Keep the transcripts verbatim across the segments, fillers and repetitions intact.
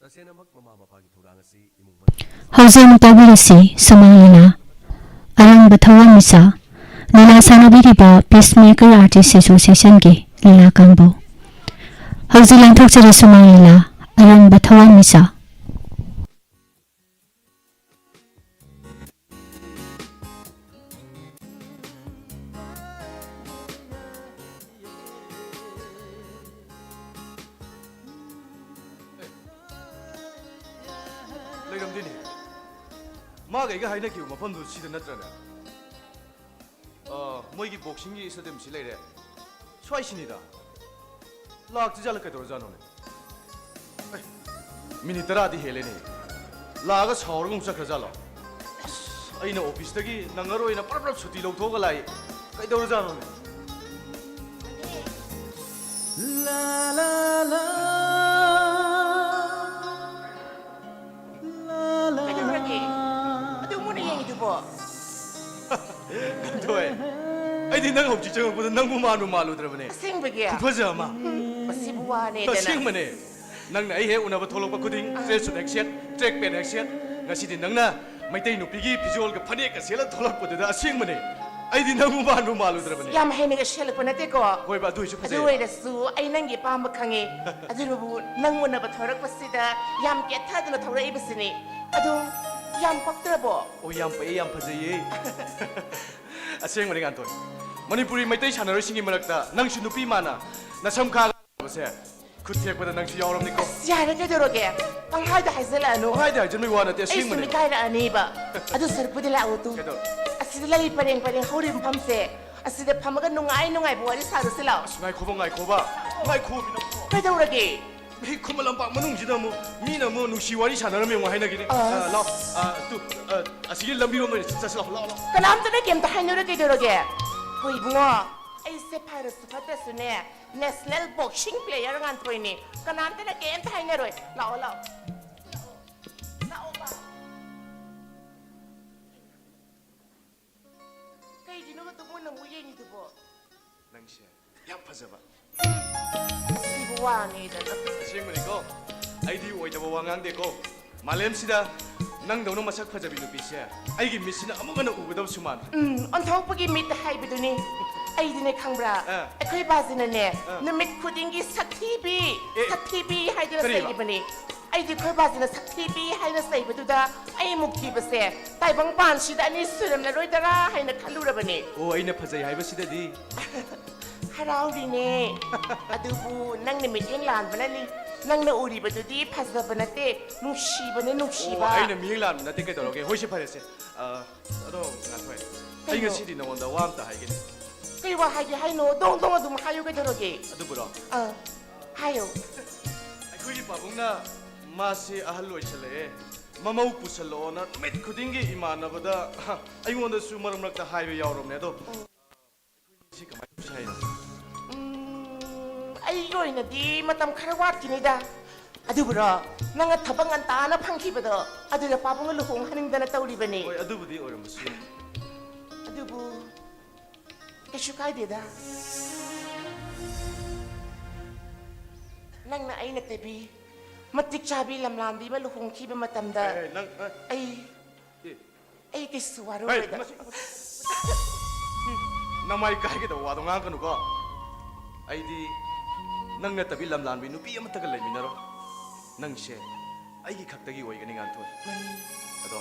ꯇꯁꯦꯡꯅꯃꯛ ꯃꯃꯥ ꯃꯄꯥꯒꯤ ꯊꯧꯗꯥꯡ ꯑꯁꯤ ꯏꯃꯨꯡ ꯃꯅꯨꯡ ꯍꯧꯖꯤꯛ ꯑꯃꯨꯛ ꯇꯥꯕꯤꯔꯁꯤ ꯁꯨꯃꯥꯡ ꯂꯤꯂꯥ꯫ ꯑꯔꯪꯕ ꯊꯋꯥꯟꯃꯤꯆꯥꯛ꯫ ꯂꯤꯂꯥ ꯁꯥꯟꯅꯕꯤꯔꯤꯕ Peacemaker Artist Associationꯒꯤ ꯂꯤꯂꯥ ꯀꯥꯡꯕꯨ꯫ ꯍꯧꯖꯤꯛ ꯂꯦꯡꯊꯣꯛꯆꯔꯤ ꯁꯨꯃꯥꯡ ꯂꯤꯂꯥ꯫ ꯑꯔꯪꯕ ꯊꯋꯥꯟꯃꯤꯆꯥꯛ꯫ ꯂꯩꯔꯝꯗꯦꯅꯦ꯫ ꯃꯥꯒ ꯑꯩꯒ ꯍꯥꯏꯅꯈꯤꯕ ꯃꯐꯝꯗꯨ ꯁꯤꯗ ꯅꯠꯇ꯭ꯔꯅꯦ? ꯑ, ꯃꯣꯏꯒꯤ ꯕꯣꯛꯁꯤꯡꯒꯤ ꯁ꯭ꯇꯦꯗꯤꯌꯝꯁꯤ ꯂꯩꯔꯦ꯫ ꯁ꯭ꯋꯥꯏꯁꯤꯅꯤꯗ꯫ ꯂꯥꯛꯇ꯭ꯔꯤꯖꯥꯠꯂ ꯀꯩꯗꯧꯔꯖꯥꯠꯅꯣꯅꯦ? ꯑꯦ, ꯃꯤꯅꯤꯠ ꯇꯔꯥꯗꯤ ꯍꯦꯜꯂꯦꯅꯦ꯫ ꯂꯥꯛꯑꯒ ꯁꯥꯎꯔꯒ ꯑꯃꯨꯛ ꯆꯠꯈ꯭ꯔꯖꯥꯠꯂꯣ? ꯑꯁ, ꯑꯩꯅ ꯑꯣꯐꯤꯁꯇꯒꯤ ꯅꯪꯉꯔꯣꯏꯅ ꯄ꯭ꯔꯞ ꯄ꯭ꯔꯞ ꯁꯨꯇꯤ ꯂꯧꯊꯣꯛꯑꯒ ꯂꯥꯛꯏ꯫ ꯀꯩꯗꯧꯔꯖꯥꯠꯅꯣꯅꯦ? ꯂꯥ, ꯂꯥ, ꯂꯥ꯫ ꯀꯩꯗꯧꯔꯒꯦ? ꯑꯗꯨ ꯃꯨꯟꯅ ꯌꯦꯡꯉꯤꯗꯨꯕꯣ? ꯀꯟꯊꯣꯏ, ꯑꯩꯗꯤ ꯅꯪ ꯍꯧꯖꯤꯛ ꯆꯪꯉꯛꯄꯗ ꯅꯪꯕꯨ ꯃꯥꯟꯕꯨ ꯃꯥꯜꯂꯨꯗ꯭ꯔꯕꯅꯦ꯫ ꯑꯁꯦꯡꯕꯒꯤ? ꯈꯨꯐꯖ ꯑꯃ꯫ ꯃꯁꯤꯕꯨ ꯋꯥꯅꯦꯗꯅ꯫ ꯑꯁꯦꯡꯕꯅꯦ꯫ ꯅꯪꯅ ꯑꯩ ꯍꯦꯛ ꯎꯅꯕ ꯊꯣꯛꯂꯛꯄ ꯈꯨꯗꯤꯡ, ꯑꯥ꯫ ꯇ꯭ꯔꯦꯛ ꯁꯨꯠ ꯍꯦꯛ ꯁꯦꯠ, ꯇ꯭ꯔꯦꯛ ꯄꯦꯟ ꯍꯦꯛ ꯁꯦꯠ꯫ ꯉꯁꯤꯗꯤ ꯅꯪꯅ ꯃꯩꯇꯩ ꯅꯨꯄꯤꯒꯤ ꯐꯤꯖꯣꯜꯒ ꯐꯅꯦꯛꯀ ꯁꯦꯠꯂ ꯊꯣꯛꯂꯛꯄꯗꯨꯗ ꯑꯁꯦꯡꯕꯅꯦ꯫ ꯑꯩꯗꯤ ꯅꯪꯕꯨ ꯃꯥꯟꯕꯨ ꯃꯥꯜꯂꯨꯗ꯭ꯔꯕꯅꯦ꯫ ꯌꯥꯝ ꯍꯩꯅꯒ ꯁꯦꯠꯂꯛꯄ ꯅꯠꯇꯦꯀꯣ꯫ ꯍꯣꯏꯕ, ꯑꯗꯨ ꯑꯣꯏꯁꯨ ꯑꯗꯨ ꯐꯖꯩꯕ꯫ ꯑꯣꯏꯔꯁꯨ ꯑꯩ ꯅꯪꯒꯤ ꯑꯄꯥꯝꯕ ꯈꯪꯉꯦ꯫ ꯑꯗꯨꯅꯕꯨ ꯅꯪ ꯎꯅꯕ ꯊꯣꯔꯛꯄꯁꯤꯗ ꯌꯥꯝ ꯀꯦꯊꯗꯨꯅ ꯊꯧꯔꯛꯏꯕꯁꯤꯅꯤ꯫ ꯑꯗꯨ ꯌꯥꯝ ꯄꯛꯇ꯭ꯔꯕꯣ? ꯑꯣ, ꯌꯥꯝ ꯄꯛꯑꯦ, ꯌꯥꯝ ꯐꯖꯩꯌꯦ꯫ ꯑꯁꯦꯡꯕꯅꯤ, ꯉꯥꯟꯊꯣꯏ꯫ ꯃꯅꯤꯄꯨꯔꯤ ꯃꯩꯇꯩ ꯁꯥꯟꯅꯔꯣꯏꯁꯤꯡꯒꯤ ꯃꯔꯛꯇ ꯅꯪꯁꯨ ꯅꯨꯄꯤ ꯃꯥꯟꯅ ꯅꯁꯝ ꯈꯥꯒ ꯁꯦ, ꯈꯨꯠ ꯊꯦꯛꯄꯗ ꯅꯪꯁꯨ ꯌꯥꯎꯔꯝꯅꯤꯀꯣ꯫ ꯑꯁ, ꯌꯥꯔꯦ, ꯀꯩꯗꯧꯔꯒꯦ? ꯄꯪꯍꯥꯏꯗ ꯍꯥꯏꯖꯜꯂꯛꯑꯅꯨ꯫ ꯄꯪꯍꯥꯏꯗ ꯍꯥꯏꯖꯟꯕꯩ ꯋꯥ ꯅꯠꯇꯦ, ꯑꯩ ꯁꯨꯝ ꯑꯁꯦꯡꯕꯅꯦ꯫ ꯏꯀꯥꯏꯔꯛꯑꯅꯤꯕ꯫ ꯑꯗꯨ ꯁꯔꯨꯛꯄꯨꯗꯤ ꯂꯥꯛꯑꯣ ꯇꯨ꯫ ꯀꯩꯗꯧ-? ꯑꯁꯤꯗ ꯂꯩ ꯄꯔꯦꯡ ꯄꯔꯦꯡ ꯍꯧꯔꯤꯕ ꯃꯐꯝꯁꯦ, ꯑꯁꯤꯗ ꯐꯝꯃꯒ ꯅꯨꯡꯉꯥꯏ ꯅꯨꯡꯉꯥꯏꯕ ꯋꯥꯔꯤ ꯁꯥꯔꯨꯁꯤ ꯂꯥꯛꯑꯣ꯫ ꯑꯁ, ꯉꯥꯏꯈꯣꯕ, ꯉꯥꯏꯈꯣꯕ꯫ ꯉꯥꯏꯈꯣ, ꯃꯤꯅ-꯫ ꯀꯩꯗꯧꯔꯒꯦ? ꯃꯤ ꯈꯨꯃꯟ ꯂꯝꯄꯥꯛ ꯃꯅꯨꯡꯁꯤꯗ ꯑꯃꯨꯛ ꯃꯤꯅ ꯑꯃꯨꯛ ꯅꯨꯡꯁꯤ ꯋꯥꯔꯤ ꯁꯥꯟꯅꯔꯝꯃꯦ ꯑꯃꯨꯛ ꯍꯥꯏꯅꯈꯤꯅꯤ꯫ ꯑꯁ꯫ ꯑ, ꯂꯥꯛꯑꯣ꯫ ꯑ, ꯇꯨ, ꯑ, ꯑꯁꯤꯒꯤ ꯂꯝꯕꯤꯔꯣꯝꯗ ꯑꯣꯏꯅ ꯆꯠꯁꯤ ꯂꯥꯛꯑꯣ, ꯂꯥꯛꯑꯣ, ꯂꯥꯛꯑꯣ꯫ ꯀꯅꯥꯝꯇꯅ ꯀꯩꯝꯇ ꯍꯥꯏꯅꯔꯣꯏ, ꯀꯩꯗꯧꯔꯒꯦ? ꯍꯣꯏ ꯏꯕꯨꯡꯉꯣ, ꯑꯩꯁꯦ ꯐꯔꯁꯨ ꯐꯠꯇ꯭ꯔꯁꯨꯅꯦ, ꯅꯦꯁꯅꯦꯜ ꯕꯣꯛꯁꯤꯡ ꯄ꯭ꯂꯦꯌꯔ ꯉꯥꯟꯊꯣꯏꯅꯤ꯫ ꯀꯅꯥꯝꯇꯅ ꯀꯩꯝꯇ ꯍꯥꯏꯅꯔꯣꯏ꯫ ꯂꯥꯛꯑꯣ, ꯂꯥꯛꯑꯣ꯫ ꯂꯥꯛꯑꯣꯕ꯫ ꯀꯩꯒꯤꯅꯣꯕ ꯇꯨꯃꯨꯟꯅ ꯑꯃꯨꯛ ꯌꯦꯡꯉꯤꯗꯨꯕꯣ? ꯅꯪꯁꯦ ꯌꯥꯝ ꯐꯖꯕ꯫ ꯁꯤꯕꯨ ꯋꯥꯅꯦꯗꯅ꯫ ꯑꯁꯦꯡꯕꯅꯤꯀꯣ? ꯑꯩꯗꯤ ꯑꯣꯏꯗꯕ ꯋꯥ ꯉꯥꯡꯗꯦꯀꯣ꯫ ꯃꯥꯂꯦꯝꯁꯤꯗ ꯅꯪꯗꯧꯅ ꯃꯁꯛ ꯐꯖꯕꯤ ꯅꯨꯄꯤꯁꯦ ꯑꯩꯒꯤ ꯃꯤꯠꯁꯤꯅ ꯑꯃꯨꯛ ꯍꯟꯅ ꯎꯒꯗꯕꯁꯨ ꯃꯥꯟꯗ꯭ꯔꯦ꯫ ꯎꯝ, ꯑꯣꯟꯊꯣꯛꯄꯒꯤ ꯃꯤꯠ ꯍꯥꯏꯕꯗꯨꯅꯤ꯫ ꯑꯩꯗꯤꯅꯦ ꯈꯪꯕ꯭ꯔꯥ, ꯑꯥ꯫ ꯑꯩꯈꯣꯏ ꯕꯥꯁꯤꯅꯅꯦ ꯑꯥ꯫ ꯅꯨꯃꯤꯠ ꯈꯨꯗꯤꯡꯒꯤ "ꯁꯛꯊꯤꯕꯤ, ꯑꯦ, ꯁꯛꯊꯤꯕꯤ" ꯍꯥꯏꯗꯅ ꯀꯔꯤꯕ? ꯆꯩꯔꯤꯕꯅꯤ꯫ ꯑꯩꯗꯤ ꯑꯩꯈꯣꯏ ꯕꯥꯁꯤꯅ "ꯁꯛꯊꯤꯕꯤ" ꯍꯥꯏꯅ ꯆꯩꯕꯗꯨꯗ ꯑꯩ ꯃꯨꯛ ꯊꯤꯕꯁꯦ ꯇꯥꯏꯕꯪ ꯄꯥꯟꯁꯤꯗ ꯑꯅꯤ ꯁꯨꯔꯝꯂꯔꯣꯏꯗꯔꯥ ꯍꯥꯏꯅ ꯈꯜꯂꯨꯔꯕꯅꯤ꯫ ꯑꯣ, ꯑꯩꯅ ꯐꯖꯩ ꯍꯥꯏꯕꯁꯤꯗꯗꯤ꯫ ꯍꯔꯥꯎꯔꯤꯅꯦ꯫ ꯑꯗꯨꯕꯨ ꯅꯪꯅ ꯃꯤꯠꯌꯦꯡ ꯂꯥꯟꯕꯅꯅꯤ꯫ ꯅꯪꯅ ꯎꯔꯤꯕꯗꯨꯗꯤ ꯐꯖꯕ ꯅꯠꯇꯦ, ꯅꯨꯡꯁꯤꯕꯅꯦ, ꯑꯣ, ꯅꯨꯡꯁꯤꯕ꯫ ꯑꯩꯅ ꯃꯤꯠꯌꯦꯡ ꯂꯥꯟꯕ ꯅꯠꯇꯦ, ꯀꯩꯗꯧꯔꯒꯦ? ꯍꯣꯏꯁꯦ, ꯐꯔꯦꯁꯦ꯫ ꯑ, ꯑꯗꯣ ꯉꯥꯟꯊꯣꯏ, ꯑꯩ ꯀꯩꯅꯣ? ꯉꯁꯤꯗꯤ ꯅꯉꯣꯟꯗ ꯋꯥ ꯑꯝꯇ ꯍꯥꯏꯒꯦꯅꯦ꯫ ꯀꯩ ꯋꯥ ꯍꯥꯏꯒꯦ ꯍꯥꯏꯅꯣ? ꯗꯣꯡ ꯗꯣꯡ ꯑꯗꯨꯝ ꯍꯥꯏꯌꯨ, ꯀꯩꯗꯧꯔꯒꯦ? ꯑꯗꯨꯕꯨꯔꯣ? ꯑꯥ, ꯍꯥꯏꯌꯣ꯫ ꯑꯩꯈꯣꯏꯒꯤ ꯄꯥꯕꯨꯡꯅ ꯃꯥꯁꯦ ꯑꯍꯜ ꯑꯣꯏꯁꯜꯂꯛꯑꯦ, ꯃꯃꯧ ꯄꯨꯁꯜꯂꯛꯑꯣꯅ ꯅꯨꯃꯤꯠ ꯈꯨꯗꯤꯡꯒꯤ ꯏꯃꯥꯟꯅꯕꯗ, ꯑꯩꯉꯣꯟꯗꯁꯨ ꯃꯔꯛ ꯃꯔꯛꯇ ꯍꯥꯏꯕ ꯌꯥꯎꯔꯕꯅꯦ꯫ ꯑꯗꯣ ꯑꯩꯈꯣꯏꯅꯤꯁꯤ ꯀꯃꯥꯏꯅ ꯇꯧꯁꯤ ꯍꯥꯏꯅꯣ? ꯎꯝ, ꯑꯩꯒꯤ ꯑꯣꯏꯅꯗꯤ ꯃꯇꯝ ꯈꯔ ꯋꯥꯠꯈꯤꯅꯤꯗ꯫ ꯑꯗꯨꯕꯨꯔꯣ, ꯅꯪꯅ ꯊꯕꯛ ꯉꯟꯇꯥꯅ ꯐꯪꯈꯤꯕꯗꯣ, ꯑꯗꯨꯗ ꯄꯥꯕꯨꯡꯒ ꯂꯨꯍꯣꯡꯍꯟꯅꯤꯡꯗꯅ ꯇꯧꯔꯤꯕꯅꯦ꯫ ꯍꯣꯏ, ꯑꯗꯨꯕꯨꯗꯤ ꯑꯣꯏꯔꯝꯕꯁꯨ ꯌꯥꯏ꯫ ꯑꯗꯨꯕꯨ ꯀꯩꯁꯨ ꯀꯥꯏꯗꯦꯗ꯫ ꯅꯪꯅ ꯑꯩ ꯅꯠꯇꯕꯤ ꯃꯇꯤꯛ ꯆꯥꯕꯤ ꯂꯝꯂꯥꯟꯕꯤ ꯑꯃ ꯂꯨꯍꯣꯡꯈꯤꯕ ꯃꯇꯝꯗ ꯑꯦ, ꯅꯪ, ꯑ, ꯑꯩ ꯑꯦ, ꯑꯩ ꯀꯩꯁꯨ ꯍꯦ, ꯋꯥꯔꯧꯔꯣꯏꯗ꯫ ꯃꯁꯤ, ꯅꯃꯥꯏ ꯀꯥꯏꯒꯗꯧꯕ ꯋꯥꯗꯣ ꯉꯥꯡꯒꯅꯨꯀꯣ꯫ ꯑꯩꯗꯤ ꯅꯪ ꯅꯠꯇꯕꯤ ꯂꯝꯂꯥꯟꯕꯤ ꯅꯨꯄꯤ ꯑꯃꯠꯇꯒ ꯂꯩꯃꯤꯟꯅꯔꯣꯏ꯫ ꯅꯪꯁꯦ ꯑꯩꯒꯤ ꯈꯛꯇꯒꯤ ꯑꯣꯏꯒꯅꯤ, ꯉꯥꯟꯊꯣꯏ꯫ ꯃꯅꯤ꯫ ꯑꯗꯣ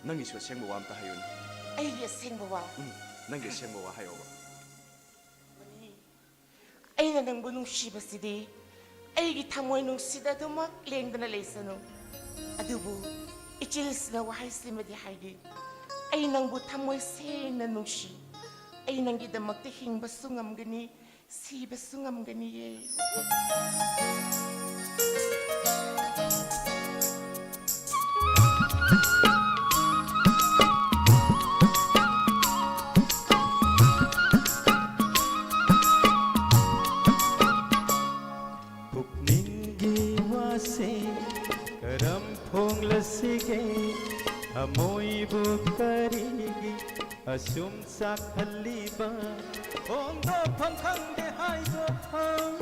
ꯅꯪꯒꯤꯁꯨ ꯑꯁꯦꯡꯕ ꯋꯥ ꯑꯝꯇ ꯍꯥꯏꯌꯨꯅꯦ꯫ ꯑꯩꯒꯤ ꯑꯁꯦꯡꯕ ꯋꯥ꯫ ꯎꯝ, ꯅꯪꯒꯤ ꯑꯁꯦꯡꯕ ꯋꯥ ꯍꯥꯏꯌꯣꯕ꯫ ꯑꯩꯅ ꯅꯪꯕꯨ ꯅꯨꯡꯁꯤꯕꯁꯤꯗꯤ ꯑꯩꯒꯤ ꯊꯃꯣꯏ ꯅꯨꯡꯁꯤꯗ ꯑꯗꯨꯃꯛ ꯂꯦꯡꯗꯅ ꯂꯩꯁꯅꯨ꯫ ꯑꯗꯨꯕꯨ ꯏꯆꯤꯜꯁꯤꯅ ꯋꯥꯍꯩꯁꯤꯃꯗꯤ ꯍꯥꯏꯔꯤ, "ꯑꯩ ꯅꯪꯕꯨ ꯊꯃꯣꯏ ꯁꯦꯡꯅ ꯅꯨꯡꯁꯤ꯫ ꯑꯩ ꯅꯪꯒꯤꯗꯃꯛꯇ ꯍꯤꯡꯕꯁꯨ ꯉꯝꯒꯅꯤ, ꯁꯤꯕꯁꯨ ꯉꯝꯒꯅꯤꯌꯦ"꯫ ꯄꯨꯛꯅꯤꯡꯒꯤ ꯋꯥꯁꯦ ꯀꯔꯝ ꯐꯣꯡꯂꯁꯤꯒꯦ? ꯊꯃꯣꯏꯕꯨ ꯀꯔꯤꯒꯤ ꯑꯁꯨꯝ ꯆꯥꯛꯍꯜꯂꯤꯕ? ꯐꯣꯡꯗꯣꯛꯐꯝ ꯈꯪꯗꯦ, ꯍꯥꯏꯗꯣꯛꯐꯝ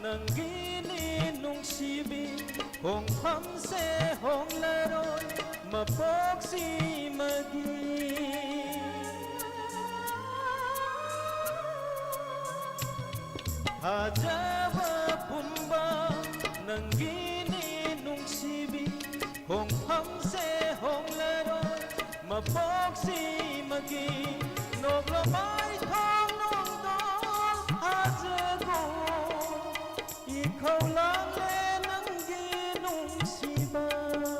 ꯅꯪꯒꯤꯅꯤ ꯅꯨꯡꯁꯤꯕꯤ, ꯈꯣꯡꯐꯝꯁꯦ ꯍꯣꯡꯂꯔꯣꯏ ꯃꯄꯣꯛꯁꯤꯃꯒꯤ꯫ ꯊꯥꯖꯕ ꯄꯨꯝꯕ ꯅꯪꯒꯤꯅꯤ ꯅꯨꯡꯁꯤꯕꯤ, ꯈꯣꯡꯐꯝꯁꯦ ꯍꯣꯡꯂꯔꯣꯏ ꯃꯄꯣꯛꯁꯤꯃꯒꯤ꯫ ꯅꯣꯛꯂꯣ ꯃꯥꯏꯊꯣꯡ ꯅꯣꯡꯗꯣꯜ ꯊꯥꯖꯒꯣ, ꯏꯈꯧ ꯂꯥꯡꯂꯦ ꯅꯪꯒꯤ ꯅꯨꯡꯁꯤꯕꯅ꯫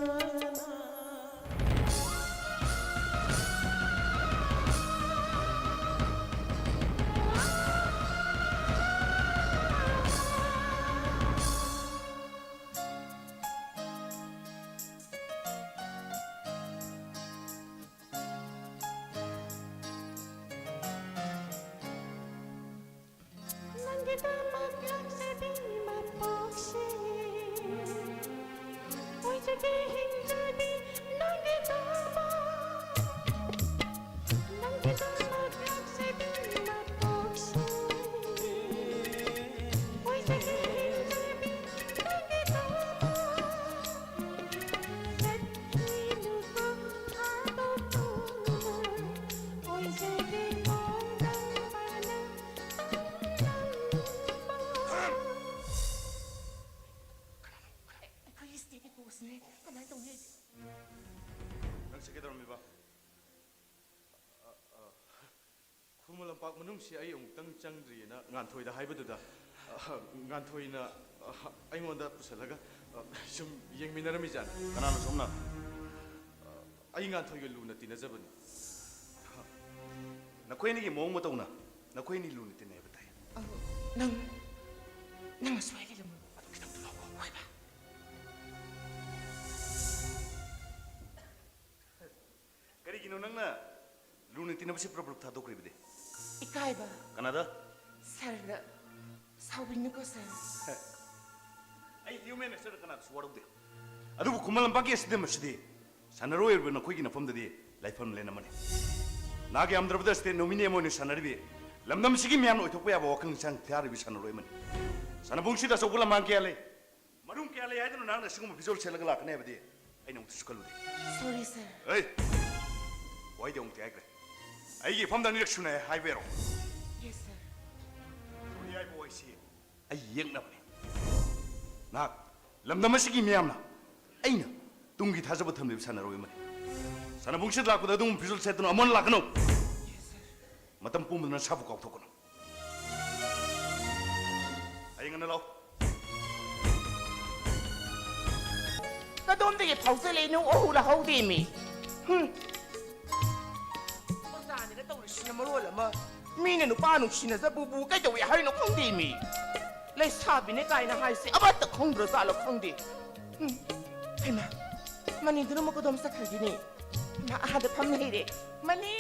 ꯅꯪꯒꯤꯗꯃꯛ ꯂꯥꯛꯆꯕꯤ ꯃꯄꯣꯛꯁꯦ, ꯑꯣꯏꯖꯒꯦ ꯍꯤꯡꯖꯕꯤ ꯅꯪꯒꯤꯗꯃꯛ꯫ ꯅꯪꯒꯤꯗꯃꯛ ꯂꯥꯛꯆꯕꯤ ꯃꯄꯣꯛꯁꯦ, ꯑꯣꯏꯖꯒꯦ ꯍꯤꯡꯖꯕꯤ ꯅꯪꯒꯤꯗꯃꯛ꯫ ꯆꯠꯈꯤꯅꯨꯀꯣ ꯊꯥꯗꯣꯛꯇꯨꯅ, ꯑꯣꯏꯖꯒꯦ ꯃꯣꯡꯗꯝꯕꯅ꯫ ꯑꯩꯈꯣꯏꯒꯤ ꯁ꯭ꯇꯦꯠꯀꯤ ꯀꯣꯆꯅꯦ꯫ ꯀꯃꯥꯏꯅ ꯇꯧꯅꯤ ꯑꯩꯗꯤ? ꯅꯪꯁꯦ ꯀꯩꯗꯧꯔꯝꯃꯤꯕ? ꯑ, ꯑ, ꯈꯨꯃꯟ ꯂꯝꯄꯥꯛ ꯃꯅꯨꯡꯁꯤ ꯑꯩ ꯑꯃꯨꯛꯇꯪ ꯆꯪꯗ꯭ꯔꯤꯑꯅ ꯉꯥꯟꯊꯣꯏꯗ ꯍꯥꯏꯕꯗꯨꯗ, ꯑ, ꯉꯥꯟꯊꯣꯏꯅ, ꯑ, ꯑꯩꯉꯣꯟꯗ ꯄꯨꯁꯜꯂꯒ, ꯑ, ꯁꯨꯝ ꯌꯦꯡꯃꯤꯟꯅꯔꯝꯃꯤꯖꯥꯠꯅꯤ꯫ ꯀꯅꯥꯅꯣ ꯁꯣꯝꯅ? ꯑ, ꯑꯩ ꯉꯥꯟꯊꯣꯏꯒ ꯂꯨꯅ ꯇꯤꯟꯅꯖꯕꯅꯤ꯫ ꯅꯈꯣꯏ ꯑꯅꯤꯒꯤ ꯃꯑꯣꯡ ꯃꯇꯧꯅ ꯅꯈꯣꯏ ꯑꯅꯤ ꯂꯨꯅ ꯇꯤꯟꯅꯩ ꯍꯥꯏꯕ ꯇꯥꯏ꯫ ꯑꯧ, ꯅꯪ, ꯅꯪ ꯑꯁ꯭ꯋꯥꯏ ꯂꯩꯔꯝꯃꯣ꯫ ꯑꯗꯨ ꯈꯤꯇꯪ ꯊꯣꯛꯂꯛꯑꯣ꯫ ꯍꯣꯏ, ꯕꯥ꯫ ꯀꯔꯤꯒꯤꯅꯣ ꯅꯪꯅ ꯂꯨꯅ ꯇꯤꯟꯅꯕꯁꯤ ꯄꯨꯂꯞ ꯄꯨꯂꯞ ꯊꯥꯗꯣꯛꯈ꯭ꯔꯤꯕꯗꯤ? ꯏꯀꯥꯏꯕ꯫ ꯀꯅꯥꯗ? ꯁꯥꯔꯗ꯫ ꯁꯥꯎꯕꯤꯅꯨꯀꯣ, ꯁꯥꯔ꯫ ꯑꯩ ꯍ꯭ꯌꯨꯃꯦꯟ ꯅꯦꯆꯔꯗ ꯀꯅꯥꯗꯁꯨ ꯋꯥꯔꯧꯗꯦ꯫ ꯑꯗꯨꯕꯨ ꯈꯨꯃꯟ ꯂꯝꯄꯥꯛꯀꯤ ꯁ꯭ꯇꯦꯗꯤꯌꯝ ꯑꯁꯤꯗꯤ ꯁꯥꯟꯅꯔꯣꯏ ꯑꯣꯏꯔꯤꯕ ꯅꯈꯣꯏꯒꯤ ꯅꯐꯝꯗꯗꯤ ꯂꯥꯏꯐꯝ ꯂꯦꯟ ꯑꯃꯅꯤ꯫ ꯅꯍꯥꯛ ꯌꯥꯝꯗ꯭ꯔꯕꯗ ꯁ꯭ꯇꯦꯠ ꯅꯣꯃꯤꯅꯤ ꯑꯃ ꯑꯣꯏꯅ ꯁꯥꯟꯅꯔꯤꯕꯤ ꯂꯝꯗꯝꯁꯤꯒꯤ ꯃꯤꯌꯥꯝꯅ ꯑꯣꯏꯊꯣꯛꯄ ꯌꯥꯕ ꯋꯥꯈꯜ ꯂꯧꯁꯤꯡ ꯊꯥꯔꯤꯕ ꯁꯥꯟꯅꯔꯣꯏ ꯑꯃꯅꯤ꯫ ꯁꯥꯟꯅꯕꯨꯡꯁꯤꯗ ꯑꯆꯧꯕ ꯂꯃꯥꯡ ꯀꯌꯥ ꯂꯩ꯫ ꯃꯔꯨꯝ ꯀꯌꯥ ꯂꯩ ꯍꯥꯏꯗꯨꯅ ꯅꯍꯥꯛꯅ ꯑꯁꯤꯒꯨꯝꯕ ꯐꯤꯖꯣꯜ ꯁꯦꯠꯂꯒ ꯂꯥꯛꯀꯅꯤ ꯍꯥꯏꯕꯗꯤ ꯑꯩꯅ ꯑꯃꯨꯛꯇꯁꯨ ꯈꯜꯂꯨꯗꯦ꯫ Sorry, sir. ꯍꯩ! ꯋꯥꯍꯩꯗꯤ ꯑꯃꯨꯛꯇꯤ ꯍꯥꯏꯈ꯭ꯔꯦ꯫ ꯑꯩꯒꯤ ꯏꯐꯝꯗ ꯑꯅꯤꯔꯛ ꯁꯨꯅ ꯍꯥꯏꯕ ꯌꯥꯔꯣ? Yes, sir. ꯁꯣꯔꯤ ꯍꯥꯏꯕ ꯋꯥꯍꯩꯁꯤ ꯑꯩ ꯌꯦꯛꯅꯕꯅꯤ꯫ ꯅꯍꯥꯛ ꯂꯝꯗꯝ ꯑꯁꯤꯒꯤ ꯃꯤꯌꯥꯝꯅ ꯑꯩꯅ ꯇꯨꯡꯒꯤ ꯊꯥꯖꯕ ꯊꯝꯂꯤꯕ ꯁꯥꯟꯅꯔꯣꯏ ꯑꯃꯅꯤ꯫ ꯁꯥꯟꯅꯕꯨꯡꯁꯤꯗ ꯂꯥꯛꯄꯗ ꯑꯗꯨꯒꯨꯝꯕ ꯐꯤꯖꯣꯜ ꯁꯦꯠꯇꯨꯅ ꯑꯃꯨꯛ ꯍꯟꯅ ꯂꯥꯛꯀꯅꯨ꯫ Yes, sir. ꯃꯇꯝ ꯄꯨꯝꯕꯗ ꯅꯁꯥꯕꯨ ꯀꯥꯎꯊꯣꯛꯀꯅꯨ꯫ ꯍꯌꯦꯡ ꯉꯟꯅ ꯂꯥꯛꯎ꯫ ꯀꯗꯣꯝꯗꯒꯤ ꯐꯥꯎꯖꯜꯂꯛꯏꯅꯣ? ꯑꯣꯍꯨ, ꯂꯥꯍꯧꯗꯦꯃꯤ꯫ ꯍꯨꯝ꯫ ꯑꯣꯖꯥꯅꯤꯅ ꯇꯧꯔꯤꯁꯤꯅ ꯃꯔꯣꯜ ꯑꯃ, ꯃꯤꯅ ꯅꯨꯄꯥ ꯅꯨꯡꯁꯤꯅꯖꯕꯕꯨ ꯀꯩꯗꯧꯏ ꯍꯥꯏꯅꯣ ꯈꯪꯗꯦꯃꯤ꯫ ꯂꯩꯁꯥꯕꯤꯅꯦ ꯀꯥꯏꯅ ꯍꯥꯏꯁꯦ ꯑꯃꯠꯇ ꯈꯪꯗ꯭ꯔꯖꯥꯠꯂꯣ ꯈꯪꯗꯦ꯫ ꯍꯨꯝ꯫ ꯍꯩꯃꯥ, ꯃꯅꯤꯗꯨꯅ ꯑꯃꯨꯛ ꯀꯗꯣꯝ ꯆꯠꯈ꯭ꯔꯒꯦꯅꯦ? ꯃꯥ ꯑꯥꯗ ꯐꯝ ꯂꯩꯔꯦ꯫ ꯃꯅꯤ!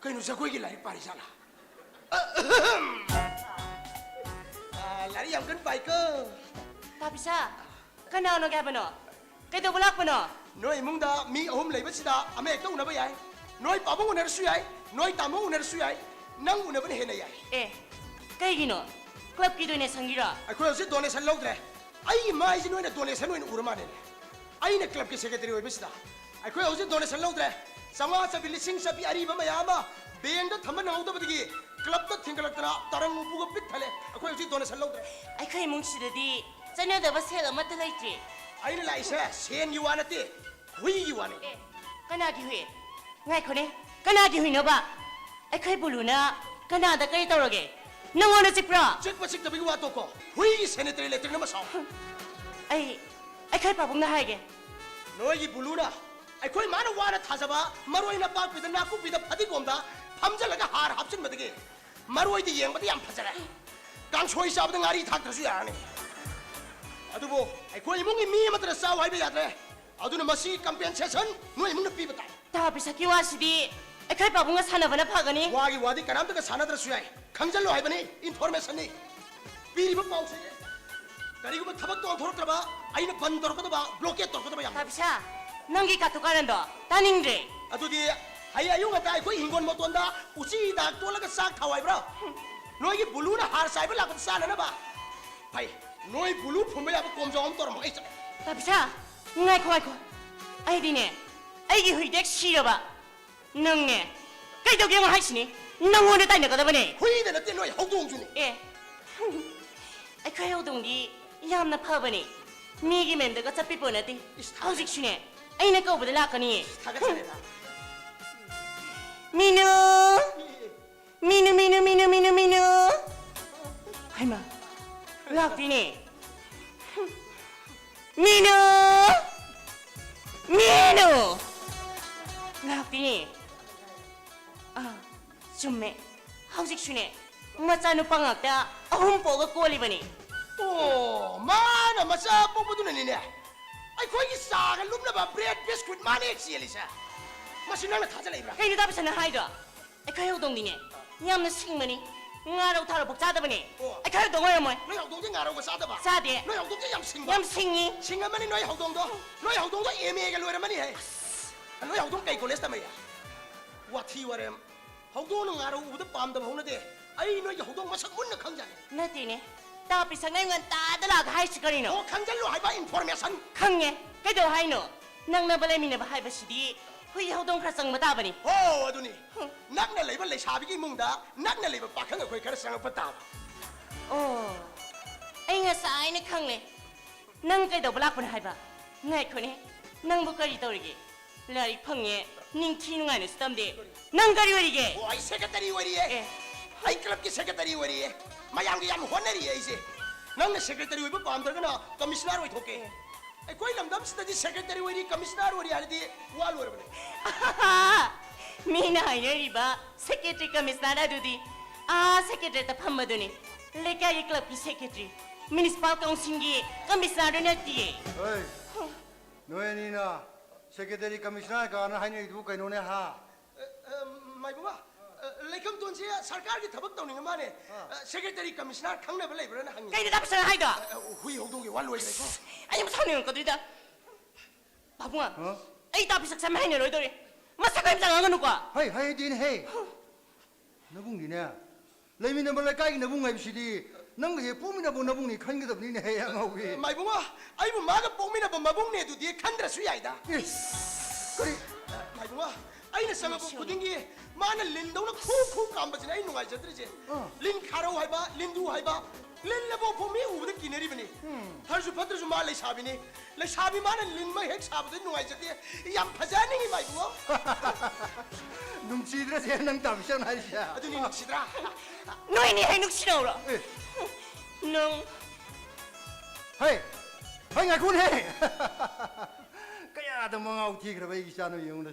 ꯀꯩꯅꯣ, ꯖꯒꯣꯏꯒꯤ ꯂꯥꯏꯔꯤꯛ ꯄꯥꯔꯤ ꯖꯥꯠꯂꯥ? ꯑ, ꯂꯥꯏꯔꯤꯛ ꯌꯥꯝ ꯀꯟꯅ ꯄꯥꯏꯀꯣ꯫ ꯄꯥꯕꯤꯁꯥ, ꯀꯅꯥꯅꯣꯒꯦ ꯍꯥꯏꯕꯅꯣ? ꯀꯩꯗꯧꯕ ꯂꯥꯛꯄꯅꯣ? ꯅꯣꯏ ꯏꯃꯨꯡꯗ ꯃꯤ ꯑꯍꯨꯝ ꯂꯩꯕꯁꯤꯗ ꯑꯃ ꯍꯦꯛꯇ ꯎꯅꯕ ꯌꯥꯏ꯫ ꯅꯣꯏ ꯄꯥꯕꯨꯡ ꯎꯅꯔꯁꯨ ꯌꯥꯏ, ꯅꯣꯏ ꯇꯥꯃꯣ ꯎꯅꯔꯁꯨ ꯌꯥꯏ, ꯅꯪ ꯎꯅꯕꯅ ꯍꯦꯟꯅ ꯌꯥꯏ꯫ ꯑꯦ, ꯀꯩꯒꯤꯅꯣ? ꯀ꯭ꯂꯕꯀꯤ ꯗꯣꯅꯦꯁꯟꯒꯤꯔꯣ? ꯑꯩꯈꯣꯏ ꯍꯧꯖꯤꯛ ꯗꯣꯅꯦꯁꯟ ꯂꯧꯗ꯭ꯔꯦ꯫ ꯑꯩꯒꯤ ꯃꯥꯏꯁꯦ ꯅꯣꯏꯅ ꯗꯣꯅꯦꯁꯟ ꯑꯣꯏꯅ ꯎꯔ ꯃꯥꯜꯂꯦꯅꯦ꯫ ꯑꯩꯅ ꯀ꯭ꯂꯕꯀꯤ ꯁꯦꯀ꯭ꯔꯦꯇꯔꯤ ꯑꯣꯏꯕꯁꯤꯗ ꯑꯩꯈꯣꯏ ꯍꯧꯖꯤꯛ ꯗꯣꯅꯦꯁꯟ ꯂꯧꯗ꯭ꯔꯦ꯫ ꯆꯥꯝꯃꯉꯥ ꯆꯄꯤ, ꯂꯤꯁꯤꯡ ꯆꯄꯤ ꯑꯔꯤꯕ ꯃꯌꯥꯝ ꯑꯃ ꯕꯦꯡꯗ ꯊꯝꯕ ꯅꯪꯍꯧꯗꯕꯗꯒꯤ ꯀ꯭ꯂꯕꯇ ꯊꯤꯡꯒꯠꯂꯛꯇꯅ ꯇꯔꯪ ꯎꯄꯨꯒ ꯄꯤꯛ ꯊꯜꯂꯦ꯫ ꯑꯩꯈꯣꯏ ꯍꯧꯖꯤꯛ ꯗꯣꯅꯦꯁꯟ ꯂꯧꯗ꯭ꯔꯦ꯫ ꯑꯩꯈꯣꯏ ꯏꯃꯨꯡꯁꯤꯗꯗꯤ ꯆꯠꯅꯗꯕ ꯁꯦꯜ ꯑꯃꯠꯇ ꯂꯩꯇ꯭ꯔꯤ꯫ ꯑꯩꯅ ꯂꯥꯛꯏꯁꯦ ꯁꯦꯟꯒꯤ ꯋꯥ ꯅꯠꯇꯦ, ꯍꯨꯏꯒꯤ ꯋꯥꯅꯤ꯫ ꯑꯦ, ꯀꯅꯥꯒꯤ ꯍꯨꯏ? ꯉꯥꯏꯈꯣꯅꯦ, ꯀꯅꯥꯒꯤ ꯍꯨꯏꯅꯣꯕ? ꯑꯩꯈꯣꯏ ꯕꯨꯂꯨꯅ ꯀꯅꯥꯗ ꯀꯔꯤ ꯇꯧꯔꯒꯦ? ꯅꯪꯉꯣꯟꯗ ꯆꯤꯛꯄ꯭ꯔꯣ? ꯆꯤꯛꯄ ꯆꯤꯛꯇꯕꯒꯤ ꯋꯥ ꯇꯣꯛꯈꯣ꯫ ꯍꯨꯏꯒꯤ ꯁꯦꯅꯤꯇꯔꯤ ꯂꯦꯇ꯭ꯔꯤꯟ ꯑꯃ ꯁꯥꯎ꯫ ꯑꯩ, ꯑꯩꯈꯣꯏ ꯄꯥꯕꯨꯡꯅ ꯍꯥꯏꯒꯦ꯫ ꯅꯣꯏꯒꯤ ꯕꯨꯂꯨꯅ ꯑꯩꯈꯣꯏ ꯃꯥꯅ ꯋꯥꯅ ꯊꯥꯖꯕ ꯃꯔꯣꯏ ꯅꯄꯥꯛꯄꯤꯗ, ꯅꯥꯀꯨꯞꯄꯤꯗ, ꯐꯗꯤꯒꯣꯝꯗ ꯐꯝꯖꯜꯂꯒ ꯍꯥꯔ ꯍꯥꯞꯆꯤꯟꯕꯗꯒꯤ ꯃꯔꯣꯏꯗꯤ ꯌꯦꯡꯕꯗ ꯌꯥꯝ ꯐꯖꯔꯦ꯫ ꯀꯥꯡꯁꯣꯏ ꯆꯥꯕꯗ ꯉꯥꯔꯤ ꯊꯥꯛꯇ꯭ꯔꯁꯨ ꯌꯥꯔꯅꯤ꯫ ꯑꯗꯨꯕꯨ ꯑꯩꯈꯣꯏ ꯏꯃꯨꯡꯒꯤ ꯃꯤ ꯑꯃꯠꯇꯅ ꯆꯥꯎ ꯍꯥꯏꯕ ꯌꯥꯗ꯭ꯔꯦ꯫ ꯑꯗꯨꯅ ꯃꯁꯤ compensation ꯅꯣꯏ ꯏꯃꯨꯡꯅ ꯄꯤꯕ ꯇꯥꯏ꯫ ꯇꯥ ꯄꯤꯁꯛꯀꯤ ꯋꯥꯁꯤꯗꯤ ꯑꯩꯈꯣꯏ ꯄꯥꯕꯨꯡꯒ ꯁꯥꯟꯅꯕꯅ ꯐꯒꯅꯤ꯫ ꯋꯥꯒꯤ ꯋꯥꯗꯤ ꯀꯅꯥꯝꯇꯒ ꯁꯥꯟꯅꯗ꯭ꯔꯁꯨ ꯌꯥꯏ꯫ ꯈꯪꯖꯜꯂꯣ ꯍꯥꯏꯕꯅꯤ, information ꯅꯤ꯫ ꯄꯤꯔꯤꯕ ꯄꯥꯎꯁꯦ ꯀꯔꯤꯒꯨꯝꯕ ꯊꯕꯛꯇꯣ ꯑꯣꯟꯊꯣꯔꯛꯇ꯭ꯔꯕ ꯑꯩꯅ ꯕꯟ ꯇꯧꯔꯛꯀꯗꯕ, blockade ꯇꯧꯔꯛꯀꯗꯕ ꯌꯥꯝ ꯂꯩ꯫ ꯇꯥ ꯄꯤꯁꯥ, ꯅꯪꯒꯤ ꯀꯥꯇꯨ ꯀꯥꯔꯟꯗꯣ ꯇꯥꯅꯤꯡꯗ꯭ꯔꯦ꯫ ꯑꯗꯨꯗꯤ ꯍꯌꯦꯡ ꯑꯌꯨꯛ ꯉꯟꯇꯥ ꯑꯩꯈꯣꯏ ꯍꯤꯡꯒꯣꯜ ꯃꯇꯣꯟꯗ ꯎꯆꯤ ꯍꯤꯗꯥꯛ ꯇꯣꯠꯂꯒ ꯆꯥꯛ ꯊꯥꯎ ꯍꯥꯏꯕ꯭ꯔꯣ? ꯅꯣꯏꯒꯤ ꯕꯨꯂꯨꯅ ꯍꯥꯔ ꯆꯥꯏꯕ ꯂꯥꯛꯄꯗ ꯆꯥꯅꯅꯕ? ꯐꯩ, ꯅꯣꯏ ꯕꯨꯂꯨ ꯐꯨꯝꯕ ꯌꯥꯕ ꯀꯣꯝꯖꯥꯎ ꯑꯃ ꯇꯧꯔꯝꯃꯣ, ꯑꯩ ꯆꯠꯂꯦ꯫ ꯇꯥ ꯄꯤꯁꯥ, ꯉꯥꯏꯈꯣ, ꯉꯥꯏꯈꯣ꯫ ꯑꯩꯗꯤꯅꯦ, ꯑꯩꯒꯤ ꯍꯨꯏꯗꯦꯛ ꯁꯤꯔꯕ꯫ ꯅꯪꯅꯦ, ꯀꯩꯗꯧꯒꯦ ꯍꯥꯏꯁꯤꯅꯤ? ꯅꯪꯉꯣꯟꯗ ꯇꯥꯏꯅꯒꯗꯕꯅꯦ꯫ ꯍꯨꯏꯗ ꯅꯠꯇꯦ, ꯅꯣꯏ ꯍꯧꯗꯣꯡꯁꯨꯅꯦ꯫ ꯑꯦ, ꯑꯩꯈꯣꯏ ꯍꯧꯗꯣꯡꯗꯤ ꯌꯥꯝꯅ ꯐꯕꯅꯦ꯫ ꯃꯤꯒꯤ ꯃꯌꯨꯝꯗꯒ ꯆꯠꯄꯤꯄꯣ ꯅꯠꯇꯦ꯫ ꯏꯁ, ꯊꯥꯒꯠꯆꯔꯤ꯫ ꯍꯧꯖꯤꯛꯁꯨꯅꯦ, ꯑꯩꯅ ꯀꯧꯕꯗ ꯂꯥꯛꯀꯅꯤꯌꯦ꯫ ꯊꯥꯒꯠꯆꯔꯤꯗ꯫ ꯃꯤꯅꯨ! ꯃꯤꯅꯨ, ꯃꯤꯅꯨ, ꯃꯤꯅꯨ, ꯃꯤꯅꯨ, ꯃꯤꯅꯨ꯫ ꯍꯩꯃꯥ, ꯂꯥꯛꯇꯦꯅꯦ꯫ ꯃꯤꯅꯨ! ꯃꯤꯅꯨ! ꯂꯥꯛꯇꯦꯅꯦ꯫ ꯑꯥ, ꯆꯨꯝꯃꯦ꯫ ꯍꯧꯖꯤꯛꯁꯨꯅꯦ, ꯃꯆꯥꯅꯨꯄꯥ ꯉꯥꯛꯇ ꯑꯍꯨꯝ ꯄꯣꯛꯑꯒ ꯀꯣꯜꯂꯤꯕꯅꯤ꯫ ꯑꯣ, ꯃꯥꯅ ꯃꯆꯥ ꯄꯣꯛꯄꯗꯨꯅꯅꯤꯅꯦ ꯑꯩꯈꯣꯏꯒꯤ ꯆꯥꯒ ꯂꯨꯝꯅꯕ bread biscuit ꯃꯥꯅ ꯍꯦꯛ ꯆꯦꯜꯂꯤꯁꯦ꯫ ꯃꯁꯤ ꯅꯪꯅ ꯊꯥꯖꯜꯂꯛꯏꯕ꯭ꯔꯥ? ꯀꯩꯅꯣ ꯇꯥ ꯄꯤꯁꯥꯅ ꯍꯥꯏꯗꯣ? ꯑꯩꯈꯣꯏ ꯍꯧꯗꯣꯡꯗꯤꯅꯦ, ꯌꯥꯝꯅ ꯁꯤꯡꯕꯅꯤ꯫ ꯉꯥꯔꯧ ꯊꯥꯔꯣ ꯄꯣꯛ ꯆꯥꯗꯕꯅꯦ꯫ ꯑꯣ꯫ ꯑꯩꯈꯣꯏ ꯍꯧꯗꯣꯡ ꯑꯣꯏꯔꯝꯃꯣꯏ꯫ ꯅꯣꯏ ꯍꯧꯗꯣꯡꯗꯤ ꯉꯥꯔꯧꯒ ꯆꯥꯗꯕ? ꯆꯥꯗꯦ꯫ ꯅꯣꯏ ꯍꯧꯗꯣꯡꯁꯦ ꯌꯥꯝ ꯁꯤꯡꯕ? ꯌꯥꯝ ꯁꯤꯡꯉꯤ꯫ ꯁꯤꯡꯉꯝꯃꯅꯤ ꯅꯣꯏ ꯍꯧꯗꯣꯡꯗꯣ꯫ ꯅꯣꯏ ꯍꯧꯗꯣꯡꯗꯣ M A ꯒ ꯂꯣꯏꯔꯝꯃꯅꯤ ꯍꯦ꯫ ꯅꯣꯏ ꯍꯧꯗꯣꯡ ꯀꯩ college ꯇꯝꯃꯛꯏ? ꯋꯥꯊꯤ ꯋꯥꯔꯦꯝ꯫ ꯍꯧꯗꯣꯡꯅ ꯉꯥꯔꯧ ꯎꯕꯗ ꯄꯥꯝꯗꯕ ꯍꯧꯅꯗꯦ꯫ ꯑꯩ ꯅꯣꯏꯒꯤ ꯍꯧꯗꯣꯡ ꯃꯁꯛ ꯃꯨꯟꯅ ꯈꯪꯖꯥꯠꯅꯤ꯫ ꯅꯠꯇꯦꯅꯦ꯫ ꯇꯥ ꯄꯤꯁꯛ ꯅꯪ ꯉꯟꯇꯥꯗ ꯂꯥꯛꯑꯒ ꯍꯥꯏꯁꯤ ꯀꯔꯤꯅꯣ? ꯑꯣ, ꯈꯪꯖꯜꯂꯨ ꯍꯥꯏꯕ information꯫ ꯈꯪꯉꯦ꯫ ꯀꯩꯗꯧ ꯍꯥꯏꯅꯣ? ꯅꯛꯅꯕ ꯂꯩꯃꯤꯟꯅꯕ ꯍꯥꯏꯕꯁꯤꯗꯤ ꯍꯨꯏ ꯍꯧꯗꯣꯡ ꯈꯔ ꯆꯪꯕ ꯇꯥꯕꯅꯤ꯫ ꯑꯣ, ꯑꯗꯨꯅꯤ꯫ ꯍꯨꯝ꯫ ꯅꯛꯅ ꯂꯩꯕ ꯂꯩꯁꯥꯕꯤꯒꯤ ꯏꯃꯨꯡꯗ ꯅꯛꯅ ꯂꯩꯕ ꯄꯥꯈꯪ ꯑꯩꯈꯣꯏ ꯈꯔ ꯆꯪꯉꯛꯄ ꯇꯥꯕ꯫ ꯑꯣ, ꯑꯩ ꯉꯁꯥꯏꯅ ꯈꯪꯂꯦ꯫ ꯅꯪ ꯀꯩꯗꯧꯕ ꯂꯥꯛꯄꯅꯣ ꯍꯥꯏꯕ? ꯉꯥꯏꯈꯣꯅꯦ, ꯅꯪꯕꯨ ꯀꯔꯤ ꯇꯧꯔꯤꯒꯦ? ꯂꯥꯏꯔꯤꯛ ꯐꯪꯉꯦ, ꯅꯤꯡꯊꯤ ꯅꯨꯡꯉꯥꯏꯅꯁꯨ ꯇꯝꯗꯦ꯫ ꯅꯪ ꯀꯔꯤ ꯑꯣꯏꯔꯤꯒꯦ? ꯑꯣ, ꯑꯩ secretary ꯑꯣꯏꯔꯤꯌꯦ꯫ ꯑꯦ꯫ ꯑꯩ club ꯀꯤ secretary ꯑꯣꯏꯔꯤꯌꯦ꯫ ꯃꯌꯥꯝꯒꯤ ꯌꯥꯝ ꯍꯣꯠꯅꯔꯤꯌꯦ ꯑꯩꯁꯦ꯫ ꯅꯪꯅ secretary ꯑꯣꯏꯕ ꯄꯥꯝꯗ꯭ꯔꯒꯅ commissioner ꯑꯣꯏꯊꯣꯛꯀꯦ꯫ ꯑꯦ꯫ ꯑꯩꯈꯣꯏ ꯂꯝꯗꯝꯁꯤꯗꯗꯤ secretary ꯑꯣꯏꯔꯤ, commissioner ꯑꯣꯏꯔꯤ ꯍꯥꯏꯔꯗꯤ ꯋꯥ ꯂꯣꯏꯔꯕꯅꯦ꯫ ꯃꯤꯅ ꯍꯥꯏꯅꯔꯤꯕ secretary commissioner ꯑꯗꯨꯗꯤ ꯑꯥ secretary ꯗ ꯐꯝꯕꯗꯨꯅꯤ, ꯂꯩꯀꯥꯏꯒꯤ club ꯀꯤ secretary꯫ ꯃ꯭ꯌꯨꯅꯤꯁꯤꯄꯥꯜ ꯀꯥꯎꯟꯁꯤꯜꯒꯤ ꯀꯃꯤꯁꯅꯔꯗꯨ ꯅꯠꯇꯤꯌꯦ꯫ ꯍꯣꯏ, ꯅꯣꯏ ꯑꯅꯤꯅ ꯁꯦꯀ꯭ꯔꯦꯇꯔꯤ ꯀꯃꯤꯁꯅꯔ ꯀꯥꯅ ꯍꯥꯏꯅꯔꯤꯗꯨꯕꯨ ꯀꯩꯅꯣꯅꯦ, ꯍꯥ? ꯑ, ꯑ, ꯃꯥꯏꯕꯨꯡꯉꯣ, ꯑ, ꯂꯩꯈꯝꯇꯣꯟꯁꯦ ꯁꯔꯀꯥꯔꯒꯤ ꯊꯕꯛ ꯇꯧꯅꯤꯡꯉ ꯃꯥꯅꯦ꯫ ꯑꯥ꯫ ꯑ, ꯁꯦꯀ꯭ꯔꯦꯇꯔꯤ ꯀꯃꯤꯁꯅꯔ ꯈꯪꯅꯕ ꯂꯩꯕ꯭ꯔꯥꯅ ꯍꯪꯉꯤ꯫ ꯀꯩꯅꯣ ꯇꯥ ꯄꯩꯁꯥ ꯍꯥꯏꯗꯣ? ꯑ, ꯑ, ꯍꯨꯏ ꯍꯧꯗꯣꯡꯒꯤ ꯋꯥ ꯂꯣꯏꯈ꯭ꯔꯦꯀꯣ꯫ ꯑꯩ ꯌꯥꯝ ꯁꯥꯎꯅꯤꯡꯉꯛꯀꯗꯧꯔꯤꯗ꯫ ꯄꯥꯕꯨꯡ, ꯍꯥ? ꯑꯩ ꯇꯥ ꯄꯩꯁꯥ ꯁꯝ ꯍꯥꯏꯅꯔꯣꯏꯗꯧꯔꯤ꯫ ꯃꯁꯛ ꯀꯔꯤꯝꯇ ꯉꯥꯡꯒꯅꯨꯀꯣ꯫ ꯍꯩ, ꯍꯩ, ꯍꯩꯗꯤꯅꯦ, ꯍꯦ꯫ ꯅꯕꯨꯡꯅꯤꯅꯦ꯫ ꯂꯩꯃꯤꯟꯅꯕ ꯂꯩꯀꯥꯏꯒꯤ ꯅꯕꯨꯡ ꯍꯥꯏꯕꯁꯤꯗꯤ ꯅꯪꯒ ꯍꯦꯛ ꯄꯣꯛꯃꯤꯟꯅꯕ ꯅꯕꯨꯡꯅꯤ ꯈꯟꯒꯗꯕꯅꯤꯅꯦ, ꯍꯦ, ꯑꯉꯥꯎꯕꯤ꯫ ꯃꯥꯏꯕꯨꯡꯉꯣ, ꯑꯩꯕꯨ ꯃꯥꯒ ꯄꯣꯛꯃꯤꯟꯅꯕ ꯃꯕꯨꯡꯅꯦ ꯑꯗꯨꯗꯤ ꯈꯟꯗ꯭ꯔꯁꯨ ꯌꯥꯏꯗ꯫ ꯏꯁ, ꯀꯔꯤ? ꯃꯥꯏꯕꯨꯡꯉꯣ, ꯑꯩꯅ ꯆꯪꯉꯛꯄ ꯈꯨꯗꯤꯡꯒꯤ ꯃꯥꯅ ꯂꯤꯟꯗꯧꯅ ꯈꯨ ꯈꯨ ꯀꯥꯝꯕꯁꯤꯅ ꯑꯩ ꯅꯨꯡꯉꯥꯏꯖꯗ꯭ꯔꯤꯁꯦ꯫ ꯑꯥ꯫ ꯂꯤꯟ ꯈꯥꯔꯧ ꯍꯥꯏꯕ, ꯂꯤꯟꯗꯨ ꯍꯥꯏꯕ, ꯂꯤꯜꯂꯕꯣꯛ ꯐꯥꯎ ꯃꯤ ꯎꯕꯗ ꯀꯤꯅꯔꯤꯕꯅꯤ꯫ ꯎꯝ꯫ ꯐꯔꯁꯨ ꯐꯠꯇ꯭ꯔꯁꯨ ꯃꯥ ꯂꯩꯁꯥꯕꯤꯅꯤ꯫ ꯂꯩꯁꯥꯕꯤ ꯃꯥꯅ ꯂꯤꯟꯃꯛ ꯍꯦꯛ ꯁꯥꯕꯗ ꯅꯨꯡꯉꯥꯏꯖꯗꯦ꯫ ꯌꯥꯝ ꯐꯖꯍꯟꯅꯤꯡꯉꯤ, ꯃꯥꯏꯕꯨꯡꯉꯣ꯫ ꯅꯨꯡꯁꯤꯗ꯭ꯔꯁꯦ ꯅꯪ ꯇꯥꯕꯤꯁꯪ ꯍꯥꯏꯔꯤꯁꯦ? ꯑꯗꯨꯅꯤ ꯅꯨꯡꯁꯤꯗ꯭ꯔꯥ? ꯅꯣꯏꯅꯤ ꯍꯦꯛ ꯅꯨꯡꯁꯤꯅꯧꯔꯣ? ꯑꯦ꯫ ꯅꯪ꯫ ꯍꯩ! ꯍꯩ, ꯉꯥꯏꯈꯣꯅꯦ! ꯀꯌꯥꯗ ꯃꯉꯥꯎ ꯊꯤꯈ꯭ꯔꯕ ꯑꯩꯒꯤ ꯏꯆꯥꯅꯣ ꯌꯦꯡꯉꯨꯅꯦ꯫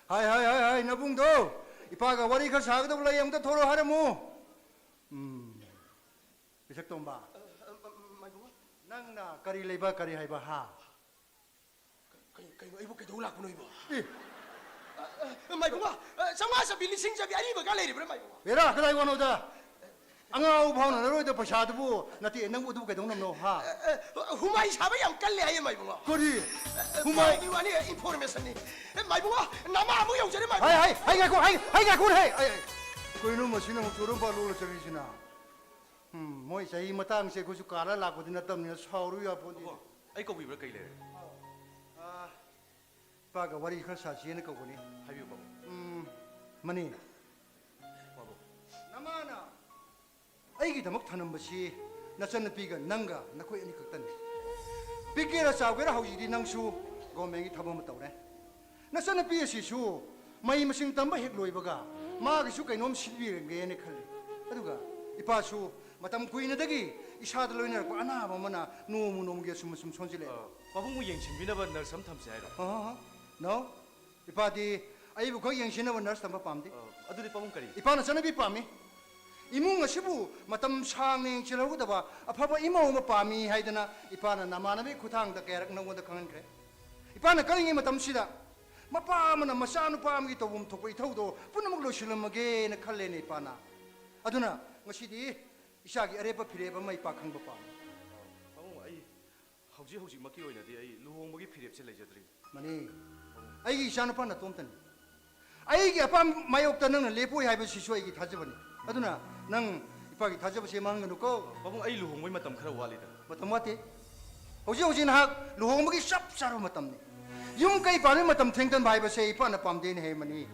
ꯍꯥꯏ, ꯍꯥꯏ, ꯍꯥꯏ, ꯍꯥꯏ, ꯅꯕꯨꯡꯗꯣ! ꯏꯄꯥꯒ ꯋꯥꯔꯤ ꯈꯔ ꯁꯥꯒꯗꯕ ꯂꯩ, ꯑꯃꯨꯛꯇ ꯊꯣꯔꯛꯑꯣ ꯍꯥꯏꯔꯝꯃꯨ꯫ ꯎꯝ꯫ ꯄꯤꯁꯛꯇꯣꯝꯕ, ꯑ, ꯑ, ꯑ, ꯃꯥꯏꯕꯨꯡꯉꯣ꯫ ꯅꯪꯅ ꯀꯔꯤ ꯂꯩꯕ, ꯀꯔꯤ ꯍꯥꯏꯕ, ꯍꯥ? ꯀꯩ-, ꯀꯩꯅꯣ, ꯑꯩꯕꯨ ꯀꯩꯗꯧ ꯂꯥꯛꯄꯅꯣ ꯑꯩꯕꯣ? ꯑꯦ꯫ ꯑ, ꯑ, ꯃꯥꯏꯕꯨꯡꯉꯣ, ꯑ, ꯆꯥꯝꯃꯉꯥ ꯆꯥꯝꯃꯔꯤ, ꯂꯤꯁꯤꯡ ꯆꯥꯝꯃꯔꯤ ꯑꯔꯤꯕꯒ ꯂꯩꯔꯤꯕ꯭ꯔꯥ, ꯃꯥꯏꯕꯨꯡꯉꯣ? ꯍꯦꯔꯥ, ꯀꯗꯥꯏ ꯋꯥꯅꯣꯗ? ꯑꯉꯥꯎ ꯐꯥꯎꯅꯔꯔꯣꯏꯗ ꯄꯩꯁꯥꯗꯨꯕꯨ, ꯅꯠꯇꯦ, ꯅꯪꯕꯨ ꯑꯗꯨꯕꯨ ꯀꯩꯗꯧꯅꯕꯅꯣ, ꯍꯥ? ꯑ, ꯑ, ꯍꯨꯃꯥꯏ ꯁꯥꯕ ꯌꯥꯝ ꯀꯜꯂꯦ ꯍꯥꯏꯌꯦ, ꯃꯥꯏꯕꯨꯡꯉꯣ꯫ ꯀꯔꯤ? ꯑ, ꯑ, ꯍꯨꯃꯥꯏ? ꯄꯥꯎꯒꯤ ꯋꯥꯅꯤ, information ꯅꯤ꯫ ꯑꯦ, ꯃꯥꯏꯕꯨꯡꯉꯣ, ꯅꯃꯥ ꯑꯃꯨꯛ ꯌꯧꯖꯔꯦ, ꯃꯥꯏꯕꯨꯡꯉꯣ꯫ ꯍꯥꯏ, ꯍꯥꯏ, ꯍꯥꯏ, ꯉꯥꯏꯈꯣ, ꯍꯥꯏ, ꯍꯥꯏ, ꯉꯥꯏꯈꯣ, ꯍꯥꯏ, ꯑꯩ, ꯑꯩ꯫ ꯀꯩꯅꯣ ꯃꯁꯤꯅ ꯑꯃꯨꯛ ꯆꯣꯔꯝ ꯄꯥ ꯂꯣꯜꯂ ꯆꯪꯉꯤꯁꯤꯅ? ꯎꯝ, ꯃꯣꯏ ꯆꯍꯤ ꯃꯇꯥꯡꯁꯦ ꯑꯩꯈꯣꯏꯁꯨ ꯀꯥꯔ ꯂꯥꯛꯄꯗꯤ ꯅꯠꯇꯕꯅꯤꯅ ꯁꯥꯎꯔꯨ ꯌꯥꯄꯣꯟꯇꯦ꯫ ꯑꯣ, ꯑꯩ ꯀꯧꯕꯤꯕ꯭ꯔꯥ? ꯀꯩ ꯂꯩꯔꯦ? ꯑꯥ, ꯏꯄꯥꯒ ꯋꯥꯔꯤ ꯈꯔ ꯁꯥꯁꯤꯅ ꯀꯧꯕꯅꯤ꯫ ꯍꯥꯏꯕꯤꯌꯨ, ꯄꯥꯕꯨꯡ꯫ ꯎꯝ, ꯃꯅꯤ꯫ ꯄꯥꯕꯨꯡ꯫ ꯅꯃꯥꯅ ꯑꯩꯒꯤꯗꯃꯛ ꯊꯅꯝꯕꯁꯤ ꯅꯆꯟꯅꯨꯄꯤꯒ ꯅꯪꯒ ꯅꯈꯣꯏ ꯑꯅꯤꯈꯛꯇꯅꯤ꯫ ꯄꯤꯛꯀꯦꯔꯥ ꯆꯥꯎꯒꯦꯔꯥ ꯍꯧꯖꯤꯛꯇꯤ ꯅꯪꯁꯨ ꯒꯣꯔꯃꯦꯟꯒꯤ ꯊꯕꯛ ꯑꯃ ꯇꯧꯔꯦ꯫ ꯅꯆꯟꯅꯨꯄꯤ ꯑꯁꯤꯁꯨ ꯃꯍꯩ ꯃꯁꯤꯡ ꯇꯝꯕ ꯍꯦꯛ ꯂꯣꯏꯕꯒ ꯃꯥꯒꯤꯁꯨ ꯀꯩꯅꯣꯝ ꯁꯤꯟꯕꯤꯔꯒꯦꯅ ꯈꯜꯂꯤ꯫ ꯑꯗꯨꯒ ꯏꯄꯥꯁꯨ ꯃꯇꯝ ꯀꯨꯏꯅꯗꯒꯤ ꯏꯁꯥꯗ ꯂꯣꯏꯅꯔꯛꯄ ꯑꯅꯥꯕ ꯑꯃꯅ ꯅꯣꯡꯃ ꯅꯣꯡꯃꯒꯤ ꯑꯁꯨꯝ ꯑꯁꯨꯝ ꯁꯣꯟꯖꯤꯜꯂꯛꯑꯦ꯫ ꯑ, ꯄꯥꯕꯨꯡꯕꯨ ꯌꯦꯡꯁꯤꯟꯕꯤꯅꯕ ꯅꯔꯁ ꯑꯃ ꯊꯝꯁꯦ ꯍꯥꯏꯔꯣ? ꯑ, ꯑ, ꯑ꯫ No꯫ ꯏꯄꯥꯗꯤ ꯑꯩꯕꯨ ꯈꯛ ꯌꯦꯡꯁꯤꯟꯅꯕ ꯅꯔꯁ ꯊꯝꯕ ꯄꯥꯝꯗꯦ꯫ ꯑ, ꯑꯗꯨꯗꯤ ꯄꯥꯕꯨꯡ ꯀꯔꯤ? ꯏꯄꯥꯅ ꯆꯠꯅꯕꯤ ꯄꯥꯝꯃꯤ꯫ ꯏꯃꯨꯡ ꯑꯁꯤꯕꯨ ꯃꯇꯝ ꯁꯥꯡꯅ ꯌꯦꯡꯁꯤꯜꯍꯧꯒꯗꯕ ꯑꯐꯕ ꯏꯃꯧ ꯑꯃ ꯄꯥꯝꯃꯤ ꯍꯥꯏꯗꯅ ꯏꯄꯥꯅ ꯅꯃꯥꯟꯅꯕꯒꯤ ꯈꯨꯠꯊꯥꯡꯗ ꯀꯌꯥꯔꯛ ꯅꯪꯉꯣꯟꯗ ꯈꯪꯍꯟꯈ꯭ꯔꯦ꯫ ꯏꯄꯥꯅ ꯀꯜꯂꯤꯉꯩ ꯃꯇꯝꯁꯤꯗ ꯃꯄꯥ ꯑꯃꯅ ꯃꯆꯥꯅꯨꯄꯥ ꯑꯃꯒꯤ ꯇꯧꯐꯝ ꯊꯣꯛꯄ ꯏꯊꯧꯗꯣ ꯄꯨꯝꯅꯃꯛ ꯂꯣꯏꯁꯤꯜꯂꯝꯃꯒꯦꯅ ꯈꯜꯂꯦꯅꯦ ꯏꯄꯥꯅ꯫ ꯑꯗꯨꯅ ꯉꯁꯤꯗꯤ ꯏꯆꯥꯒꯤ ꯑꯔꯦꯞꯄ ꯐꯤꯔꯦꯞ ꯑꯃ ꯏꯄꯥ ꯈꯪꯕ ꯄꯥꯝꯃꯤ꯫ ꯄꯥꯕꯨꯡ, ꯑꯩ ꯍꯧꯖꯤꯛ ꯍꯧꯖꯤꯛꯃꯛꯀꯤ ꯑꯣꯏꯅꯗꯤ ꯑꯩ ꯂꯨꯍꯣꯡꯕꯒꯤ ꯐꯤꯔꯦꯞꯁꯦ ꯂꯩꯖꯗ꯭ꯔꯤ꯫ ꯃꯅꯤ, ꯄꯥꯕꯨꯡ꯫ ꯑꯩꯒꯤ ꯏꯆꯥꯅꯨꯄꯥ ꯅꯇꯣꯝꯇꯅꯤ꯫ ꯑꯩꯒꯤ ꯑꯄꯥꯝꯕ ꯃꯥꯌꯣꯛꯇ ꯅꯪꯅ ꯂꯦꯞꯄꯣꯏ ꯍꯥꯏꯕꯁꯤꯁꯨ ꯑꯩꯒꯤ ꯊꯥꯖꯕꯅꯤ꯫ ꯑꯗꯨꯅ ꯅꯪ ꯏꯄꯥꯒꯤ ꯊꯥꯖꯕꯁꯦ ꯃꯥꯡꯒꯅꯨꯀꯣ꯫ ꯄꯥꯕꯨꯡ, ꯑꯩ ꯂꯨꯍꯣꯡꯕꯒꯤ ꯃꯇꯝ ꯈꯔ ꯋꯥꯠꯂꯤꯗ꯫ ꯃꯇꯝ ꯋꯥꯠꯇꯦ꯫ ꯍꯧꯖꯤꯛ ꯍꯧꯖꯤꯛ ꯅꯍꯥꯛ ꯂꯨꯍꯣꯡꯕꯒꯤ ꯆꯞ ꯆꯥꯕ ꯃꯇꯝꯅꯤ꯫ ꯌꯨꯝ ꯀꯩ ꯄꯥꯟꯕꯒꯤ ꯃꯇꯝ ꯊꯦꯡꯊꯟꯕ ꯍꯥꯏꯕꯁꯦ ꯏꯄꯥꯅ ꯄꯥꯝꯗꯦꯅ ꯍꯥꯏꯕꯅꯤ꯫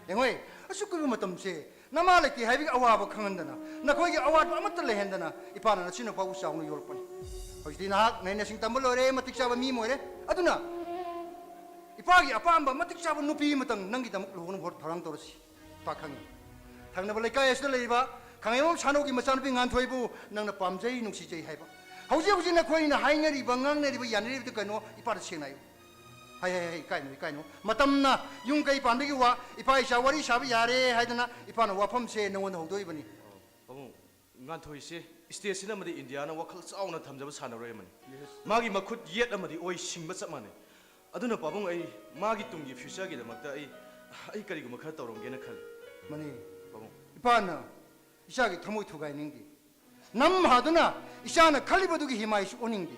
ꯌꯦꯡꯉꯣꯏ, ꯑꯁꯨꯛ ꯀꯨꯏꯕ ꯃꯇꯝꯁꯦ ꯅꯃꯥ ꯂꯩꯇꯦ ꯍꯥꯏꯕꯒꯤ ꯑꯋꯥꯕ ꯈꯪꯍꯟꯗꯅ, ꯅꯈꯣꯏꯒꯤ ꯑꯋꯥꯠꯄ ꯑꯃꯠꯇ ꯂꯩꯍꯟꯗꯅ ꯏꯄꯥꯅ ꯅꯆꯤꯟꯅꯄꯥꯕꯨ ꯆꯥꯎꯅ ꯌꯣꯛꯂꯛꯄꯅꯤ꯫ ꯍꯧꯖꯤꯛꯇꯤ ꯅꯍꯥꯛ ꯅꯍꯩ ꯅꯁꯤꯡ ꯇꯝꯕ ꯂꯣꯏꯔꯦ, ꯃꯇꯤꯛ ꯆꯥꯕ ꯃꯤ ꯑꯃ ꯑꯣꯏꯔꯦ꯫ ꯑꯗꯨꯅ ꯏꯄꯥꯒꯤ ꯑꯄꯥꯝꯕ ꯃꯇꯤꯛ ꯆꯥꯕ ꯅꯨꯄꯤ ꯑꯃꯇꯪ ꯅꯪꯒꯤꯗꯃꯛ ꯂꯨꯍꯣꯡꯅꯕ ꯍꯣꯠ-, ꯊꯧꯔꯥꯡ ꯇꯧꯔꯁꯤ꯫ ꯏꯄꯥ ꯈꯪꯉꯤ꯫ ꯊꯪꯅꯕ ꯂꯩꯀꯥꯏ ꯑꯁꯤꯗ ꯂꯩꯔꯤꯕ ꯈꯥꯉꯦꯝꯕꯝ ꯁꯥꯅꯧꯒꯤ ꯃꯆꯥꯅꯨꯄꯤ ꯉꯥꯟꯊꯣꯏꯕꯨ ꯅꯪꯅ ꯄꯥꯝꯖꯩ, ꯅꯨꯡꯁꯤꯖꯩ ꯍꯥꯏꯕ꯫ ꯍꯧꯖꯤꯛ ꯍꯧꯖꯤꯛ ꯅꯈꯣꯏꯅ ꯍꯥꯏꯅꯔꯤꯕ, ꯉꯥꯡꯅꯔꯤꯕ, ꯌꯥꯅꯔꯤꯕꯗꯨ ꯀꯩꯅꯣ? ꯏꯄꯥꯗ ꯁꯦꯡꯅ ꯍꯥꯏꯌꯨ꯫ ꯍꯥꯏ, ꯍꯥꯏ, ꯍꯥꯏ, ꯏꯀꯥꯏꯅꯨ, ꯏꯀꯥꯏꯅꯨ꯫ ꯃꯇꯝꯅ ꯌꯨꯝ ꯀꯩ ꯄꯥꯟꯕꯒꯤ ꯋꯥ, ꯏꯄꯥ ꯏꯆꯥ ꯋꯥꯔꯤ ꯁꯥꯕ ꯌꯥꯔꯦ ꯍꯥꯏꯗꯅ ꯏꯄꯥꯅ ꯋꯥꯐꯝꯁꯦ ꯅꯉꯣꯟꯗ ꯍꯧꯗꯣꯛꯏꯕꯅꯤ꯫ ꯄꯥꯕꯨꯡ, ꯉꯥꯟꯊꯣꯏꯁꯦ ꯁ꯭ꯇꯦꯠꯁꯤꯅ ꯑꯃꯗꯤ ꯏꯟꯗꯤꯌꯥꯅ ꯋꯥꯈꯜ ꯆꯥꯎꯅ ꯊꯝꯖꯕ ꯁꯥꯟꯅꯔꯣꯏ ꯑꯃꯅꯤ꯫ ꯃꯥꯒꯤ ꯃꯈꯨꯠ ꯌꯦꯠ ꯑꯃꯗꯤ ꯑꯣꯏ ꯁꯤꯡꯕ ꯆꯞ ꯃꯥꯟꯅꯩ꯫ ꯑꯗꯨꯅ ꯄꯥꯕꯨꯡ, ꯑꯩ ꯃꯥꯒꯤ ꯇꯨꯡꯒꯤ ꯐ꯭ꯌꯨꯆꯔꯒꯤꯗꯃꯛꯇ ꯑꯩ, ꯑꯩ ꯀꯔꯤꯒꯨꯝꯕ ꯈꯔ ꯇꯧꯔꯝꯒꯦꯅ ꯈꯜꯂꯤ꯫ ꯃꯅꯤ꯫ ꯄꯥꯕꯨꯡ꯫ ꯏꯄꯥꯅ ꯏꯆꯥꯒꯤ ꯊꯃꯣꯏ ꯊꯨꯒꯥꯏꯅꯤꯡꯗꯦ꯫ ꯅꯝ ꯍꯥꯗꯨꯅ ꯏꯆꯥꯅ ꯈꯜꯂꯤꯕꯗꯨꯒꯤ ꯍꯤꯃꯥꯏꯁꯨ ꯑꯣꯟꯅꯤꯡꯗꯦ꯫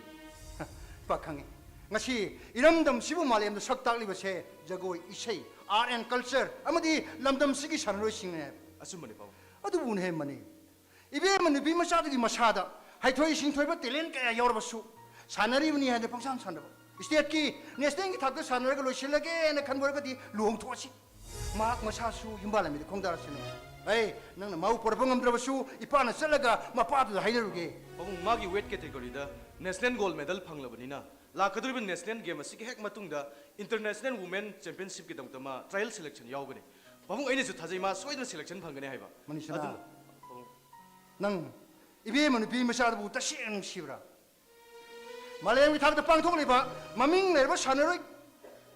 ꯏꯄꯥ ꯈꯪꯉꯤ꯫ ꯉꯁꯤ ꯏꯔꯝꯗꯝꯁꯤꯕꯨ ꯃꯥꯂꯦꯝꯗ ꯁꯛ ꯇꯥꯛꯂꯤꯕꯁꯦ ꯖꯒꯣꯏ, ꯏꯁꯩ, art and culture ꯑꯃꯗꯤ ꯂꯝꯗꯝꯁꯤꯒꯤ ꯁꯥꯟꯅꯔꯣꯏꯁꯤꯡꯅꯦ ꯍꯥꯏꯕ꯫ ꯑꯆꯨꯝꯕꯅꯤ ꯄꯥꯕꯨꯡ꯫ ꯑꯗꯨꯕꯨꯅꯦ ꯍꯦ ꯃꯅꯤ꯫ ꯏꯕꯦꯝꯃ ꯅꯨꯄꯤ ꯃꯆꯥꯗꯨꯒꯤ ꯃꯁꯥꯗ ꯍꯩꯊꯣꯏ ꯁꯤꯡꯊꯣꯏꯕ talent ꯀꯌꯥ ꯌꯥꯎꯔꯕꯁꯨ ꯁꯥꯟꯅꯔꯤꯕꯅꯤ ꯍꯥꯏꯅ ꯄꯪꯁꯥꯟ ꯁꯥꯟꯅꯕ꯫ ꯁ꯭ꯇꯦꯠꯀꯤ, ꯅꯦꯁꯅꯦꯜꯒꯤ ꯊꯥꯛꯇ ꯁꯥꯟꯅꯔꯒ ꯂꯣꯏꯁꯤꯜꯂꯒꯦꯅ ꯈꯟꯕ ꯑꯣꯏꯔꯒꯗꯤ ꯂꯨꯍꯣꯡꯊꯣꯛꯑꯁꯤ꯫ ꯃꯍꯥꯛ ꯃꯁꯥꯁꯨ ꯌꯨꯝꯕꯥꯜꯂꯝꯃꯤꯗ ꯈꯣꯡꯗꯥꯔꯁꯅꯨ꯫ ꯑꯩ ꯅꯪꯅ ꯃꯥꯕꯨ ꯄꯨꯔꯛꯄ ꯉꯝꯗ꯭ꯔꯕꯁꯨ ꯏꯄꯥꯅ ꯆꯠꯂꯒ ꯃꯄꯥꯗꯨꯗ ꯍꯥꯏꯅꯔꯨꯒꯦ꯫ ꯄꯥꯕꯨꯡ, ꯃꯥꯒꯤ weight categoryꯗ national gold medal ꯐꯪꯂꯕꯅꯤꯅ ꯂꯥꯛꯀꯗꯧꯔꯤꯕ national game ꯑꯁꯤꯒꯤ ꯍꯦꯛ ꯃꯇꯨꯡꯗ international women championshipꯀꯤꯗꯃꯛꯇ ꯃꯥ trial selection ꯌꯥꯎꯒꯅꯤ꯫ ꯄꯥꯕꯨꯡ, ꯑꯩꯅꯁꯨ ꯊꯥꯖꯩ ꯃꯥ ꯁꯣꯏꯗꯅ selection ꯐꯪꯒꯅꯤ ꯍꯥꯏꯕ꯫ ꯃꯅꯤꯁꯅꯥ, ꯑꯗꯨꯅ, ꯄꯥꯕꯨꯡ꯫ ꯅꯪ ꯏꯕꯦꯝꯃ ꯅꯨꯄꯤ ꯃꯆꯥꯗꯨꯕꯨ ꯇꯁꯦꯡꯅ ꯅꯨꯡꯁꯤꯕ꯭ꯔꯥ? ꯃꯥꯂꯦꯝꯒꯤ ꯊꯥꯛꯇ ꯄꯥꯡꯊꯣꯛꯂꯤꯕ ꯃꯃꯤꯡ ꯂꯩꯔꯕ ꯁꯥꯟꯅꯔꯣꯏ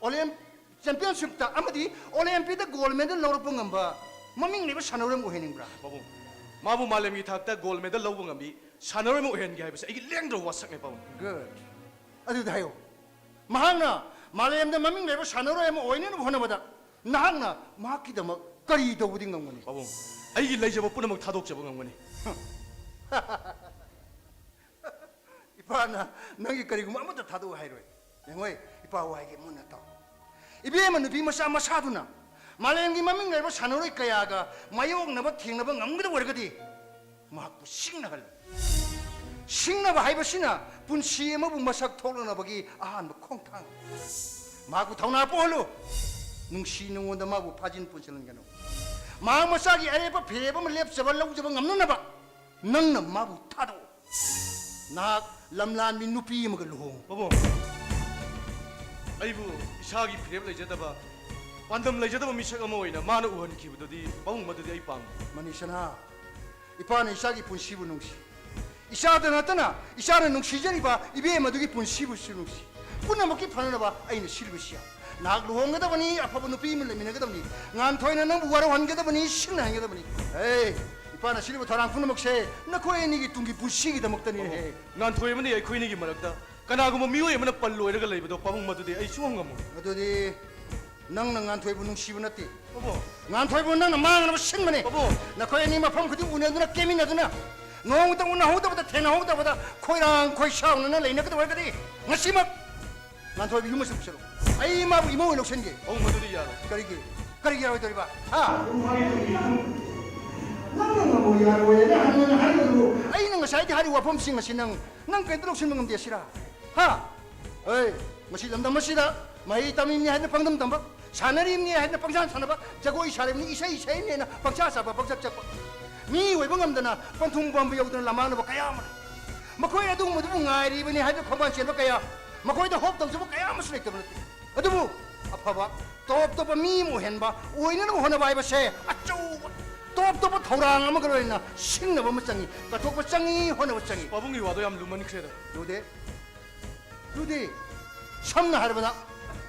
ꯑꯣꯂꯦꯝ-, championshipꯇ ꯑꯃꯗꯤ Olympicꯗ gold medal ꯂꯧꯔꯛꯄ ꯉꯝꯕ ꯃꯃꯤꯡ ꯂꯩꯕ ꯁꯥꯟꯅꯔꯣꯏ ꯑꯃ ꯑꯣꯏꯍꯟꯅꯤꯡꯕ꯭ꯔꯥ? ꯄꯥꯕꯨꯡ, ꯃꯥꯕꯨ ꯃꯥꯂꯦꯝꯒꯤ ꯊꯥꯛꯇ ꯒꯣꯜ ꯃꯦꯗꯜ ꯂꯧꯕ ꯉꯝꯕꯤ ꯁꯥꯟꯅꯔꯣꯏ ꯑꯃ ꯑꯣꯏꯍꯟꯒꯦ ꯍꯥꯏꯕꯁꯦ ꯑꯩꯒꯤ ꯂꯦꯡꯗ꯭ꯔꯕ ꯋꯥꯁꯛꯅꯦ, ꯄꯥꯕꯨꯡ꯫ ꯒꯨꯗ꯫ ꯑꯗꯨꯗꯤ ꯍꯥꯏꯌꯣ, ꯃꯍꯥꯛꯅ ꯃꯥꯂꯦꯝꯗ ꯃꯃꯤꯡ ꯂꯩꯔꯕ ꯁꯥꯟꯅꯔꯣꯏ ꯑꯃ ꯑꯣꯏꯅꯅꯕ ꯍꯣꯠꯅꯕꯗ ꯅꯍꯥꯛꯅ ꯃꯍꯥꯛꯀꯤꯗꯃꯛ ꯀꯔꯤ ꯇꯧꯕꯗꯤ ꯉꯝꯒꯅꯤ? ꯄꯥꯕꯨꯡ, ꯑꯩꯒꯤ ꯂꯩꯖꯕ ꯄꯨꯝꯅꯃꯛ ꯊꯥꯗꯣꯛꯆꯕ ꯉꯝꯒꯅꯤ꯫ ꯏꯄꯥꯅ ꯅꯪꯒꯤ ꯀꯔꯤꯒꯨꯝꯕ ꯑꯃꯠꯇ ꯊꯥꯗꯣꯛꯑꯣ ꯍꯥꯏꯔꯣꯏ꯫ ꯌꯦꯡꯉꯣꯏ, ꯏꯄꯥ ꯋꯥ ꯍꯥꯏꯒꯦ ꯃꯨꯟꯅ ꯇꯥꯎ꯫ ꯏꯕꯦꯝꯃ ꯅꯨꯄꯤ ꯃꯆꯥ ꯃꯁꯥꯗꯨꯅ ꯃꯥꯂꯦꯝꯒꯤ ꯃꯃꯤꯡ ꯂꯩꯔꯕ ꯁꯥꯟꯅꯔꯣꯏ ꯀꯌꯥꯒ ꯃꯥꯌꯣꯛꯅꯕ ꯊꯦꯡꯅꯕ ꯉꯝꯒꯗꯕ ꯑꯣꯏꯔꯒꯗꯤ ꯃꯍꯥꯛꯄꯨ ꯁꯤꯡꯅꯍꯜꯂꯨ꯫ ꯁꯤꯡꯅꯕ ꯍꯥꯏꯕꯁꯤꯅ ꯄꯨꯟꯁꯤ ꯑꯃꯕꯨ ꯃꯁꯛ ꯊꯣꯛꯂꯛꯅꯕꯒꯤ ꯑꯍꯥꯟꯕ ꯈꯣꯡꯊꯥꯡ꯫ ꯃꯍꯥꯛꯄꯨ ꯊꯧꯅꯥ ꯄꯣꯛꯍꯜꯂꯨ꯫ ꯅꯨꯡꯁꯤ ꯅꯉꯣꯟꯗ ꯃꯥꯕꯨ ꯐꯥꯖꯤꯟ ꯄꯨꯟꯁꯤꯜꯍꯟꯒꯅꯨ꯫ ꯃꯍꯥꯛ ꯃꯁꯥꯒꯤ ꯑꯔꯦꯞꯄ ꯐꯤꯔꯦꯞ ꯑꯃ ꯂꯦꯞꯆꯕ ꯂꯧꯖꯕ ꯉꯝꯅꯅꯕ ꯅꯪꯅ ꯃꯥꯕꯨ ꯊꯥꯗꯣꯛꯎ꯫ ꯅꯍꯥꯛ ꯂꯝꯂꯥꯟꯕꯤ ꯅꯨꯄꯤ ꯑꯃꯒ ꯂꯨꯍꯣꯡꯉꯨ꯫ ꯄꯥꯕꯨꯡ, ꯑꯩꯕꯨ ꯏꯁꯥꯒꯤ ꯐꯤꯔꯦꯞ ꯂꯩꯖꯗꯕ, ꯄꯥꯟꯗꯝ ꯂꯩꯖꯗꯕ ꯃꯤꯁꯛ ꯑꯃ ꯑꯣꯏꯅ ꯃꯥꯅ ꯎꯍꯟꯈꯤꯕꯗꯨꯗꯤ, ꯄꯥꯕꯨꯡ, ꯃꯗꯨꯗꯤ ꯑꯩ ꯄꯥꯝꯗꯦ꯫ ꯃꯅꯤꯁꯅꯥ, ꯏꯄꯥꯅ ꯏꯆꯥꯒꯤ ꯄꯨꯟꯁꯤꯕꯨ ꯅꯨꯡꯁꯤ꯫ ꯏꯆꯥꯗ ꯅꯠꯇꯅ ꯏꯆꯥꯅ ꯅꯨꯡꯁꯤꯖꯔꯤꯕ ꯏꯕꯦꯝ ꯑꯗꯨꯒꯤ ꯄꯨꯟꯁꯤꯕꯨꯁꯨ ꯅꯨꯡꯁꯤ꯫ ꯄꯨꯝꯅꯃꯛꯀꯤ ꯐꯅꯅꯕ ꯑꯩꯅ ꯁꯤꯜꯂꯤꯕꯁꯤ ꯌꯥꯎ꯫ ꯅꯍꯥꯛ ꯂꯨꯍꯣꯡꯒꯗꯕꯅꯤ, ꯑꯐꯕ ꯅꯨꯄꯤ ꯑꯃ ꯂꯩꯃꯤꯟꯅꯒꯗꯕꯅꯤ, ꯉꯥꯟꯊꯣꯏꯅ ꯅꯪꯕꯨ ꯋꯥꯔꯧꯍꯟꯒꯗꯕꯅꯤ, ꯁꯤꯡꯅꯍꯟꯒꯗꯕꯅꯤ꯫ ꯑꯦ, ꯏꯄꯥꯅ ꯁꯤꯜꯂꯤꯕ ꯊꯧꯔꯥꯡ ꯄꯨꯝꯅꯃꯛꯁꯦ ꯅꯈꯣꯏ ꯑꯅꯤꯒꯤ ꯇꯨꯡꯒꯤ ꯄꯨꯟꯁꯤꯒꯤꯗꯃꯛꯇꯅꯤꯅꯦꯍꯦ꯫ ꯉꯥꯟꯊꯣꯏ ꯑꯃꯗꯤ ꯑꯩꯈꯣꯏ ꯑꯅꯤꯒꯤ ꯃꯔꯛꯇ ꯀꯅꯥꯒꯨꯝꯕ ꯃꯤꯑꯣꯏ ꯑꯃꯅ ꯄꯜ ꯂꯣꯏꯔꯒ ꯂꯩꯕꯗꯣ, ꯄꯥꯕꯨꯡ, ꯃꯗꯨꯗꯤ ꯑꯩ ꯁꯨꯡꯉꯝ ꯉꯝꯃꯣꯏ꯫ ꯑꯗꯨꯗꯤ ꯅꯪꯅ ꯉꯥꯟꯊꯣꯏꯕꯨ ꯅꯨꯡꯁꯤꯕ ꯅꯠꯇꯦ꯫ ꯄꯥꯕꯨꯡ꯫ ꯉꯥꯟꯊꯣꯏꯕꯨ ꯅꯪꯅ ꯃꯥꯡꯅꯕ ꯁꯤꯟꯕꯅꯦ꯫ ꯄꯥꯕꯨꯡ꯫ ꯅꯈꯣꯏ ꯑꯅꯤ ꯃꯐꯝ ꯈꯨꯗꯤꯡ ꯎꯅꯗꯨꯅ ꯀꯦꯃꯤꯟꯅꯗꯨꯅ ꯅꯣꯡꯃꯇ ꯎꯅꯍꯧꯗꯕꯗ ꯊꯦꯡꯅꯍꯧꯗꯕꯗ ꯈꯣꯏꯔꯥꯡ ꯈꯣꯏꯁꯥꯎꯅꯅ ꯂꯩꯅꯒꯗꯕ ꯑꯣꯏꯔꯒꯗꯤ ꯉꯁꯤꯃꯛ ꯉꯥꯟꯊꯣꯏꯕꯨ ꯌꯨꯝ ꯑꯁꯤꯗ ꯄꯨꯁꯤꯜꯂꯨ꯫ ꯑꯩ ꯃꯥꯕꯨ ꯏꯃꯧ ꯑꯣꯏꯅ ꯂꯧꯁꯤꯟꯒꯦ꯫ ꯄꯥꯕꯨꯡ, ꯃꯗꯨꯗꯤ ꯌꯥꯔꯣꯏ꯫ ꯀꯔꯤꯒꯤ? ꯀꯔꯤꯒꯤ ꯌꯥꯔꯣꯏꯗꯧꯔꯤꯕ? ꯍꯥ? ꯅꯪꯅ ꯉꯝꯃꯣꯏ ꯌꯥꯔꯣꯏꯅ ꯍꯟꯅ ꯍꯟꯅ ꯍꯥꯏꯔꯤꯕꯗꯨꯕꯨ ꯑꯩꯅ ꯉꯁꯥꯏꯗꯤ ꯍꯥꯏꯔꯤꯕ ꯋꯥꯐꯝꯁꯤꯡ ꯑꯁꯤ ꯅꯪ, ꯅꯪ ꯀꯔꯤꯝꯇ ꯂꯧꯁꯤꯟꯕ ꯉꯝꯗꯦ ꯁꯤꯔꯥ? ꯍꯥ? ꯑꯩ, ꯃꯁꯤ ꯂꯝꯗꯝ ꯑꯁꯤꯗ ꯃꯍꯩ ꯇꯝꯂꯤꯕꯅꯤ ꯍꯥꯏꯗꯅ ꯄꯪꯗꯝ ꯇꯝꯕ, ꯁꯥꯟꯅꯔꯤꯕꯅꯤ ꯍꯥꯏꯗꯅ ꯄꯪꯁꯥꯟ ꯁꯥꯟꯅꯕ, ꯖꯒꯣꯏ ꯁꯥꯔꯤꯕꯅꯤ, ꯏꯁꯩ ꯏꯁꯩꯅꯦꯅ ꯄꯪꯁꯥ ꯁꯥꯕ, ꯄꯪꯆꯠ ꯆꯠꯄ꯫ ꯃꯤ ꯑꯣꯏꯕ ꯉꯝꯗꯅ ꯄꯟꯊꯨꯡ ꯄꯥꯟꯕ ꯌꯧꯗꯅ ꯂꯝꯃꯥꯡꯅꯕ ꯀꯌꯥ ꯑꯃ ꯂꯩ꯫ ꯃꯈꯣꯏ ꯑꯗꯨꯒꯨꯝꯕꯗꯨꯕꯨ ꯉꯥꯏꯔꯤꯕꯅꯤ ꯍꯥꯏꯗꯅ ꯈꯣꯡꯕꯥꯟ ꯆꯦꯟꯕ ꯀꯌꯥ, ꯃꯈꯣꯏꯗ ꯍꯣꯞ ꯇꯧꯖꯕ ꯀꯌꯥ ꯑꯃꯁꯨ ꯂꯩꯇꯕ ꯅꯠꯇꯦ꯫ ꯑꯗꯨꯕꯨ ꯑꯐꯕ ꯇꯣꯞ ꯇꯣꯞꯄ ꯃꯤ ꯑꯃ ꯑꯣꯏꯍꯟꯕ, ꯑꯣꯏꯅꯅꯕ ꯍꯣꯠꯅꯕ ꯍꯥꯏꯕꯁꯦ ꯑꯆꯧꯕ ꯇꯣꯞ ꯇꯣꯞꯄ ꯊꯧꯔꯥꯡ ꯑꯃꯒ ꯂꯣꯏꯅꯅ ꯁꯤꯡꯅꯕ ꯑꯃ ꯆꯪꯏ, ꯀꯠꯊꯣꯛꯄ ꯆꯪꯏ, ꯍꯣꯠꯅꯕ ꯆꯪꯏ꯫ ꯄꯥꯕꯨꯡꯒꯤ ꯋꯥꯗꯣ ꯌꯥꯝ ꯂꯨꯃꯟꯈ꯭ꯔꯦꯗ꯫ ꯂꯨꯗꯦ, ꯂꯨꯗꯦ꯫ ꯁꯝꯅ ꯍꯥꯏꯔꯕꯗ,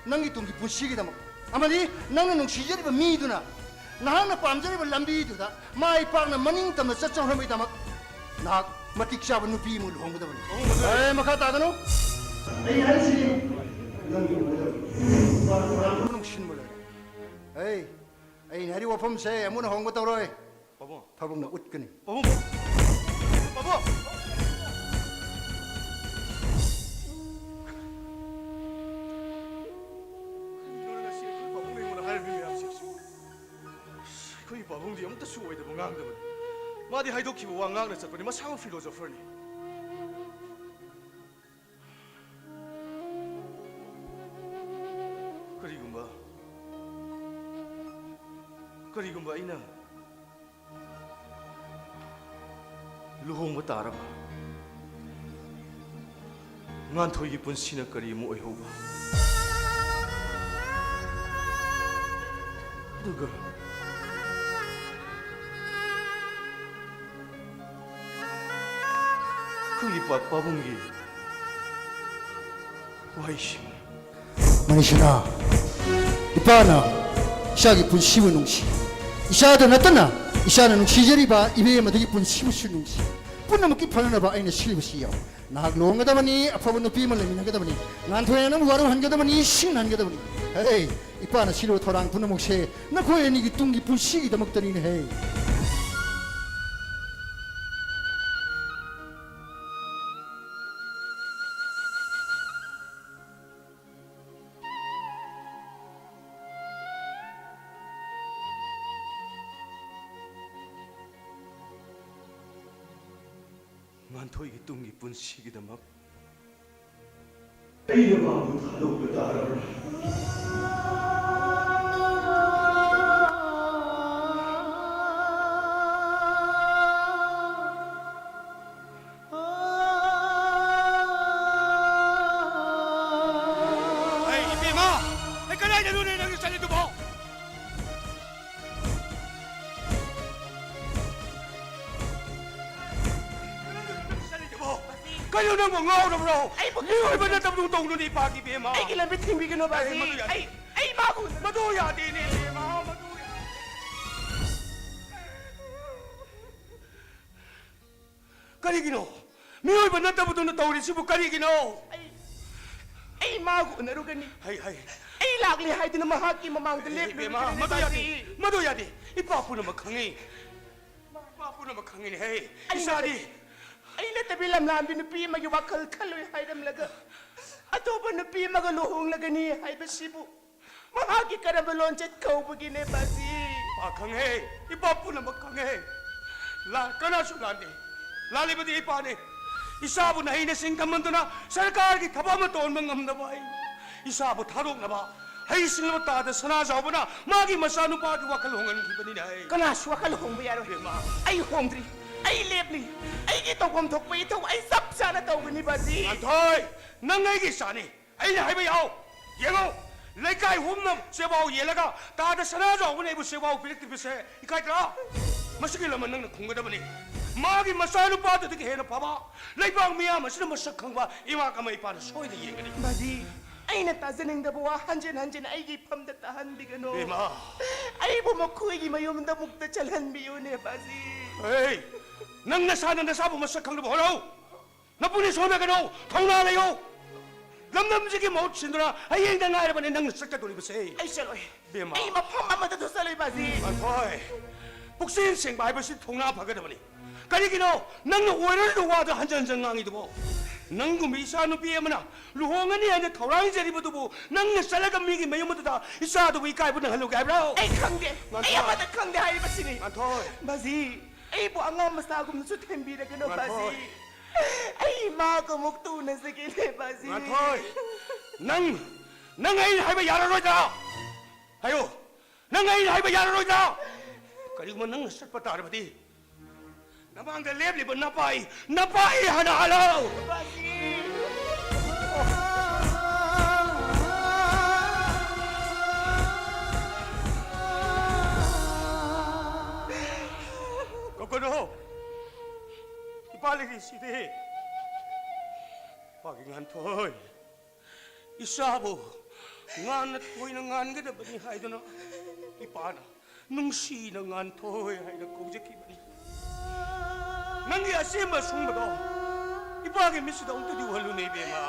ꯅꯪꯒꯤ ꯇꯨꯡꯒꯤ ꯄꯨꯟꯁꯤꯒꯤꯗꯃꯛ ꯑꯃꯗꯤ ꯅꯪꯅ ꯅꯨꯡꯁꯤꯖꯔꯤꯕ ꯃꯤꯗꯨꯅ ꯅꯍꯥꯛꯅ ꯄꯥꯝꯖꯔꯤꯕ ꯂꯝꯕꯤꯗꯨꯗ ꯃꯥꯏ ꯄꯥꯛꯅ ꯃꯅꯤꯡ ꯇꯝꯅ ꯆꯠꯆꯍꯧꯅꯕꯒꯤꯗꯃꯛ ꯅꯍꯥꯛ ꯃꯇꯤꯛ ꯆꯥꯕ ꯅꯨꯄꯤ ꯑꯃ ꯂꯨꯍꯣꯡꯒꯗꯕꯅꯤ꯫ ꯑꯍꯨꯝ ꯑꯗꯨ ꯑꯦ, ꯃꯈꯥ ꯇꯥꯒꯅꯨ꯫ ꯑꯩ ꯍꯥꯏꯔꯤꯁꯤ ꯅꯪ ꯂꯨꯍꯣꯡꯒꯗꯕꯅꯤ꯫ ꯅꯨꯡꯁꯤꯟꯕ ꯂꯣꯏꯔꯦ꯫ ꯑꯩ, ꯑꯩꯅ ꯍꯥꯏꯔꯤꯕ ꯋꯥꯐꯝꯁꯦ ꯑꯃꯨꯛ ꯍꯟꯅ ꯍꯣꯡꯕ ꯇꯧꯔꯣꯏ꯫ ꯄꯥꯕꯨꯡ꯫ ꯊꯕꯛꯅ ꯎꯠꯀꯅꯤ꯫ ꯄꯥꯕꯨꯡ! ꯄꯥꯕꯨꯡ! ꯀꯔꯤꯅꯣ ꯉꯁꯤ ꯑꯩꯈꯣꯏ ꯄꯥꯕꯨꯡꯅ ꯑꯩꯉꯣꯟꯗ ꯍꯥꯏꯔꯝꯃꯤ ꯃꯌꯥꯝꯁꯤꯕꯨ? ꯑꯩꯈꯣꯏꯒꯤ ꯄꯥꯕꯨꯡꯗꯤ ꯑꯃꯨꯛꯇꯁꯨ ꯑꯣꯏꯗꯕ ꯉꯥꯡꯗꯕꯅꯤ꯫ ꯃꯥꯗꯤ ꯍꯥꯏꯗꯣꯛꯈꯤꯕ ꯋꯥ ꯉꯥꯛꯅ ꯆꯠꯄꯅꯤ꯫ ꯃꯁꯥꯃꯛ philosopherꯅꯤ꯫ ꯀꯔꯤꯒꯨꯝꯕ, ꯀꯔꯤꯒꯨꯝꯕ ꯑꯩꯅ ꯂꯨꯍꯣꯡꯕ ꯇꯥꯔꯕ, ꯉꯥꯟꯊꯣꯏꯒꯤ ꯄꯨꯟꯁꯤꯅ ꯀꯔꯤ ꯑꯃꯨꯛ ꯑꯣꯏꯍꯧꯕ? ꯑꯗꯨꯒ ꯑꯩꯈꯣꯏꯒꯤ ꯄꯥ-, ꯄꯥꯕꯨꯡꯒꯤ ꯋꯥꯍꯩꯁꯤꯡ꯫ ꯃꯅꯤꯁꯅꯥ, ꯏꯄꯥꯅ ꯏꯆꯥꯒꯤ ꯄꯨꯟꯁꯤꯕꯨ ꯅꯨꯡꯁꯤ꯫ ꯏꯆꯥꯗ ꯅꯠꯇꯅ ꯏꯆꯥꯅ ꯅꯨꯡꯁꯤꯖꯔꯤꯕ ꯏꯕꯦꯝ ꯑꯗꯨꯒꯤ ꯄꯨꯟꯁꯤꯕꯨꯁꯨ ꯅꯨꯡꯁꯤ꯫ ꯄꯨꯝꯅꯃꯛꯀꯤ ꯐꯅꯅꯕ ꯑꯩꯅ ꯁꯤꯜꯂꯤꯕꯁꯤ ꯌꯥꯎ꯫ ꯅꯍꯥꯛ ꯂꯨꯍꯣꯡꯒꯗꯕꯅꯤ, ꯑꯐꯕ ꯅꯨꯄꯤ ꯑꯃ ꯂꯩꯃꯤꯟꯅꯒꯗꯕꯅꯤ꯫ ꯉꯥꯟꯊꯣꯏꯅ ꯅꯪꯕꯨ ꯋꯥꯔꯧꯍꯟꯒꯗꯕꯅꯤ, ꯁꯤꯡꯅꯍꯟꯒꯗꯕꯅꯤ꯫ ꯍꯦ, ꯏꯄꯥꯅ ꯁꯤꯜꯂꯤꯕ ꯊꯧꯔꯥꯡ ꯄꯨꯝꯅꯃꯛꯁꯦ ꯅꯈꯣꯏ ꯑꯅꯤꯒꯤ ꯇꯨꯡꯒꯤ ꯄꯨꯟꯁꯤꯒꯤꯗꯃꯛꯇꯅꯤꯅꯦ ꯍꯦ꯫ ꯉꯥꯟꯊꯣꯏꯒꯤ ꯇꯨꯡꯒꯤ ꯄꯨꯟꯁꯤꯒꯤꯗꯃꯛ ꯑꯩꯅ ꯃꯥꯕꯨ ꯊꯥꯗꯣꯛꯄ ꯇꯥꯔꯕ꯭ꯔꯥ? ꯑꯩ ꯏꯕꯦꯝꯃ! ꯑꯩ ꯀꯗꯥꯏꯗꯅꯣꯅꯦ ꯅꯪꯅ ꯆꯠꯂꯤꯗꯨꯕꯣ? ꯀꯩꯅꯣ ꯅꯪꯕꯨ ꯉꯥꯎꯔꯕ꯭ꯔꯣ? ꯑꯩꯕꯨ ꯃꯤꯑꯣꯏꯕ ꯅꯠꯇꯕꯗꯧ ꯇꯧꯅꯨꯅꯦ, ꯏꯄꯥꯒꯤ ꯏꯕꯦꯝꯃ꯫ ꯑꯩꯒꯤ ꯂꯝꯕꯤ ꯊꯤꯡꯕꯤꯒꯅꯨ, ꯕꯥꯖꯤ꯫ ꯑꯩ ꯃꯗꯨ ꯌꯥꯗꯦ꯫ ꯑꯩ, ꯑꯩ ꯃꯥꯕꯨ ꯃꯗꯨ ꯌꯥꯗꯦꯅꯦ, ꯏꯕꯦꯝꯃ, ꯃꯗꯨ ꯌꯥꯗꯦ꯫ ꯀꯔꯤꯒꯤꯅꯣ? ꯃꯤꯑꯣꯏꯕ ꯅꯠꯇꯕꯗꯨꯅ ꯇꯧꯔꯤꯁꯤꯕꯨ ꯀꯔꯤꯒꯤꯅꯣ? ꯑꯩ ꯑꯩ ꯃꯥꯒ ꯎꯅꯔꯨꯒꯅꯤ꯫ ꯍꯩ, ꯍꯩ. ꯑꯩ ꯂꯥꯛꯂꯦ ꯍꯥꯏꯗꯨꯅ ꯃꯍꯥꯛꯀꯤ ꯃꯃꯥꯡꯗ ꯏꯕꯦꯝꯃ, ꯂꯦꯞꯂꯨꯔꯒꯅꯤ ꯃꯗꯨ ꯌꯥꯗꯦ, ꯕꯥꯖꯤ꯫ ꯃꯗꯨ ꯌꯥꯗꯦ. ꯏꯄꯥ ꯄꯨꯝꯅꯃꯛ ꯈꯪꯉꯤ. ꯏꯄꯥ ꯄꯨꯝꯅꯃꯛ ꯈꯪꯉꯤꯅꯦ, ꯍꯦ. ꯑꯩ ꯏꯆꯥꯗꯤ. ꯑꯩ ꯅꯠꯇꯕꯤ ꯂꯝꯂꯥꯟꯕꯤ ꯅꯨꯄꯤ ꯑꯃꯒꯤ ꯋꯥꯈꯜ ꯈꯜꯂꯣꯏ ꯍꯥꯏꯔꯝꯂꯒ ꯑꯇꯣꯞꯄ ꯅꯨꯄꯤ ꯑꯃꯒ ꯂꯨꯍꯣꯡꯂꯒꯅꯤ ꯍꯥꯏꯕꯁꯤꯕꯨ ꯃꯍꯥꯛꯀꯤ ꯀꯔꯝꯕ ꯂꯣꯟꯆꯠ ꯀꯧꯕꯒꯤꯅꯦ, ꯕꯥꯖꯤ? ꯏꯄꯥ ꯈꯪꯉꯦ, ꯏꯄꯥ ꯄꯨꯝꯅꯃꯛ ꯈꯪꯉꯦ. ꯂꯥꯟ ꯀꯅꯥꯁꯨ ꯂꯥꯟꯗꯦ. ꯂꯥꯜꯂꯤꯕꯗꯤ ꯏꯄꯥꯅꯦ. ꯏꯆꯥꯕꯨ ꯅꯍꯩ ꯅꯁꯤꯡ ꯇꯝꯍꯟꯗꯨꯅ ꯁꯔꯀꯥꯔꯒꯤ ꯊꯕꯛ ꯑꯃ ꯇꯧꯍꯟꯕ ꯉꯝꯗꯕ ꯑꯩ, ꯏꯆꯥꯕꯨ ꯊꯥꯗꯣꯛꯅꯕ ꯍꯩꯁꯤꯡꯂꯕ ꯇꯥꯗ ꯁꯅꯥꯖꯥꯎꯕꯅ ꯃꯥꯒꯤ ꯃꯆꯥꯅꯨꯄꯥꯒꯤ ꯋꯥꯈꯜ ꯍꯣꯡꯍꯟꯈꯤꯕꯅꯤꯅꯦ ꯑꯩ. ꯀꯅꯥꯁꯨ ꯋꯥꯈꯜ ꯍꯣꯡꯕ ꯌꯥꯔꯣꯏ꯫ ꯏꯕꯦꯝꯃ. ꯑꯩ ꯍꯣꯡꯗ꯭ꯔꯤ, ꯑꯩ ꯂꯦꯞꯂꯤ, ꯑꯩꯒꯤ ꯇꯧꯐꯝ ꯊꯣꯛꯄ ꯏꯊꯧ ꯑꯩ ꯆꯞ ꯆꯥꯅ ꯇꯧꯒꯅꯤ, ꯕꯥꯖꯤ꯫ ꯉꯥꯟꯊꯣꯏ, ꯅꯪ ꯑꯩꯒꯤ ꯏꯆꯥꯅꯤ. ꯑꯩꯅ ꯍꯥꯏꯕ ꯌꯥꯎ. ꯌꯦꯡꯉꯨ, ꯂꯩꯀꯥꯏ ꯍꯨꯝꯅ ꯆꯦꯕꯥꯎ ꯌꯦꯜꯂꯒ ꯇꯥꯗ ꯁꯅꯥꯖꯥꯎꯕꯅ ꯑꯩꯕꯨ ꯆꯦꯕꯥꯎ ꯄꯤꯔꯛꯇ꯭ꯔꯤꯕꯁꯦ ꯏꯀꯥꯏꯗ꯭ꯔꯥ? ꯃꯁꯤꯒꯤ ꯂꯃꯟ ꯅꯪꯅ ꯈꯨꯝꯒꯗꯕꯅꯤ. ꯃꯥꯒꯤ ꯃꯆꯥꯅꯨꯄꯥꯗꯨꯗꯒꯤ ꯍꯦꯟꯅ ꯐꯕ, ꯂꯩꯕꯥꯛ ꯃꯤꯌꯥꯝ ꯑꯁꯤꯅ ꯃꯁꯛ ꯈꯪꯕ ꯏꯃꯥ ꯑꯃ ꯏꯄꯥꯅ ꯁꯣꯏꯗꯅ ꯌꯦꯡꯒꯅꯤ. ꯕꯥꯖꯤ, ꯑꯩꯅ ꯇꯥꯖꯅꯤꯡꯗꯕ ꯋꯥ ꯍꯟꯖꯤꯟ ꯍꯟꯖꯤꯟ ꯑꯩꯒꯤ ꯏꯐꯝꯗ ꯇꯥꯍꯟꯕꯤꯒꯅꯨ꯫ ꯏꯕꯦꯝꯃ. ꯑꯩꯕꯨ ꯃꯈꯣꯏꯒꯤ ꯃꯌꯨꯝꯗ ꯑꯃꯨꯛꯇ ꯆꯠꯍꯟꯕꯤꯌꯨꯅꯦ, ꯕꯥꯖꯤ꯫ ꯍꯦ, ꯅꯪ ꯅꯁꯥꯅ ꯅꯁꯥꯕꯨ ꯃꯁꯛ ꯈꯪꯅꯕ ꯍꯣꯠꯅꯧ. ꯅꯄꯨꯛꯅꯤꯡ ꯁꯣꯟꯊꯒꯅꯨ, ꯊꯧꯅꯥ ꯂꯩꯌꯨ. ꯂꯝꯗꯝꯁꯤꯒꯤ ꯃꯍꯨꯠ ꯁꯤꯟꯗꯨꯅ ꯍꯌꯦꯡꯗ ꯉꯥꯏꯔꯕꯅꯤ ꯅꯪꯅ ꯆꯠꯀꯗꯧꯔꯤꯕꯁꯦ. ꯑꯩ ꯆꯠꯂꯣꯏ꯫ ꯏꯕꯦꯝꯃ. ꯑꯩ ꯃꯐꯝ ꯑꯃꯗꯁꯨ ꯆꯠꯂꯣꯏ, ꯕꯥꯖꯤ꯫ ꯉꯥꯟꯊꯣꯏ, ꯄꯨꯛꯆꯦꯜ ꯁꯦꯡꯕ ꯍꯥꯏꯕꯁꯤ ꯊꯧꯅꯥ ꯐꯒꯗꯕꯅꯤ. ꯀꯔꯤꯒꯤꯅꯣ? ꯅꯪꯅ ꯑꯣꯏꯔꯣꯏꯗꯕ ꯋꯥꯗ ꯍꯟꯖꯟ ꯍꯟꯖꯟ ꯉꯥꯡꯉꯤꯗꯨꯕꯣ? ꯅꯪꯒꯨꯝꯕ ꯏꯆꯥ ꯅꯨꯄꯤ ꯑꯃꯅ ꯂꯨꯍꯣꯡꯒꯅꯤ ꯍꯥꯏꯅ ꯊꯧꯔꯥꯡꯖꯔꯤꯕꯗꯨꯕꯨ ꯅꯪꯅ ꯆꯠꯂꯒ ꯃꯤꯒꯤ ꯃꯌꯨꯝ ꯑꯗꯨꯗ ꯏꯆꯥꯗꯨꯕꯨ ꯏꯀꯥꯏꯕ ꯅꯪꯍꯜꯂꯨꯒꯦ ꯍꯥꯏꯕ꯭ꯔꯣ? ꯑꯩ ꯈꯪꯗꯦ꯫ ꯑꯩ ꯉꯥꯟꯊꯣꯏ. ꯑꯃꯠꯇ ꯈꯪꯗꯦ ꯍꯥꯏꯔꯤꯕꯁꯤꯅꯤ꯫ ꯉꯥꯟꯊꯣꯏ. ꯕꯥꯖꯤ, ꯑꯩꯕꯨ ꯑꯉꯥꯡ ꯃꯆꯥꯒꯨꯝꯅꯁꯨ ꯊꯦꯝꯕꯤꯔꯒꯅꯨ, ꯕꯥꯖꯤ꯫ ꯉꯥꯟꯊꯣꯏ. ꯑꯩ ꯏꯃꯥꯒ ꯑꯃꯨꯛꯇ ꯎꯅꯖꯒꯦꯅꯦ, ꯕꯥꯖꯤ꯫ ꯉꯥꯟꯊꯣꯏ. ꯅꯪ, ꯅꯪ ꯑꯩꯅ ꯍꯥꯏꯕ ꯌꯥꯔꯔꯣꯏꯗ꯭ꯔꯥ? ꯍꯥꯏꯌꯨ. ꯅꯪ ꯑꯩꯅ ꯍꯥꯏꯕ ꯌꯥꯔꯔꯣꯏꯗ꯭ꯔꯥ? ꯀꯔꯤꯒꯨꯝꯕ ꯅꯪꯅ ꯆꯠꯄ ꯇꯥꯔꯕꯗꯤ ꯅꯃꯥꯡꯗ ꯂꯦꯞꯂꯤꯕ ꯅꯄꯥꯏ, ꯅꯄꯥꯏ ꯍꯥꯟꯅ ꯍꯜꯂꯣ. ꯕꯥꯖꯤ꯫ ꯀꯧꯒꯅꯨ. ꯏꯄꯥ ꯂꯩꯔꯤꯁꯤꯗꯤ. ꯏꯄꯥꯒꯤ ꯉꯥꯟꯊꯣꯏ. ꯏꯆꯥꯕꯨ ꯉꯥꯟꯅ ꯊꯣꯏꯅ ꯉꯥꯟꯒꯗꯕꯅꯤ ꯍꯥꯏꯗꯨꯅ ꯏꯄꯥꯅ ꯅꯨꯡꯁꯤꯅ ꯉꯥꯟꯊꯣꯏ ꯍꯥꯏꯅ ꯀꯧꯖꯈꯤꯕꯅꯤ. ꯅꯪꯒꯤ ꯑꯆꯦꯝꯕ ꯁꯨꯝꯕꯗꯣ ꯏꯄꯥꯒꯤ ꯃꯤꯠꯁꯤꯗ ꯑꯃꯨꯛꯇꯗꯤ ꯎꯍꯜꯂꯨꯅꯦ, ꯏꯕꯦꯝꯃ꯫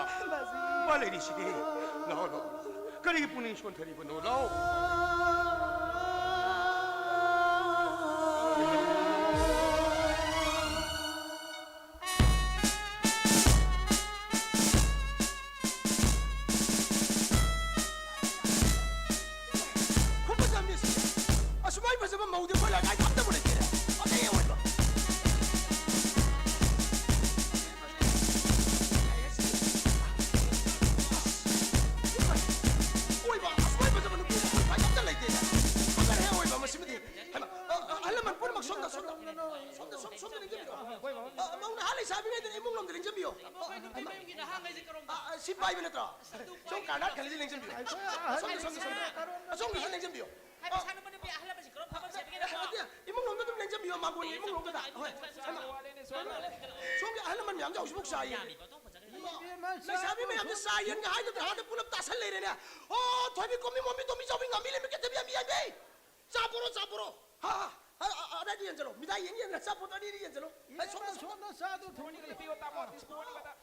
ꯏꯄꯥ ꯂꯩꯔꯤꯁꯤꯗꯤ꯫ ꯂꯥꯛꯑꯣ, ꯂꯥꯛꯑꯣ꯫ ꯀꯔꯤꯒꯤ ꯄꯨꯛꯅꯤꯡ ꯁꯣꯟꯊꯔꯤꯕꯅꯣ? ꯂꯥꯛꯑꯣ꯫ ꯈꯨꯝꯕ ꯆꯝꯃꯤꯁꯤ꯫ ꯑꯁꯨꯃꯥꯏ ꯐꯖꯕ ꯃꯧꯗꯤ ꯑꯩꯈꯣꯏ ꯂꯩꯀꯥꯏꯗ ꯑꯝꯇꯕꯨ ꯂꯩꯇꯦ꯫ ꯐꯖꯩ ꯑꯑꯣꯏꯕ꯫ ꯑꯣꯏꯕ, ꯑꯁꯨꯃꯥꯏ ꯐꯖꯕ ꯅꯨꯄꯤ ꯑꯩꯈꯣꯏ ꯂꯩꯀꯥꯏꯗ ꯑꯝꯇ ꯂꯩꯇꯦ꯫ ꯐꯖꯔꯦ ꯑꯑꯣꯏꯕ ꯃꯁꯤꯃꯗꯤ꯫ ꯍꯩꯃꯥ, ꯑ, ꯑ, ꯑꯍꯜ ꯂꯃꯟ ꯄꯨꯝꯅꯃꯛ ꯁꯣꯝꯗ, ꯁꯣꯝꯗ, ꯁꯣꯝꯗ, ꯁꯣꯝꯗ, ꯁꯣꯝꯗ ꯂꯦꯡꯖꯕꯤꯔꯣ꯫ ꯑ, ꯃꯧ ꯅꯍꯥ ꯂꯩꯁꯥꯕꯤꯉꯩꯗꯨꯅ ꯏꯃꯨꯡ ꯂꯣꯝꯗ ꯂꯦꯡꯖꯕꯤꯌꯣ꯫ ꯑ, ꯍꯩꯃꯥ꯫ ꯑ, ꯑ, ꯁꯤ ꯄꯥꯏꯕ ꯅꯠꯇ꯭ꯔꯣ? ꯁꯣꯝ ꯀꯥꯔꯅꯥꯠ ꯈꯜꯂꯤꯁꯤ ꯂꯦꯡꯁꯤꯟꯕꯤꯌꯨ꯫ ꯑꯁꯣꯝꯒꯤ, ꯁꯣꯝꯒꯤ, ꯁꯣꯝꯒꯤ꯫ ꯑꯁꯣꯝꯒꯤꯁꯨ ꯂꯦꯡꯁꯤꯟꯕꯤꯌꯨ꯫ ꯍꯥꯏꯕ ꯁꯥꯟꯅꯕ ꯅꯨꯄꯤ ꯑꯍꯜ ꯂꯃꯟꯁꯤ ꯀꯔꯝ ꯐꯕ ꯁꯦꯝꯕꯤꯒꯦ ꯅꯠꯇ꯭ꯔꯣ? ꯅꯠꯇꯦ, ꯏꯃꯨꯡ ꯂꯣꯝꯗ ꯑꯗꯨꯝ ꯂꯦꯡꯁꯤꯟꯕꯤꯌꯨ, ꯃꯥꯡꯒꯣꯟꯒꯤ ꯏꯃꯨꯡ ꯂꯣꯝꯗꯨꯗ꯫ ꯍꯣꯏ꯫ ꯁꯣꯝꯒꯤ ꯑꯍꯜ ꯂꯃꯟ ꯃꯌꯥꯝꯁꯦ ꯍꯧꯖꯤꯛꯐꯥꯎ ꯆꯥ ꯌꯦꯟ꯫ ꯂꯩꯁꯥꯕꯤ ꯃꯌꯥꯝꯁꯦ ꯆꯥ ꯌꯦꯟꯒ ꯍꯥꯏꯗꯅ ꯍꯥꯟꯅ ꯄꯨꯂꯞ ꯇꯥꯁꯜ ꯂꯩꯔꯦꯅꯦ꯫ ꯑꯣ, ꯊꯣꯏꯕꯤ, ꯀꯣꯝꯕꯤ, ꯃꯣꯃꯤ, ꯇꯣꯝꯕꯤ, ꯆꯥꯎꯕꯤ, ꯉꯥꯃꯤ, ꯂꯩꯃꯤ, ꯀꯦꯊꯕꯤ, ꯑꯃꯤ, ꯌꯥꯏꯃꯤ꯫ ꯆꯥ ꯄꯣꯔꯣ, ꯆꯥ ꯄꯣꯔꯣ꯫ ꯍꯥ, ꯍꯥ, ꯍꯥ, ꯑ, ꯑ, ꯑꯗꯥꯏꯗ ꯌꯦꯟꯁꯤꯜꯂꯣ꯫ ꯃꯤꯗꯥꯏ ꯌꯦꯟ ꯌꯦꯟ ꯑꯆꯥꯄꯣꯠ ꯑꯅꯤꯗꯤ ꯌꯦꯟꯁꯤꯜꯂꯣ꯫ ꯍꯩ, ꯁꯣꯝꯗ, ꯁꯣꯝꯗ꯫ ꯁꯣꯝꯗ ꯆꯥꯗꯨ ꯊꯣꯡꯉꯤ꯫ ꯄꯤꯌꯣ, ꯇꯥꯃꯣ꯫ ꯇꯤꯁꯄꯨꯟ ꯑꯅꯤꯒ ꯇꯥ-,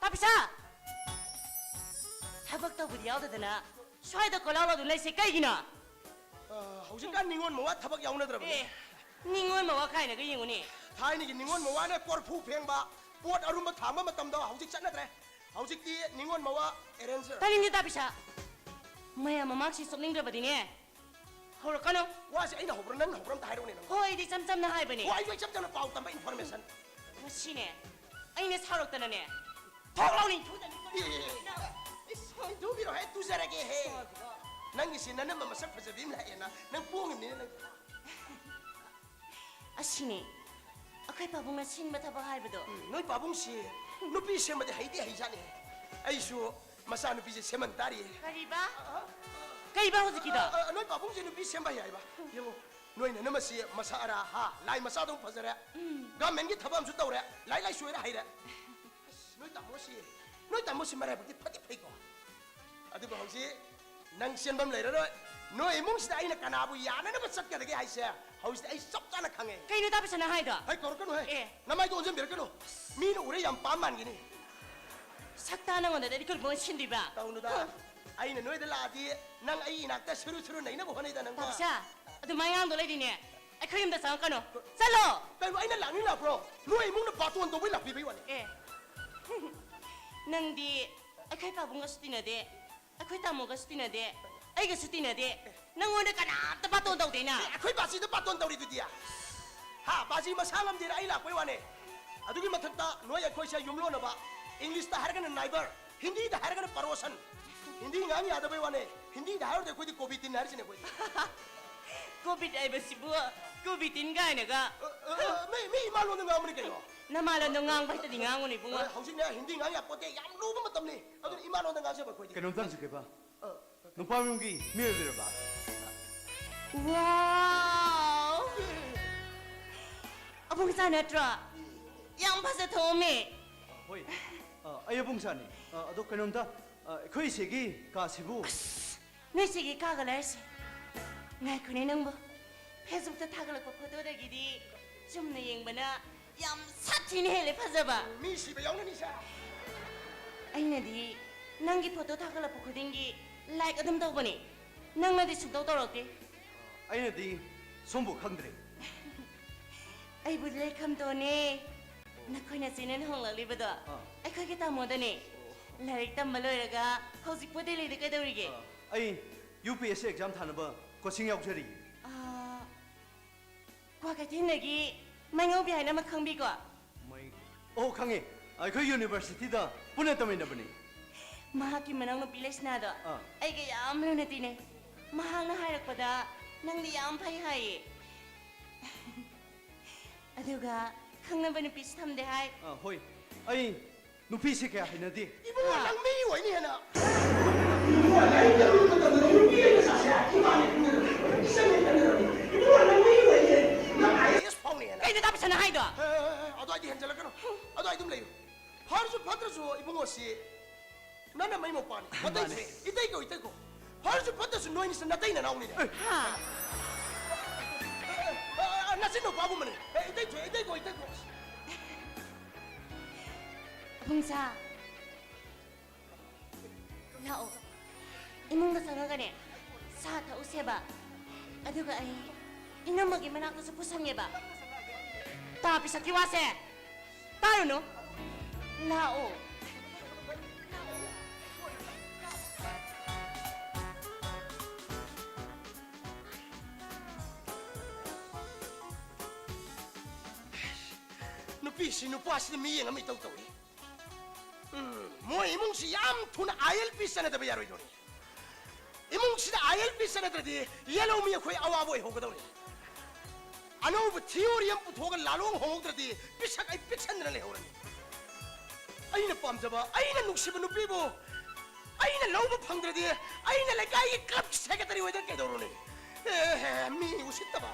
ꯇꯥꯄꯤꯁꯥ! ꯊꯕꯛ ꯇꯧꯕꯗꯤ ꯌꯥꯎꯗꯗꯅ ꯁ꯭ꯋꯥꯏꯗ ꯀꯣꯏꯂꯥꯎ ꯂꯥꯎꯗꯨꯅ ꯂꯩꯁꯦ ꯀꯩꯒꯤꯅꯣ? ꯑ, ꯍꯧꯖꯤꯛꯀꯥꯟ ꯅꯤꯉꯣꯜ ꯃꯋꯥ ꯊꯕꯛ ꯌꯥꯎꯅꯗ꯭ꯔꯕꯅꯦ꯫ ꯑꯦ, ꯅꯤꯉꯣꯜ ꯃꯋꯥ ꯀꯥꯏꯅꯒ ꯌꯦꯡꯉꯨꯅꯦ꯫ ꯊꯥꯏꯅꯒꯤ ꯅꯤꯉꯣꯜ ꯃꯋꯥꯅ ꯀꯣꯔꯐꯨ ꯐꯦꯡꯕ, ꯄꯣꯠ ꯑꯔꯨꯝꯕ ꯊꯥꯡꯕ ꯃꯇꯝꯗꯣ ꯍꯧꯖꯤꯛ ꯆꯠꯅꯗ꯭ꯔꯦ꯫ ꯍꯧꯖꯤꯛꯇꯤ ꯅꯤꯉꯣꯜ ꯃꯋꯥ arranger꯫ ꯇꯥꯅꯤꯡꯗꯦ ꯇꯥꯄꯤꯁꯥ꯫ ꯃꯌꯥꯝ ꯃꯃꯥꯡꯁꯤ ꯆꯣꯞꯅꯤꯡꯗ꯭ꯔꯕꯗꯤꯅꯦ꯫ ꯍꯧꯔꯛꯀꯅꯨ꯫ ꯋꯥꯁꯦ ꯑꯩꯅ ꯍꯧꯕ꯭ꯔꯥ, ꯅꯪꯅ ꯍꯧꯕ꯭ꯔꯥ, ꯑꯝꯇ ꯍꯥꯏꯔꯛꯎꯅꯦ ꯅꯪ꯫ ꯍꯣꯏ, ꯑꯩꯗꯤ ꯏꯆꯝ ꯆꯝꯅ ꯍꯥꯏꯕꯅꯦ꯫ ꯍꯣ, ꯑꯩꯁꯨ ꯏꯆꯝ ꯆꯝꯅ ꯄꯥꯎ ꯇꯝꯕ, information꯫ ꯉꯁꯤꯅꯦ, ꯑꯩꯅ ꯁꯥꯎꯔꯛꯇꯅꯅꯦ, ꯊꯣꯛ ꯂꯥꯎꯅ ꯏꯟꯊꯨꯗꯅꯤ꯫ ꯑꯦ, ꯑꯦ, ꯑꯦ, ꯑꯦ, ꯏꯁ, ꯏꯟꯊꯨꯕꯤꯔꯣꯍꯦ, ꯇꯨꯖꯔꯒꯦꯍꯦ꯫ ꯅꯪꯒꯤꯁꯤ ꯅꯅꯝꯃ ꯃꯁꯛ ꯐꯖꯕꯤ ꯑꯃ ꯂꯥꯛꯑꯦꯅ ꯅꯪ ꯄꯣꯡꯉꯤꯕꯅꯤꯅꯦ ꯅꯪ꯫ ꯑꯁꯤꯅꯤ ꯑꯩꯈꯣꯏ ꯄꯥꯕꯨꯡꯅ ꯁꯤꯟꯕ ꯊꯕꯛ ꯍꯥꯏꯕꯗꯣ꯫ ꯎꯝ, ꯅꯣꯏ ꯄꯥꯕꯨꯡꯁꯤ ꯅꯨꯄꯤ ꯁꯦꯝꯕꯗꯤ ꯍꯩꯗꯤ ꯍꯩꯖꯥꯠꯅꯤ꯫ ꯑꯩꯁꯨ ꯃꯆꯥꯅꯨꯄꯤꯁꯦ ꯁꯦꯝꯍꯟ ꯇꯥꯔꯤꯌꯦ꯫ ꯀꯔꯤꯕ? ꯀꯩꯕ ꯍꯧꯖꯤꯛꯀꯤꯗꯣ? ꯑ, ꯑ, ꯅꯣꯏ ꯄꯥꯕꯨꯡꯁꯦ ꯅꯨꯄꯤ ꯁꯦꯝꯕ ꯍꯩ ꯍꯥꯏꯕ꯫ ꯌꯦꯡꯉꯣ, ꯅꯣꯏ ꯅꯅꯝꯃꯁꯤ ꯃꯁꯥ ꯑꯔꯥ ꯍꯥ, ꯂꯥꯏ ꯃꯆꯥꯗꯧ ꯐꯖꯔꯦ꯫ ꯎꯝ꯫ ꯒꯥꯔꯃꯦꯟꯒꯤ ꯊꯕꯛ ꯑꯃꯁꯨ ꯇꯧꯔꯦ, ꯂꯥꯏꯔꯤꯛ ꯂꯥꯏꯁꯨ ꯍꯩꯔꯦ, ꯍꯩꯔꯦ꯫ ꯑꯁ, ꯅꯣꯏ ꯇꯥꯃꯣꯁꯤ, ꯅꯣꯏ ꯇꯥꯃꯣꯁꯤ ꯃꯔꯥꯏꯕꯛꯇꯤ ꯐꯗꯤ ꯐꯩꯀꯣ꯫ ꯑꯗꯨꯕꯨ ꯍꯧꯖꯤꯛ ꯅꯪ ꯆꯦꯟꯐꯝ ꯂꯩꯔꯔꯣꯏ, ꯅꯣꯏ ꯏꯃꯨꯡꯁꯤꯗ ꯑꯩꯅ ꯀꯅꯥꯕꯨ ꯌꯥꯅꯅꯕ ꯆꯠꯀꯗꯒꯦ ꯍꯥꯏꯁꯦ ꯍꯧꯖꯤꯛꯇꯤ ꯑꯩ ꯆꯞ ꯆꯥꯅ ꯈꯪꯉꯦ꯫ ꯀꯩꯅꯣ ꯇꯥꯕꯁꯅ ꯍꯥꯏꯗꯣ? ꯍꯩ, ꯀꯧꯔꯛꯀꯅꯨ ꯍꯦ꯫ ꯑꯦ꯫ ꯅꯃꯥꯏꯗꯣ ꯑꯣꯟꯁꯤꯟꯕꯤꯔꯛꯀꯅꯨ꯫ ꯃꯤꯅ ꯎꯔꯦ ꯌꯥꯝ ꯄꯥꯝ ꯃꯥꯟꯒꯤꯅꯤ꯫ ꯁꯛꯇꯥ ꯅꯉꯣꯟꯗꯗꯤ ꯑꯩ ꯀꯔꯝꯕ ꯁꯤꯟꯗꯣꯏꯕ? ꯇꯧꯅꯨꯗ꯫ ꯑꯩꯅ ꯅꯣꯏꯗ ꯂꯥꯛꯑꯗꯤ ꯅꯪ ꯑꯩ ꯏꯅꯥꯛꯇ ꯁꯨꯔꯨ ꯁꯨꯔꯨ ꯅꯩꯅꯕ ꯍꯣꯠꯅꯩꯗ ꯅꯪ꯫ ꯇꯥꯕꯁꯥ, ꯑꯗꯨꯃꯥꯏ ꯉꯥꯡꯗꯣ ꯂꯩꯗꯤꯅꯦ, ꯑꯩꯈꯣꯏ ꯌꯨꯝꯗ ꯆꯪꯉꯛꯀꯅꯨ꯫ ꯆꯠꯂꯣ! ꯀꯩꯅꯣ ꯑꯩꯅ ꯂꯥꯛꯅꯤꯡ ꯂꯥꯛꯄ꯭ꯔꯣ? ꯅꯣꯏ ꯏꯃꯨꯡꯅ ꯕꯥꯇꯣꯟ ꯇꯧꯕꯩ ꯂꯥꯛꯄꯤꯕꯩ ꯋꯥꯅꯤ꯫ ꯑꯦ꯫ ꯅꯪꯗꯤ ꯑꯩꯈꯣꯏ ꯄꯥꯕꯨꯡꯒꯁꯨ ꯇꯤꯟꯅꯗꯦ, ꯑꯩꯈꯣꯏ ꯇꯥꯃꯣꯒꯁꯨ ꯇꯤꯟꯅꯗꯦ, ꯑꯩꯒꯁꯨ ꯇꯤꯟꯅꯗꯦ꯫ ꯅꯪꯉꯣꯟꯗ ꯀꯅꯥꯝꯇ ꯕꯥꯇꯣꯟ ꯇꯧꯗꯦꯅ꯫ ꯑꯦ, ꯑꯩꯈꯣꯏ ꯕꯥꯖꯤꯗ ꯕꯥꯇꯣꯟ ꯇꯧꯔꯤꯗꯨꯗꯤ꯫ ꯍꯥ, ꯕꯥꯖꯤ ꯃꯁꯥ ꯉꯝꯗꯦꯅ ꯑꯩ ꯂꯥꯛꯄꯩ ꯋꯥꯅꯦ꯫ ꯑꯗꯨꯒꯤ ꯃꯊꯛꯇ ꯅꯣꯏ ꯑꯩꯈꯣꯏꯁꯦ ꯌꯨꯝꯂꯣꯟꯅꯕ, ꯏꯪꯂꯤꯁꯇ ꯍꯥꯏꯔꯒꯅ ꯅꯥꯏꯕꯔ, ꯍꯤꯟꯗꯤꯗ ꯍꯥꯏꯔꯒꯅ ꯄꯔꯣꯁꯟ꯫ ꯍꯤꯟꯗꯤ ꯉꯥꯡ ꯌꯥꯗꯕꯩ ꯋꯥꯅꯦ꯫ ꯍꯤꯟꯗꯤꯗ ꯍꯥꯏꯔꯨꯔꯗꯤ ꯑꯩꯈꯣꯏꯗꯤ ꯀꯣꯕꯤ ꯇꯤꯟ ꯍꯥꯏꯔꯤꯁꯤꯅꯦ ꯑꯩꯈꯣꯏꯗꯤ꯫ ꯀꯣꯚꯤꯗ ꯍꯥꯏꯕꯁꯤꯕꯨ ꯀꯣꯕꯤ ꯇꯤꯟ ꯀꯥꯏꯅꯒ꯫ ꯑ, ꯑ, ꯑ, ꯃꯤ, ꯃꯤ ꯏꯃꯥ ꯂꯣꯟꯗ ꯉꯥꯡꯕꯅꯤ ꯀꯩꯅꯣ꯫ ꯅꯃꯥ ꯂꯣꯟꯗꯣ ꯉꯥꯡꯕ ꯍꯩꯇꯗꯤ ꯉꯥꯡꯉꯨꯅꯦ ꯏꯕꯨꯡꯉꯣ꯫ ꯑ, ꯍꯧꯖꯤꯛꯅꯦ ꯍꯤꯟꯗꯤ ꯉꯥꯡ ꯌꯥꯄꯣꯠꯇꯦ, ꯌꯥꯝ ꯂꯨꯕ ꯃꯇꯝꯅꯤ꯫ ꯑꯗꯨꯅ ꯏꯃꯥ ꯂꯣꯟꯗ ꯉꯥꯡꯖꯕ ꯑꯩꯈꯣꯏꯗꯤ꯫ ꯀꯩꯅꯣꯝꯇ ꯍꯪꯖꯒꯦꯕ, ꯅꯨꯄꯥ ꯃꯌꯨꯝꯒꯤ ꯃꯤ ꯑꯣꯏꯕꯤꯔꯕ? ꯋꯥꯎ! ꯑꯕꯨꯡꯆꯥ ꯅꯠꯇ꯭ꯔꯣ? ꯌꯥꯝ ꯐꯖ ꯊꯣꯛꯑꯝꯃꯦ꯫ ꯍꯣꯏ, ꯑ, ꯑꯩ ꯑꯕꯨꯡꯆꯥꯅꯤ꯫ ꯑ, ꯑꯗꯣ ꯀꯩꯅꯣꯝꯇ, ꯑ, ꯑꯩꯈꯣꯏ ꯏꯆꯦꯒꯤ ꯀꯥꯁꯤꯕꯨ? ꯅꯣꯏ ꯆꯦꯒꯤ ꯀꯥꯒ ꯂꯩꯔꯁꯦ꯫ ꯉꯥꯏꯈꯣꯅꯦ ꯅꯪꯕꯨ꯫ ꯐꯦꯁꯕꯨꯛꯇ ꯊꯥꯒꯠꯂꯛꯄ ꯐꯣꯇꯣꯗꯒꯤꯗꯤ ꯆꯨꯝꯅ ꯌꯦꯡꯕꯅ ꯌꯥꯝ ꯁꯥꯊꯤꯅ ꯍꯦꯜꯂꯦ ꯐꯖꯕ꯫ ꯃꯤ ꯁꯤꯕ ꯌꯥꯎꯅꯅꯤ ꯁꯥ꯫ ꯑꯩꯅꯗꯤ ꯅꯪꯒꯤ ꯐꯣꯇꯣ ꯊꯥꯒꯠꯂꯛꯄ ꯈꯨꯗꯤꯡꯒꯤ ꯂꯥꯏꯛ ꯑꯗꯨꯝ ꯇꯧꯕꯅꯦ꯫ ꯅꯪꯅꯗꯤ ꯁꯨꯡꯇꯧ ꯇꯧꯔꯛꯇꯦ꯫ ꯑꯩꯅꯗꯤ ꯁꯣꯝꯕꯨ ꯈꯪꯗ꯭ꯔꯦ꯫ ꯑꯩꯕꯨ ꯂꯩꯈꯝꯗꯣꯅꯦ꯫ ꯅꯈꯣꯏꯅ ꯆꯦꯅꯦꯟ ꯍꯣꯡꯂꯛꯂꯤꯕꯗꯣ ꯑꯥ꯫ ꯑꯩꯈꯣꯏꯒꯤ ꯇꯥꯃꯣꯗꯅꯦ꯫ ꯂꯥꯏꯔꯤꯛ ꯇꯝꯕ ꯂꯣꯏꯔꯒ ꯍꯧꯖꯤꯛꯄꯨ ꯗꯦꯜꯂꯤꯗ ꯀꯩꯗꯧꯔꯤꯒꯦ? ꯑ, ꯑꯩ U P S C exam ꯊꯥꯅꯕ ꯀꯣꯆꯤꯡ ꯌꯥꯎꯖꯔꯤ꯫ ꯑꯥ, ꯀ꯭ꯋꯥꯀꯩꯊꯦꯜꯗꯒꯤ ꯃꯩꯉꯧꯕꯤ ꯍꯥꯏꯅ ꯑꯃ ꯈꯪꯕꯤꯀꯣ? ꯃꯩ-, ꯑꯣ, ꯈꯪꯉꯦ꯫ ꯑꯩꯈꯣꯏ ꯌꯨꯅꯤꯚꯔꯁꯤꯇꯤꯗ ꯄꯨꯟꯅ ꯇꯝꯃꯤꯟꯅꯕꯅꯤ꯫ ꯃꯍꯥꯛꯀꯤ ꯃꯅꯥꯎꯅꯨꯄꯤ ꯂꯩꯁꯅꯥꯗꯣ ꯑꯥ꯫ ꯑꯩꯒ ꯌꯥꯝ ꯂꯨꯅ ꯇꯤꯟꯅꯩ꯫ ꯃꯍꯥꯛꯅ ꯍꯥꯏꯔꯛꯄꯗ ꯅꯪꯗꯤ ꯌꯥꯝ ꯐꯩ ꯍꯥꯏꯌꯦ꯫ ꯑꯗꯨꯒ ꯈꯪꯅꯕ ꯅꯨꯄꯤꯁꯨ ꯊꯝꯗꯦ ꯍꯥꯏ꯫ ꯑ, ꯍꯣꯏ, ꯑꯩ ꯅꯨꯄꯤꯁꯦ ꯀꯌꯥ ꯍꯩꯅꯗꯦ꯫ ꯏꯕꯨꯡꯉꯣ, ꯅꯪ ꯃꯤ ꯑꯣꯏꯅꯤ ꯍꯦꯟꯅ꯫ ꯏꯕꯨꯡꯉꯣ, ꯂꯥꯏꯔꯤꯛ ꯇꯝꯕ ꯃꯇꯝꯗ ꯅꯨꯄꯤ ꯑꯣꯏꯅ ꯁꯥꯁꯦ ꯏꯃꯥꯅ ꯈꯪꯒꯗꯕꯅꯤ, ꯏꯆꯟꯅ ꯈꯪꯒꯗꯕꯅꯤ꯫ ꯏꯕꯨꯡꯉꯣ, ꯅꯪ ꯃꯤ ꯑꯣꯏꯅꯤ, ꯅꯪ ꯑꯥꯏ ꯑꯦ ꯑꯦꯁ ꯐꯥꯎꯅꯤ ꯍꯦꯟꯅ꯫ ꯀꯩꯅꯣ ꯇꯥꯕꯁꯅ ꯍꯥꯏꯗꯣ? ꯑꯦ, ꯑꯦ, ꯑꯦ, ꯑꯗꯨꯋꯥꯏꯗꯤ ꯍꯦꯟꯖꯜꯂꯛꯀꯅꯨ꯫ ꯑꯗꯨꯋꯥꯏ ꯑꯗꯨꯝ ꯂꯩꯌꯨ꯫ ꯐꯔꯁꯨ ꯐꯠꯇ꯭ꯔꯁꯨ ꯏꯕꯨꯡꯉꯣꯁꯤ ꯅꯪꯅ ꯃꯩ ꯃꯧꯄꯥꯅꯤ꯫ ꯃꯇꯩ ꯃꯥꯅꯦ꯫ ꯐꯩ꯫ ꯏꯇꯩ ꯀꯧ, ꯏꯇꯩ ꯀꯧ꯫ ꯐꯔꯁꯨ ꯐꯠꯇ꯭ꯔꯁꯨ ꯅꯣꯏꯅꯤꯁꯦ ꯅꯇꯩ ꯅꯅꯥꯎꯅꯤꯅꯦ꯫ ꯍꯥ? ꯑ, ꯑ, ꯅꯆꯤꯟ ꯅꯨꯄꯥꯒꯨꯝꯕꯅꯦ꯫ ꯑꯦ, ꯏꯇꯩ ꯊꯣꯛꯑꯦ, ꯏꯇꯩ ꯊꯣꯛꯑꯦ, ꯏꯇꯩ ꯊꯣꯛꯑꯦ꯫ ꯐꯨꯡꯁꯥ꯫ ꯂꯥꯛꯑꯣ꯫ ꯏꯃꯨꯡꯗ ꯆꯪꯉꯒꯅꯦ, ꯆꯥ ꯊꯛꯎꯁꯦꯕ꯫ ꯑꯗꯨꯒ ꯑꯩ ꯏꯅꯝꯃꯒꯤ ꯃꯅꯥꯛꯇꯁꯨ ꯄꯨꯁꯟꯒꯦꯕ꯫ ꯇꯥ ꯄꯤꯁꯛꯀꯤ ꯋꯥꯁꯦ꯫ ꯇꯥꯔꯨꯅꯨ꯫ ꯂꯥꯛꯑꯣ꯫ ꯅꯨꯄꯤꯁꯤ ꯅꯨꯄꯥꯁꯤꯗ ꯃꯤꯠꯌꯦꯡ ꯑꯃ ꯏꯇꯧ ꯇꯧꯏ꯫ ꯎꯝ, ꯃꯣꯏ ꯏꯃꯨꯡꯁꯤ ꯌꯥꯝ ꯊꯨꯅ ꯑꯥꯏ ꯑꯦꯜ ꯄꯤ ꯆꯠꯅꯗꯕ ꯌꯥꯔꯣꯏꯗꯧꯔꯤ꯫ ꯏꯃꯨꯡꯁꯤꯗ ꯑꯥꯏ ꯑꯦꯜ ꯄꯤ ꯆꯠꯅꯗ꯭ꯔꯗꯤ ꯌꯦꯜꯍꯧꯃꯤ ꯑꯩꯈꯣꯏ ꯑꯋꯥꯕ ꯑꯣꯏꯍꯧꯒꯗꯧꯔꯤ꯫ ꯑꯅꯧꯕ ꯊꯤꯑꯣꯔꯤ ꯑꯃ ꯄꯨꯊꯣꯛꯑꯒ ꯂꯥꯂꯣꯡ ꯍꯣꯡꯍꯧꯗ꯭ꯔꯗꯤ ꯄꯤꯁꯛ ꯑꯩ ꯄꯤꯛꯁꯟꯗꯅ ꯂꯩꯍꯧꯔꯅꯤ꯫ ꯑꯩꯅ ꯄꯥꯝꯖꯕ, ꯑꯩꯅ ꯅꯨꯡꯁꯤꯕ ꯅꯨꯄꯤꯕꯨ ꯑꯩꯅ ꯂꯧꯕ ꯐꯪꯗ꯭ꯔꯗꯤ ꯑꯩꯅ ꯂꯩꯀꯥꯏꯒꯤ ꯀ꯭ꯂꯕꯀꯤ ꯁꯦꯀ꯭ꯔꯦꯇꯔꯤ ꯑꯣꯏꯗꯅ ꯀꯩꯗꯧꯔꯨꯅꯤ? ꯑꯦ, ꯃꯤ ꯎꯁꯤꯠꯇꯕ꯫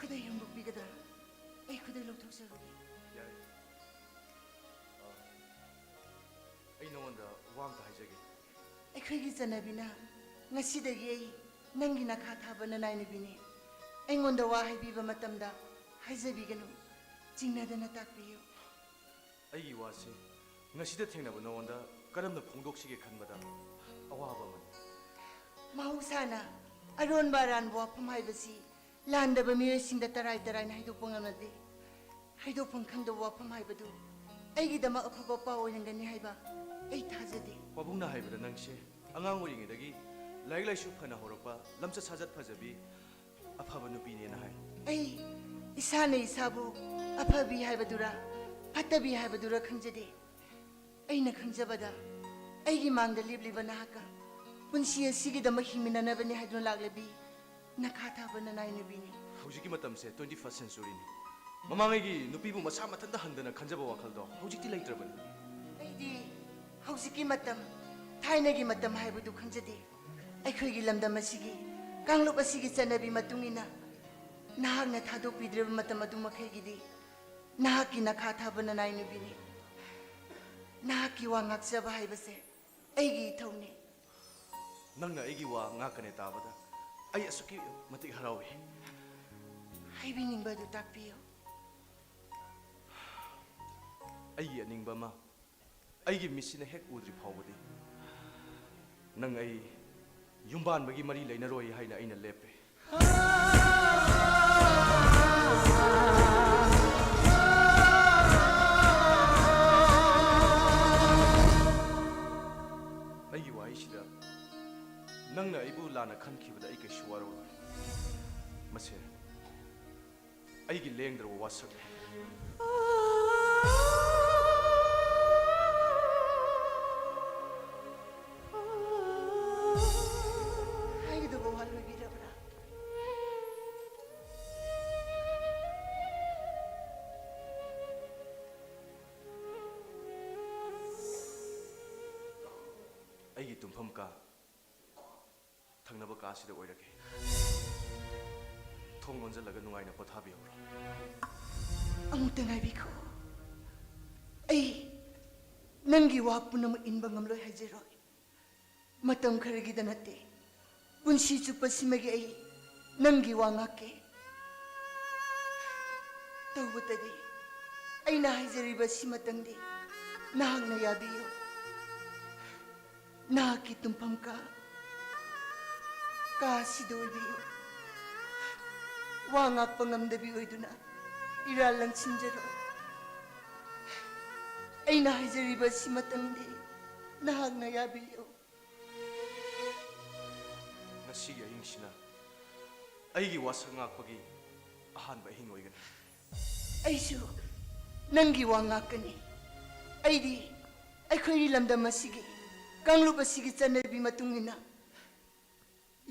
ꯈꯨꯗꯩ ꯍꯣꯡꯗꯣꯛꯄꯤꯒꯗ꯭ꯔꯥ? ꯑꯩ ꯈꯨꯗꯩ ꯂꯧꯊꯣꯛꯆꯔꯨꯒꯦ꯫ ꯌꯥꯔꯦ꯫ ꯑ, ꯑꯩ ꯅꯉꯣꯟꯗ ꯋꯥ ꯑꯝꯇ ꯍꯥꯏꯖꯒꯦ꯫ ꯑꯩꯈꯣꯏꯒꯤ ꯆꯠꯅꯕꯤꯅ ꯉꯁꯤꯗꯒꯤ ꯑꯩ ꯅꯪꯒꯤ ꯅꯈꯥ ꯊꯥꯕ ꯅꯅꯥꯏ ꯅꯨꯄꯤꯅꯤ꯫ ꯑꯩꯉꯣꯟꯗ ꯋꯥ ꯍꯥꯏꯕꯤꯕ ꯃꯇꯝꯗ ꯍꯥꯏꯖꯕꯤꯒꯅꯨ, ꯆꯤꯡꯅꯗꯅ ꯇꯥꯛꯄꯤꯌꯨ꯫ ꯑꯩꯒꯤ ꯋꯥꯁꯤ ꯉꯁꯤꯗ ꯊꯦꯡꯅꯕ ꯅꯉꯣꯟꯗ ꯀꯔꯝꯅ ꯐꯣꯡꯗꯣꯛꯁꯤꯒꯦ ꯈꯟꯕꯗ ꯑꯋꯥꯕ ꯑꯃꯅꯤ꯫ ꯃꯍꯧꯁꯥꯅ ꯑꯔꯣꯟꯕ ꯑꯔꯥꯟꯕ ꯋꯥꯐꯝ ꯍꯥꯏꯕꯁꯤ ꯂꯥꯟꯗꯕ ꯃꯤꯑꯣꯏꯁꯤꯡꯗ ꯇꯔꯥꯏ ꯇꯔꯥꯏꯅ ꯍꯥꯏꯗꯣꯛꯄ ꯉꯝꯅꯗꯦ꯫ ꯍꯥꯏꯗꯣꯛꯐꯝ ꯈꯪꯗꯕ ꯋꯥꯐꯝ ꯍꯥꯏꯕꯗꯨ ꯑꯩꯒꯤꯗꯃꯛ ꯑꯐꯕ ꯄꯥꯎ ꯑꯣꯏꯔꯝꯒꯅꯤ ꯍꯥꯏꯕ ꯑꯩ ꯊꯥꯖꯗꯦ꯫ ꯄꯥꯕꯨꯡꯅ ꯍꯥꯏꯕꯗ ꯅꯪꯁꯦ ꯑꯉꯥꯡ ꯑꯣꯏꯔꯤꯉꯩꯗꯒꯤ ꯂꯥꯏꯔꯤꯛ ꯂꯥꯏꯁꯨ ꯐꯅ ꯍꯧꯔꯛꯄ, ꯂꯝꯆꯠ ꯁꯥꯖꯠ ꯐꯖꯕꯤ, ꯑꯐꯕ ꯅꯨꯄꯤꯅꯦꯅ ꯍꯥꯏ꯫ ꯑꯩ ꯏꯁꯥꯅ ꯏꯁꯥꯕꯨ ꯑꯐꯕꯤ ꯍꯥꯏꯕꯗꯨꯔꯥ? ꯐꯠꯇꯕꯤ ꯍꯥꯏꯕꯗꯨꯔ ꯈꯪꯖꯗꯦ꯫ ꯑꯩꯅ ꯈꯪꯖꯕꯗ, ꯑꯩꯒꯤ ꯃꯥꯡꯗ ꯂꯦꯞꯂꯤꯕ ꯅꯍꯥꯛꯀ ꯄꯨꯟꯁꯤ ꯑꯁꯤꯒꯤꯗꯃꯛ ꯍꯤꯡꯃꯤꯟꯅꯅꯕꯅꯤ ꯍꯥꯏꯗꯨꯅ ꯂꯥꯛꯂꯕꯤ ꯅꯈꯥ ꯊꯥꯕ ꯅꯅꯥꯏ ꯅꯨꯄꯤꯅꯤ꯫ ꯍꯧꯖꯤꯛꯀꯤ ꯃꯇꯝꯁꯦ twenty first centuryꯅꯤ꯫ ꯃꯃꯥꯡꯉꯩꯒꯤ ꯅꯨꯄꯤꯕꯨ ꯃꯁꯥ ꯃꯊꯟꯇ ꯍꯟꯗꯅ ꯈꯟꯖꯕ ꯋꯥꯈꯜꯗꯣ ꯍꯧꯖꯤꯛꯇꯤ ꯂꯩꯇ꯭ꯔꯕꯅꯤ꯫ ꯑꯩꯗꯤ ꯍꯧꯖꯤꯛꯀꯤ ꯃꯇꯝ, ꯊꯥꯏꯅꯒꯤ ꯃꯇꯝ ꯍꯥꯏꯕꯗꯨ ꯈꯪꯖꯗꯦ꯫ ꯑꯩꯈꯣꯏꯒꯤ ꯂꯝꯗꯝ ꯑꯁꯤꯒꯤ, ꯀꯥꯡꯂꯨꯞ ꯑꯁꯤꯒꯤ ꯆꯠꯅꯕꯤ ꯃꯇꯨꯡ ꯏꯟꯅ, ꯅꯍꯥꯛꯅ ꯊꯥꯗꯣꯛꯄꯤꯗ꯭ꯔꯤꯕ ꯃꯇꯝ ꯑꯗꯨ ꯃꯈꯩꯒꯤꯗꯤ ꯅꯍꯥꯛꯀꯤ ꯅꯈꯥ ꯊꯥꯕ ꯅꯅꯥꯏ ꯅꯨꯄꯤꯅꯤ꯫ ꯅꯍꯥꯛꯀꯤ ꯋꯥ ꯉꯥꯛꯆꯕ ꯍꯥꯏꯕꯁꯦ ꯑꯩꯒꯤ ꯏꯊꯧꯅꯤ꯫ ꯅꯪꯅ ꯑꯩꯒꯤ ꯋꯥ ꯉꯥꯛꯀꯅꯦ ꯇꯥꯕꯗ ꯑꯩ ꯑꯁꯨꯛꯀꯤ ꯃꯇꯤꯛ ꯍꯔꯥꯎꯏ꯫ ꯍꯥꯏꯕꯤꯅꯤꯡꯕ ꯑꯗꯨ ꯇꯥꯛꯄꯤꯌꯨ꯫ ꯑꯩꯒꯤ ꯑꯅꯤꯡꯕ ꯑꯃ ꯑꯩꯒꯤ ꯃꯤꯠꯁꯤꯅ ꯍꯦꯛ ꯎꯗ꯭ꯔꯤ ꯐꯥꯎꯕꯗꯤ ꯅꯪ ꯑꯩ ꯌꯨꯝꯕꯥꯟꯕꯒꯤ ꯃꯔꯤ ꯂꯩꯅꯔꯣꯏ ꯍꯥꯏꯅ ꯑꯩꯅ ꯂꯦꯞꯄꯦ꯫ ꯑꯩꯒꯤ ꯋꯥꯍꯩꯁꯤꯗ ꯅꯪꯅ ꯑꯩꯕꯨ ꯂꯥꯟꯅ ꯈꯟꯈꯤꯕꯗ ꯑꯩ ꯀꯩꯁꯨ ꯋꯥꯔꯧꯔꯣꯏ꯫ ꯃꯁꯦ ꯑꯩꯒꯤ ꯂꯦꯡꯗ꯭ꯔꯕ ꯋꯥꯁꯛꯅꯤ꯫ ꯍꯥꯏꯒꯗꯕ ꯋꯥ ꯂꯣꯏꯕꯤꯔꯕ꯭ꯔꯥ? ꯑꯩꯒꯤ ꯇꯨꯝꯐꯝ ꯀꯥ ꯊꯪꯅꯕ ꯀꯥꯁꯤꯗ ꯑꯣꯏꯔꯒꯦ꯫ ꯊꯣꯡ ꯂꯣꯟꯖꯜꯂꯒ ꯅꯨꯡꯉꯥꯏꯅ ꯄꯣꯊꯥꯕꯤꯍꯧꯔꯣ꯫ ꯑꯃꯨꯛꯇ ꯉꯥꯏꯕꯤꯈꯣ꯫ ꯑꯩ ꯅꯪꯒꯤ ꯋꯥ ꯄꯨꯝꯅꯃꯛ ꯏꯟꯕ ꯉꯝꯂꯣꯏ ꯍꯥꯏꯖꯔꯣꯏ꯫ ꯃꯇꯝ ꯈꯔꯒꯤꯗ ꯅꯠꯇꯦ, ꯄꯨꯟꯁꯤ ꯆꯨꯞꯄꯁꯤꯃꯒꯤ ꯑꯩ ꯅꯪꯒꯤ ꯋꯥ ꯉꯥꯛꯀꯦ꯫ ꯇꯧꯕꯇꯗꯤ ꯑꯩꯅ ꯍꯥꯏꯖꯔꯤꯕ ꯁꯤꯃꯇꯪꯗꯤ ꯅꯍꯥꯛꯅ ꯌꯥꯕꯤꯌꯨ꯫ ꯅꯍꯥꯛꯀꯤ ꯇꯨꯝꯐꯝ ꯀꯥ, ꯀꯥ ꯑꯁꯤꯗ ꯑꯣꯏꯕꯤꯌꯨ꯫ ꯋꯥ ꯉꯥꯛꯄ ꯉꯝꯗꯕꯤ ꯑꯣꯏꯗꯨꯅ ꯏꯔꯥꯜ ꯂꯪꯁꯤꯟꯖꯔꯣꯏ꯫ ꯑꯩꯅ ꯍꯥꯏꯖꯔꯤꯕ ꯁꯤꯃꯇꯪꯗꯤ ꯅꯍꯥꯛꯅ ꯌꯥꯕꯤꯌꯨ꯫ ꯉꯁꯤꯒꯤ ꯑꯍꯤꯡꯁꯤꯅ ꯑꯩꯒꯤ ꯋꯥꯁꯛ ꯉꯥꯛꯄꯒꯤ ꯑꯍꯥꯟꯕ ꯑꯍꯤꯡ ꯑꯣꯏꯒꯅꯤ꯫ ꯑꯩꯁꯨ ꯅꯪꯒꯤ ꯋꯥ ꯉꯥꯛꯀꯅꯤ꯫ ꯑꯩꯗꯤ ꯑꯩꯈꯣꯏꯒꯤ ꯂꯝꯗꯝ ꯑꯁꯤꯒꯤ, ꯀꯥꯡꯂꯨꯞ ꯑꯁꯤꯒꯤ ꯆꯠꯅꯕꯤ ꯃꯇꯨꯡ ꯏꯟꯅ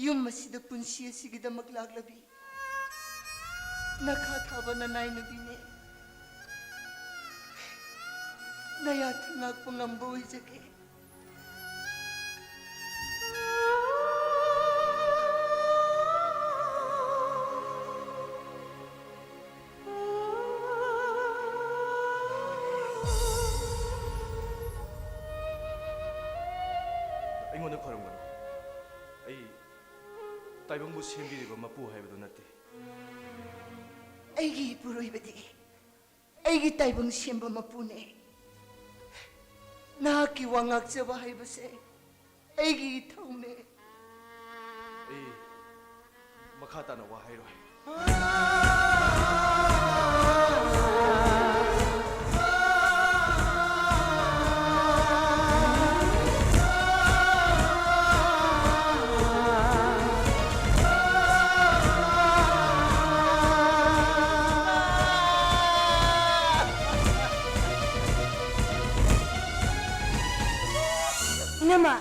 ꯌꯨꯝ ꯑꯁꯤꯗ ꯄꯨꯟꯁꯤ ꯑꯁꯤꯒꯤꯗꯃꯛ ꯂꯥꯛꯂꯕꯤ ꯅꯈꯥ ꯊꯥꯕ ꯅꯅꯥꯏ ꯅꯨꯄꯤꯅꯦ꯫ ꯅꯌꯥ ꯊꯤꯡꯉꯥꯛꯄ ꯉꯝꯕ ꯑꯣꯏꯖꯒꯦ꯫ ꯑꯩꯉꯣꯟꯗ ꯈꯣꯏꯔꯝꯒꯅꯨ꯫ ꯑꯩ ꯇꯥꯏꯕꯪꯕꯨ ꯁꯦꯝꯕꯤꯔꯤꯕ ꯃꯄꯨ ꯍꯥꯏꯕꯗꯨ ꯅꯠꯇꯦ꯫ ꯑꯩꯒꯤ ꯏꯄꯨꯔꯣꯏꯕꯗꯤ ꯑꯩꯒꯤ ꯇꯥꯏꯕꯪ ꯁꯦꯝꯕ ꯃꯄꯨꯅꯦ꯫ ꯅꯍꯥꯛꯀꯤ ꯋꯥ ꯉꯥꯛꯆꯕ ꯍꯥꯏꯕꯁꯦ ꯑꯩꯒꯤ ꯏꯊꯧꯅꯦ꯫ ꯑꯩ ꯃꯈꯥ ꯇꯥꯅ ꯋꯥ ꯍꯥꯏꯔꯣꯏ꯫ ꯏꯅꯝꯃ!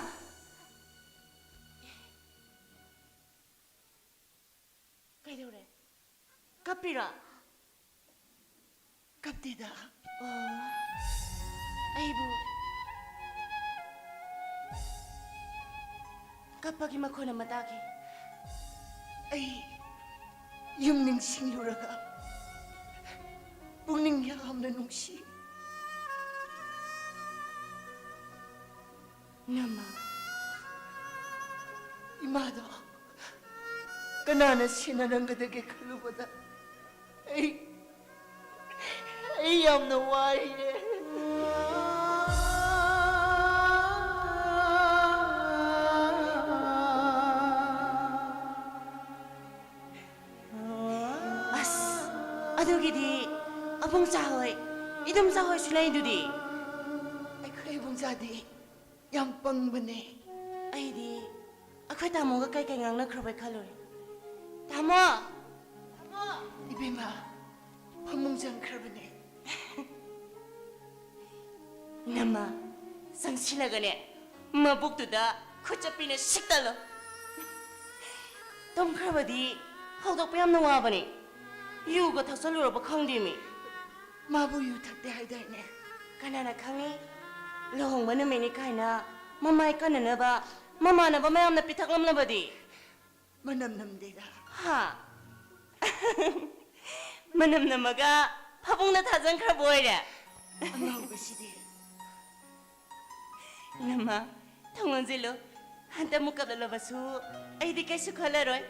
ꯀꯩꯗꯧꯔꯦ? ꯀꯞꯄꯤꯔꯣ? ꯀꯞꯇꯦꯗ꯫ ꯑꯣ, ꯑꯩꯕꯨ ꯀꯞꯄꯒꯤ ꯃꯈꯣꯟ ꯑꯃ ꯇꯥꯈꯤ꯫ ꯑꯩ ꯌꯨꯝ ꯅꯤꯡꯁꯤꯡꯂꯨꯔꯒ ꯄꯨꯛꯅꯤꯡ ꯌꯥꯝꯅ ꯅꯨꯡꯁꯤ꯫ ꯏꯅꯝꯃ꯫ ꯏꯃꯥꯗꯣ ꯀꯅꯥꯅ ꯁꯦꯟꯅꯔꯝꯒꯗꯒꯦ ꯈꯜꯂꯨꯕꯗ ꯑꯩ, ꯑꯩ ꯌꯥꯝꯅ ꯋꯥꯏꯌꯦ꯫ ꯑꯁ, ꯑꯗꯨꯒꯤꯗꯤ ꯑꯕꯨꯡꯆꯥ ꯍꯣꯏ, ꯏꯗꯣꯝꯆꯥ ꯍꯣꯏꯁꯨ ꯂꯩꯗꯨꯗꯤ꯫ ꯑꯩꯈꯣꯏ ꯏꯕꯨꯡꯆꯥꯗꯤ ꯌꯥꯝ ꯄꯪꯕꯅꯦ꯫ ꯑꯩꯗꯤ ꯑꯩꯈꯣꯏ ꯇꯥꯃꯣꯒ ꯀꯩ ꯀꯩ ꯉꯥꯡꯅꯈ꯭ꯔꯕꯣꯏ ꯈꯜꯂꯨꯔꯦ꯫ ꯇꯥꯃꯣ! ꯇꯥꯃꯣ! ꯏꯕꯦꯝꯃ, ꯐꯃꯨꯡ ꯆꯪꯈ꯭ꯔꯕꯅꯦ꯫ ꯅꯃ, ꯆꯪꯁꯤꯜꯂꯒꯅꯦ, ꯃꯕꯨꯛꯇꯨꯗ ꯈꯨꯠꯆꯞꯄꯤꯅ ꯁꯤꯛꯇꯠꯂꯣ꯫ ꯇꯨꯝꯈ꯭ꯔꯕꯗꯤ ꯍꯧꯗꯣꯛꯄ ꯌꯥꯝꯅ ꯋꯥꯕꯅꯤ꯫ ꯌꯨꯒ ꯊꯛꯆꯜꯂꯨꯔꯕ ꯈꯪꯗꯦꯃꯤ꯫ ꯃꯥꯕꯨ ꯌꯨ ꯊꯛꯇꯦ ꯍꯥꯏꯗꯥꯏꯅꯦ? ꯀꯅꯥꯅ ꯈꯪꯉꯤ? ꯂꯨꯍꯣꯡꯕ ꯅꯨꯃꯤꯠꯅꯤ ꯀꯥꯏꯅ ꯃꯃꯥꯏ ꯀꯟꯅꯅꯕ ꯃꯃꯥꯟꯅꯕ ꯃꯌꯥꯝꯅ ꯄꯤꯊꯛꯂꯝꯂꯕꯗꯤ? ꯃꯅꯝ ꯅꯝꯗꯦꯗ꯫ ꯍꯥ? ꯃꯅꯝ ꯅꯝꯃꯒ ꯐꯃꯨꯡꯗ ꯊꯥꯖꯟꯈ꯭ꯔꯕ ꯑꯣꯏꯔꯦ? ꯑꯉꯥꯎꯕꯁꯤꯗꯤ꯫ ꯅꯃ, ꯊꯣꯡ ꯂꯣꯟꯁꯤꯜꯂꯨ꯫ ꯍꯟꯗꯛ ꯑꯃꯨꯛ ꯀꯞꯂꯛꯂꯕꯁꯨ ꯑꯩꯗꯤ ꯀꯩꯁꯨ ꯈꯜꯂꯔꯣꯏ꯫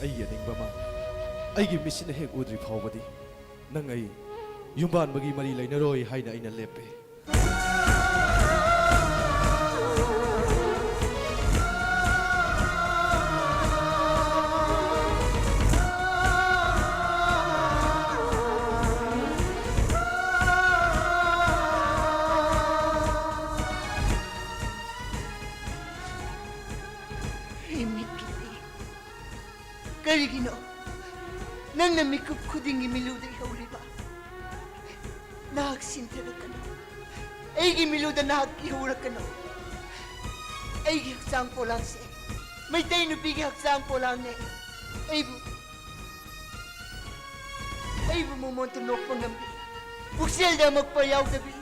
ꯑꯩꯒꯤ ꯑꯅꯤꯡꯕ ꯑꯃ ꯑꯩꯒꯤ ꯃꯤꯠꯁꯤꯅ ꯍꯦꯛ ꯎꯗ꯭ꯔꯤ ꯐꯥꯎꯕꯗꯤ ꯅꯪ ꯑꯩ ꯌꯨꯝꯕꯥꯟꯕꯒꯤ ꯃꯔꯤ ꯂꯩꯅꯔꯣꯏ ꯍꯥꯏꯅ ꯑꯩꯅ ꯂꯦꯞꯄꯦ꯫ ꯏꯃꯤꯠꯀꯤꯗꯤ ꯀꯔꯤꯒꯤꯅꯣ ꯅꯪꯅ ꯃꯤꯀꯨꯞ ꯈꯨꯗꯤꯡꯒꯤ ꯃꯤꯂꯨꯗ ꯏꯍꯧꯔꯤꯕ? ꯅꯍꯥꯛ ꯁꯤꯟꯊꯔꯛꯀꯅꯨ꯫ ꯑꯩꯒꯤ ꯃꯤꯂꯨꯗ ꯅꯍꯥꯛ ꯏꯍꯧꯔꯛꯀꯅꯨ꯫ ꯑꯩꯒꯤ ꯍꯛꯆꯥꯡ ꯄꯣꯂꯥꯡꯁꯦ ꯃꯩꯇꯩ ꯅꯨꯄꯤꯒꯤ ꯍꯛꯆꯥꯡ ꯄꯣꯂꯥꯡꯅꯦ꯫ ꯑꯩꯕꯨ, ꯑꯩꯕꯨ ꯃꯃꯣꯟꯇ ꯅꯣꯛꯄ ꯉꯝꯕꯤ, ꯄꯨꯛꯆꯦꯜꯗ ꯑꯃꯛꯄ ꯌꯥꯎꯗꯕꯤ,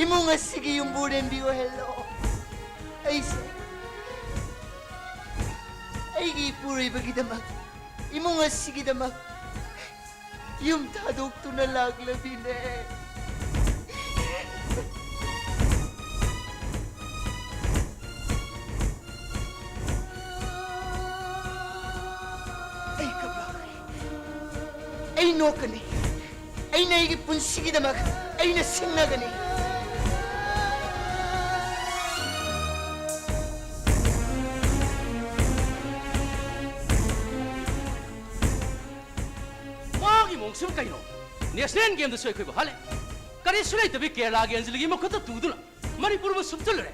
ꯏꯃꯨꯡ ꯑꯁꯤꯒꯤ ꯌꯨꯝꯕꯨꯔꯦꯝꯕꯤ ꯑꯣꯏꯍꯜꯂꯣ꯫ ꯑꯩꯁꯦ ꯑꯩꯒꯤ ꯏꯄꯨꯔꯣꯏꯕꯒꯤꯗꯃꯛ, ꯏꯃꯨꯡ ꯑꯁꯤꯒꯤꯗꯃꯛ ꯌꯨꯝ ꯊꯥꯗꯣꯛꯇꯨꯅ ꯂꯥꯛꯂꯕꯤꯅꯦ꯫ ꯑꯩ ꯀꯞꯂꯛꯀꯅꯤ꯫ ꯑꯩ ꯅꯣꯛꯀꯅꯤ꯫ ꯑꯩꯅ ꯑꯩꯒꯤ ꯄꯨꯟꯁꯤꯒꯤꯗꯃꯛ ꯑꯩꯅ ꯁꯤꯡꯅꯒꯅꯤ꯫ ꯁꯤꯕꯨ ꯀꯩꯅꯣ? ꯅꯦꯁꯅꯦꯜ ꯒꯦꯝꯗꯁꯨ ꯑꯩꯈꯣꯏꯕꯨ ꯍꯥꯠꯂꯦ꯫ ꯀꯔꯤꯁꯨ ꯂꯩꯇꯕꯤ ꯀꯦꯔꯂꯥꯒꯤ ꯑꯟꯖꯂꯤꯒꯤ ꯃꯈꯨꯠꯇ ꯇꯨꯗꯨꯅ ꯃꯅꯤꯄꯨꯔꯕꯨ ꯁꯨꯞꯆꯜꯂꯨꯔꯦ꯫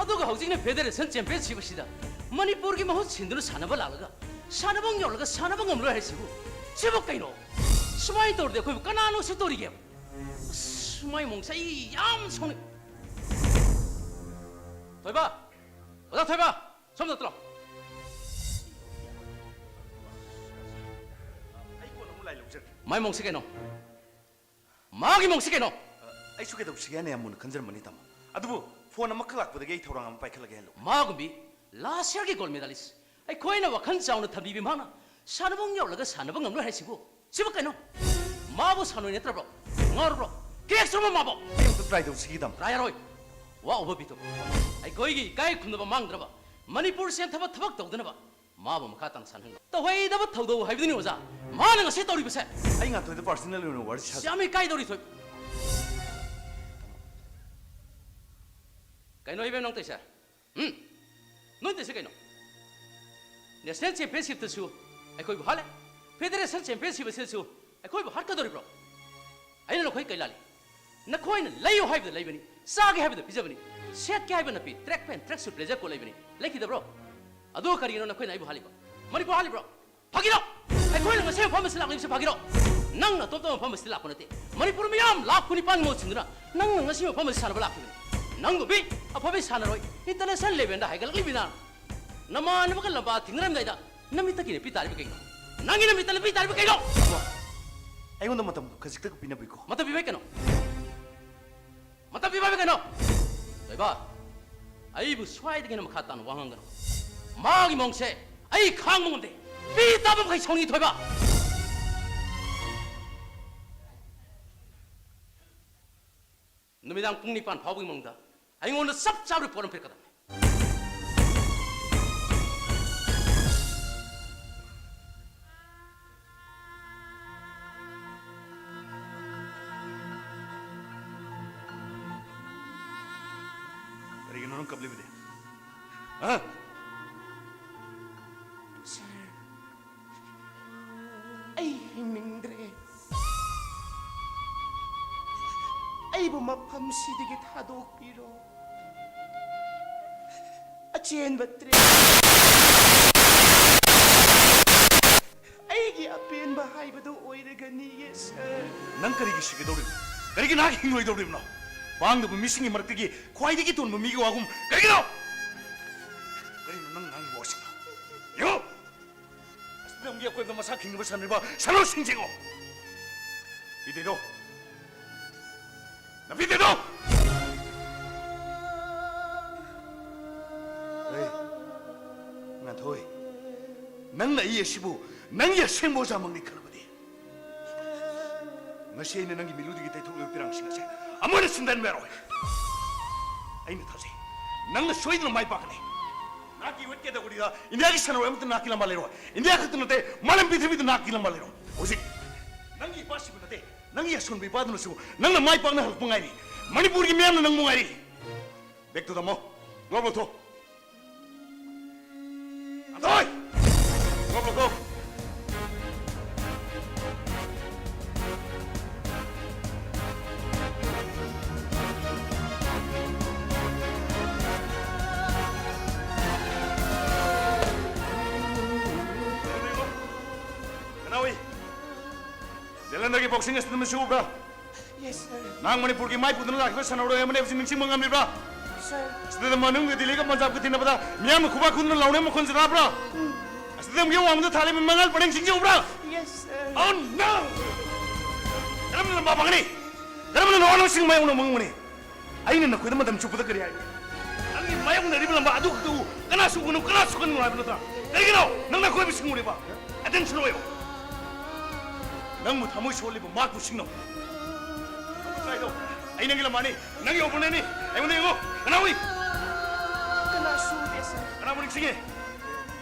ꯑꯗꯨꯒ ꯍꯧꯖꯤꯛꯅ ꯐꯦꯗꯔꯦꯁꯟ ꯆꯦꯝꯄꯤꯌꯟꯁꯤꯞ ꯑꯁꯤꯗ ꯃꯅꯤꯄꯨꯔꯒꯤ ꯃꯍꯨꯠ ꯁꯤꯟꯗꯨꯅ ꯁꯥꯟꯅꯕ ꯂꯥꯛꯂꯒ ꯁꯥꯟꯅꯐꯝ ꯌꯧꯔꯒ ꯁꯥꯟꯅꯕ ꯉꯝꯂꯣꯏ ꯍꯥꯏꯁꯤꯕꯨ? ꯁꯤꯕꯨ ꯀꯩꯅꯣ? ꯁꯨꯃꯥꯏꯅ ꯇꯧꯔꯗꯤ ꯑꯩꯈꯣꯏꯕꯨ ꯀꯅꯥꯅꯣ ꯎꯁꯤꯠꯇꯣꯔꯤꯒꯦ? ꯑꯁ, ꯁꯨꯃꯥꯏ ꯃꯑꯣꯡꯁꯦ ꯑꯩ ꯌꯥꯝ ꯁꯥꯎꯅꯤꯡ꯫ ꯊꯣꯏꯕ! ꯑꯣꯖꯥ ꯊꯣꯏꯕ! ꯁꯣꯝꯗ ꯂꯥꯛꯑꯣ꯫ ꯑꯩ ꯀꯣꯟꯅ ꯑꯃꯨꯛ ꯂꯥꯏ ꯂꯧꯖꯔꯒꯦ꯫ ꯃꯥꯏ ꯃꯑꯣꯡꯁꯦ ꯀꯩꯅꯣ? ꯃꯥꯒꯤ ꯃꯑꯣꯡꯁꯤ ꯀꯩꯅꯣ? ꯑꯩꯁꯨ ꯀꯩꯗꯧꯁꯤꯒꯦ ꯍꯥꯏꯅ ꯌꯥꯝ ꯃꯨꯟꯅ ꯈꯟꯖꯔꯝꯕꯅꯤ, ꯇꯥꯃꯣ꯫ ꯑꯗꯨꯕꯨ ꯐꯣꯟ ꯑꯃꯈꯛ ꯂꯥꯛꯄꯗꯒꯤ ꯑꯩ ꯊꯧꯔꯥꯡ ꯑꯃ ꯄꯥꯏꯈꯠꯂꯒꯦ ꯍꯥꯏꯅ ꯂꯧꯕ꯫ ꯃꯥꯒꯨꯝꯕꯤ ꯂꯥꯁ ꯌꯔꯒꯤ ꯒꯣꯜ ꯃꯦꯗꯥꯂꯤꯁ ꯑꯩꯈꯣꯏꯅ ꯋꯥꯈꯜ ꯆꯥꯎꯅ ꯊꯝꯕꯤꯕ ꯃꯍꯥꯛꯅ ꯁꯥꯟꯅꯕꯨꯡ ꯌꯧꯔꯒ ꯁꯥꯟꯅꯕ ꯉꯝꯂꯣꯏ ꯍꯥꯏꯁꯤꯕꯨ? ꯁꯤꯕꯨ ꯀꯩꯅꯣ? ꯃꯥꯕꯨ ꯁꯥꯟꯅꯣꯏ ꯅꯠꯇ꯭ꯔꯕ꯭ꯔꯣ? ꯉꯥꯎꯔꯕ꯭ꯔꯣ? ꯀ꯭ꯔꯦꯛꯁ ꯔꯨꯝ ꯃꯥꯕꯣ? ꯑꯩ ꯑꯃꯨꯛꯇ ꯇ꯭ꯔꯥꯏ ꯇꯧꯁꯤꯒꯦ, ꯇꯥꯃꯣ꯫ ꯇ꯭ꯔꯥꯏ ꯌꯥꯔꯣꯏ꯫ ꯋꯥ ꯑꯣꯚꯔ ꯕꯤꯇꯣ꯫ ꯑꯩꯈꯣꯏꯒꯤ ꯏꯀꯥꯏ ꯈꯨꯝꯅꯕ ꯃꯥꯡꯗꯅꯕ, ꯃꯅꯤꯄꯨꯔ ꯆꯦꯟꯊꯕ ꯊꯕꯛ ꯇꯧꯗꯅꯕ ꯃꯥꯕꯨ ꯃꯈꯥ ꯇꯥꯅ ꯁꯥꯟꯅꯍꯟꯒꯅꯨ꯫ ꯇꯧꯍꯩꯗꯕ ꯊꯧꯗꯧ ꯍꯥꯏꯕꯗꯨꯅꯤ ꯑꯣꯖꯥ, ꯃꯥꯅ ꯉꯁꯤ ꯇꯧꯔꯤꯕꯁꯦ꯫ ꯑꯩ ꯉꯥꯟꯊꯣꯏꯗ ꯄꯥꯔꯁꯅꯦꯜ ꯑꯣꯏꯅ ꯋꯥꯔꯤ ꯁꯥꯖ- ꯌꯥꯝ ꯏꯀꯥꯏꯗꯧꯔꯤ ꯊꯣꯏ꯫ ꯀꯩꯅꯣ ꯏꯕꯦꯝ ꯅꯪ ꯇꯧꯏꯁꯦ? ꯎꯝ? ꯅꯣꯏ ꯇꯧꯏꯁꯦ ꯀꯩꯅꯣ? ꯅꯦꯁꯅꯦꯜ ꯆꯦꯝꯄꯤꯌꯟꯁꯤꯞꯇꯁꯨ ꯑꯩꯈꯣꯏꯕꯨ ꯍꯥꯠꯂꯦ, ꯐꯦꯗꯔꯦꯁꯟ ꯆꯦꯝꯄꯤꯌꯟꯁꯤꯞ ꯑꯁꯤꯗꯁꯨ ꯑꯩꯈꯣꯏꯕꯨ ꯍꯥꯠꯀꯗꯧꯔꯤꯕ꯭ꯔꯣ? ꯑꯩꯅ ꯅꯈꯣꯏ ꯀꯩ ꯂꯥꯜꯂꯤ? ꯅꯈꯣꯏꯅ ꯂꯩꯌꯨ ꯍꯥꯏꯕꯗ ꯂꯩꯕꯅꯤ, ꯆꯥꯒꯦ ꯍꯥꯏꯕꯗ ꯄꯤꯖꯕꯅꯤ, ꯁꯦꯠꯀꯦ ꯍꯥꯏꯕ ꯅꯄꯤ ꯇ꯭ꯔꯦꯛ ꯄꯦꯟ, ꯇ꯭ꯔꯦꯛ ꯁꯨꯠ, ꯕ꯭ꯂꯦꯖꯔ ꯀꯣꯠ ꯂꯩꯕꯅꯤ, ꯂꯩꯈꯤꯗꯕ꯭ꯔꯣ? ꯑꯗꯨꯒ ꯀꯔꯤꯒꯤꯅꯣ ꯅꯈꯣꯏꯅ ꯑꯩꯕꯨ ꯍꯥꯠꯂꯤꯕ? ꯃꯅꯤꯄꯨꯔ ꯍꯥꯠꯂꯤꯕ꯭ꯔꯣ? ꯐꯥꯒꯤꯔꯣ? ꯑꯩꯈꯣꯏꯅ ꯉꯁꯤ ꯃꯐꯝ ꯑꯁꯤꯗ ꯂꯥꯛꯂꯤꯕꯁꯤ ꯐꯥꯒꯤꯔꯣ? ꯅꯪꯅ ꯑꯇꯣꯞꯄ ꯃꯐꯝ ꯑꯁꯤꯗ ꯂꯥꯛꯄ ꯅꯠꯇꯦ꯫ ꯃꯅꯤꯄꯨꯔ ꯃꯤꯌꯥꯝ ꯂꯥꯈ ꯀꯨꯟꯅꯤꯄꯥꯟꯒꯤ ꯃꯍꯨꯠ ꯁꯤꯟꯗꯨꯅ ꯅꯪꯅ ꯉꯁꯤ ꯃꯐꯝ ꯑꯁꯤꯗ ꯁꯥꯟꯅꯕ ꯂꯥꯛꯈꯤꯕꯅꯤ꯫ ꯅꯪꯕꯨ ꯕꯤ ꯑꯐꯕ ꯁꯥꯟꯅꯔꯣꯏ, ꯏꯟꯇꯔꯅꯦꯁꯅꯦꯜ ꯂꯦꯚꯦꯜꯗ ꯍꯥꯏꯒꯠꯂꯛꯂꯤꯕꯅꯤ ꯅꯪ꯫ ꯅꯃꯥꯟꯅꯕꯒ ꯂꯝꯕꯥ ꯊꯦꯡꯅꯔꯝꯗꯥꯏꯗ ꯅꯃꯤꯠꯇꯒꯤ ꯅꯄꯤ ꯇꯥꯔꯤꯕ ꯀꯩꯅꯣ? ꯅꯪꯒꯤ ꯅꯃꯤꯠꯇ ꯅꯄꯤ ꯇꯥꯔꯤꯕ ꯀꯩꯅꯣ? ꯑꯩꯉꯣꯟꯗ ꯃꯇꯝ ꯈꯖꯤꯛꯇ ꯄꯤꯅꯕꯤꯀꯣ꯫ ꯃꯇꯝ ꯄꯤꯕ ꯀꯩꯅꯣ? ꯃꯇꯝ ꯄꯤꯕ ꯍꯥꯏꯕ ꯀꯩꯅꯣ? ꯊꯣꯏꯕ, ꯑꯩꯕꯨ ꯁ꯭ꯋꯥꯏꯗꯒꯤ ꯍꯦꯟꯅ ꯃꯈꯥ ꯇꯥꯅ ꯋꯥ ꯉꯥꯡꯒꯅꯨ꯫ ꯃꯥꯒꯤ ꯃꯑꯣꯡꯁꯦ ꯑꯩ ꯈꯥꯡꯕ ꯉꯝꯗꯦ꯫ ꯄꯤ ꯇꯥꯕ ꯃꯈꯩ ꯁꯥꯎꯅꯤꯡꯉꯤ, ꯊꯣꯏꯕ꯫ ꯅꯨꯃꯤꯗꯥꯡ ꯄꯨꯡ ꯅꯤꯄꯥꯟ ꯐꯥꯎꯕꯒꯤ ꯃꯅꯨꯡꯗ ꯑꯩꯉꯣꯟꯗ ꯆꯞ ꯆꯥꯕ ꯔꯤꯄꯣꯔꯠ ꯑꯃ ꯄꯤꯔꯛꯀꯗꯕꯅꯤ꯫ ꯀꯔꯤꯒꯤꯅꯣ ꯅꯪ ꯀꯞꯂꯤꯕꯗꯤ? ꯍꯥ? ꯁꯥꯔ, ꯑꯩ ꯍꯤꯡꯅꯤꯡꯗ꯭ꯔꯦ꯫ ꯃꯐꯝꯁꯤꯗꯒꯤ ꯊꯥꯗꯣꯛꯄꯤꯔꯣ꯫ ꯑꯆꯦꯟꯕ ꯇ꯭ꯔꯦꯟ ꯑꯩꯒꯤ ꯑꯄꯦꯟꯕ ꯍꯥꯏꯕꯗꯨ ꯑꯣꯏꯔꯒꯅꯤꯌꯦ, ꯁꯥꯔ꯫ ꯅꯪ ꯀꯔꯤꯒꯤ ꯁꯤꯒꯗꯧꯔꯤꯕꯅꯣ? ꯀꯔꯤꯒꯤ ꯅꯍꯥꯛ ꯍꯤꯡꯂꯣꯏꯗꯧꯔꯤꯕꯅꯣ? ꯄꯥꯡꯗꯕ ꯃꯤꯁꯤꯡꯒꯤ ꯃꯔꯛꯇꯒꯤ ꯈ꯭ꯋꯥꯏꯗꯒꯤ ꯇꯣꯟꯕ ꯃꯤꯒꯤ ꯋꯥꯒꯨꯝ ꯀꯔꯤꯒꯤꯅꯣ? ꯀꯔꯤꯅꯣ ꯅꯪ ꯉꯥꯡꯉꯤꯕ ꯋꯥꯁꯤꯡꯗꯣ? ꯌꯦꯡꯉꯨ! ꯑꯁꯤꯗ ꯑꯃꯒꯤ ꯑꯀꯣꯏꯕꯗ ꯃꯁꯥ ꯈꯤꯡꯅꯕ ꯁꯥꯟꯅꯔꯤꯕ ꯁꯥꯟꯅꯔꯣꯏꯁꯤꯡ ꯌꯦꯡꯉꯣ! ꯏꯗꯤꯗꯣ! ꯅꯕꯤꯗꯦꯗꯣ! ꯑꯦ, ꯉꯥꯟꯊꯣꯏ, ꯅꯪꯅ ꯑꯩ ꯑꯁꯤꯕꯨ ꯅꯪꯒꯤ ꯑꯁꯦꯡꯕ ꯑꯣꯖꯥꯃꯛꯅꯤ ꯈꯜꯂꯕꯗꯤ, ꯉꯁꯤ ꯑꯩꯅ ꯅꯪꯒꯤ ꯃꯤꯠꯂꯨꯗꯒꯤ ꯇꯩꯊꯣꯛꯂꯤꯕ ꯄꯤꯔꯥꯡꯁꯤꯡ ꯑꯁꯦ ꯑꯃꯨꯛ ꯍꯟꯅ ꯁꯤꯟꯗꯍꯟꯕ ꯌꯥꯔꯣꯏ꯫ ꯑꯩꯅ ꯊꯥꯖꯩ, ꯅꯪꯅ ꯁꯣꯏꯗꯅ ꯃꯥꯏ ꯄꯥꯛꯀꯅꯤ꯫ ꯅꯍꯥꯛꯀꯤ ꯋꯦꯠ ꯀꯦꯇꯥꯒꯣꯔꯤꯗ ꯏꯟꯗꯤꯌꯥꯒꯤ ꯁꯥꯟꯅꯔꯣꯏ ꯑꯃꯠꯇ ꯅꯍꯥꯛꯀꯤ ꯂꯝꯕꯥ ꯂꯩꯔꯣꯏ꯫ ꯏꯟꯗꯤꯌꯥ ꯈꯛꯇ ꯅꯠꯇꯦ, ꯃꯥꯂꯦꯝ ꯄ꯭ꯔꯤꯊꯤꯕꯤꯗ ꯅꯍꯥꯛꯀꯤ ꯂꯝꯕꯥ ꯂꯩꯔꯣꯏ꯫ ꯍꯧꯖꯤꯛ ꯅꯪꯒꯤ ꯏꯄꯥꯁꯤꯕꯨ ꯅꯠꯇꯦ, ꯅꯪꯒꯤ ꯑꯁꯣꯟꯕ ꯏꯄꯥꯗꯨꯅꯁꯨ ꯅꯪꯅ ꯃꯥꯏ ꯄꯥꯛꯅ ꯍꯜꯂꯛꯄ ꯉꯥꯏꯔꯤ꯫ ꯃꯅꯤꯄꯨꯔꯒꯤ ꯃꯤꯌꯥꯝꯅ ꯅꯪꯕꯨ ꯉꯥꯏꯔꯤ꯫ ꯕꯦꯛꯇꯨ ꯊꯝꯃꯣ꯫ ꯒ꯭ꯂꯣꯞ ꯂꯧꯊꯣꯛ꯫ ꯑꯊꯣꯏ! ꯒ꯭ꯂꯣꯞ ꯂꯧꯊꯣꯛ꯫ ꯀꯅꯥ ꯎꯏ? ꯖꯂꯟꯙꯔꯒꯤ boxing accident ꯑꯁꯤ ꯎꯕ꯭ꯔꯥ? Yes, sir. ꯅꯍꯥꯛ ꯃꯅꯤꯄꯨꯔꯒꯤ ꯃꯥꯏ ꯄꯨꯗꯨꯅ ꯂꯥꯛꯈꯤꯕ ꯁꯥꯟꯅꯔꯣꯏ ꯑꯃꯅꯤ ꯍꯥꯏꯕꯁꯤ ꯅꯤꯡꯁꯤꯡꯕ ꯉꯝꯂꯤꯕ꯭ꯔꯥ? Sir. ꯑꯁꯤꯗ ꯃꯅꯨꯡꯗ ꯗꯤꯜꯂꯤꯒ ꯄꯟꯖꯥꯕꯒ ꯊꯦꯡꯅꯕꯗ ꯃꯤꯌꯥꯝꯅ ꯈꯨꯕꯥꯛ ꯈꯨꯗꯨꯅ ꯂꯥꯎꯅꯕ ꯃꯈꯣꯟꯁꯤ ꯇꯥꯕ꯭ꯔꯥ? ꯎꯝ. ꯑꯁꯤꯗ ꯑꯃꯨꯛ ꯋꯥꯡꯃꯗ ꯊꯥꯜꯂꯤꯕ ꯃꯉꯥꯜ ꯄꯔꯦꯡꯁꯤꯡꯁꯤ ꯎꯕ꯭ꯔꯥ? Yes, sir. Oh, no! ꯀꯔꯝꯅ ꯂꯝꯕꯥ ꯐꯪꯒꯅꯤ? ꯀꯔꯝꯅ ꯅꯋꯥ ꯅꯁꯤꯡ ꯃꯥꯌꯣꯛꯅꯕ ꯉꯝꯒꯅꯤ? ꯑꯩꯅ ꯅꯈꯣꯏꯗ ꯃꯇꯝ ꯆꯨꯞꯄꯗ ꯀꯔꯤ ꯍꯥꯏꯕ? ꯅꯪꯒꯤ ꯃꯥꯌꯣꯛꯅꯔꯤꯕ ꯂꯝꯕꯥ ꯑꯗꯨ ꯈꯛꯇ ꯎ꯫ ꯀꯅꯥ ꯁꯣꯛꯀꯅꯨ, ꯀꯅꯥ ꯁꯣꯛꯍꯟꯒꯅꯨ ꯍꯥꯏꯕ ꯅꯠꯇ꯭ꯔꯥ? ꯀꯔꯤꯒꯤꯅꯣ ꯅꯪꯅ ꯑꯀꯣꯏꯕ ꯁꯤꯡꯉꯨꯔꯤꯕ? Attention ꯑꯣꯏꯌꯣ꯫ ꯅꯪꯕꯨ ꯊꯃꯣꯏ ꯁꯣꯛꯍꯜꯂꯤꯕ ꯃꯍꯥꯛꯄꯨ ꯁꯤꯡꯅꯧ꯫ ꯅꯪꯕꯨ ꯇꯥꯏꯗꯣ? ꯑꯩ ꯅꯪꯒꯤ ꯂꯝꯕꯥꯅꯤ, ꯅꯪꯒꯤ opponentꯅꯤ꯫ ꯑꯩꯉꯣꯟꯗ ꯌꯦꯡꯉꯨ꯫ ꯀꯅꯥ ꯎꯏ? ꯀꯅꯥꯁꯨ ꯎꯗꯦ, sir꯫ ꯀꯅꯥꯕꯨ ꯅꯤꯡꯁꯤꯡꯉꯤ?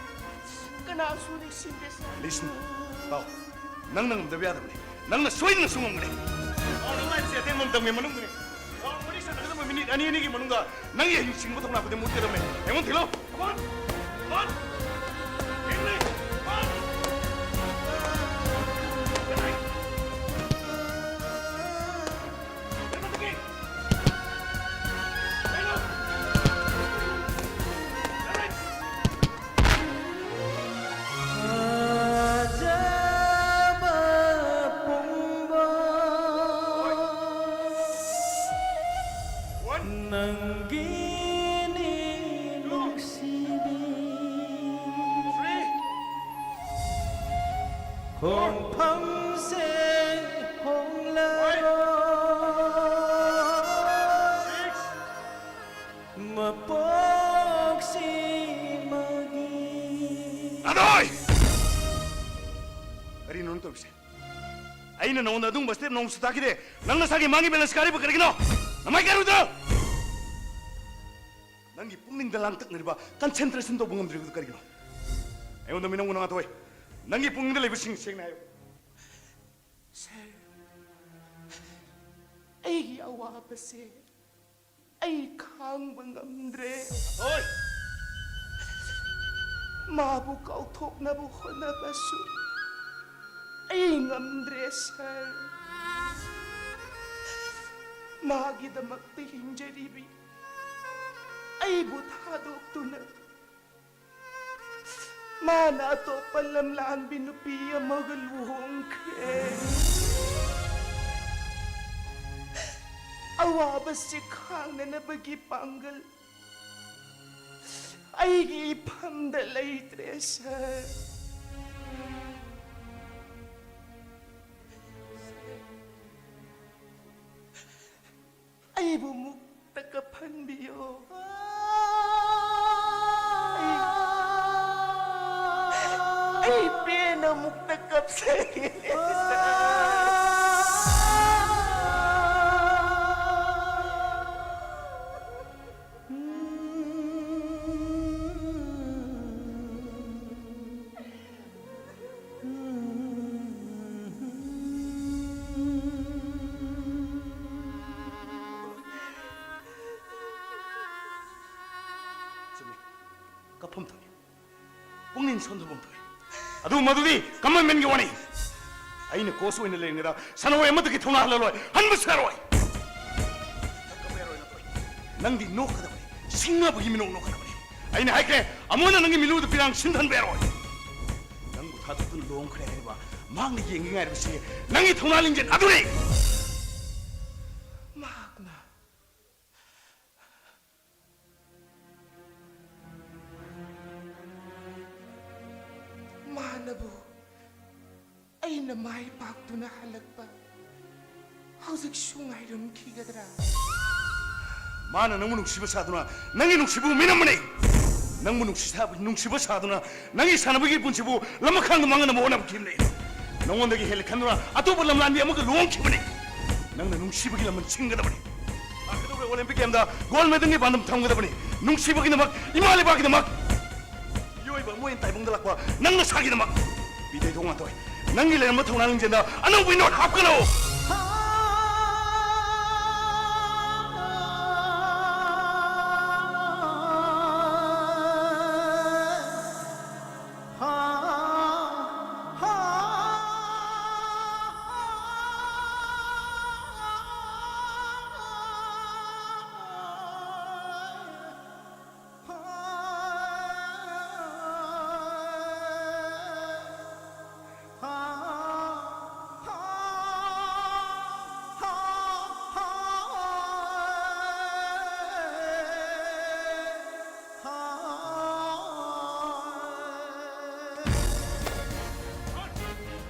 ꯀꯅꯥꯁꯨ ꯅꯤꯡꯁꯤꯡꯗꯦ, sir꯫ Listen, ꯇꯥꯎ꯫ ꯅꯪꯅ ꯉꯝꯗꯕ ꯌꯥꯗꯕꯅꯤ꯫ ꯅꯪꯅ ꯁꯣꯏꯗꯅꯁꯨ ꯉꯝꯒꯅꯤ꯫ ꯇꯥꯎ, ꯅꯪ ꯍꯥꯏꯔꯤꯁꯦ ꯑꯇꯦꯟꯕ ꯃꯇꯝꯒꯤ ꯃꯅꯨꯡꯗꯅꯤ꯫ ꯇꯥꯎ, ꯋꯥꯔꯤ ꯁꯥꯟꯅꯒꯗꯕ minute ꯑꯅꯤ ꯑꯅꯤꯒꯤ ꯃꯅꯨꯡꯗ ꯅꯪꯒꯤ ꯍꯩꯁꯤꯡꯕ ꯊꯧꯅꯥ ꯈꯨꯗꯤꯡꯃꯛ ꯎꯠꯀꯗꯕꯅꯤ꯫ ꯑꯩꯉꯣꯟꯗ ꯊꯤꯜꯂꯣ꯫ Come on. Come on. Hit me. Come on. Come on. Come on. ꯍꯣꯡꯐꯝꯁꯦ ꯍꯣꯡꯂꯔꯣꯏ꯫ ꯃꯄꯣꯛꯁꯤꯃꯒꯤ꯫ ꯑꯗꯣꯏ! ꯀꯔꯤꯅꯣ ꯅꯪ ꯇꯧꯔꯤꯁꯦ? ꯑꯩꯅ ꯅꯉꯣꯟꯗ ꯑꯗꯨꯒꯨꯝꯕ step ꯅꯣꯡꯁꯨ ꯇꯥꯛꯈꯤꯗꯦ꯫ ꯅꯪ ꯅꯁꯥꯒꯤ ꯃꯥꯡꯒꯤ balance ꯀꯥꯔꯤꯕ ꯀꯔꯤꯒꯤꯅꯣ? ꯅꯃꯥꯏ ꯀꯥꯔꯨꯗ꯭ꯔꯣ? ꯅꯪꯒꯤ ꯄꯨꯛꯅꯤꯡꯗ ꯂꯥꯡꯇꯛꯅꯔꯤꯕ, concentration ꯇꯧꯕ ꯉꯝꯗ꯭ꯔꯤꯕꯗꯨ ꯀꯔꯤꯒꯤꯅꯣ? ꯑꯩꯉꯣꯟꯗ ꯃꯤꯅꯧ ꯃꯅꯧ ꯉꯥꯡꯊꯣꯛꯑꯣꯏ꯫ ꯅꯪꯒꯤ ꯄꯨꯛꯅꯤꯡꯗ ꯂꯩꯕꯁꯤꯡ ꯁꯦꯡꯅ ꯍꯥꯏꯌꯨ꯫ ꯁꯥꯔ, ꯑꯩꯒꯤ ꯑꯋꯥꯕꯁꯦ ꯑꯩ ꯈꯥꯡꯕ ꯉꯝꯗ꯭ꯔꯦ꯫ ꯍꯣꯏ! ꯃꯥꯕꯨ ꯀꯥꯎꯊꯣꯛꯅꯕ ꯍꯣꯠꯅꯕꯁꯨ ꯑꯩ ꯉꯝꯗ꯭ꯔꯦ, ꯁꯥꯔ꯫ ꯃꯥꯒꯤꯗꯃꯛꯇ ꯍꯤꯡꯖꯔꯤꯕꯤ ꯑꯩꯕꯨ ꯊꯥꯗꯣꯛꯇꯨꯅ ꯃꯥꯅ ꯑꯇꯣꯞꯄ ꯂꯝꯂꯥꯟꯕꯤ ꯅꯨꯄꯤ ꯑꯃꯒ ꯂꯨꯍꯣꯡꯈ꯭ꯔꯦ꯫ ꯑꯋꯥꯕꯁꯤ ꯈꯥꯡꯅꯅꯕꯒꯤ ꯄꯥꯡꯒꯜ ꯑꯩꯒꯤ ꯏꯐꯝꯗ ꯂꯩꯇ꯭ꯔꯦ, ꯁꯥꯔ꯫ ꯑꯩꯕꯨ ꯃꯨꯛꯇ ꯀꯞꯍꯟꯕꯤꯌꯣ꯫ ꯑꯩ, ꯑꯩ ꯄꯦꯟꯅ ꯃꯨꯛꯇ ꯀꯞꯆꯒꯦ꯫ ꯆꯨꯝꯃꯤ꯫ ꯀꯞꯐꯝ ꯊꯣꯛꯏ꯫ ꯄꯨꯛꯅꯤꯡ ꯁꯣꯟꯊꯐꯝ ꯊꯣꯛꯏ꯫ ꯑꯗꯨ ꯃꯗꯨꯗꯤ commitmentꯀꯤ ꯋꯥꯅꯤ꯫ ꯑꯩꯅ coach ꯑꯣꯏꯅ ꯂꯩꯔꯤꯉꯩꯗ ꯁꯥꯟꯅꯔꯣꯏ ꯑꯃꯠꯇꯒꯤ ꯊꯧꯅꯥ ꯍꯜꯂꯔꯣꯏ, ꯍꯟꯕꯁꯨ ꯌꯥꯔꯣꯏ꯫ ꯅꯪ ꯀꯞꯄ ꯌꯥꯔꯣꯏ, ꯅꯠꯇ꯭ꯔꯣ? ꯅꯪꯗꯤ ꯅꯣꯛꯀꯗꯕꯅꯤ, ꯁꯤꯡꯅꯕꯒꯤ ꯃꯤꯅꯣꯛ ꯅꯣꯛꯀꯗꯕꯅꯤ꯫ ꯑꯩꯅ ꯍꯥꯏꯈ꯭ꯔꯦ, ꯑꯃꯨꯛ ꯍꯟꯅ ꯅꯪꯒꯤ ꯃꯤꯠꯂꯨꯗ ꯄꯤꯔꯥꯡ ꯁꯤꯟꯊꯟꯕ ꯌꯥꯔꯣꯏ꯫ ꯅꯪꯕꯨ ꯊꯥꯗꯣꯛꯇꯨꯅ ꯂꯨꯍꯣꯡꯈ꯭ꯔꯦ ꯍꯥꯏꯔꯤꯕ ꯃꯍꯥꯛꯅ ꯌꯦꯡꯒꯦ ꯉꯥꯏꯔꯤꯕꯁꯤ ꯅꯪꯒꯤ ꯊꯧꯅꯥ ꯂꯤꯡꯖꯦꯜ ꯑꯗꯨꯅꯤ꯫ ꯃꯍꯥꯛꯅ ꯃꯥꯅꯕꯨ ꯅ ꯃꯥꯏ ꯄꯥꯛꯇꯨꯅ ꯍꯜꯂꯛꯄ ꯍꯧꯖꯤꯛꯁꯨ ꯉꯥꯏꯔꯝꯈꯤꯒꯗ꯭ꯔꯥ? ꯃꯥꯅ ꯅꯪꯕꯨ ꯅꯨꯡꯁꯤꯕ ꯁꯥꯗꯨꯅ ꯅꯪꯒꯤ ꯅꯨꯡꯁꯤꯕꯕꯨ ꯃꯤꯅꯝꯕꯅꯤ꯫ ꯅꯪꯕꯨ ꯅꯨꯡꯁꯤ ꯁꯥ-, ꯅꯨꯡꯁꯤꯕ ꯁꯥꯗꯨꯅ ꯅꯪꯒꯤ ꯁꯥꯟꯅꯕꯒꯤ ꯄꯨꯟꯁꯤꯕꯨ ꯂꯃꯈꯥꯡꯗ ꯃꯥꯡꯍꯟꯅꯕ ꯍꯣꯠꯅꯈꯤꯕꯅꯤ꯫ ꯅꯉꯣꯟꯗꯒꯤ ꯍꯦꯜꯂꯦ ꯈꯟꯗꯨꯅ ꯑꯇꯣꯞꯄ ꯂꯝꯂꯥꯟꯕꯤ ꯑꯃꯒ ꯂꯨꯍꯣꯡꯈꯤꯕꯅꯤ꯫ ꯅꯪꯅ ꯅꯨꯡꯁꯤꯕꯒꯤ ꯂꯃꯟ ꯁꯤꯟꯒꯗꯕꯅꯤ꯫ ꯂꯥꯛꯀꯗꯧꯔꯤꯕ ꯑꯣꯂꯦꯝꯄꯤꯛ ꯒꯦꯝꯗ ꯒꯣꯜ ꯃꯦꯗꯜꯒꯤ ꯄꯥꯟꯗꯝ ꯊꯝꯒꯗꯕꯅꯤ꯫ ꯅꯨꯡꯁꯤꯕꯒꯤꯗꯃꯛ, ꯏꯃꯥ ꯂꯩꯕꯥꯛꯀꯤꯗꯃꯛ꯫ ꯃꯤꯑꯣꯏꯕ ꯑꯃ ꯑꯣꯏꯅ ꯇꯥꯏꯕꯪꯗ ꯂꯥꯛꯄ ꯅꯪ ꯅꯁꯥꯒꯤꯗꯃꯛ꯫ ꯕꯤꯗꯩꯊꯣꯡ ꯉꯥꯟꯊꯣꯏ, ꯅꯪꯒꯤ ꯂꯩꯔꯝꯕ ꯊꯧꯅꯥ ꯂꯤꯡꯖꯦꯜꯗ ꯑꯅꯧꯕ ꯏꯅꯣꯠ ꯍꯥꯞꯀꯅꯨ꯫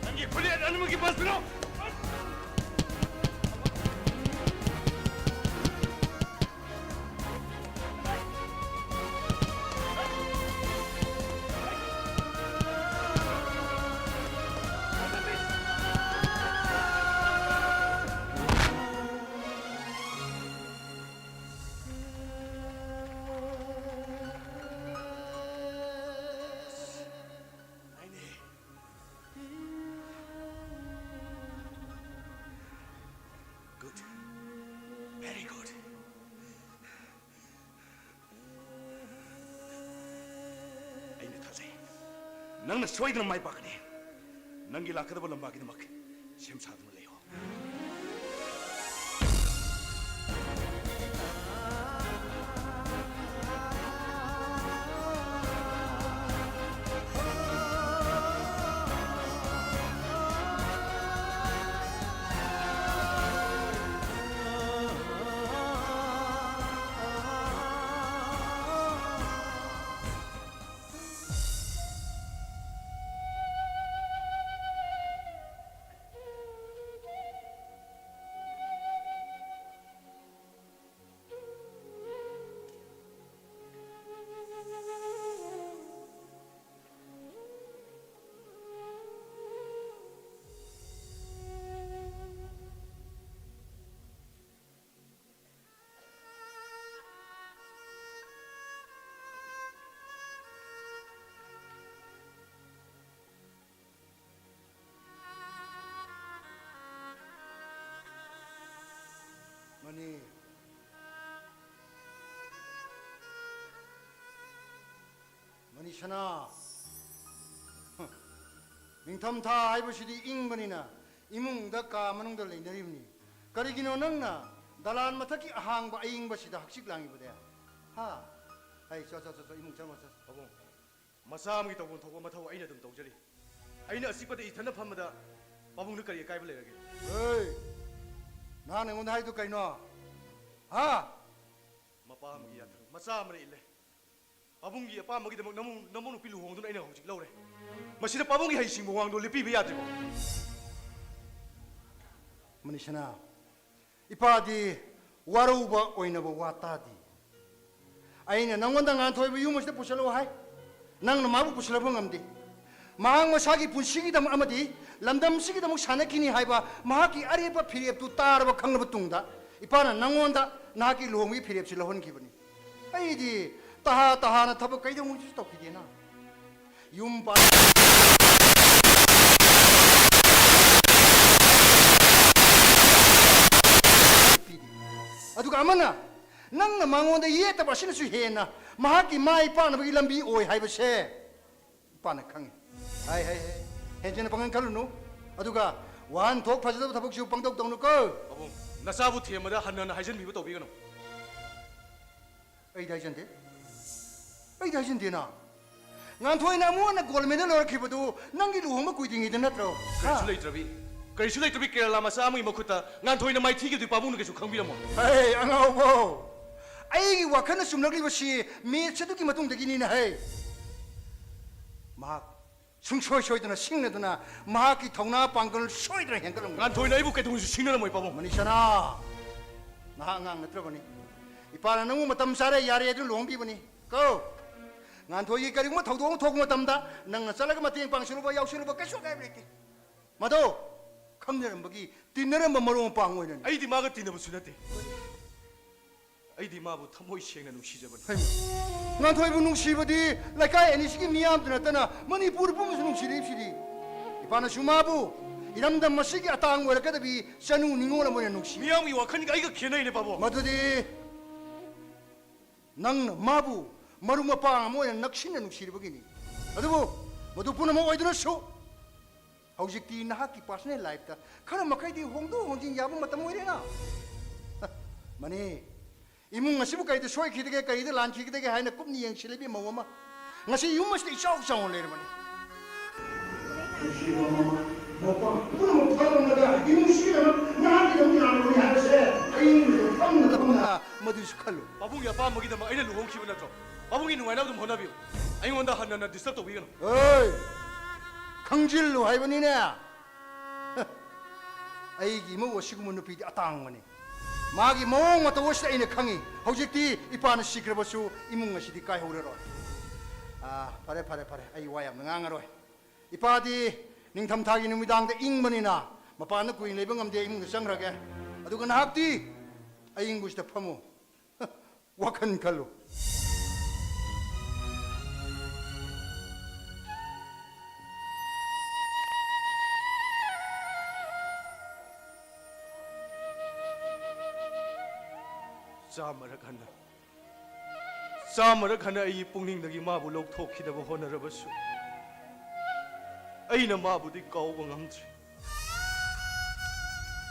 ꯅꯪꯒꯤ ꯈꯨꯠꯌꯦꯛ ꯑꯅꯤꯃꯛꯀꯤ ꯄꯥꯁ ꯄꯤꯔꯣ꯫ Good. Very good. ꯑꯩꯅ ꯊꯥꯖꯩ, ꯅꯪꯅ ꯁꯣꯏꯗꯅ ꯃꯥꯏ ꯄꯥꯛꯀꯅꯤ꯫ ꯅꯪꯒꯤ ꯂꯥꯛꯀꯗꯕ ꯂꯝꯕꯥꯒꯤꯗꯃꯛ ꯁꯦꯝ ꯁꯥꯗꯨꯅ ꯂꯩꯌꯨ꯫ ꯁꯅꯥ, ꯍ, ꯅꯤꯡꯊꯝꯊꯥ ꯍꯥꯏꯕꯁꯤꯗꯤ ꯏꯪꯕꯅꯤꯅ ꯏꯃꯨꯡꯗ ꯀꯥ ꯃꯅꯨꯡꯗ ꯂꯩꯅꯔꯤꯕꯅꯤ꯫ ꯀꯔꯤꯒꯤꯅꯣ ꯅꯪꯅ ꯗꯂꯥꯟ ꯃꯊꯛꯀꯤ ꯑꯍꯥꯡꯕ ꯑꯏꯪꯕꯁꯤꯗ ꯍꯛꯆꯤꯛ ꯂꯥꯡꯉꯤꯕꯗꯤ? ꯍꯥ? ꯑꯩ ꯆꯣ, ꯆꯣ, ꯆꯣ, ꯆꯣ, ꯏꯃꯨꯡ ꯆꯪꯉꯣ, ꯆꯣ꯫ ꯄꯥꯕꯨꯡ, ꯃꯆꯥ ꯑꯃꯒꯤ ꯇꯧꯐꯝ ꯊꯣꯛꯄ ꯃꯊꯧ ꯑꯩꯅ ꯑꯗꯨꯝ ꯇꯧꯖꯔꯤ꯫ ꯑꯩꯅ ꯑꯆꯤꯛꯄꯗ ꯏꯊꯟꯗ ꯐꯝꯕꯗ ꯄꯥꯕꯨꯡꯗ ꯀꯔꯤ ꯑꯀꯥꯏꯕ ꯂꯩꯔꯒꯦ? ꯍꯦ! ꯅꯍꯥꯟ ꯑꯩꯉꯣꯟꯗ ꯍꯥꯏꯗꯨ ꯀꯩꯅꯣ? ꯍꯥ? ꯃꯄꯥ ꯑꯃꯒꯤ ꯌꯥꯊꯪ ꯃꯆꯥ ꯑꯃꯅ ꯏꯜꯂꯦ꯫ ꯄꯥꯕꯨꯡꯒꯤ ꯑꯄꯥꯝꯕꯒꯤꯗꯃꯛ ꯅꯃꯧ, ꯅꯃꯧ ꯅꯨꯄꯤ ꯂꯨꯍꯣꯡꯗꯨꯅ ꯑꯩꯅ ꯍꯧꯖꯤꯛ ꯂꯧꯔꯦ꯫ ꯃꯁꯤꯗ ꯄꯥꯕꯨꯡꯒꯤ ꯍꯩꯁꯤꯡꯕ ꯋꯥꯡꯗꯣ ꯂꯦꯞꯄꯤꯕ ꯌꯥꯗ꯭ꯔꯤꯕꯣ? ꯃꯅꯤꯁꯅꯥ, ꯏꯄꯥꯗꯤ ꯋꯥꯔꯧꯕ ꯑꯣꯏꯅꯕ ꯋꯥ ꯇꯥꯗꯦ꯫ ꯑꯩꯅ ꯅꯪꯉꯣꯟꯗ ꯉꯥꯟꯊꯣꯏꯕ ꯌꯨꯝ ꯑꯁꯤꯗ ꯄꯨꯁꯤꯜꯂꯛꯎ ꯍꯥꯏ, ꯅꯪꯅ ꯃꯥꯕꯨ ꯄꯨꯁꯤꯜꯂꯛꯄ ꯉꯝꯗꯦ꯫ ꯃꯍꯥꯛ ꯃꯁꯥꯒꯤ ꯄꯨꯟꯁꯤꯒꯤꯗꯃꯛ ꯑꯃꯗꯤ ꯂꯝꯗꯝꯁꯤꯒꯤꯗꯃꯛ ꯁꯥꯟꯅꯈꯤꯅꯤ ꯍꯥꯏꯕ ꯃꯍꯥꯛꯀꯤ ꯑꯔꯦꯞꯄ ꯐꯤꯔꯦꯞꯇꯨ ꯇꯥꯔꯕ ꯈꯪꯂꯕ ꯇꯨꯡꯗ, ꯏꯄꯥꯅ ꯅꯪꯉꯣꯟꯗ ꯅꯍꯥꯛꯀꯤ ꯂꯨꯍꯣꯡꯕꯒꯤ ꯐꯤꯔꯦꯞꯁꯤ ꯂꯧꯍꯟꯈꯤꯕꯅꯤ꯫ ꯑꯩꯗꯤ ꯇꯍꯥ ꯇꯍꯥꯅ ꯊꯕꯛ ꯀꯩꯗꯧꯉꯩꯁꯨ ꯇꯧꯈꯤꯗꯦꯅ꯫ ꯌꯨꯝ ꯄꯥꯟ-, ꯑꯗꯨꯒ ꯑꯃꯅ, ꯅꯪꯅ ꯃꯉꯣꯟꯗ ꯌꯦꯠꯇꯕ ꯑꯁꯤꯅꯁꯨ ꯍꯦꯟꯅ ꯃꯍꯥꯛꯀꯤ ꯃꯥꯏ ꯄꯥꯛꯅꯕꯒꯤ ꯂꯝꯕꯤ ꯑꯣꯏ ꯍꯥꯏꯕꯁꯦ ꯏꯄꯥꯅ ꯈꯪꯉꯤ꯫ ꯍꯥꯏ, ꯍꯥꯏ, ꯍꯥꯏ꯫ ꯍꯦꯟꯖꯤꯟꯅ ꯄꯥꯡꯒꯜ ꯈꯜꯂꯨꯅꯨ꯫ ꯑꯗꯨꯒ ꯋꯥꯍꯟꯊꯣꯛ ꯐꯖꯗꯕ ꯊꯕꯛꯁꯨ ꯄꯪꯇꯧ ꯇꯧꯅꯨꯀꯣ꯫ ꯄꯥꯕꯨꯡ, ꯅꯆꯥꯕꯨ ꯊꯦꯝꯕꯗ ꯍꯟꯅ ꯍꯟꯅ ꯍꯥꯏꯖꯤꯟꯕꯤꯕ ꯇꯧꯕꯤꯒꯅꯨ꯫ ꯑꯩꯗꯤ ꯍꯥꯏꯖꯟꯗꯦ꯫ ꯑꯩꯗꯤ ꯍꯥꯏꯖꯟꯗꯦꯅ꯫ ꯉꯥꯟꯊꯣꯏꯅ ꯑꯃꯨꯛ ꯍꯟꯅ ꯒꯣꯜ ꯃꯦꯗꯜ ꯂꯧꯔꯛꯈꯤꯕꯗꯨ ꯅꯪꯒꯤ ꯂꯨꯍꯣꯡꯕ ꯀꯨꯏꯗ꯭ꯔꯤꯉꯩꯗ ꯅꯠꯇ꯭ꯔꯣ? ꯀꯔꯤꯁꯨ ꯍꯥ? ꯂꯩꯇ꯭ꯔꯕꯤ, ꯀꯔꯤꯁꯨ ꯂꯩꯇ꯭ꯔꯕꯤ ꯀꯦꯔꯂꯥ ꯃꯆꯥ ꯑꯃꯒꯤ ꯃꯈꯨꯠꯇ ꯉꯥꯟꯊꯣꯏꯅ ꯃꯥꯏꯊꯤꯈꯤꯕꯗꯨ ꯄꯥꯕꯨꯡꯅ ꯀꯩꯁꯨ ꯈꯪꯕꯤꯔꯝꯃꯣꯏ꯫ ꯍꯦ, ꯑꯉꯥꯎꯕꯧ! ꯑꯩꯒꯤ ꯋꯥꯈꯜꯅ ꯆꯨꯝꯂꯛꯂꯤꯕꯁꯤ ꯃꯦꯠꯁ ꯑꯗꯨꯒꯤ ꯃꯇꯨꯡꯗꯒꯤꯅꯤꯅ ꯍꯦ꯫ ꯃꯍꯥꯛ ꯁꯨꯡꯁꯣꯏ ꯁꯣꯏꯗꯅ ꯁꯤꯡꯅꯗꯨꯅ ꯃꯍꯥꯛꯀꯤ ꯊꯧꯅꯥ ꯄꯥꯡꯒꯜ ꯁꯣꯏꯗꯅ ꯍꯦꯟꯒꯠꯂꯝꯒꯅꯤ꯫ ꯉꯥꯟꯊꯣꯏꯅ ꯑꯩꯕꯨ ꯀꯩꯗꯧꯉꯩꯁꯨ ꯁꯤꯡꯅꯔꯝꯃꯣꯏ, ꯄꯥꯕꯨꯡ꯫ ꯃꯅꯤꯁꯅꯥ, ꯅꯍꯥꯛ ꯑꯉꯥꯡ ꯅꯠꯇ꯭ꯔꯕꯅꯤ꯫ ꯏꯄꯥꯅ ꯅꯪꯕꯨ ꯃꯇꯝ ꯆꯥꯔꯦ, ꯌꯥꯔꯦ ꯑꯗꯨꯅ ꯂꯨꯍꯣꯡꯕꯤꯕꯅꯤ꯫ ꯀꯣ, ꯉꯥꯟꯊꯣꯏꯒꯤ ꯀꯔꯤꯒꯨꯝꯕ ꯊꯧꯗꯣꯛ ꯑꯃ ꯊꯣꯛꯄ ꯃꯇꯝꯗ ꯅꯪꯅ ꯆꯠꯂꯒ ꯃꯇꯦꯡ ꯄꯥꯡꯁꯤꯜꯂꯨꯕ, ꯌꯥꯎꯁꯤꯜꯂꯨꯕ ꯀꯩꯁꯨ ꯑꯀꯥꯏꯕ ꯂꯩꯇꯦ꯫ ꯃꯗꯣ ꯈꯪꯅꯔꯝꯕꯒꯤ, ꯇꯤꯟꯅꯔꯝꯕ ꯃꯔꯨꯞ ꯃꯄꯥꯡ ꯑꯣꯏꯅꯅꯤ꯫ ꯑꯩꯗꯤ ꯃꯥꯒ ꯇꯤꯟꯅꯕꯁꯨ ꯅꯠꯇꯦ꯫ ꯑꯩꯗꯤ ꯃꯥꯕꯨ ꯊꯃꯣꯏ ꯁꯦꯡꯅ ꯅꯨꯡꯁꯤꯖꯕꯅꯤ꯫ ꯍꯩꯃꯥ! ꯉꯥꯟꯊꯣꯏꯕꯨ ꯅꯨꯡꯁꯤꯕꯗꯤ ꯂꯩꯀꯥꯏ ꯑꯅꯤꯁꯤꯒꯤ ꯃꯤꯌꯥꯝꯗ ꯅꯠꯇꯅ ꯃꯅꯤꯄꯨꯔ ꯄꯨꯝꯕꯁꯨ ꯅꯨꯡꯁꯤꯔꯤꯕꯁꯤꯗꯤ꯫ ꯏꯄꯥꯅꯁꯨ ꯃꯥꯕꯨ ꯏꯔꯝꯗꯝ ꯑꯁꯤꯒꯤ ꯑꯇꯥꯡ ꯑꯣꯏꯔꯛꯀꯗꯕꯤ ꯆꯅꯨ ꯅꯤꯉꯣꯜ ꯑꯃ ꯑꯣꯏꯅ ꯅꯨꯡꯁꯤ꯫ ꯃꯤꯌꯥꯝꯒꯤ ꯋꯥꯈꯜꯒ ꯑꯩꯒ ꯈꯦꯠꯅꯩꯅꯦ, ꯄꯥꯕꯨꯡ꯫ ꯃꯗꯨꯗꯤ ꯅꯪꯅ ꯃꯥꯕꯨ ꯃꯔꯨꯞ ꯃꯄꯥꯡ ꯑꯃ ꯑꯣꯏꯅ ꯅꯛꯁꯤꯟꯅ ꯅꯨꯡꯁꯤꯔꯨꯕꯒꯤꯅꯤ꯫ ꯑꯗꯨꯕꯨ ꯃꯗꯨ ꯄꯨꯝꯅꯃꯛ ꯑꯣꯏꯗꯨꯅꯁꯨ ꯍꯧꯖꯤꯛꯇꯤ ꯅꯍꯥꯛꯀꯤ personal lifeꯇ ꯈꯔ ꯃꯈꯩꯗꯤ ꯍꯣꯡꯗꯣꯛ ꯍꯣꯡꯖꯤꯟ ꯌꯥꯕ ꯃꯇꯝ ꯑꯣꯏꯔꯦꯅ꯫ ꯃꯅꯤ, ꯏꯃꯨꯡ ꯑꯁꯤꯕꯨ ꯀꯔꯤꯗ ꯁꯣꯏꯈꯤꯗꯒꯦ, ꯀꯔꯤꯗ ꯂꯥꯟꯈꯤꯒꯗꯒꯦ ꯍꯥꯏꯅ ꯀꯨꯞꯅ ꯌꯦꯡꯁꯤꯜꯂꯤꯕꯤ ꯃꯧ ꯑꯃ ꯉꯁꯤ ꯌꯨꯝ ꯑꯁꯤꯗ ꯏꯆꯥꯎ ꯆꯥꯎꯅ ꯂꯩꯔꯕꯅꯤ꯫ ꯅꯨꯡꯁꯤꯕ ꯃꯃꯥ, ꯃꯄꯥ ꯄꯨꯝꯅꯃꯛ ꯊꯥꯗꯣꯛꯂꯒ ꯏꯃꯨꯡ ꯁꯤꯅꯕ ꯅꯍꯥꯛꯀꯤꯗꯃꯛ ꯂꯥꯛꯂꯕꯅꯤ ꯍꯥꯏꯕꯁꯦ ꯑꯌꯤꯡꯕꯗ ꯐꯝꯅ ꯐꯝꯅ ꯃꯗꯨꯁꯨ ꯈꯜꯂꯨ꯫ ꯄꯥꯕꯨꯡꯒꯤ ꯑꯄꯥꯝꯕꯒꯤꯗꯃꯛ ꯑꯩꯅ ꯂꯨꯍꯣꯡꯈꯤꯕ ꯅꯠꯇ꯭ꯔꯣ? ꯄꯥꯕꯨꯡꯒꯤ ꯅꯨꯡꯉꯥꯏꯅꯕ ꯑꯗꯨꯝ ꯍꯣꯠꯅꯕꯤꯌꯨ꯫ ꯑꯩꯉꯣꯟꯗ ꯍꯟꯅ ꯍꯟꯅ disturb ꯇꯧꯕꯤꯒꯅꯨ꯫ ꯑꯣꯏ! ꯈꯪꯖꯤꯜꯂꯨ ꯍꯥꯏꯕꯅꯤꯅꯦ꯫ ꯑꯩꯒꯤ ꯏꯃꯧ ꯑꯁꯤꯒꯨꯝꯕ ꯅꯨꯄꯤꯗꯤ ꯑꯇꯥꯡꯕꯅꯤ꯫ ꯃꯥꯒꯤ ꯃꯑꯣꯡ ꯃꯇꯧ ꯑꯁꯤꯗ ꯑꯩꯅ ꯈꯪꯉꯤ꯫ ꯍꯧꯖꯤꯛꯇꯤ ꯏꯄꯥꯅ ꯁꯤꯈ꯭ꯔꯕꯁꯨ ꯏꯃꯨꯡ ꯑꯁꯤꯗꯤ ꯀꯥꯏꯍꯧꯔꯔꯣꯏ꯫ ꯑꯥ, ꯐꯔꯦ, ꯐꯔꯦ, ꯐꯔꯦ꯫ ꯑꯩ ꯋꯥ ꯌꯥꯝꯅ ꯉꯥꯡꯉꯔꯣꯏ꯫ ꯏꯄꯥꯗꯤ ꯅꯤꯡꯊꯝꯊꯥꯒꯤ ꯅꯨꯃꯤꯗꯥꯡꯗ ꯏꯪꯕꯅꯤꯅ ꯃꯄꯥꯟꯗ ꯀꯨꯏꯅ ꯂꯩꯕ ꯉꯝꯗꯦ, ꯏꯃꯨꯡꯗ ꯆꯪꯈ꯭ꯔꯒꯦ꯫ ꯑꯗꯨꯒ ꯅꯍꯥꯛꯇꯤ ꯑꯏꯪꯕꯁꯤꯗ ꯐꯝꯃꯨ꯫ ꯋꯥꯈꯜ ꯈꯜꯂꯨ꯫ ꯆꯥꯝꯃꯔꯛ ꯍꯟꯅ, ꯆꯥꯝꯃꯔꯛ ꯍꯟꯅ ꯑꯩꯒꯤ ꯄꯨꯛꯅꯤꯡꯗꯒꯤ ꯃꯥꯕꯨ ꯂꯧꯊꯣꯛꯈꯤꯅꯕ ꯍꯣꯠꯅꯔꯕꯁꯨ, ꯑꯩꯅ ꯃꯥꯕꯨꯗꯤ ꯀꯥꯎꯕ ꯉꯝꯗ꯭ꯔꯦ꯫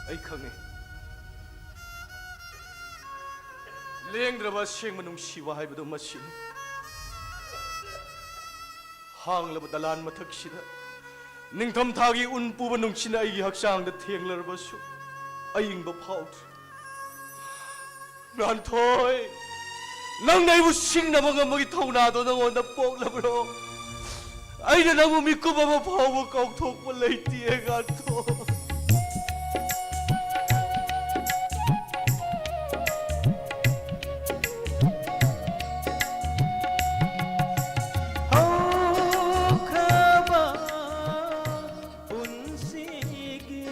ꯑꯩ ꯈꯪꯉꯤ, ꯂꯦꯡꯗ꯭ꯔꯕ ꯑꯁꯦꯡꯕ ꯅꯨꯡꯁꯤꯕ ꯍꯥꯏꯕꯗꯨ ꯃꯁꯤꯅꯤ꯫ ꯍꯥꯡꯂꯕ ꯗꯂꯥꯟ ꯃꯊꯛꯁꯤꯗ ꯅꯤꯡꯊꯝꯊꯥꯒꯤ ꯎꯟ ꯄꯨꯕ ꯅꯨꯡꯁꯤꯠꯅ ꯑꯩꯒꯤ ꯍꯛꯆꯥꯡꯗ ꯊꯦꯡꯂꯔꯕꯁꯨ, ꯑꯏꯪꯕ ꯐꯥꯎꯗ꯭ꯔꯦ꯫ ꯉꯥꯟꯊꯣꯏ, ꯅꯪꯅ ꯑꯩꯕꯨ ꯁꯤꯡꯅꯕ ꯉꯝꯕꯒꯤ ꯊꯧꯅꯥꯗꯣ ꯅꯉꯣꯟꯗ ꯄꯣꯛꯂꯕ꯭ꯔꯣ? ꯑꯩꯅ ꯅꯪꯕꯨ ꯃꯤꯀꯨꯞ ꯑꯃ ꯐꯥꯎꯕ ꯀꯥꯎꯊꯣꯛꯄ ꯂꯩꯇꯦ, ꯉꯥꯟꯊꯣꯏ꯫ ꯍꯧꯈ꯭ꯔꯕ ꯄꯨꯟꯁꯤꯒꯤ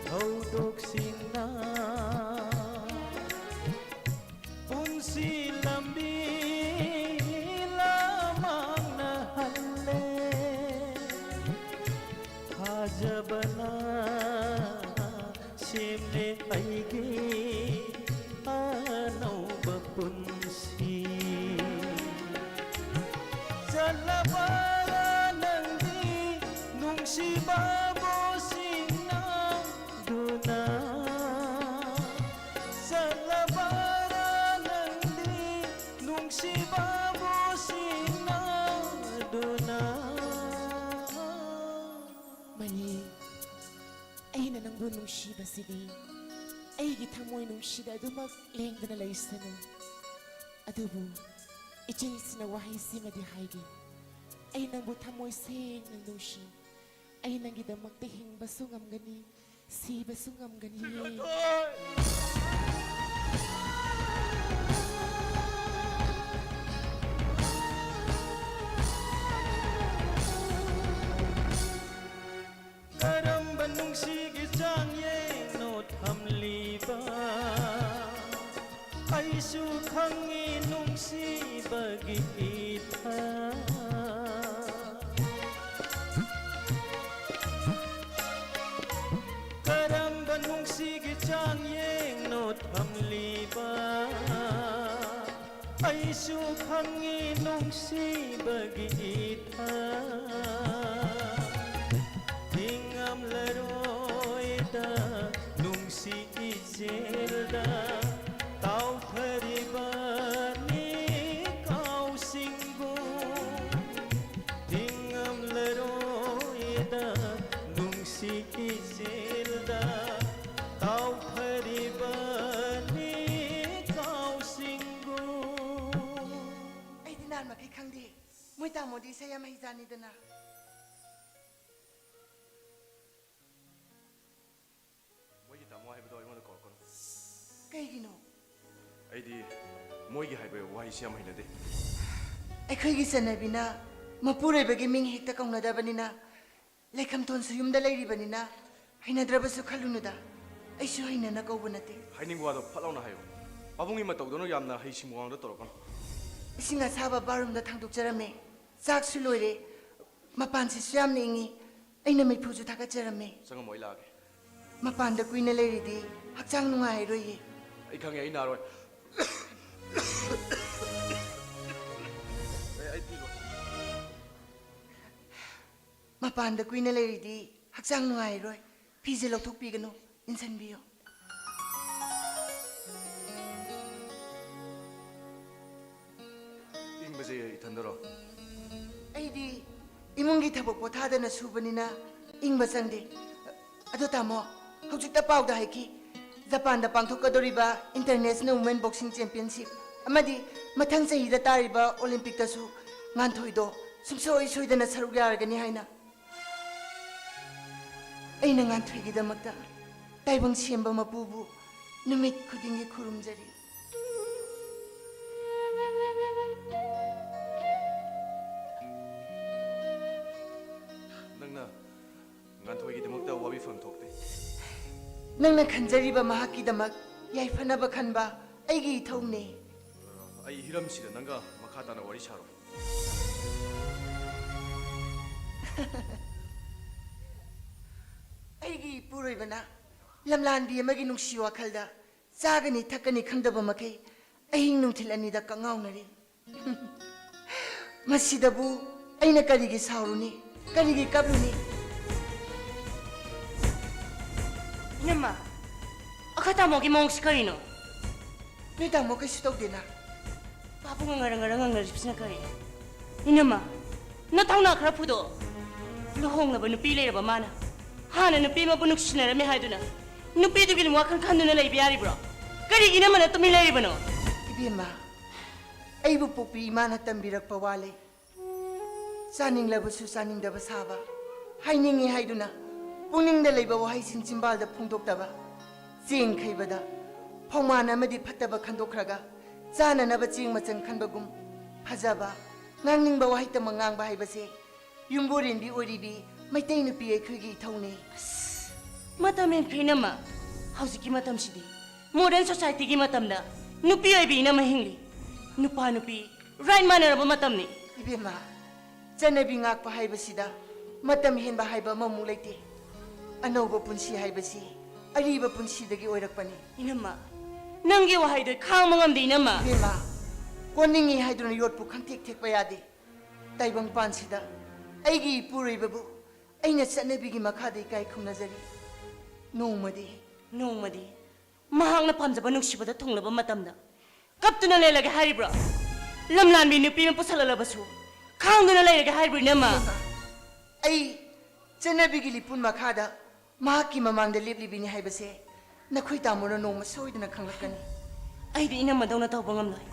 ꯊꯧꯗꯣꯛꯁꯤꯡꯅ ꯄꯨꯟꯁꯤ ꯂꯝꯕꯤ ꯂꯃꯥꯡꯅꯍꯜꯂꯦ꯫ ꯊꯥꯖꯕ ꯅꯨꯡꯁꯤꯕꯕꯨ ꯁꯤꯡꯅꯗꯨꯅ ꯆꯠꯂꯕꯔꯥ ꯅꯪꯗꯤ? ꯅꯨꯡꯁꯤꯕꯕꯨ ꯁꯤꯡꯅꯗꯨꯅ꯫ ꯃꯅꯤ, ꯑꯩꯅ ꯅꯪꯕꯨ ꯅꯨꯡꯁꯤꯕꯁꯤꯗꯤ ꯑꯩꯒꯤ ꯊꯃꯣꯏ ꯅꯨꯡꯁꯤꯗ ꯑꯗꯨꯃꯛ ꯂꯦꯡꯗꯅ ꯂꯩꯁꯅꯨ꯫ ꯑꯗꯨꯕꯨ ꯏꯆꯦꯁꯤꯅ ꯋꯥꯍꯩꯁꯤꯃꯗꯤ ꯍꯥꯏꯒꯦ, ꯑꯩ ꯅꯪꯕꯨ ꯊꯃꯣꯏ ꯁꯦꯡꯅ ꯅꯨꯡꯁꯤ꯫ ꯑꯩ ꯅꯪꯒꯤꯗꯃꯛꯇ ꯍꯤꯡꯕꯁꯨ ꯉꯝꯒꯅꯤ, ꯁꯤꯕꯁꯨ ꯉꯝꯒꯅꯤ꯫ ꯀꯔꯝꯕ ꯅꯨꯡꯁꯤꯒꯤ ꯆꯥꯡꯌꯦꯡꯅꯣ ꯊꯝꯂꯤꯕ? ꯑꯩꯁꯨ ꯈꯪꯉꯤ ꯅꯨꯡꯁꯤꯕꯒꯤ ꯏꯊ꯫ ꯀꯔꯝꯕ ꯅꯨꯡꯁꯤꯒꯤ ꯆꯥꯡꯌꯦꯡꯅꯣ ꯊꯝꯂꯤꯕ? ꯑꯩꯁꯨ ꯈꯪꯉꯤ ꯅꯨꯡꯁꯤꯕꯒꯤ ꯏꯊ꯫ ꯊꯤꯡꯉꯝꯂꯔꯣꯏꯗ ꯅꯨꯡꯁꯤ ꯏꯆꯦꯜꯗ ꯇꯥꯎꯊꯔꯤꯕꯅꯤ ꯀꯥꯎꯁꯤꯡꯒꯨꯝ꯫ ꯊꯤꯡꯉꯝꯂꯔꯣꯏꯗ ꯅꯨꯡꯁꯤ ꯏꯆꯦꯜꯗ ꯇꯥꯎꯊꯔꯤꯕꯅꯤ ꯀꯥꯎꯁꯤꯡꯒꯨꯝ꯫ ꯑꯩꯗꯤ ꯅꯍꯥꯟꯃꯈꯩ ꯈꯪꯗꯦ꯫ ꯃꯣꯏ ꯇꯥꯃꯣꯗꯤ ꯏꯁꯩ ꯌꯥꯝ ꯍꯩꯖꯥꯅꯤꯗꯅ꯫ ꯃꯣꯏꯒꯤ ꯇꯥꯃꯣ ꯍꯥꯏꯕꯗꯣ ꯑꯩꯉꯣꯟꯗ ꯀꯧꯔꯛꯀꯅꯨ꯫ ꯀꯩꯒꯤꯅꯣ? ꯑꯩꯗꯤ ꯃꯣꯏꯒꯤ ꯍꯥꯏꯕ ꯋꯥꯍꯩꯁꯤ ꯌꯥꯝ ꯍꯩꯅꯗꯦ꯫ ꯑꯩꯈꯣꯏꯒꯤ ꯆꯠꯅꯕꯤꯅ ꯃꯄꯨꯔꯣꯏꯕꯒꯤ ꯃꯤꯡ ꯍꯦꯛꯇ ꯀꯧꯅꯗꯕꯅꯤꯅ, ꯂꯩꯈꯝꯊꯣꯟꯁꯨ ꯌꯨꯝꯗ ꯂꯩꯔꯤꯕꯅꯤꯅ ꯍꯩꯅꯗ꯭ꯔꯕꯁꯨ ꯈꯜꯂꯨꯅꯨꯗ꯫ ꯑꯩꯁꯨ ꯍꯩꯅꯅ ꯀꯧꯕ ꯅꯠꯇꯦ꯫ ꯍꯥꯏꯅꯤꯡꯕ ꯋꯥꯗꯣ ꯐꯠ ꯂꯥꯎꯅ ꯍꯥꯏꯌꯨ꯫ ꯄꯥꯕꯨꯡꯒꯤ ꯃꯇꯧꯗꯧꯅ ꯌꯥꯝꯅ ꯍꯩ ꯁꯤꯡꯕ ꯋꯥꯉꯥꯡꯗꯣ ꯇꯧꯔꯛꯀꯅꯨ꯫ ꯏꯁꯤꯡ ꯑꯁꯥꯕ ꯕꯥꯔꯨꯝꯗ ꯊꯥꯡꯗꯣꯛꯆꯔꯝꯃꯦ꯫ ꯆꯥꯛꯁꯨ ꯂꯣꯏꯔꯦ꯫ ꯃꯄꯥꯟꯁꯤꯁꯨ ꯌꯥꯝꯅ ꯏꯪꯉꯤ꯫ ꯑꯩꯅ ꯃꯩꯐꯨꯁꯨ ꯊꯥꯒꯠꯆꯔꯝꯃꯦ꯫ ꯆꯪꯉꯝꯃꯣ, ꯑꯩ ꯂꯥꯛꯑꯒꯦ꯫ ꯃꯄꯥꯟꯗ ꯀꯨꯏꯅ ꯂꯩꯔꯤꯗꯤ ꯍꯛꯆꯥꯡ ꯅꯨꯡꯉꯥꯏꯔꯣꯏꯌꯦ꯫ ꯑꯩ ꯈꯪꯉꯦ, ꯑꯩ ꯅꯥꯔꯣꯏ꯫ ꯑꯩ, ꯑꯩ ꯐꯤ ꯂꯣꯏ- ꯃꯄꯥꯟꯗ ꯀꯨꯏꯅ ꯂꯩꯔꯤꯗꯤ ꯍꯛꯆꯥꯡ ꯅꯨꯡꯉꯥꯏꯔꯣꯏ꯫ ꯐꯤꯁꯦ ꯂꯧꯊꯣꯛꯄꯤꯒꯅꯨ, ꯏꯟꯁꯤꯟꯕꯤꯌꯨ꯫ ꯏꯪꯕꯁꯦ ꯏꯊꯟꯗꯔꯣ? ꯑꯩꯗꯤ ꯏꯃꯨꯡꯒꯤ ꯊꯕꯛ ꯄꯣꯊꯥꯗꯅ ꯁꯨꯕꯅꯤꯅ ꯏꯪꯕ ꯆꯪꯗꯦ꯫ ꯑꯗꯣ ꯇꯥꯃꯣ, ꯍꯧꯖꯤꯛꯇ ꯄꯥꯎꯗ ꯍꯥꯏꯈꯤ, ꯖꯄꯥꯟꯗ ꯄꯥꯡꯊꯣꯛꯀꯗꯧꯔꯤꯕ International Women Boxing Championship ꯑꯃꯗꯤ ꯃꯊꯪ ꯆꯍꯤꯗ ꯇꯥꯔꯤꯕ ꯑꯣꯂꯤꯝꯄꯤꯛꯇꯁꯨ ꯉꯥꯟꯊꯣꯏꯗꯣ ꯁꯨꯡꯁꯣꯏ ꯁꯣꯏꯗꯅ ꯁꯔꯨꯛ ꯌꯥꯔꯒꯅꯤ ꯍꯥꯏꯅ꯫ ꯑꯩꯅ ꯉꯥꯟꯊꯣꯏꯒꯤꯗꯃꯛꯇ ꯇꯥꯏꯕꯪ ꯁꯦꯝꯕ ꯃꯄꯨꯕꯨ ꯅꯨꯃꯤꯠ ꯈꯨꯗꯤꯡꯒꯤ ꯈꯨꯔꯨꯝꯖꯔꯤ꯫ ꯅꯪꯅ ꯉꯥꯟꯊꯣꯏꯒꯤꯗꯃꯛꯇ ꯋꯥꯕꯤꯐꯝ ꯊꯣꯛꯇꯦ꯫ ꯅꯪꯅ ꯈꯟꯖꯔꯤꯕ ꯃꯍꯥꯛꯀꯤꯗꯃꯛ ꯌꯥꯏꯐꯅꯕ ꯈꯟꯕ ꯑꯩꯒꯤ ꯏꯊꯧꯅꯦ꯫ ꯑꯩ ꯍꯤꯔꯝꯁꯤꯗ ꯅꯪꯒ ꯃꯈꯥ ꯇꯥꯅ ꯋꯥꯔꯤ ꯁꯥꯔꯣꯏ꯫ ꯑꯩꯒꯤ ꯏꯄꯨꯔꯣꯏꯕꯅ ꯂꯝꯂꯥꯟꯕꯤ ꯑꯃꯒꯤ ꯅꯨꯡꯁꯤ ꯋꯥꯈꯜꯗ ꯆꯥꯒꯅꯤ ꯊꯛꯀꯅꯤ ꯈꯪꯗꯕ ꯃꯈꯩ ꯑꯍꯤꯡ ꯅꯨꯡꯊꯤꯜ ꯑꯅꯤꯗ ꯀꯛꯉꯥꯎꯅꯔꯤ꯫ ꯃꯁꯤꯗꯕꯨ ꯑꯩꯅ ꯀꯔꯤꯒꯤ ꯁꯥꯎꯔꯨꯅꯤ? ꯀꯔꯤꯒꯤ ꯀꯞꯂꯨꯅꯤ? ꯏꯅꯝꯃ, ꯑꯈꯣꯏ ꯇꯥꯃꯣꯒꯤ ꯃꯑꯣꯡꯁꯤ ꯀꯔꯤꯅꯣ? ꯅꯣꯏ ꯇꯥꯃꯣ ꯀꯩꯁꯨ ꯇꯧꯗꯦꯅ꯫ ꯄꯥꯕꯨꯡꯒ ꯉꯔꯪ ꯉꯔꯪ ꯉꯪꯅꯔꯤꯕꯁꯤꯅ ꯀꯔꯤ? ꯏꯅꯝꯃ, ꯅꯊꯧꯅꯥ ꯈꯔ ꯐꯨꯗꯣꯛꯑꯣ꯫ ꯂꯨꯍꯣꯡꯂꯕ ꯅꯨꯄꯤ ꯂꯩꯔꯕ ꯃꯥꯅ ꯍꯥꯟꯅ ꯅꯨꯄꯤ ꯑꯃꯕꯨ ꯅꯨꯡꯁꯤꯅꯔꯝꯃꯦ ꯍꯥꯏꯗꯨꯅ ꯅꯨꯄꯤꯗꯨꯒꯤ ꯋꯥꯈꯜ ꯈꯟꯗꯨꯅ ꯂꯩꯕ ꯌꯥꯔꯤꯕ꯭ꯔꯣ? ꯀꯔꯤꯒꯤ ꯏꯅꯝꯃꯅ ꯇꯨꯃꯤꯟ ꯂꯩꯔꯤꯕꯅꯣ? ꯏꯕꯦꯝꯃ, ꯑꯩꯕꯨ ꯄꯣꯛꯄꯤ ꯏꯃꯥꯅ ꯇꯝꯕꯤꯔꯛꯄ ꯋꯥ ꯂꯩ꯫ ꯆꯥꯅꯤꯡꯂꯕꯁꯨ ꯆꯥꯅꯤꯡꯗꯕ ꯁꯥꯕ, ꯍꯥꯏꯅꯤꯡꯉꯤ ꯍꯥꯏꯗꯨꯅ ꯄꯨꯛꯅꯤꯡꯗ ꯂꯩꯕ ꯋꯥꯍꯩꯁꯤꯡ ꯆꯤꯟꯕꯥꯜꯗ ꯐꯣꯡꯗꯣꯛꯇꯕ, ꯆꯦꯡ ꯈꯩꯕꯗ ꯐꯧꯃꯥꯟ ꯑꯃꯗꯤ ꯐꯠꯇꯕ ꯈꯟꯗꯣꯛꯈ꯭ꯔꯒ ꯆꯥꯅꯅꯕ ꯆꯦꯡ ꯃꯆꯪ ꯈꯟꯕꯒꯨꯝ ꯐꯖꯕ, ꯉꯥꯡꯅꯤꯡꯕ ꯋꯥꯍꯩꯇꯃꯛ ꯉꯥꯡꯕ ꯍꯥꯏꯕꯁꯦ ꯌꯨꯝꯕꯨꯔꯦꯟꯕꯤ ꯑꯣꯏꯔꯤꯕꯤ ꯃꯩꯇꯩ ꯅꯨꯄꯤ ꯑꯩꯈꯣꯏꯒꯤ ꯏꯊꯧꯅꯦ꯫ ꯃꯇꯝ ꯍꯦꯟꯈ꯭ꯔꯦ ꯏꯅꯝꯃ꯫ ꯍꯧꯖꯤꯛꯀꯤ ꯃꯇꯝꯁꯤꯗꯤ modern societyꯒꯤ ꯃꯇꯝꯗ ꯅꯨꯄꯤ ꯑꯣꯏꯕꯤ ꯏꯅꯝꯃ ꯍꯤꯡꯂꯤ꯫ ꯅꯨꯄꯥ ꯅꯨꯄꯤ right ꯃꯥꯟꯅꯔꯕ ꯃꯇꯝꯅꯤ꯫ ꯏꯕꯦꯝꯃ, ꯆꯠꯅꯕꯤ ꯉꯥꯛꯄ ꯍꯥꯏꯕꯁꯤꯗ ꯃꯇꯝ ꯍꯦꯟꯕ ꯍꯥꯏꯕ ꯑꯃꯃꯨꯛ ꯂꯩꯇꯦ꯫ ꯑꯅꯧꯕ ꯄꯨꯟꯁꯤ ꯍꯥꯏꯕꯁꯤ ꯑꯔꯤꯕ ꯄꯨꯟꯁꯤꯗꯒꯤ ꯑꯣꯏꯔꯛꯄꯅꯤ꯫ ꯏꯅꯝꯃ, ꯅꯪꯒꯤ ꯋꯥꯍꯩꯗꯣ ꯑꯩ ꯈꯥꯡꯕ ꯉꯝꯗꯦ ꯏꯅꯝꯃ꯫ ꯏꯕꯦꯝꯃ, ꯀꯣꯟꯅꯤꯡꯉꯤ ꯍꯥꯏꯗꯨꯅ ꯌꯣꯠꯄꯨ ꯈꯪꯇꯦꯛ ꯊꯦꯛꯄ ꯌꯥꯗꯦ꯫ ꯇꯥꯏꯕꯪ ꯄꯥꯟꯁꯤꯗ ꯑꯩꯒꯤ ꯏꯄꯨꯔꯣꯏꯕꯕꯨ ꯑꯩꯅ ꯆꯠꯅꯕꯤꯒꯤ ꯃꯈꯥꯗ ꯏꯀꯥꯏ ꯈꯨꯝꯅꯖꯔꯤ꯫ ꯅꯣꯡꯃꯗꯤ, ꯅꯣꯡꯃꯗꯤ ꯃꯍꯥꯛꯅ ꯄꯥꯝꯖꯕ ꯅꯨꯡꯁꯤꯕꯗ ꯊꯨꯡꯂꯕ ꯃꯇꯝꯗ ꯀꯞꯇꯨꯅ ꯂꯩꯔꯒꯦ ꯍꯥꯏꯔꯤꯕ꯭ꯔꯣ? ꯂꯝꯂꯥꯟꯕꯤ ꯅꯨꯄꯤ ꯑꯃ ꯄꯨꯁꯜꯂꯛꯂꯕꯁꯨ ꯈꯥꯡꯗꯨꯅ ꯂꯩꯔꯒꯦ ꯍꯥꯏꯔꯤꯕ꯭ꯔꯣ, ꯏꯅꯝꯃ? ꯑꯩ ꯆꯠꯅꯕꯤꯒꯤ ꯂꯤꯄꯨꯟ ꯃꯈꯥꯗ ꯃꯍꯥꯛꯀꯤ ꯃꯃꯥꯡꯗ ꯂꯦꯞꯂꯤꯕꯤꯅꯤ ꯍꯥꯏꯕꯁꯦ ꯅꯈꯣꯏ ꯇꯥꯃꯣꯅ ꯅꯣꯡꯃ ꯁꯣꯏꯗꯅ ꯈꯪꯂꯛꯀꯅꯤ꯫ ꯑꯩꯗꯤ ꯏꯅꯝꯃꯗꯧꯅ ꯇꯧꯕ ꯉꯝꯂꯣꯏ꯫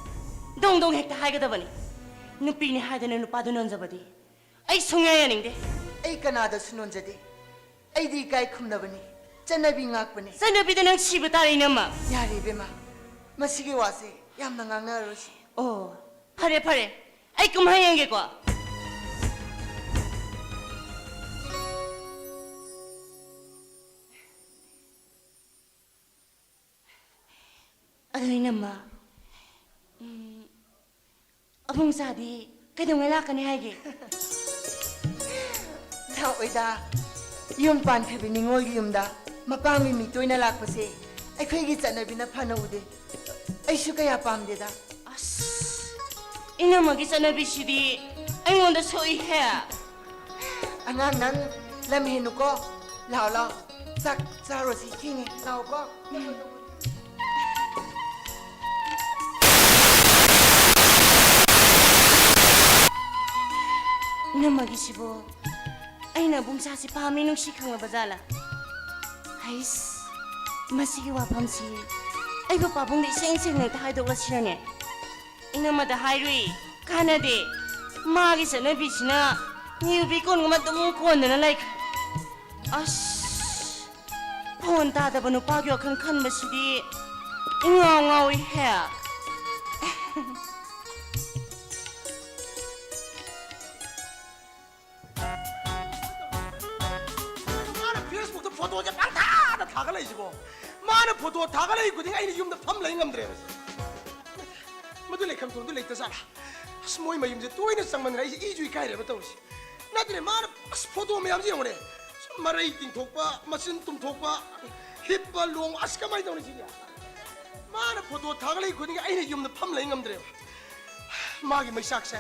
ꯗꯣꯡ ꯗꯣꯡ ꯍꯦꯛꯇ ꯍꯥꯏꯒꯗꯕꯅꯤ꯫ ꯅꯨꯄꯤꯅꯤ ꯍꯥꯏꯗꯅ ꯅꯨꯄꯥꯗꯨ ꯅꯣꯟꯖꯕꯗꯤ ꯑꯩ ꯁꯨꯡꯌꯥ ꯌꯥꯅꯤꯡꯗꯦ꯫ ꯑꯩ ꯀꯅꯥꯗꯁꯨ ꯅꯣꯟꯖꯗꯦ꯫ ꯑꯩꯗꯤ ꯏꯀꯥꯏ ꯈꯨꯝꯅꯕꯅꯤ, ꯆꯠꯅꯕꯤ ꯉꯥꯛꯄꯅꯤ꯫ ꯆꯠꯅꯕꯤꯗ ꯅꯪ ꯁꯤꯕ ꯇꯥꯔꯦ, ꯏꯅꯝꯃ꯫ ꯌꯥꯔꯦ ꯏꯕꯦꯝꯃ, ꯃꯁꯤꯒꯤ ꯋꯥꯁꯦ ꯌꯥꯝꯅ ꯉꯥꯡꯅꯔꯔꯣꯏꯁꯤ꯫ ꯑꯣ, ꯐꯔꯦ ꯐꯔꯦ, ꯑꯩ ꯀꯨꯝꯍꯩ ꯌꯦꯡꯒꯦꯀꯣ꯫ ꯑꯗꯣ ꯏꯅꯝꯃ, ꯎꯝ, ꯑꯕꯨꯡꯆꯥꯗꯤ ꯀꯩꯗꯧꯉꯩ ꯂꯥꯛꯀꯅꯤ ꯍꯥꯏꯒꯦ? ꯂꯥꯛꯑꯣꯏꯗ꯫ ꯌꯨꯝ ꯄꯥꯟꯈ꯭ꯔꯕꯤ ꯅꯤꯉꯣꯜꯒꯤ ꯌꯨꯝꯗ ꯃꯄꯥꯝꯒꯤ ꯃꯤ ꯇꯣꯏꯅ ꯂꯥꯛꯄꯁꯦ ꯑꯩꯈꯣꯏꯒꯤ ꯆꯠꯅꯕꯤꯅ ꯐꯅ ꯎꯗꯦ꯫ ꯑꯩꯁꯨ ꯀꯌꯥ ꯄꯥꯝꯗꯦꯗ꯫ ꯑꯁ, ꯏꯅꯝꯃꯒꯤ ꯆꯠꯅꯕꯤꯁꯤꯗꯤ ꯑꯩꯉꯣꯟꯗ ꯁꯣꯛꯏꯍꯦ꯫ ꯑꯉꯥꯡ, ꯅꯪ ꯂꯝ ꯍꯦꯟꯅꯨꯀꯣ꯫ ꯂꯥꯛꯑꯣ, ꯂꯥꯛꯑꯣ꯫ ꯆꯥꯛ ꯆꯥꯔꯨꯔꯁꯤ, ꯊꯦꯡꯉꯦ꯫ ꯂꯥꯛꯑꯣꯀꯣ꯫ ꯏꯅꯝꯃꯒꯤꯁꯤꯕꯨ ꯑꯩꯅ ꯑꯕꯨꯡꯆꯥꯁꯤ ꯄꯥꯝꯃꯤ ꯅꯨꯡꯁꯤ ꯈꯪꯂꯕ ꯖꯥꯠꯂꯥ? ꯍꯩꯁ, ꯃꯁꯤꯒꯤ ꯋꯥꯐꯝꯁꯤ ꯑꯩꯕꯨ ꯄꯥꯕꯨꯡꯗ ꯏꯁꯦꯡ ꯁꯦꯡꯅ ꯍꯦꯛꯇ ꯍꯥꯏꯗꯣꯛꯂꯁꯤꯔꯅꯦ? ꯏꯅꯝꯃꯗ ꯍꯥꯏꯔꯨꯏ, ꯀꯥꯟꯅꯗꯦ꯫ ꯃꯥꯒꯤ ꯆꯠꯅꯕꯤꯁꯤꯅ ꯌꯨꯕꯤ ꯀꯣꯟꯒꯨꯝꯕ ꯑꯗꯨꯝ ꯀꯣꯟꯗꯅ ꯂꯩꯈ꯭ꯔꯦ꯫ ꯑꯁ, ꯐꯣꯟ ꯇꯥꯗꯕ ꯅꯨꯄꯥꯒꯤ ꯋꯥꯈꯜ ꯈꯟꯕꯁꯤꯗꯤ ꯏꯉꯥꯎ ꯉꯥꯎꯏꯍꯦ꯫ ꯃꯥꯅ Facebookꯇ ꯐꯣꯇꯣꯁꯦ ꯄꯪꯊꯥꯗ ꯊꯥꯒꯠꯂꯛꯏꯁꯤꯕꯣ? ꯃꯥꯅ ꯐꯣꯇꯣ ꯊꯥꯒꯠꯂꯛꯏ ꯈꯨꯗꯤꯡ ꯑꯩꯅ ꯌꯨꯝꯗ ꯐꯝ ꯂꯩ ꯉꯝꯗ꯭ꯔꯦꯕ꯫ ꯃꯗꯨ ꯂꯩꯈꯝ ꯊꯣꯡꯗꯨ ꯂꯩꯇ ꯖꯥꯠꯂꯥ? ꯑꯁ, ꯃꯣꯏ ꯃꯌꯨꯝꯁꯦ ꯇꯣꯏꯅ ꯆꯪꯃꯟꯗꯅ ꯑꯩꯁꯦ ꯏꯁꯨ ꯏꯀꯥꯏꯔꯦꯕ ꯇꯧꯔꯤꯁꯦ꯫ ꯅꯠꯇ꯭ꯔꯦ, ꯃꯥꯅ, ꯑꯁ, ꯐꯣꯇꯣ ꯃꯌꯥꯝꯁꯦ ꯌꯦꯡꯉꯨꯅꯦ꯫ ꯁꯨꯝ ꯃꯔꯩ ꯇꯤꯡꯊꯣꯛꯄ, ꯃꯆꯤꯟ ꯇꯨꯝꯊꯣꯛꯄ, ꯍꯤꯞꯄ, ꯂꯣꯡꯕ, ꯑꯁ, ꯀꯃꯥꯏꯅ ꯇꯧꯅꯤ ꯁꯤꯗꯤ? ꯃꯥꯅ ꯐꯣꯇꯣ ꯊꯥꯒꯠꯂꯛꯏ ꯈꯨꯗꯤꯡꯒꯤ ꯑꯩꯅ ꯌꯨꯝꯗ ꯐꯝ ꯂꯩ ꯉꯝꯗ꯭ꯔꯦꯕ꯫ ꯃꯥꯒꯤ ꯃꯩꯆꯥꯛꯁꯦ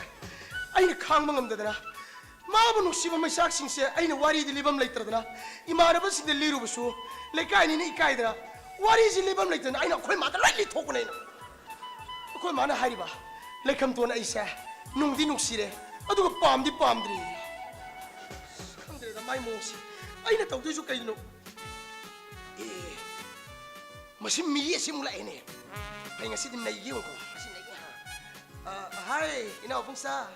ꯑꯩꯅ ꯈꯥꯡꯕ ꯉꯝꯗꯗꯅ ꯃꯥꯕꯨ ꯅꯨꯡꯁꯤꯕ ꯃꯩꯁꯥꯛꯁꯤꯡꯁꯦ ꯑꯩꯅ ꯋꯥꯔꯤꯗꯤ ꯂꯤꯐꯝ ꯂꯩꯇ꯭ꯔꯗꯅ, ꯏꯃꯥꯟꯅꯕꯁꯤꯡꯗ ꯂꯤꯔꯨꯕꯁꯨ ꯂꯩꯀꯥꯏꯅꯤꯅ ꯏꯀꯥꯏꯗꯅ, ꯋꯥꯔꯤꯁꯤ ꯂꯤꯐꯝ ꯂꯩꯇꯗꯅ ꯑꯩꯅ ꯑꯩꯈꯣꯏ ꯃꯥꯗ ꯂꯣꯏ ꯂꯤꯊꯣꯛꯄꯅꯦ ꯑꯩꯅ꯫ ꯑꯩꯈꯣꯏ ꯃꯥꯅ ꯍꯥꯏꯔꯤꯕ, "ꯂꯩꯈꯝꯇꯣꯟ, ꯑꯩꯁꯦ ꯅꯨꯡꯗꯤ ꯅꯨꯡꯁꯤꯔꯦ, ꯑꯗꯨꯒ ꯄꯥꯝꯗꯤ ꯄꯥꯝꯗ꯭ꯔꯤ"꯫ ꯈꯪꯗ꯭ꯔꯦꯗ ꯃꯥꯏ ꯃꯑꯣꯡꯁꯤ꯫ ꯑꯩꯅ ꯇꯧꯗꯣꯏꯁꯨ ꯀꯩꯅꯣ? ꯑꯦ, ꯃꯁꯤ ꯃꯤ ꯑꯁꯤ ꯑꯃꯨꯛ ꯂꯥꯛꯑꯦꯅꯦ꯫ ꯑꯩ ꯉꯁꯤꯗꯤ ꯅꯩꯒꯦ ꯌꯦꯡꯉꯨꯀꯣ꯫ ꯉꯁꯤ ꯅꯩꯒꯦ꯫ ꯑ, ꯍꯥꯏ, ꯏꯅꯥꯎ ꯄꯨꯡꯁꯥ꯫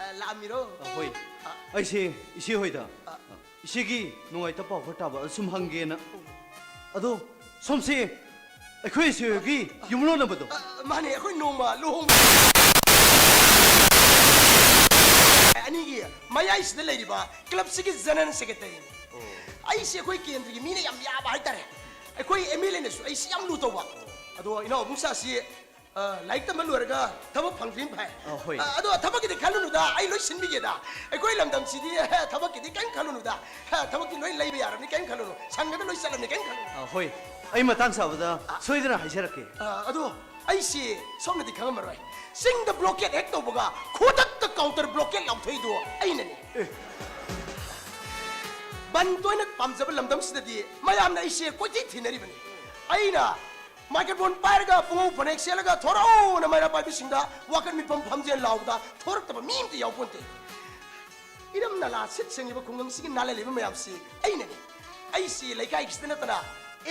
ꯑ, ꯂꯥꯛꯑꯝꯃꯤꯔꯣ? ꯑ, ꯍꯣꯏ꯫ ꯑ꯫ ꯑꯩꯁꯦ ꯏꯆꯦ ꯍꯣꯏꯗ ꯑ꯫ ꯏꯆꯦꯒꯤ ꯅꯨꯡꯉꯥꯏꯇꯕ ꯄꯥꯎ ꯈꯔ ꯇꯥꯕ, ꯑꯗꯨ ꯁꯨꯝ ꯍꯪꯒꯦꯅ꯫ ꯑꯗꯣ ꯁꯣꯝꯁꯦ ꯑꯩꯈꯣꯏ ꯏꯆꯦ ꯍꯣꯏꯒꯤ ꯌꯨꯝꯂꯣꯟꯅꯕꯗꯣ? ꯑ, ꯃꯥꯅꯦ, ꯑꯩꯈꯣꯏ ꯅꯣꯡꯃ ꯂꯨꯍꯣꯡꯕ ꯑꯅꯤꯒꯤ ꯃꯌꯥꯏꯁꯤꯗ ꯂꯩꯔꯤꯕ ꯀ꯭ꯂꯕꯁꯤꯒꯤ ꯖꯦꯅꯔꯦꯜ ꯁꯦꯀ꯭ꯔꯦꯇꯔꯤꯅꯤ꯫ ꯑꯣ꯫ ꯑꯩꯁꯦ ꯑꯩꯈꯣꯏ ꯀꯦꯟꯗ꯭ꯔꯒꯤ ꯃꯤꯅ ꯌꯥꯝ ꯌꯥꯕ ꯍꯥꯏꯇꯥꯔꯦ꯫ ꯑꯩꯈꯣꯏ ꯑꯦꯝ ꯑꯦꯜ ꯑꯦꯅꯁꯨ ꯑꯩꯁꯤ ꯌꯥꯝ ꯂꯨ ꯇꯧꯕ꯫ ꯑꯗꯣ ꯏꯅꯥꯎ ꯏꯕꯨꯡꯁꯥꯁꯤ, ꯑ, ꯂꯥꯏꯔꯤꯛ ꯇꯝꯕ ꯂꯣꯏꯔꯒ ꯊꯕꯛ ꯐꯪꯗ꯭ꯔꯤꯅ ꯐꯩ꯫ ꯑ, ꯍꯣꯏ꯫ ꯑ, ꯑꯗꯣ ꯊꯕꯛꯀꯤꯗꯤ ꯈꯜꯂꯨꯅꯨꯗ, ꯑꯩ ꯂꯣꯏ ꯁꯤꯟꯕꯤꯒꯦꯗ꯫ ꯑꯩꯈꯣꯏ ꯂꯝꯗꯝꯁꯤꯗꯤ ꯊꯕꯛꯀꯤꯗꯤ ꯀꯔꯤꯝ ꯈꯜꯂꯨꯅꯨꯗ꯫ ꯊꯕꯛꯇꯤ ꯂꯣꯏ ꯂꯩꯕ ꯌꯥꯔꯕꯅꯤ, ꯀꯔꯤꯝ ꯈꯜꯂꯨꯅꯨ꯫ ꯁꯪꯒꯗ ꯂꯣꯏ ꯆꯠꯂꯕꯅꯤ, ꯀꯔꯤꯝ ꯈꯜꯂꯨꯅꯨ꯫ ꯑ, ꯍꯣꯏ꯫ ꯑꯩ ꯃꯇꯥꯡ ꯆꯥꯕꯗ ꯑ꯫ ꯁꯣꯏꯗꯅ ꯍꯥꯏꯖꯔꯛꯀꯦ꯫ ꯑ, ꯑꯗꯣ ꯑꯩꯁꯤ ꯁꯣꯝꯅꯗꯤ ꯈꯪꯉꯝꯃꯔꯣꯏ꯫ ꯆꯤꯡꯗ ꯕ꯭ꯂꯣꯀꯦꯠ ꯍꯦꯛ ꯇꯧꯕꯒ ꯈꯨꯗꯛꯇ ꯀꯥꯎꯟꯇꯔ ꯕ꯭ꯂꯣꯀꯦꯠ ꯂꯥꯎꯊꯣꯛꯏꯗꯣ ꯑꯩꯅꯅꯤ꯫ ꯑꯦ꯫ ꯕꯟꯗꯣ ꯑꯩꯅ ꯄꯥꯝꯖꯕ ꯂꯝꯗꯝꯁꯤꯗꯗꯤ ꯃꯌꯥꯝꯅ ꯑꯩꯁꯦ ꯀꯣꯏꯊꯤ ꯊꯤꯅꯔꯤꯕꯅꯤ꯫ ꯑꯩꯅ ꯃꯥꯏꯀ꯭ꯔꯣꯐꯣꯟ ꯄꯥꯏꯔꯒ ꯄꯨꯡꯉꯧ ꯐꯅꯦꯛ ꯁꯦꯠꯂꯒ "ꯊꯣꯔꯛꯑꯣꯅ ꯃꯩꯔꯥ ꯄꯥꯏꯕꯤꯁꯤꯡꯗ ꯋꯥꯀꯠ ꯃꯤꯐꯝ ꯐꯝꯖꯦꯜ" ꯂꯥꯎꯕꯗ ꯊꯣꯔꯛꯇꯕ ꯃꯤ ꯑꯃꯇ ꯌꯥꯎꯄꯣꯟꯇꯦ꯫ ꯏꯔꯝ ꯅꯂꯥ ꯁꯤꯠ ꯁꯦꯡꯂꯤꯕ ꯈꯨꯡꯒꯪꯁꯤꯒꯤ ꯅꯥꯜꯍꯜꯂꯤꯕ ꯃꯌꯥꯝꯁꯤ ꯑꯩꯅꯅꯤ꯫ ꯑꯩꯁꯤ ꯂꯩꯀꯥꯏꯒꯤꯁꯤꯗ ꯅꯠꯇꯅ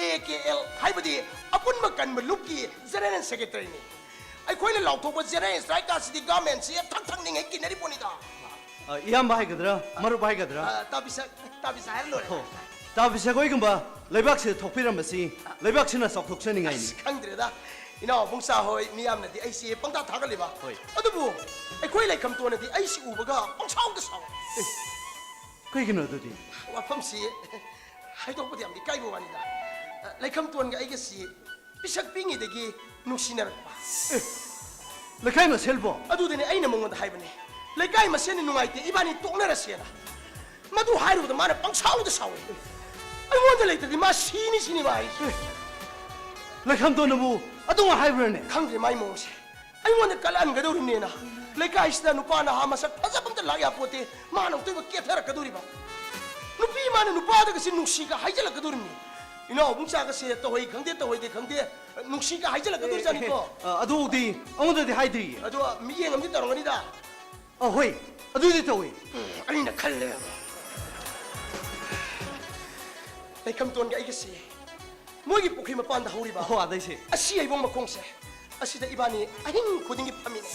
ꯑꯦ ꯀꯦ ꯑꯦꯜ ꯍꯥꯏꯕꯗꯤ ꯑꯄꯨꯟꯕ ꯀꯟꯕ ꯂꯨꯞꯀꯤ ꯖꯦꯅꯔꯦꯜ ꯁꯦꯀ꯭ꯔꯦꯇꯔꯤꯅꯤ꯫ ꯑꯩꯈꯣꯏꯅ ꯂꯥꯎꯊꯣꯛꯄ ꯖꯦꯅꯔꯦꯜ ꯁ꯭ꯇ꯭ꯔꯥꯏꯛ ꯑꯁꯤꯗꯤ ꯒꯚꯔꯟꯃꯦꯟꯁꯤ ꯊꯛ ꯊꯛꯅꯤꯡꯉꯩ ꯀꯤꯅꯔꯤ ꯄꯣꯠꯅꯤꯗ꯫ ꯑ, ꯏꯌꯥꯝꯕ ꯍꯥꯏꯒꯗ꯭ꯔꯥ, ꯃꯔꯨꯞ ꯍꯥꯏꯒꯗ꯭ꯔꯥ? ꯑ, ꯇꯥꯕꯤꯁꯛ, ꯇꯥꯕꯤꯁꯛ ꯍꯥꯏꯔ ꯂꯣꯏꯔꯦ꯫ ꯍꯣ, ꯇꯥꯕꯤꯁꯛ ꯍꯣꯏꯒꯨꯝꯕ ꯂꯩꯕꯥꯛꯁꯤꯗ ꯊꯣꯛꯄꯤꯔꯝꯕꯁꯤ ꯂꯩꯕꯥꯛꯁꯤꯅ ꯆꯥꯎꯊꯣꯛꯆꯅꯤꯡꯉꯥꯏꯅꯤ꯫ ꯑꯁ, ꯈꯪꯗ꯭ꯔꯦꯗ꯫ ꯏꯅꯥꯎ ꯏꯕꯨꯡꯁꯥ ꯍꯣꯏ ꯃꯤꯌꯥꯝꯅꯗꯤ ꯑꯩꯁꯤ ꯄꯪꯇꯥ ꯊꯥꯒꯠꯂꯤꯕ꯫ ꯍꯣꯏ꯫ ꯑꯗꯨꯕꯨ ꯑꯩꯈꯣꯏ ꯂꯩꯈꯝꯇꯣꯟꯅꯗꯤ ꯑꯩꯁꯤ ꯎꯕꯒ ꯄꯪꯁꯥꯎꯗ ꯁꯥꯎꯏ꯫ ꯑꯦ, ꯀꯩꯒꯤꯅꯣ ꯑꯗꯨꯗꯤ? ꯋꯥꯐꯝꯁꯤ ꯍꯥꯏꯗꯣꯛꯄꯗꯤ ꯌꯥꯝ ꯏꯀꯥꯏꯕ ꯋꯥꯅꯤꯗ꯫ ꯑ, ꯂꯩꯈꯝꯇꯣꯟꯒ ꯑꯩꯒꯁꯤ ꯄꯤꯁꯛ ꯄꯤꯛꯉꯩꯗꯒꯤ ꯅꯨꯡꯁꯤꯅꯔꯛꯄ꯫ ꯑꯦ, ꯂꯩꯀꯥꯏ ꯃꯁꯦꯜꯕꯣ? ꯑꯗꯨꯗꯅꯦ ꯑꯩꯅ ꯃꯉꯣꯟꯗ ꯍꯥꯏꯕꯅꯦ, "ꯂꯩꯀꯥꯏ ꯃꯁꯦꯜꯅꯤ ꯅꯨꯡꯉꯥꯏꯇꯦ, ꯏꯕꯥꯅꯤ ꯇꯣꯛꯅꯔꯁꯦꯅ"꯫ ꯃꯗꯨ ꯍꯥꯏꯔꯨꯕꯗ ꯃꯥꯅ ꯄꯪꯁꯥꯎꯗ ꯁꯥꯎꯏ꯫ ꯑꯩꯉꯣꯟꯗ ꯂꯩꯇ꯭ꯔꯗꯤ ꯃꯥ ꯁꯤꯅꯤ ꯁꯤꯅꯤ ꯃꯥ ꯍꯥꯏꯁꯦ꯫ ꯑꯦ, ꯂꯩꯈꯝꯇꯣꯟꯅꯕꯨ ꯑꯗꯨꯃꯥꯏ ꯍꯥꯏꯕ꯭ꯔꯅꯦ? ꯈꯪꯗ꯭ꯔꯦ ꯃꯥꯏ ꯃꯑꯣꯡꯁꯦ꯫ ꯑꯩꯉꯣꯟꯗ ꯀꯜꯂꯛꯍꯟꯒꯗꯧꯔꯤꯕꯅꯦꯅ ꯂꯩꯀꯥꯏꯁꯤꯗ ꯅꯨꯄꯥ ꯅꯍꯥ ꯃꯁꯛ ꯐꯖꯕ ꯑꯝꯇ ꯂꯥꯛ ꯌꯥꯄꯣꯠꯇꯦ꯫ ꯃꯥꯅ ꯑꯃꯨꯛꯇꯣꯏꯕ ꯀꯦꯊꯔꯛꯀꯗꯣꯔꯤꯕ꯫ ꯅꯨꯄꯤ ꯃꯥꯅ ꯅꯨꯄꯥꯗꯒꯁꯤ ꯅꯨꯡꯁꯤꯒ ꯍꯥꯏꯖꯜꯂꯛꯀꯗꯣꯔꯤꯕꯅꯤ꯫ ꯏꯅꯥꯎꯕꯨꯡꯆꯥꯒꯁꯦ ꯇꯧꯍꯩ ꯈꯪꯗꯦ, ꯇꯧꯍꯩꯗꯦ ꯈꯪꯗꯦ, ꯅꯨꯡꯁꯤꯒ ꯍꯥꯏꯖꯜꯂꯛꯀꯗꯣꯔꯤꯖꯥꯠꯅꯤꯀꯣ꯫ ꯑ, ꯑꯗꯨꯗꯤ ꯑꯩꯉꯣꯟꯗꯗꯤ ꯍꯥꯏꯗ꯭ꯔꯤꯌꯦ꯫ ꯑꯗꯣ ꯃꯤꯠꯌꯦꯡ ꯑꯃꯗꯤ ꯇꯧꯔꯝꯒꯅꯤꯗ꯫ ꯑ, ꯍꯣꯏ, ꯑꯗꯨꯗꯤ ꯇꯧꯏ꯫ ꯎꯝ, ꯑꯩꯅ ꯈꯜꯂꯦ꯫ ꯂꯩꯈꯝꯇꯣꯟꯒ ꯑꯩꯒꯁꯦ ꯃꯣꯏꯒꯤ ꯄꯨꯈ꯭ꯔꯤ ꯃꯄꯥꯟꯗ ꯍꯧꯔꯤꯕ ꯑꯣ, ꯑꯗꯩꯁꯦ꯫ ꯑꯁꯤ ꯍꯩꯕꯣꯡ ꯃꯈꯣꯡꯁꯦ, ꯑꯁꯤꯗ ꯏꯕꯥꯅꯤ ꯑꯍꯤꯡ ꯈꯨꯗꯤꯡꯒꯤ ꯐꯝꯃꯤꯅꯦ꯫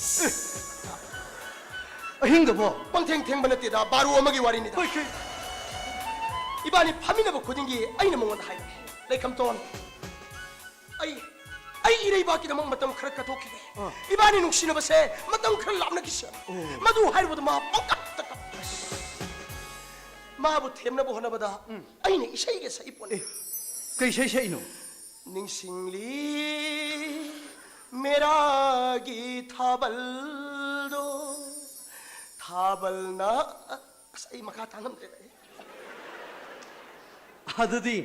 ꯑꯍꯤꯡꯗꯕꯣ? ꯄꯪꯊꯦꯡ ꯊꯦꯡꯕ ꯅꯠꯇꯦꯗ, ꯕꯥꯔꯣ ꯑꯃꯒꯤ ꯋꯥꯔꯤꯅꯤꯗ꯫ ꯍꯣꯏ, ꯀꯩ- ꯏꯕꯥꯅꯤ ꯐꯝꯃꯤꯟꯅꯕ ꯈꯨꯗꯤꯡꯒꯤ ꯑꯩꯅ ꯃꯉꯣꯟꯗ ꯍꯥꯏꯕꯅꯦ, "ꯂꯩꯈꯝꯇꯣꯟ, ꯑꯩ, ꯑꯩ ꯏꯔꯩꯕꯥꯛꯀꯤꯗꯃꯛ ꯃꯇꯝ ꯈꯔ ꯀꯠꯊꯣꯛꯈꯤꯒꯦ꯫ ꯑꯥ꯫ ꯏꯕꯥꯅꯤ ꯅꯨꯡꯁꯤꯅꯕꯁꯦ ꯃꯇꯝ ꯈꯔ ꯂꯥꯞꯅꯈꯤꯁꯦ꯫" ꯑꯣ꯫ ꯃꯗꯨ ꯍꯥꯏꯔꯨꯕꯗ ꯃꯥ ꯄꯪꯀꯞꯇ ꯀꯞꯄꯦ꯫ ꯃꯥꯕꯨ ꯊꯦꯝꯅꯕ ꯍꯣꯠꯅꯕꯗ ꯎꯝ꯫ ꯑꯩꯅ ꯏꯁꯩꯒ ꯁꯛꯏ ꯄꯣꯠꯅꯤ꯫ ꯑꯦ, ꯀꯩ ꯏꯁꯩ ꯁꯛꯏꯅꯣ? ꯅꯤꯡꯁꯤꯡꯂꯤ ꯃꯦꯔꯥꯒꯤ ꯊꯥꯕꯜꯗꯣ, ꯊꯥꯕꯜꯅ, ꯑꯁ, ꯑꯩ ꯃꯈꯥ ꯇꯥ ꯉꯝꯗ꯭ꯔꯦꯗ ꯑꯩ꯫ ꯑꯗꯨꯗꯤ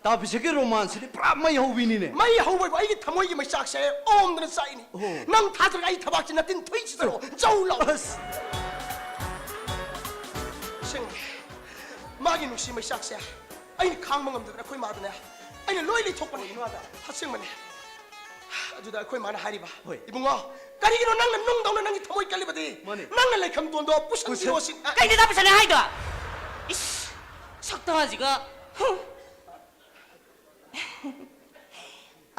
ꯇꯥ ꯄꯤꯁꯛꯀꯤ ꯔꯣꯃꯥꯟꯁꯤꯗꯤ ꯄꯨꯔꯥ ꯃꯩ ꯍꯧꯕꯤꯅꯤꯅꯦ꯫ ꯃꯩ ꯍꯧꯕꯕꯨ ꯑꯩꯒꯤ ꯊꯃꯣꯏꯒꯤ ꯃꯩꯆꯥꯛꯁꯦ ꯑꯣꯝꯗꯅ ꯆꯥꯛꯏꯅꯦ꯫ ꯑꯣ꯫ ꯅꯪ ꯊꯥꯖꯔꯒ ꯑꯩ ꯊꯕꯥꯛꯁꯤ ꯅꯇꯤꯟ ꯊꯨꯏ ꯆꯤꯠꯇꯔꯣ, ꯖꯧ ꯂꯥꯎ꯫ ꯑꯁ꯫ ꯑꯁꯦꯡꯕ, ꯃꯥꯒꯤ ꯅꯨꯡꯁꯤ ꯃꯩꯆꯥꯛꯁꯦ ꯑꯩꯅ ꯈꯥꯡꯕ ꯉꯝꯗꯗꯅ ꯑꯩꯈꯣꯏ ꯃꯥꯗꯅꯦ ꯑꯩꯅ ꯂꯣꯏ ꯂꯩꯊꯣꯛꯄꯅꯦ꯫ ꯀꯩꯅꯣ ꯑꯗ? ꯑꯁꯦꯡꯕꯅꯦ꯫ ꯑꯗꯨꯗ ꯑꯩꯈꯣꯏ ꯃꯥꯅ ꯍꯥꯏꯔꯤꯕ, ꯍꯣꯏ꯫ "ꯏꯕꯨꯡꯉꯣ, ꯀꯔꯤꯒꯤꯅꯣ ꯅꯪꯅ ꯅꯨꯡꯗꯧꯅ ꯅꯪꯒꯤ ꯊꯃꯣꯏ ꯀꯜꯂꯤꯕꯗꯤ? ꯃꯥꯅꯦ꯫ ꯅꯪꯅ ꯂꯩꯈꯝꯇꯣꯟꯗꯣ ꯄꯨꯁꯟꯕꯤꯔꯣ ꯄꯨꯁꯟ- ꯁꯤ꯫" ꯀꯩꯅꯣ ꯇꯥ ꯄꯤꯁꯛꯅ ꯍꯥꯏꯗꯣ? ꯏꯁ, ꯁꯛꯇꯥꯁꯤꯒ꯫ ꯍꯨꯝ꯫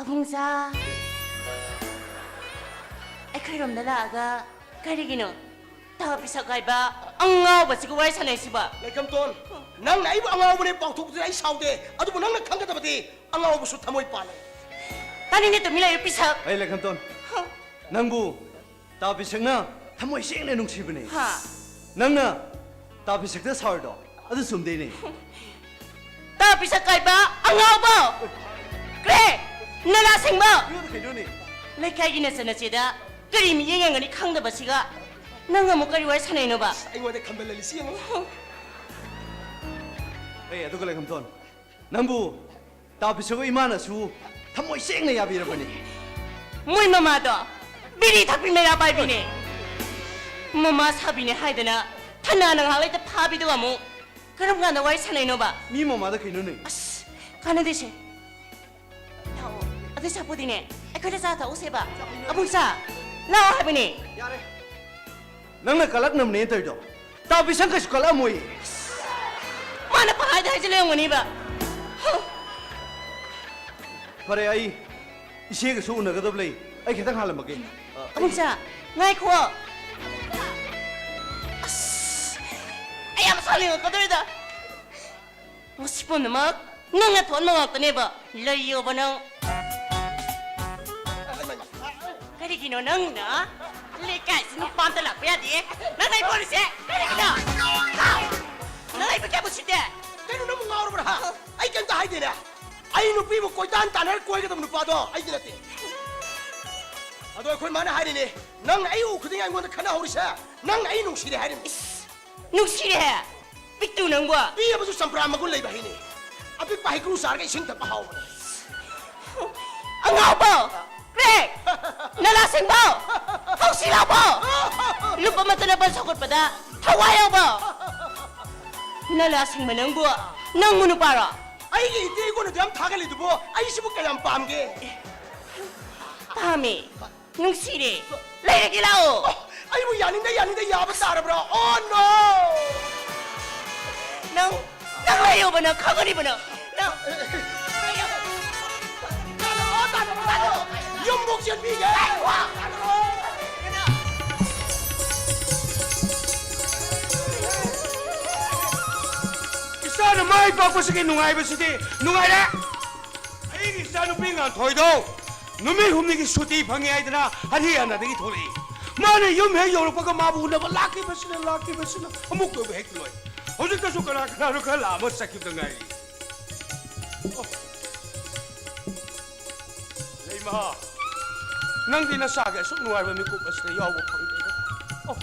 ꯑꯕꯨꯡꯖꯥ, ꯑꯩꯈꯣꯏꯔꯣꯝꯗ ꯂꯥꯛꯑꯒ ꯀꯔꯤꯒꯤꯅꯣ ꯇꯥ ꯄꯤꯁꯛ ꯍꯥꯏꯕ ꯑꯉꯥꯎꯕꯁꯤꯒ ꯋꯥꯔꯤ ꯁꯥꯟꯅꯩꯁꯤꯕꯣ? ꯂꯩꯈꯝꯇꯣꯟ, ꯅꯪꯅ ꯑꯩꯕꯨ ꯑꯉꯥꯎꯕꯅꯦ ꯄꯥꯎꯊꯣꯛꯄꯗꯨꯗ ꯑꯩ ꯁꯥꯎꯗꯦ, ꯑꯗꯨꯕꯨ ꯅꯪꯅ ꯈꯪꯒꯗꯕꯗꯤ ꯑꯉꯥꯎꯕꯁꯨ ꯊꯃꯣꯏ ꯄꯥꯜꯂꯦ꯫ ꯇꯥꯅꯤꯡꯗꯦ, ꯇꯨꯃꯤꯟ ꯂꯩꯌꯨ, ꯄꯤꯁꯛ꯫ ꯑꯩ ꯂꯩꯈꯝꯇꯣꯟ, ꯍ꯫ ꯅꯪꯕꯨ ꯇꯥ ꯄꯤꯁꯛꯅ ꯊꯃꯣꯏ ꯁꯦꯡꯅ ꯅꯨꯡꯁꯤꯕꯅꯦ꯫ ꯍꯥ? ꯅꯪꯅ ꯇꯥ ꯄꯤꯁꯛꯇ ꯁꯥꯎꯔꯤꯗꯣ ꯑꯗꯨ ꯆꯨꯝꯗꯦꯅꯦ꯫ ꯇꯥ ꯄꯤꯁꯛ ꯀꯥꯏꯕ ꯑꯉꯥꯎꯕ! ꯀ꯭ꯔꯦ! ꯅꯂꯥ ꯁꯦꯡꯕ! ꯀꯩꯅꯣꯗ ꯀꯩꯅꯣꯅꯦ? ꯂꯩꯀꯥꯏꯒꯤ ꯅꯆꯟ ꯅꯆꯦꯗ ꯀꯔꯤ ꯃꯤꯠꯌꯦꯡ ꯌꯦꯡꯒꯅꯤ ꯈꯪꯗꯕꯁꯤꯒ ꯅꯪ ꯑꯃꯨꯛ ꯀꯔꯤ ꯋꯥꯔꯤ ꯁꯥꯟꯅꯩꯅꯣꯕ? ꯑꯩꯉꯣꯟꯗ ꯈꯝꯕꯜꯍꯜꯂꯤꯁꯤ ꯌꯦꯡꯉꯨ꯫ ꯑꯦ, ꯑꯗꯨꯒ ꯂꯩꯈꯝꯇꯣꯟ, ꯅꯪꯕꯨ ꯇꯥ ꯄꯤꯁꯛ ꯏꯃꯥꯅꯁꯨ ꯊꯃꯣꯏ ꯁꯦꯡꯅ ꯌꯥꯕꯤꯔꯕꯅꯤ꯫ ꯃꯣꯏ ꯃꯃꯥꯗꯣ ꯕꯤꯔꯤ ꯊꯛꯄꯤ ꯃꯩꯔꯥ ꯄꯥꯏꯕꯤꯅꯦ꯫ ꯃꯃꯥ ꯁꯥꯕꯤꯅꯦ ꯍꯥꯏꯗꯅ ꯊꯅꯥꯅ ꯉꯥꯏꯍꯥꯛ ꯂꯩꯇ ꯐꯥꯕꯤꯗꯨꯒ ꯑꯃꯨꯛ ꯀꯔꯝ ꯀꯥꯟꯗ ꯋꯥꯔꯤ ꯁꯥꯟꯅꯩꯅꯣꯕ? ꯃꯤ ꯃꯃꯥꯗ ꯀꯩꯅꯣꯅꯦ? ꯑꯁ, ꯀꯥꯟꯅꯗꯦꯁꯦ꯫ ꯂꯥꯛꯑꯣ, ꯑꯗꯨ ꯁꯥꯄꯨꯗꯤꯅꯦ, ꯑꯩꯈꯣꯏꯗ ꯆꯥ ꯊꯛꯎꯁꯦꯕ꯫ ꯑꯕꯨꯡꯆꯥ, ꯂꯥꯛꯑꯣ ꯍꯥꯏꯕꯅꯦ꯫ ꯌꯥꯔꯦ꯫ ꯅꯪꯅ ꯀꯜꯂꯛꯅꯕꯅꯦ ꯇꯧꯔꯤꯗꯣ꯫ ꯇꯥꯕꯤꯁꯪ ꯀꯩꯁꯨ ꯀꯜꯂꯛꯑꯝꯃꯣꯏꯌꯦ꯫ ꯃꯥꯅ ꯄꯪꯍꯥꯏꯗ ꯍꯥꯏꯖꯤꯜꯂꯦ ꯑꯣꯏꯔꯝꯒꯅꯤꯕ꯫ ꯍ꯫ ꯐꯔꯦ, ꯑꯩ ꯏꯆꯦꯒꯁꯨ ꯎꯅꯒꯗꯕ ꯂꯩ꯫ ꯑꯩ ꯈꯤꯇꯪ ꯍꯥꯜꯂꯝꯃꯒꯦ꯫ ꯑ, ꯑꯩ ꯑꯕꯨꯡꯆꯥ, ꯉꯥꯏꯈꯣ꯫ ꯑꯁ, ꯑꯩ ꯌꯥꯝ ꯁꯥꯎꯅꯤꯡꯉꯛꯀꯗꯧꯔꯦꯗ꯫ ꯃꯁꯤ ꯄꯨꯝꯅꯃꯛ ꯅꯪꯅ ꯊꯣꯛꯍꯟꯕ ꯉꯥꯛꯇꯅꯦꯕ꯫ ꯂꯩꯌꯣꯕ ꯅꯪ꯫ ꯀꯔꯤꯒꯤꯅꯣ ꯅꯪꯅ ꯂꯩꯀꯥꯏꯁꯤ ꯅꯨꯄꯥ ꯑꯝꯇ ꯂꯥꯛꯄ ꯌꯥꯗꯦ? ꯅꯪ ꯑꯩ ꯄꯣꯂꯤꯁꯦ ꯀꯔꯤꯒꯤꯅꯣ? ꯍꯥ? ꯅꯪ ꯑꯩꯕꯨ ꯀꯌꯥꯝ ꯎꯁꯤꯠꯇꯦ? ꯀꯩꯅꯣ ꯅꯪꯕꯨ ꯉꯥꯎꯔꯕ꯭ꯔꯥ? ꯍꯥ? ꯑꯩ ꯀꯩꯝꯇ ꯍꯥꯏꯗꯦꯅꯦ꯫ ꯑꯩ ꯅꯨꯄꯤꯕꯨ ꯀꯣꯏꯇꯥꯟ ꯇꯥꯟꯅꯔ ꯀꯣꯏꯒꯗꯕ ꯅꯨꯄꯥꯗꯣ ꯑꯩꯗꯤ ꯅꯠꯇꯦ꯫ ꯑꯗꯣ ꯑꯩꯈꯣꯏ ꯃꯥꯅ ꯍꯥꯏꯔꯤꯅꯦ, ꯅꯪ ꯑꯩ ꯎ ꯈꯨꯗꯤꯡ ꯑꯩꯉꯣꯟꯗ ꯈꯠꯅꯍꯧꯔꯤꯁꯦ, ꯅꯪ ꯑꯩ ꯅꯨꯡꯁꯤꯔꯦ ꯍꯥꯏꯔꯤꯅꯦ꯫ ꯏꯁ! ꯅꯨꯡꯁꯤꯔꯦ ꯍꯦ? ꯄꯤꯛꯇꯨ ꯅꯪꯕꯨ! ꯄꯤꯛꯑꯕꯁꯨ ꯆꯝꯄ꯭ꯔꯥ ꯃꯒꯨꯟ ꯂꯩꯕ ꯍꯩꯅꯦ꯫ ꯑꯄꯤꯛꯄ ꯍꯩꯀ꯭ꯔꯨ ꯆꯥꯔꯒ ꯏꯁꯤꯡ ꯊꯛꯄ ꯍꯥꯎꯕꯅꯦ꯫ ꯑꯉꯥꯎꯕ! ꯀ꯭ꯔꯦꯛ! ꯅꯂꯥ ꯁꯤꯡꯕ! ꯊꯧꯁꯤ ꯂꯥꯎꯕ! ꯂꯨꯞ ꯑꯃꯠꯇꯅ ꯕꯟ ꯁꯧꯒꯠꯄꯗ ꯊꯋꯥꯏ ꯌꯥꯎꯕ! ꯅꯂꯥ ꯁꯤꯡꯕ ꯅꯪꯕꯨ, ꯅꯪꯕꯨ ꯅꯨꯄꯥꯔꯣ? ꯑꯩꯒꯤ ꯏꯇꯩ ꯏꯒꯣꯟꯅꯗꯣ ꯌꯥꯝ ꯊꯥꯒꯠꯂꯤꯗꯨꯕꯨ ꯑꯩꯁꯤꯕꯨ ꯀꯌꯥꯝ ꯄꯥꯝꯒꯦ? ꯄꯥꯝꯃꯦ꯫ ꯅꯨꯡꯁꯤꯔꯦ꯫ ꯂꯩꯔꯒꯦ ꯂꯥꯛꯑꯣ꯫ ꯑꯣ, ꯑꯩꯕꯨ ꯌꯥꯅꯤꯡꯗ ꯌꯥꯅꯤꯡꯗ ꯌꯥꯕ ꯇꯥꯔꯕ꯭ꯔꯥ? Oh no! ꯅꯪ, ꯅꯪ ꯂꯩꯌꯣꯕ, ꯅꯪ ꯈꯪꯒꯅꯤꯕ ꯅꯪ꯫ ꯅꯪ ꯌꯨꯝꯕꯨꯛ ꯆꯦꯟꯕꯤꯒꯦ꯫ ꯏꯆꯥꯅ ꯃꯥꯏ ꯄꯥꯛꯄꯁꯤꯒꯤ ꯅꯨꯡꯉꯥꯏꯕꯁꯤꯗꯤ ꯅꯨꯡꯉꯥꯏꯔꯦ꯫ ꯑꯩꯒꯤ ꯏꯆꯥꯅꯨꯄꯤ ꯉꯥꯟꯊꯣꯏꯗꯣ ꯅꯨꯃꯤꯠ ꯍꯨꯝꯅꯤꯒꯤ ꯁꯨꯇꯤ ꯐꯪꯉꯦ ꯍꯥꯏꯗꯅ ꯍꯔꯤꯌꯥꯅꯥꯗꯒꯤ ꯊꯣꯛꯂꯛꯏ꯫ ꯃꯥꯅ ꯌꯨꯝ ꯍꯦꯛ ꯌꯧꯔꯛꯄꯒ ꯃꯥꯕꯨ ꯎꯅꯕ ꯂꯥꯛꯈꯤꯕꯁꯤꯅ, ꯂꯥꯛꯈꯤꯕꯁꯤꯅ ꯑꯃꯨꯛ ꯀꯣꯏꯕ ꯍꯦꯛ ꯂꯣꯏ꯫ ꯍꯧꯖꯤꯛꯇꯁꯨ ꯀꯅꯥ ꯀꯅꯥꯅꯣ ꯈꯔ ꯂꯥꯛꯑꯝꯃ ꯆꯠꯈꯤꯕꯗ ꯉꯥꯏꯔꯤ꯫ ꯑꯣ꯫ ꯂꯩꯃ, ꯅꯪꯗꯤ ꯅꯆꯥꯒꯤ ꯑꯁꯨꯛ ꯅꯨꯡꯉꯥꯏꯕ ꯃꯤꯀꯨꯞ ꯑꯁꯤꯗ ꯌꯥꯎꯕ ꯐꯪꯗꯦꯗ꯫ ꯑꯣ,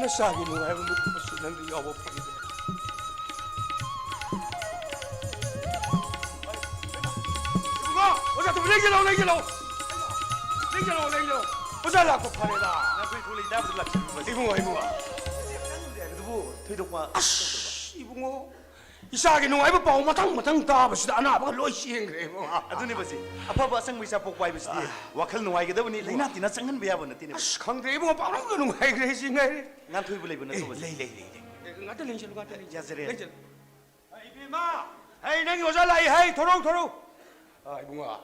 ꯅꯆꯥꯒꯤ ꯅꯨꯡꯉꯥꯏꯕ ꯃꯤꯀꯨꯞ ꯑꯁꯤ ꯅꯪꯗꯤ ꯌꯥꯎꯕ ꯐꯪꯗꯦ꯫ ꯏꯕꯨꯡꯉꯣ, ꯑꯣꯖꯥ ꯊꯣꯛꯄ, ꯂꯦꯡꯁꯤꯜꯂꯛꯑꯣ, ꯂꯦꯡꯁꯤꯜꯂꯛꯑꯣ꯫ ꯂꯦꯡꯁꯤꯜꯂꯛꯑꯣ, ꯂꯦꯡꯁꯤꯜꯂꯛꯑꯣ꯫ ꯑꯣꯖꯥ ꯂꯥꯛꯄ ꯐꯔꯦꯗ꯫ ꯅꯈꯣꯏ ꯊꯣꯛꯂꯛꯏ ꯏꯕꯨꯡꯉꯣ, ꯏꯕꯨꯡꯉꯣ꯫ ꯑꯗꯨꯕꯨ ꯊꯣꯏꯗꯣꯛꯄ ꯑꯁ, ꯏꯕꯨꯡꯉꯣ, ꯏꯆꯥꯒꯤ ꯅꯨꯡꯉꯥꯏꯕ ꯄꯥꯎ ꯃꯊꯪ ꯃꯊꯪ ꯇꯥꯕꯁꯤꯗ ꯑꯅꯥꯕꯒ ꯂꯣꯏ ꯆꯦꯟꯈ꯭ꯔꯦ, ꯏꯕꯨꯡꯉꯣ꯫ ꯑꯗꯨꯅꯦ ꯕꯥꯖꯤ, ꯑꯐꯕ ꯑꯁꯪꯕ ꯏꯆꯥ ꯄꯣꯛꯄ ꯍꯥꯏꯕꯁꯤꯗꯤ ꯋꯥꯈꯜ ꯅꯨꯡꯉꯥꯏꯒꯗꯕꯅꯤ, ꯂꯥꯏꯅꯥ ꯇꯤꯟꯅꯥ ꯆꯪꯍꯟꯕ ꯌꯥꯕ ꯅꯠꯇꯦꯅꯦ, ꯕꯥꯖꯤ꯫ ꯑꯁ, ꯈꯪꯗ꯭ꯔꯦ, ꯏꯕꯨꯡꯉꯣ, ꯄꯥꯎꯔꯧꯗ ꯅꯨꯡꯉꯥꯏꯈ꯭ꯔꯦ ꯁꯤ ꯉꯥꯏꯔꯦ꯫ ꯉꯥꯟꯊꯣꯏꯕꯨ ꯂꯩꯕ ꯅꯠꯇ꯭ꯔꯣ, ꯕꯥꯖꯤ? ꯂꯩ, ꯂꯩ, ꯂꯩ, ꯂꯩ꯫ ꯑꯦ, ꯉꯥꯛꯇ ꯂꯦꯡꯁꯤꯜꯂꯨ, ꯉꯥꯛꯇ ꯂꯦꯡꯁꯤꯜꯂꯨ꯫ ꯌꯥꯖꯔꯦ꯫ ꯂꯦꯡꯁꯤꯜꯂꯨ꯫ ꯑ, ꯏꯕꯦꯝꯃ, ꯑꯩ ꯅꯪꯒꯤ ꯑꯣꯖꯥ ꯂꯥꯛꯏ ꯍꯥꯏ, ꯊꯣꯔꯧ, ꯊꯣꯔꯧ꯫ ꯑ, ꯏꯕꯨꯡꯉꯣ,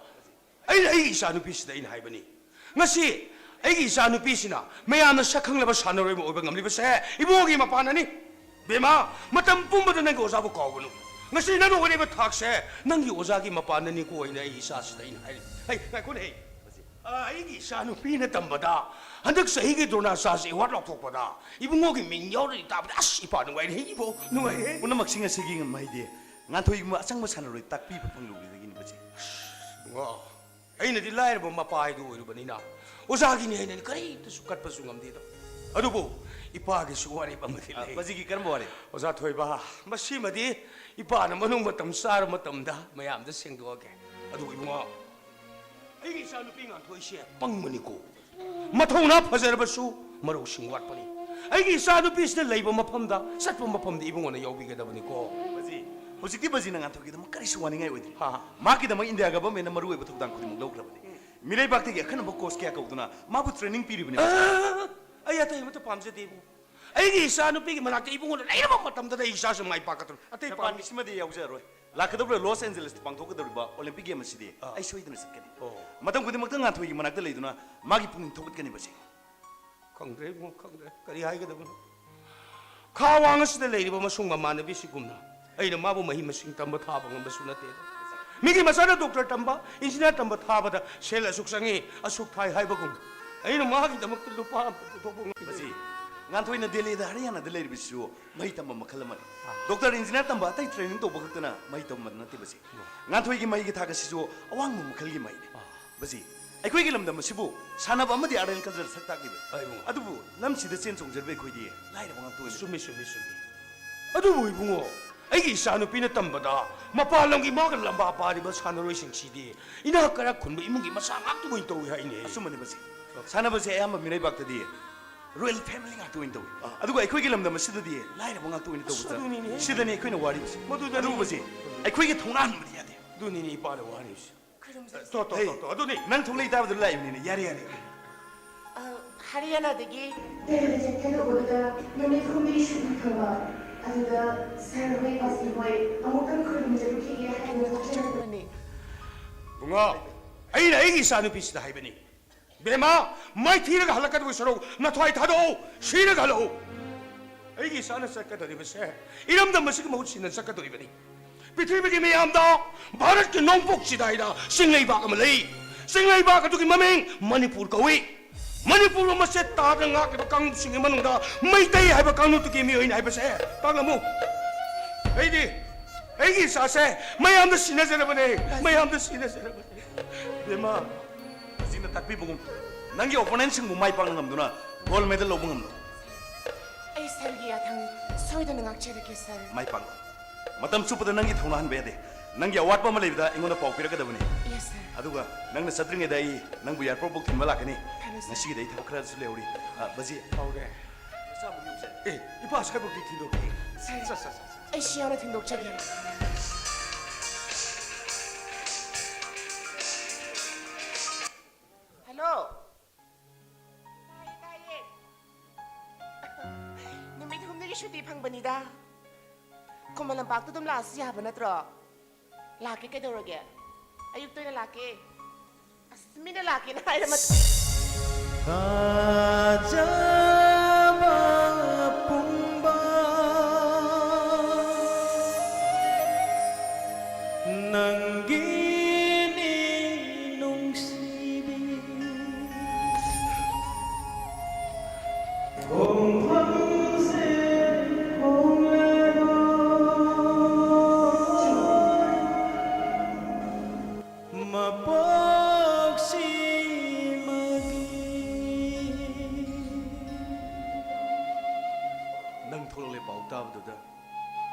ꯑꯩꯅ ꯑꯩꯒꯤ ꯏꯆꯥ ꯅꯨꯄꯤꯁꯤꯗ ꯑꯩꯅ ꯍꯥꯏꯕꯅꯤ, ꯉꯁꯤ ꯑꯩꯒꯤ ꯏꯆꯥ ꯅꯨꯄꯤꯁꯤꯅ ꯃꯌꯥꯝꯅ ꯁꯛ ꯈꯪꯂꯕ ꯁꯥꯟꯅꯔꯣꯏ ꯑꯃ ꯑꯣꯏꯕ ꯉꯝꯂꯤꯕꯁꯦ ꯏꯕꯨꯡꯉꯣꯒꯤ ꯃꯄꯥꯟꯅꯅꯤ꯫ ꯕꯦꯝꯃ, ꯃꯇꯝ ꯄꯨꯝꯕꯗ ꯅꯪꯒꯤ ꯑꯣꯖꯥꯕꯨ ꯀꯥꯎꯒꯅꯨ꯫ ꯉꯁꯤ ꯅꯪꯅ ꯑꯣꯏꯔꯤꯕ ꯊꯥꯛꯁꯦ ꯅꯪꯒꯤ ꯑꯣꯖꯥꯒꯤ ꯃꯄꯥꯟꯅꯅꯤꯀꯣ ꯍꯥꯏꯅ ꯑꯩ ꯏꯆꯥꯁꯤꯗ ꯑꯩꯅ ꯍꯥꯏꯔꯤ꯫ ꯍꯩ, ꯉꯥꯏꯈꯣꯅꯦ, ꯍꯩ꯫ ꯑ, ꯑꯩꯒꯤ ꯏꯆꯥ ꯅꯨꯄꯤꯅ ꯇꯝꯕꯗ ꯍꯟꯗꯛ ꯆꯍꯤꯒꯤ ꯗ꯭ꯔꯣꯅꯥꯆꯥꯔꯖ ꯑꯦꯋꯥꯔꯗ ꯂꯥꯎꯊꯣꯛꯄꯗ ꯏꯕꯨꯡꯉꯣꯒꯤ ꯃꯤꯡ ꯌꯥꯎꯔꯗꯤ ꯇꯥꯕꯗ ꯑꯁ ꯏꯄꯥ ꯅꯨꯡꯉꯥꯏꯔꯦ, ꯏꯕꯣ ꯅꯨꯡꯉꯥꯏꯔꯦ꯫ ꯄꯨꯝꯅꯃꯛꯁꯤꯡ ꯑꯁꯤꯒꯤ ꯃꯍꯩꯗꯤ ꯉꯥꯟꯊꯣꯏꯒꯨꯝꯕ ꯑꯆꯪꯕ ꯁꯥꯟꯅꯔꯣꯏ ꯇꯥꯛꯄꯤꯕ ꯐꯪꯂꯨꯕꯗꯒꯤꯅꯤ ꯕꯥꯖꯤ꯫ ꯏꯕꯨꯡꯉꯣ, ꯑꯩꯅꯗꯤ ꯂꯥꯏꯔꯕ ꯃꯄꯥ ꯍꯥꯏꯗꯨ ꯑꯣꯏꯔꯨꯕꯅꯤꯅ ꯑꯣꯖꯥꯒꯤꯅꯤ ꯍꯥꯏꯅꯗꯤ ꯀꯔꯤꯝꯇꯁꯨ ꯀꯠꯄꯁꯨ ꯉꯝꯗꯦꯗꯣ꯫ ꯑꯗꯨꯕꯨ ꯏꯄꯥꯒꯤꯁꯨ ꯋꯥꯔꯦꯞ ꯑꯃꯗꯤ ꯑ, ꯂꯩ꯫ ꯕꯥꯖꯤꯒꯤ ꯀꯔꯝꯕ ꯋꯥꯔꯦꯞ? ꯑꯣꯖꯥ ꯊꯣꯏꯕ, ꯃꯁꯤꯃꯗꯤ ꯏꯄꯥꯅ ꯃꯅꯨꯡ ꯃꯇꯝ ꯆꯥꯔꯕ ꯃꯇꯝꯗ ꯃꯌꯥꯝꯗ ꯁꯦꯡꯗꯣꯛꯑꯒꯦ꯫ ꯑꯗꯨꯕꯨ ꯏꯕꯨꯡꯉꯣ, ꯑꯩꯒꯤ ꯏꯆꯥ ꯅꯨꯄꯤ ꯉꯥꯟꯊꯣꯏꯁꯦ ꯄꯪꯕꯅꯤꯀꯣ꯫ ꯃꯊꯧꯅꯥ ꯐꯖꯔꯕꯁꯨ ꯃꯔꯧꯁꯤꯡ ꯋꯥꯠꯄꯅꯤ꯫ ꯑꯩꯒꯤ ꯏꯆꯥ ꯅꯨꯄꯤꯁꯤꯅ ꯂꯩꯕ ꯃꯐꯝꯗ, ꯆꯠꯄ ꯃꯐꯝꯗ ꯏꯕꯨꯡꯉꯣꯅ ꯌꯥꯎꯕꯤꯒꯗꯕꯅꯤꯀꯣ꯫ ꯕꯥꯖꯤ, ꯍꯧꯖꯤꯛꯇꯤ ꯕꯥꯖꯤꯅ ꯉꯥꯟꯊꯣꯏꯒꯤꯗꯃꯛ ꯀꯔꯤꯁꯨ ꯋꯥꯅꯤꯡꯉꯥꯏ ꯑꯣꯏꯗ꯭ꯔꯦ꯫ ꯍꯥ, ꯍꯥ꯫ ꯃꯍꯥꯛꯀꯤꯗꯃꯛ ꯏꯟꯗꯤꯌꯥ ꯒꯚꯔꯟꯃꯦꯟꯠꯅ ꯃꯔꯨꯑꯣꯏꯕ ꯊꯧꯗꯥꯡ ꯈꯨꯗꯤꯡꯃꯛ ꯂꯧꯈ꯭ꯔꯕꯅꯤ꯫ ꯎꯝ꯫ ꯃꯤꯔꯩꯕꯥꯛꯇꯒꯤ ꯑꯈꯟꯅꯕ ꯀꯣꯆ ꯀꯌꯥ ꯀꯧꯗꯨꯅ ꯃꯥꯕꯨ ꯇ꯭ꯔꯦꯅꯤꯡ ꯄꯤꯔꯤꯕꯅꯤ, ꯕꯥꯖꯤ꯫ ꯑ, ꯑꯩ ꯑꯇꯩ ꯑꯃꯠꯇ ꯄꯥꯝꯖꯗꯦ, ꯏꯕꯨꯡꯉꯣ꯫ ꯑꯩꯒꯤ ꯏꯆꯥ ꯅꯨꯄꯤꯒꯤ ꯃꯅꯥꯛꯇ ꯏꯕꯨꯡꯉꯣꯅ ꯂꯩꯔꯕ ꯃꯇꯝꯗꯗ ꯑꯩ ꯏꯆꯥꯁꯨ ꯃꯥꯏ ꯄꯥꯛꯀꯗꯕꯅꯤ꯫ ꯑꯇꯩ ꯅꯄꯥꯝꯃꯤ ꯄꯥꯝꯃꯤ꯫ ꯁꯤꯃꯗꯤ ꯌꯥꯎꯖꯔꯣꯏ꯫ ꯂꯥꯛꯀꯗꯧꯔꯤꯕ ꯂꯣꯁ ꯑꯦꯟꯖꯦꯂꯤꯁꯇ ꯄꯥꯡꯊꯣꯛꯀꯗꯧꯔꯤꯕ ꯑꯣꯂꯤꯝꯄꯤꯛ ꯒꯦꯝ ꯑꯁꯤꯗꯤ ꯑꯥ꯫ ꯑꯩ ꯁꯣꯏꯗꯅ ꯆꯠꯀꯅꯤ꯫ ꯑꯣ꯫ ꯃꯇꯝ ꯈꯨꯗꯤꯡꯃꯛꯇ ꯉꯥꯟꯊꯣꯏꯒꯤ ꯃꯅꯥꯛꯇ ꯂꯩꯗꯨꯅ ꯃꯥꯒꯤ ꯄꯨꯛꯅꯤꯡ ꯊꯧꯒꯠꯀꯅꯤ, ꯕꯥꯖꯤ꯫ ꯈꯪꯗ꯭ꯔꯦ ꯏꯕꯨꯡꯉꯣ, ꯈꯪꯗ꯭ꯔꯦ꯫ ꯀꯔꯤ ꯍꯥꯏꯒꯗꯕꯅꯣ? ꯈꯥ ꯋꯥꯡ ꯑꯁꯤꯗ ꯂꯩꯔꯤꯕ ꯃꯁꯨꯡ ꯃꯃꯥꯟꯅꯕꯤꯁꯤꯒꯨꯝꯅ ꯑꯩꯅ ꯃꯥꯕꯨ ꯃꯍꯩ ꯃꯁꯤꯡ ꯇꯝꯕ ꯊꯥꯕ ꯉꯝꯕꯁꯨ ꯅꯠꯇꯦ꯫ ꯃꯤꯒꯤ ꯃꯆꯥꯅ ꯗꯣꯛꯇꯔ ꯇꯝꯕ, ꯏꯟꯖꯤꯅꯤꯌꯥꯔ ꯇꯝꯕ ꯊꯥꯕꯗ ꯁꯦꯜ ꯑꯁꯨꯛ ꯆꯪꯉꯤ, ꯑꯁꯨꯛ ꯊꯥꯏ ꯍꯥꯏꯕꯒꯨꯝ, ꯑꯩꯅ ꯃꯥꯒꯤꯗꯃꯛꯇ ꯂꯨꯄꯥ ꯑꯃ ꯄꯨꯊꯣꯛꯄ ꯉꯝꯗꯦ꯫ ꯕꯥꯖꯤ, ꯉꯥꯟꯊꯣꯏꯅ ꯗꯦꯜꯂꯤꯗ ꯍꯔꯤꯌꯥꯅꯥꯗ ꯂꯩꯔꯤꯕꯁꯤꯁꯨ ꯃꯍꯩ ꯇꯝꯕ ꯃꯈꯜ ꯑꯃꯅꯤ꯫ ꯑꯥ꯫ ꯗꯣꯛꯇꯔ, ꯏꯟꯖꯤꯅꯤꯌꯥꯔ ꯇꯝꯕ, ꯑꯇꯩ ꯇ꯭ꯔꯦꯅꯤꯡ ꯇꯧꯕ ꯈꯛꯇꯅ ꯃꯍꯩ ꯇꯝꯕ ꯅꯠꯇꯦ, ꯕꯥꯖꯤ꯫ ꯑꯣ꯫ ꯉꯥꯟꯊꯣꯏꯒꯤ ꯃꯍꯩꯒꯤ ꯊꯥꯛ ꯑꯁꯤꯁꯨ ꯑꯋꯥꯡꯕ ꯃꯈꯜꯒꯤ ꯃꯍꯩꯅꯤ꯫ ꯑꯥ꯫ ꯕꯥꯖꯤ, ꯑꯩꯈꯣꯏꯒꯤ ꯂꯝꯗꯝ ꯑꯁꯤꯕꯨ ꯁꯥꯟꯅꯕ ꯑꯃꯗꯤ ꯑꯥꯔꯠ ꯑꯦꯟ ꯀꯜꯆꯔ ꯁꯛ ꯇꯥꯛꯂꯤꯕꯅꯤ꯫ ꯑꯥ, ꯏꯕꯨꯡꯉꯣ꯫ ꯑꯗꯨꯕꯨ ꯂꯝꯁꯤꯗ ꯆꯦꯟ ꯆꯣꯡꯖꯔꯤꯕ ꯑꯩꯈꯣꯏꯗꯤ ꯂꯥꯏꯔꯕ ꯉꯥꯛꯇ ꯑꯣꯏꯅ ꯆꯨꯝꯃꯤ, ꯆꯨꯝꯃꯤ, ꯆꯨꯝꯃꯤ꯫ ꯑꯗꯨꯕꯨ ꯏꯕꯨꯡꯉꯣ, ꯑꯩꯒꯤ ꯏꯆꯥꯅꯨꯄꯤꯅ ꯇꯝꯕꯗ ꯃꯄꯥꯟ ꯂꯝꯒꯤ ꯃꯥꯒ ꯂꯝꯕꯥ ꯄꯥꯔꯤꯕ ꯁꯥꯟꯅꯔꯣꯏꯁꯤꯡꯁꯤꯗꯤ ꯏꯅꯥꯛ ꯀꯥꯏꯔꯥꯛ ꯈꯨꯟꯕ ꯏꯃꯨꯡꯒꯤ ꯃꯆꯥ ꯉꯥꯛꯇ ꯑꯣꯏꯅ ꯇꯧꯏ ꯍꯥꯏꯅꯦ꯫ ꯑꯆꯨꯝꯕꯅꯤ ꯕꯥꯖꯤ꯫ ꯁꯥꯟꯅꯕꯁꯦ ꯑꯌꯥꯝꯕ ꯃꯤꯔꯩꯕꯥꯛꯇꯗꯤ ꯔꯣꯌꯦꯜ ꯐꯦꯃꯤꯂꯤ ꯉꯥꯛꯇ ꯑꯣꯏꯅ ꯇꯧꯏ꯫ ꯑꯗꯨꯒ ꯑꯩꯈꯣꯏꯒꯤ ꯂꯝꯗꯝ ꯑꯁꯤꯗꯗꯤ ꯂꯥꯏꯔꯕ ꯉꯥꯛꯇ ꯑꯣꯏꯅ ꯇꯧꯕ ꯑꯁ, ꯑꯗꯨꯅꯤꯅꯦ꯫ ꯁꯤꯗꯅꯤ ꯑꯩꯈꯣꯏꯅ ꯋꯥꯔꯤꯕꯁꯤ꯫ ꯃꯗꯨꯗꯅꯤꯅꯦ꯫ ꯑꯗꯨꯒꯨꯝꯕꯁꯦ ꯑꯩꯈꯣꯏꯒꯤ ꯊꯧꯅꯥ ꯍꯟꯕꯗꯤ ꯌꯥꯗꯦ꯫ ꯑꯗꯨꯅꯤꯅꯦ ꯏꯄꯥꯅ ꯋꯥꯔꯤꯕꯁꯤ꯫ ꯈꯨꯔꯨꯝꯖꯔꯤ꯫ ꯇꯣ, ꯇꯣ, ꯍꯦ꯫ ꯇꯣ, ꯇꯣ, ꯑꯗꯨꯅꯤ ꯅꯪ ꯊꯣꯛꯂꯛꯏ ꯇꯥꯕꯗꯨ ꯂꯥꯛꯏꯕꯅꯤꯅꯦ꯫ ꯌꯥꯔꯦ, ꯌꯥꯔꯦ꯫ ꯑ, ꯍꯔꯤꯌꯥꯅꯥꯗꯒꯤ꯫ ꯗꯦꯜꯂꯤꯗ ꯆꯠꯀꯗꯧꯕꯗꯨꯗ ꯅꯨꯃꯤꯠ ꯍꯨꯝꯅꯤ ꯁꯨꯇꯤ ꯐꯪꯕ꯫ ꯑꯗꯨꯗ ꯁꯥꯔ ꯍꯣꯏ, ꯄꯥꯁꯤ ꯍꯣꯏ ꯑꯃꯨꯛꯇꯪ ꯈꯨꯔꯨꯝꯖꯔꯨꯈꯤꯒꯦ ꯍꯥꯏꯗꯅ ꯊꯣꯛꯆꯔꯛꯄꯅꯤ꯫ ꯕꯨꯡꯉꯣ, ꯑꯩꯅ ꯑꯩꯒꯤ ꯏꯆꯥꯅꯨꯄꯤꯁꯤꯗ ꯍꯥꯏꯕꯅꯤ, ꯕꯦꯝꯃ, ꯃꯥꯏꯊꯤꯔꯒ ꯍꯜꯂꯛꯀꯗꯕ ꯁꯔꯨꯛ ꯅꯊ꯭ꯋꯥꯏ ꯊꯥꯗꯣꯛꯎ, ꯁꯤꯔꯒ ꯍꯜꯂꯛꯎ꯫ ꯑꯩꯒꯤ ꯏꯆꯥꯅ ꯆꯠꯀꯗꯧꯔꯤꯕꯁꯦ ꯏꯔꯝꯗꯝ ꯑꯁꯤꯒꯤ ꯃꯍꯨꯠ ꯁꯤꯟꯅ ꯆꯠꯀꯗꯧꯔꯤꯕꯅꯤ꯫ ꯄ꯭ꯔꯤꯊꯤꯕꯤꯒꯤ ꯃꯤꯌꯥꯝꯗ ꯚꯥꯔꯠꯀꯤ ꯅꯣꯡꯄꯣꯛ ꯆꯤꯗꯥꯏꯗ ꯆꯤꯡꯂꯩꯕꯥꯛ ꯑꯃ ꯂꯩ꯫ ꯆꯤꯡꯂꯩꯕꯥꯛ ꯑꯗꯨꯒꯤ ꯃꯃꯤꯡ ꯃꯅꯤꯄꯨꯔ ꯀꯧꯏ꯫ ꯃꯅꯤꯄꯨꯔꯕꯨ ꯃꯆꯦꯠ ꯇꯥꯗꯅ ꯉꯥꯛꯂꯤꯕ ꯀꯥꯡꯂꯨꯞꯁꯤꯡꯒꯤ ꯃꯅꯨꯡꯗ ꯃꯩꯇꯩ ꯍꯥꯏꯕ ꯀꯥꯡꯂꯨꯞꯇꯨꯒꯤ ꯃꯤꯑꯣꯏꯅꯤ ꯍꯥꯏꯕꯁꯦ ꯇꯥꯛꯂꯝꯃꯨ꯫ ꯑꯩꯗꯤ ꯑꯩꯒꯤ ꯏꯆꯥꯁꯦ ꯃꯌꯥꯝꯗ ꯁꯤꯟꯅꯖꯔꯕꯅꯦ, ꯃꯌꯥꯝꯗ ꯁꯤꯟꯅꯖꯔꯕꯅꯦ꯫ ꯕꯦꯝꯃ, ꯍꯧꯖꯤꯛꯅ ꯇꯥꯛꯄꯤꯕꯒꯨꯝ ꯅꯪꯒꯤ ꯑꯣꯄꯣꯅꯦꯟꯁꯤꯡꯕꯨ ꯃꯥꯏ ꯄꯥꯛꯅ ꯉꯝꯗꯨꯅ ꯒꯣꯜ ꯃꯦꯗꯜ ꯂꯧꯕ ꯉꯝꯂꯣ꯫ ꯑꯩ ꯁꯥꯔꯒꯤ ꯌꯥꯊꯪ ꯁꯣꯏꯗꯅ ꯉꯥꯛꯆꯔꯒꯦ, ꯁꯥꯔ꯫ ꯃꯥꯏ ꯄꯥꯛꯂꯣ꯫ ꯃꯇꯝ ꯆꯨꯞꯄꯗ ꯅꯪꯒꯤ ꯊꯧꯅꯥ ꯍꯟꯕ ꯌꯥꯗꯦ꯫ ꯅꯪꯒꯤ ꯑꯋꯥꯠꯄ ꯑꯃ ꯂꯩꯕꯗ ꯑꯩꯉꯣꯟꯗ ꯄꯥꯎ ꯄꯤꯔꯛꯀꯗꯕꯅꯤ꯫ ꯌꯦꯁ, ꯁꯥꯔ꯫ ꯑꯗꯨꯒ ꯅꯪꯅ ꯆꯠꯇ꯭ꯔꯤꯉꯩꯗ ꯑꯩ ꯅꯪꯕꯨ ꯑꯦꯌꯥꯔꯄꯣꯔꯠ ꯐꯥꯎ ꯊꯤꯟꯕ ꯂꯥꯛꯀꯅꯤ꯫ ꯐꯔꯦ, ꯁꯥꯔ꯫ ꯉꯁꯤꯒꯤꯗꯤ ꯑꯩ ꯊꯕꯛ ꯈꯔꯁꯨ ꯂꯩꯍꯧꯔꯤ꯫ ꯑ, ꯕꯖꯤ꯫ ꯍꯧꯔꯦ꯫ ꯅꯆꯥꯕꯨ ꯌꯨꯝꯁꯦ꯫ ꯑꯦ, ꯏꯄꯥ ꯁ꯭ꯋꯥꯏꯐꯥꯎꯗꯤ ꯊꯤꯟꯗꯣꯛꯈꯤ꯫ ꯁꯥꯔ, ꯁꯥꯔ, ꯁꯥꯔ, ꯁꯥꯔ꯫ ꯑꯩ ꯁꯤ ꯌꯥꯎꯅ ꯊꯤꯟꯗꯣꯛꯆꯒꯦ꯫ ꯍꯜꯂꯣ꯫ ꯇꯥꯏꯌꯦ, ꯇꯥꯏꯌꯦ꯫ ꯅꯨꯃꯤꯠ ꯍꯨꯝꯅꯤꯒꯤ ꯁꯨꯇꯤ ꯐꯪꯕꯅꯤꯗ꯫ ꯈꯨꯃꯟ ꯂꯝꯄꯥꯛꯇ ꯑꯗꯨꯝ ꯂꯥꯛꯑꯁꯨ ꯌꯥꯕ ꯅꯠꯇ꯭ꯔꯣ? ꯂꯥꯛꯀꯦ, ꯀꯩꯗꯧꯔꯒꯦ? ꯑꯌꯨꯛꯇ ꯑꯣꯏꯅ ꯂꯥꯛꯀꯦ꯫ ꯑꯁ, ꯃꯤꯅ ꯂꯥꯛꯀꯦꯅ ꯍꯥꯏꯔꯝꯃ- ꯊꯥꯖꯕ ꯄꯨꯝꯕ ꯅꯪꯒꯤꯅꯤ ꯅꯨꯡꯁꯤꯕꯤ꯫ ꯈꯣꯡꯐꯝꯁꯦ ꯍꯣꯡꯂꯔꯣꯏ꯫ ꯃꯄꯣꯛꯁꯤꯃꯒꯤ꯫ ꯅꯪ ꯊꯣꯛꯂꯛꯂꯦ ꯄꯥꯎ ꯇꯥꯕꯗꯨꯗ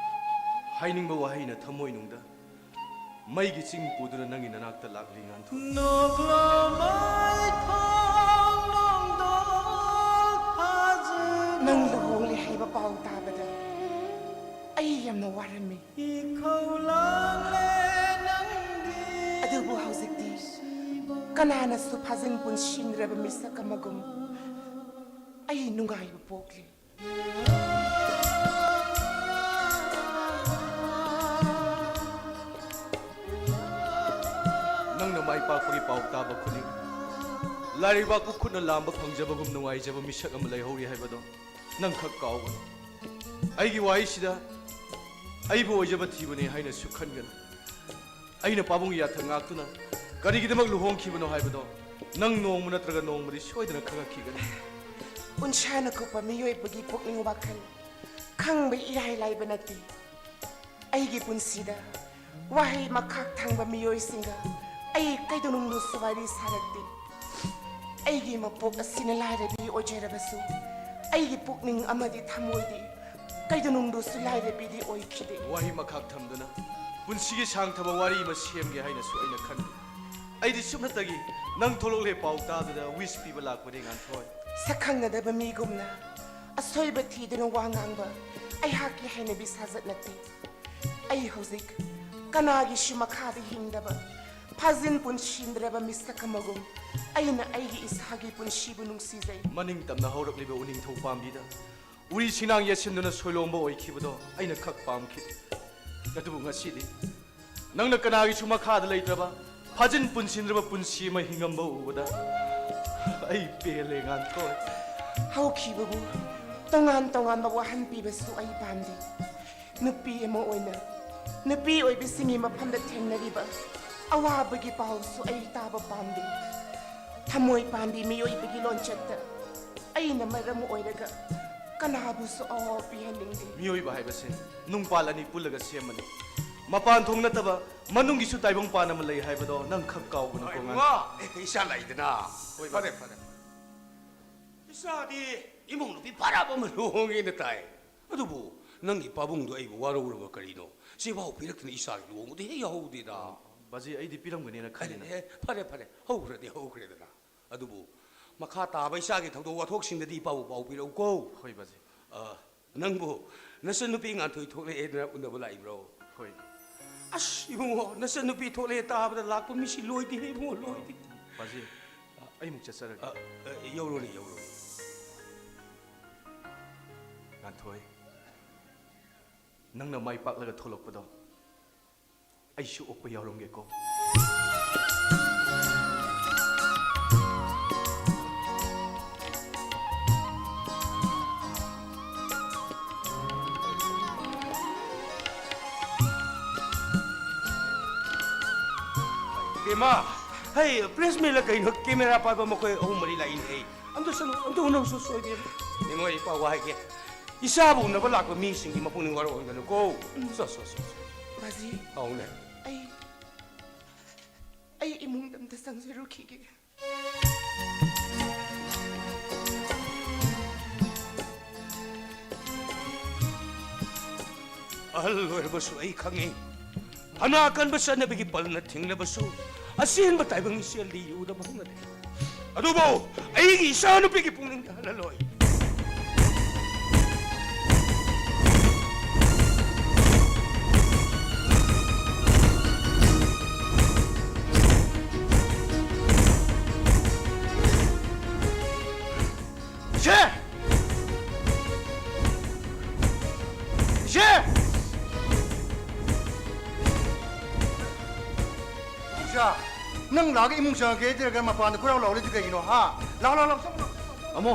ꯍꯥꯏꯅꯤꯡꯕ ꯋꯥꯍꯩꯅ ꯊꯃꯣꯏꯅꯨꯡꯗ ꯃꯩꯒꯤ ꯆꯤꯡ ꯄꯨꯗꯨꯅ ꯅꯪꯒꯤ ꯅꯅꯥꯛꯇ ꯂꯥꯛꯂꯤ ꯉꯥꯟꯊꯣꯏ꯫ ꯅꯣꯛꯂꯣ ꯃꯥꯏꯊꯣꯡ ꯅꯣꯡꯗꯣꯜ ꯄꯥꯎ ꯇꯥꯕꯗ ꯑꯩ ꯌꯥꯝꯅ ꯋꯥꯔꯝꯃꯤ꯫ ꯑꯗꯨꯕꯨ ꯍꯧꯖꯤꯛꯇꯤ ꯀꯅꯥꯅꯁꯨ ꯐꯥꯖꯤꯟ ꯄꯨꯟꯁꯤꯟꯗ꯭ꯔꯕ ꯃꯤꯁꯛ ꯑꯃꯒꯨꯝ ꯑꯩ ꯅꯨꯡꯉꯥꯏꯕ ꯄꯣꯛꯂꯤ꯫ ꯅꯪꯅ ꯃꯥꯏ ꯄꯥꯛꯄꯒꯤ ꯄꯥꯎ ꯇꯥꯕ ꯈꯨꯗꯤꯡ, ꯂꯥꯏꯔꯩꯕꯥꯛꯄꯨ ꯈꯨꯠꯅ ꯂꯥꯝꯕ ꯐꯪꯖꯕꯒꯨꯝ ꯅꯨꯡꯉꯥꯏꯖꯕ ꯃꯤꯁꯛ ꯑꯃ ꯂꯩꯍꯧꯔꯤ ꯍꯥꯏꯕꯗꯣ ꯅꯪ ꯈꯛ ꯀꯥꯎꯒꯅꯨ꯫ ꯑꯩꯒꯤ ꯋꯥꯍꯩꯁꯤꯗ ꯑꯩꯕꯨ ꯑꯣꯏꯖꯕ ꯊꯤꯕꯅꯤ ꯍꯥꯏꯅꯁꯨ ꯈꯟꯒꯅꯨ꯫ ꯑꯩꯅ ꯄꯥꯕꯨꯡꯒꯤ ꯌꯥꯊꯪ ꯉꯥꯛꯇꯨꯅ ꯀꯔꯤꯒꯤꯗꯃꯛ ꯂꯨꯍꯣꯡꯈꯤꯕꯅꯣ ꯍꯥꯏꯕꯗꯣ ꯅꯪ ꯅꯣꯡꯃ ꯅꯠꯇ꯭ꯔꯒ ꯅꯣꯡꯃꯗꯤ ꯁꯣꯏꯗꯅ ꯈꯪꯉꯛꯈꯤꯒꯅꯤ꯫ ꯎꯟꯁꯥꯅ ꯀꯨꯞꯄ ꯃꯤꯑꯣꯏꯕꯒꯤ ꯄꯨꯛꯅꯤꯡ ꯋꯥꯈꯜ ꯈꯪꯕ ꯏꯔꯥꯏ ꯂꯥꯏꯕ ꯅꯠꯇꯦ꯫ ꯑꯩꯒꯤ ꯄꯨꯟꯁꯤꯗ ꯋꯥꯍꯩ ꯃꯈꯥ ꯊꯪꯕ ꯃꯤꯑꯣꯏꯁꯤꯡꯒ ꯑꯩ ꯀꯩꯗꯧꯅꯨꯡꯗꯁꯨ ꯋꯥꯔꯤ ꯁꯥꯔꯛꯇꯦ꯫ ꯑꯩꯒꯤ ꯃꯄꯣꯛ ꯑꯁꯤꯅ ꯂꯥꯏꯔꯕꯤ ꯑꯣꯏꯖꯔꯕꯁꯨ, ꯑꯩꯒꯤ ꯄꯨꯛꯅꯤꯡ ꯑꯃꯗꯤ ꯊꯃꯣꯏꯗꯤ ꯀꯩꯗꯧꯅꯨꯡꯗꯁꯨ ꯂꯥꯏꯔꯕꯤꯗꯤ ꯑꯣꯏꯈꯤꯗꯦ꯫ ꯋꯥꯍꯩ ꯃꯈꯥ ꯊꯝꯗꯨꯅ ꯄꯨꯟꯁꯤꯒꯤ ꯁꯥꯡꯊꯕ ꯋꯥꯔꯤ ꯑꯃ ꯁꯦꯝꯒꯦ ꯍꯥꯏꯅꯁꯨ ꯑꯩꯅ ꯈꯟꯗꯦ꯫ ꯑꯩꯗꯤ ꯁꯨꯞꯅꯇꯒꯤ ꯅꯪ ꯊꯣꯛꯂꯛꯂꯦ ꯄꯥꯎ ꯇꯥꯗꯨꯅ ꯋꯤꯁ ꯄꯤꯕ ꯂꯥꯛꯄꯅꯦ, ꯉꯥꯟꯊꯣꯏ꯫ ꯁꯛꯈꯪꯅꯗꯕ ꯃꯤꯒꯨꯝꯅ ꯑꯁꯣꯏꯕ ꯊꯤꯗꯨꯅ ꯋꯥ ꯉꯥꯡꯕ ꯑꯩꯍꯥꯛꯀꯤ ꯍꯩꯅꯕꯤ ꯁꯥꯖꯠ ꯅꯠꯇꯦ꯫ ꯑꯩ ꯍꯧꯖꯤꯛ ꯀꯅꯥꯒꯤꯁꯨ ꯃꯈꯥꯗ ꯍꯤꯡꯗꯕ, ꯐꯥꯖꯤꯟ ꯄꯨꯟꯁꯤꯟꯗ꯭ꯔꯕ ꯃꯤꯁꯛ ꯑꯃꯒꯨꯝ ꯑꯩꯅ ꯑꯩꯒꯤ ꯏꯁꯥꯒꯤ ꯄꯨꯟꯁꯤꯕꯨ ꯅꯨꯡꯁꯤꯖꯩ꯫ ꯃꯅꯤꯡ ꯇꯝꯅ ꯍꯧꯔꯛꯂꯤꯕ ꯎꯅꯤꯡꯊꯧ ꯄꯥꯝꯕꯤꯗ ꯎꯔꯤ ꯁꯤꯅꯥꯡ ꯌꯦꯠꯁꯤꯟꯗꯨꯅ ꯁꯣꯏꯂꯣꯝꯕ ꯑꯣꯏꯈꯤꯕꯗꯣ ꯑꯩꯅ ꯈꯛ ꯄꯥꯝꯈꯤꯗꯦ꯫ ꯑꯗꯨꯕꯨ ꯉꯁꯤꯗꯤ ꯅꯪꯅ ꯀꯅꯥꯒꯤꯁꯨ ꯃꯈꯥꯗ ꯂꯩꯇ꯭ꯔꯕ, ꯐꯥꯖꯤꯟ ꯄꯨꯟꯁꯤꯟꯗ꯭ꯔꯕ ꯄꯨꯟꯁꯤ ꯑꯃ ꯍꯤꯡꯉꯝꯕ ꯎꯕꯗ ꯑꯩ ꯄꯦꯜꯂꯦ, ꯉꯥꯟꯊꯣꯏ꯫ ꯍꯧꯈꯤꯕꯕꯨ ꯇꯣꯉꯥꯟ ꯇꯣꯉꯥꯟꯕ ꯋꯥꯍꯟ ꯄꯤꯕꯁꯨ ꯑꯩ ꯄꯥꯝꯗꯦ꯫ ꯅꯨꯄꯤ ꯑꯃ ꯑꯣꯏꯅ ꯅꯨꯄꯤ ꯑꯣꯏꯕꯤꯁꯤꯡꯒꯤ ꯃꯐꯝꯗ ꯊꯦꯡꯅꯔꯤꯕ ꯑꯋꯥꯕꯒꯤ ꯄꯥꯎꯁꯨ ꯑꯩ ꯇꯥꯕ ꯄꯥꯝꯗꯦ꯫ ꯊꯃꯣꯏ ꯄꯥꯟꯕꯤ ꯃꯤꯑꯣꯏꯕꯒꯤ ꯂꯣꯟꯆꯠꯇ ꯑꯩꯅ ꯃꯔꯝ ꯑꯣꯏꯔꯒ ꯀꯅꯥꯕꯨꯁꯨ ꯑꯋꯥꯕ ꯄꯤꯍꯟꯅꯤꯡꯗꯦ꯫ ꯃꯤꯑꯣꯏꯕ ꯍꯥꯏꯕꯁꯦ ꯅꯨꯡꯄꯥꯜ ꯑꯅꯤ ꯄꯨꯜꯂꯒ ꯁꯦꯝꯕꯅꯤ꯫ ꯃꯄꯥꯟ ꯊꯣꯡ ꯅꯠꯇꯕ ꯃꯅꯨꯡꯒꯤꯁꯨ ꯇꯥꯏꯕꯪ ꯄꯥꯟ ꯑꯃ ꯂꯩ ꯍꯥꯏꯕꯗꯣ ꯅꯪ ꯈꯛ ꯀꯥꯎꯒꯅꯨꯀꯣ, ꯉꯥꯟ-꯫ ꯏꯃꯥ! ꯑꯦ, ꯏꯆꯥ ꯂꯥꯛꯏꯗꯅ꯫ ꯍꯣꯏ, ꯐꯔꯦ, ꯕꯥꯕꯥ꯫ ꯐꯔꯦ꯫ ꯏꯆꯥꯗꯤ ꯏꯃꯧ ꯅꯨꯄꯤ ꯐꯔꯕ ꯑꯃ ꯂꯨꯍꯣꯡꯉꯦꯅ ꯇꯥꯏ꯫ ꯑꯗꯨꯕꯨ ꯅꯪꯒꯤ ꯄꯥꯕꯨꯡꯗꯣ ꯑꯩꯕꯨ ꯋꯥꯔꯧꯔꯕ ꯀꯔꯤꯅꯣ? ꯆꯦꯕꯥꯎ ꯄꯤꯔꯛꯇꯅ ꯏꯆꯥꯒꯤ ꯂꯨꯍꯣꯡꯕꯗ ꯍꯦꯛ ꯌꯥꯎꯍꯧꯗꯦꯗ꯫ ꯕꯥꯖꯤ, ꯑꯩꯗꯤ ꯄꯤꯔꯝꯒꯅꯤꯅ ꯑꯦ, ꯈꯜꯂꯤꯅ꯫ ꯑꯦ, ꯐꯔꯦ, ꯐꯔꯦ, ꯍꯧꯈ꯭ꯔꯗꯤ ꯍꯧꯈ꯭ꯔꯦꯗꯅ꯫ ꯑꯗꯨꯕꯨ ꯃꯈꯥ ꯇꯥꯕ ꯏꯆꯥꯒꯤ ꯊꯧꯗꯣꯛ ꯋꯥꯊꯣꯛꯁꯤꯡꯗꯗꯤ ꯏꯄꯥꯕꯨ ꯄꯥꯎ ꯄꯤꯔꯛꯎꯀꯣ꯫ ꯍꯣꯏ, ꯕꯥꯖꯤ꯫ ꯑ, ꯅꯪꯕꯨ ꯅꯆꯟꯅꯨꯄꯤ ꯉꯥꯟꯊꯣꯏ ꯊꯣꯛꯂꯛꯑꯦꯗꯅ ꯎꯅꯕ ꯂꯥꯛꯏꯕ꯭ꯔꯣ? ꯍꯣꯏ꯫ ꯑꯁ, ꯏꯕꯨꯡꯉꯣ, ꯅꯆꯟꯅꯨꯄꯤ ꯊꯣꯛꯂꯛꯑꯦ ꯇꯥꯕꯗ ꯂꯥꯛꯄ ꯃꯤꯁꯤ ꯂꯣꯏꯗꯦꯍꯦ, ꯏꯕꯨꯡꯉꯣ, ꯂꯣꯏꯗꯦ꯫ ꯕꯥꯖꯤ, ꯑꯩ ꯑꯃꯨꯛ ꯆꯠꯆꯔꯒꯦ꯫ ꯑ, ꯑ, ꯌꯧꯔꯨꯅꯦ, ꯌꯧꯔꯨꯅꯦ꯫ ꯉꯥꯟꯊꯣꯏ, ꯅꯪꯅ ꯃꯥꯏ ꯄꯥꯛꯂꯒ ꯊꯣꯛꯂꯛꯄꯗꯣ ꯑꯩꯁꯨ ꯑꯣꯛꯄ ꯌꯥꯎꯔꯝꯒꯦꯀꯣ꯫ ꯕꯦꯝꯃ, ꯍꯩ, ꯄ꯭ꯔꯦꯁ ꯃꯤꯠꯂ ꯀꯩꯅꯣ, ꯀꯦꯃꯦꯔꯥ ꯄꯥꯏꯕ ꯃꯈꯣꯏ ꯑꯍꯨꯝ ꯃꯔꯤ ꯂꯥꯛꯏꯅꯦ꯫ ꯑꯩ ꯑꯝꯇ ꯆꯠꯂꯨ, ꯑꯝꯇ ꯎꯅꯧꯁꯨ ꯁꯣꯏꯗꯦ꯫ ꯕꯦꯝꯃ, ꯑꯩ ꯄꯥꯎ ꯍꯥꯏꯒꯦ, ꯏꯆꯥꯕꯨ ꯎꯅꯕ ꯂꯥꯛꯄ ꯃꯤꯁꯤꯡꯒꯤ ꯃꯄꯨꯛꯅꯤꯡ ꯋꯥꯔꯧꯍꯟꯒꯅꯨꯀꯣ꯫ ꯁꯣ, ꯁꯣ, ꯁꯣ, ꯁꯣ꯫ ꯕꯥꯖꯤ, ꯑꯧꯅꯦ꯫ ꯑꯩ, ꯑꯩ ꯏꯃꯨꯡꯗ ꯑꯝꯇ ꯆꯪꯖꯔꯨꯈꯤꯒꯦ꯫ ꯑꯍꯜ ꯑꯣꯏꯔꯕꯁꯨ ꯑꯩ ꯈꯪꯉꯤ꯫ ꯐꯅ ꯀꯟꯕ ꯆꯠꯅꯕꯤꯒꯤ ꯄꯜꯅ ꯊꯤꯡꯂꯕꯁꯨ, ꯑꯆꯦꯟꯕ ꯇꯥꯏꯕꯪ ꯏꯆꯦꯜꯗꯤ ꯌꯨꯗ ꯃꯪꯅꯗꯦ꯫ ꯑꯗꯨꯕꯨ ꯑꯩꯒꯤ ꯏꯆꯥꯅꯨꯄꯤꯒꯤ ꯄꯨꯛꯅꯤꯡꯗ ꯍꯜꯍꯜꯂꯣꯏ꯫ ꯏꯆꯦ! ꯏꯆꯦ! ꯏꯆꯥ, ꯅꯪ ꯂꯥꯛꯑꯒ ꯏꯃꯨꯡ ꯆꯪꯉꯛꯀꯦ ꯍꯥꯏꯗ꯭ꯔꯒ ꯃꯄꯥꯟꯗ ꯀꯣꯏꯔꯥꯎ ꯂꯥꯎꯔꯤꯗꯨ ꯀꯩꯒꯤꯅꯣ, ꯍꯥ? ꯂꯥꯎ, ꯂꯥꯎ, ꯂꯥꯎ, ꯆꯪꯉꯣ, ꯂꯥꯎ, ꯆꯪꯉꯣ, ꯂꯥꯎ, ꯆꯪꯉꯣ꯫ ꯇꯥꯃꯣ,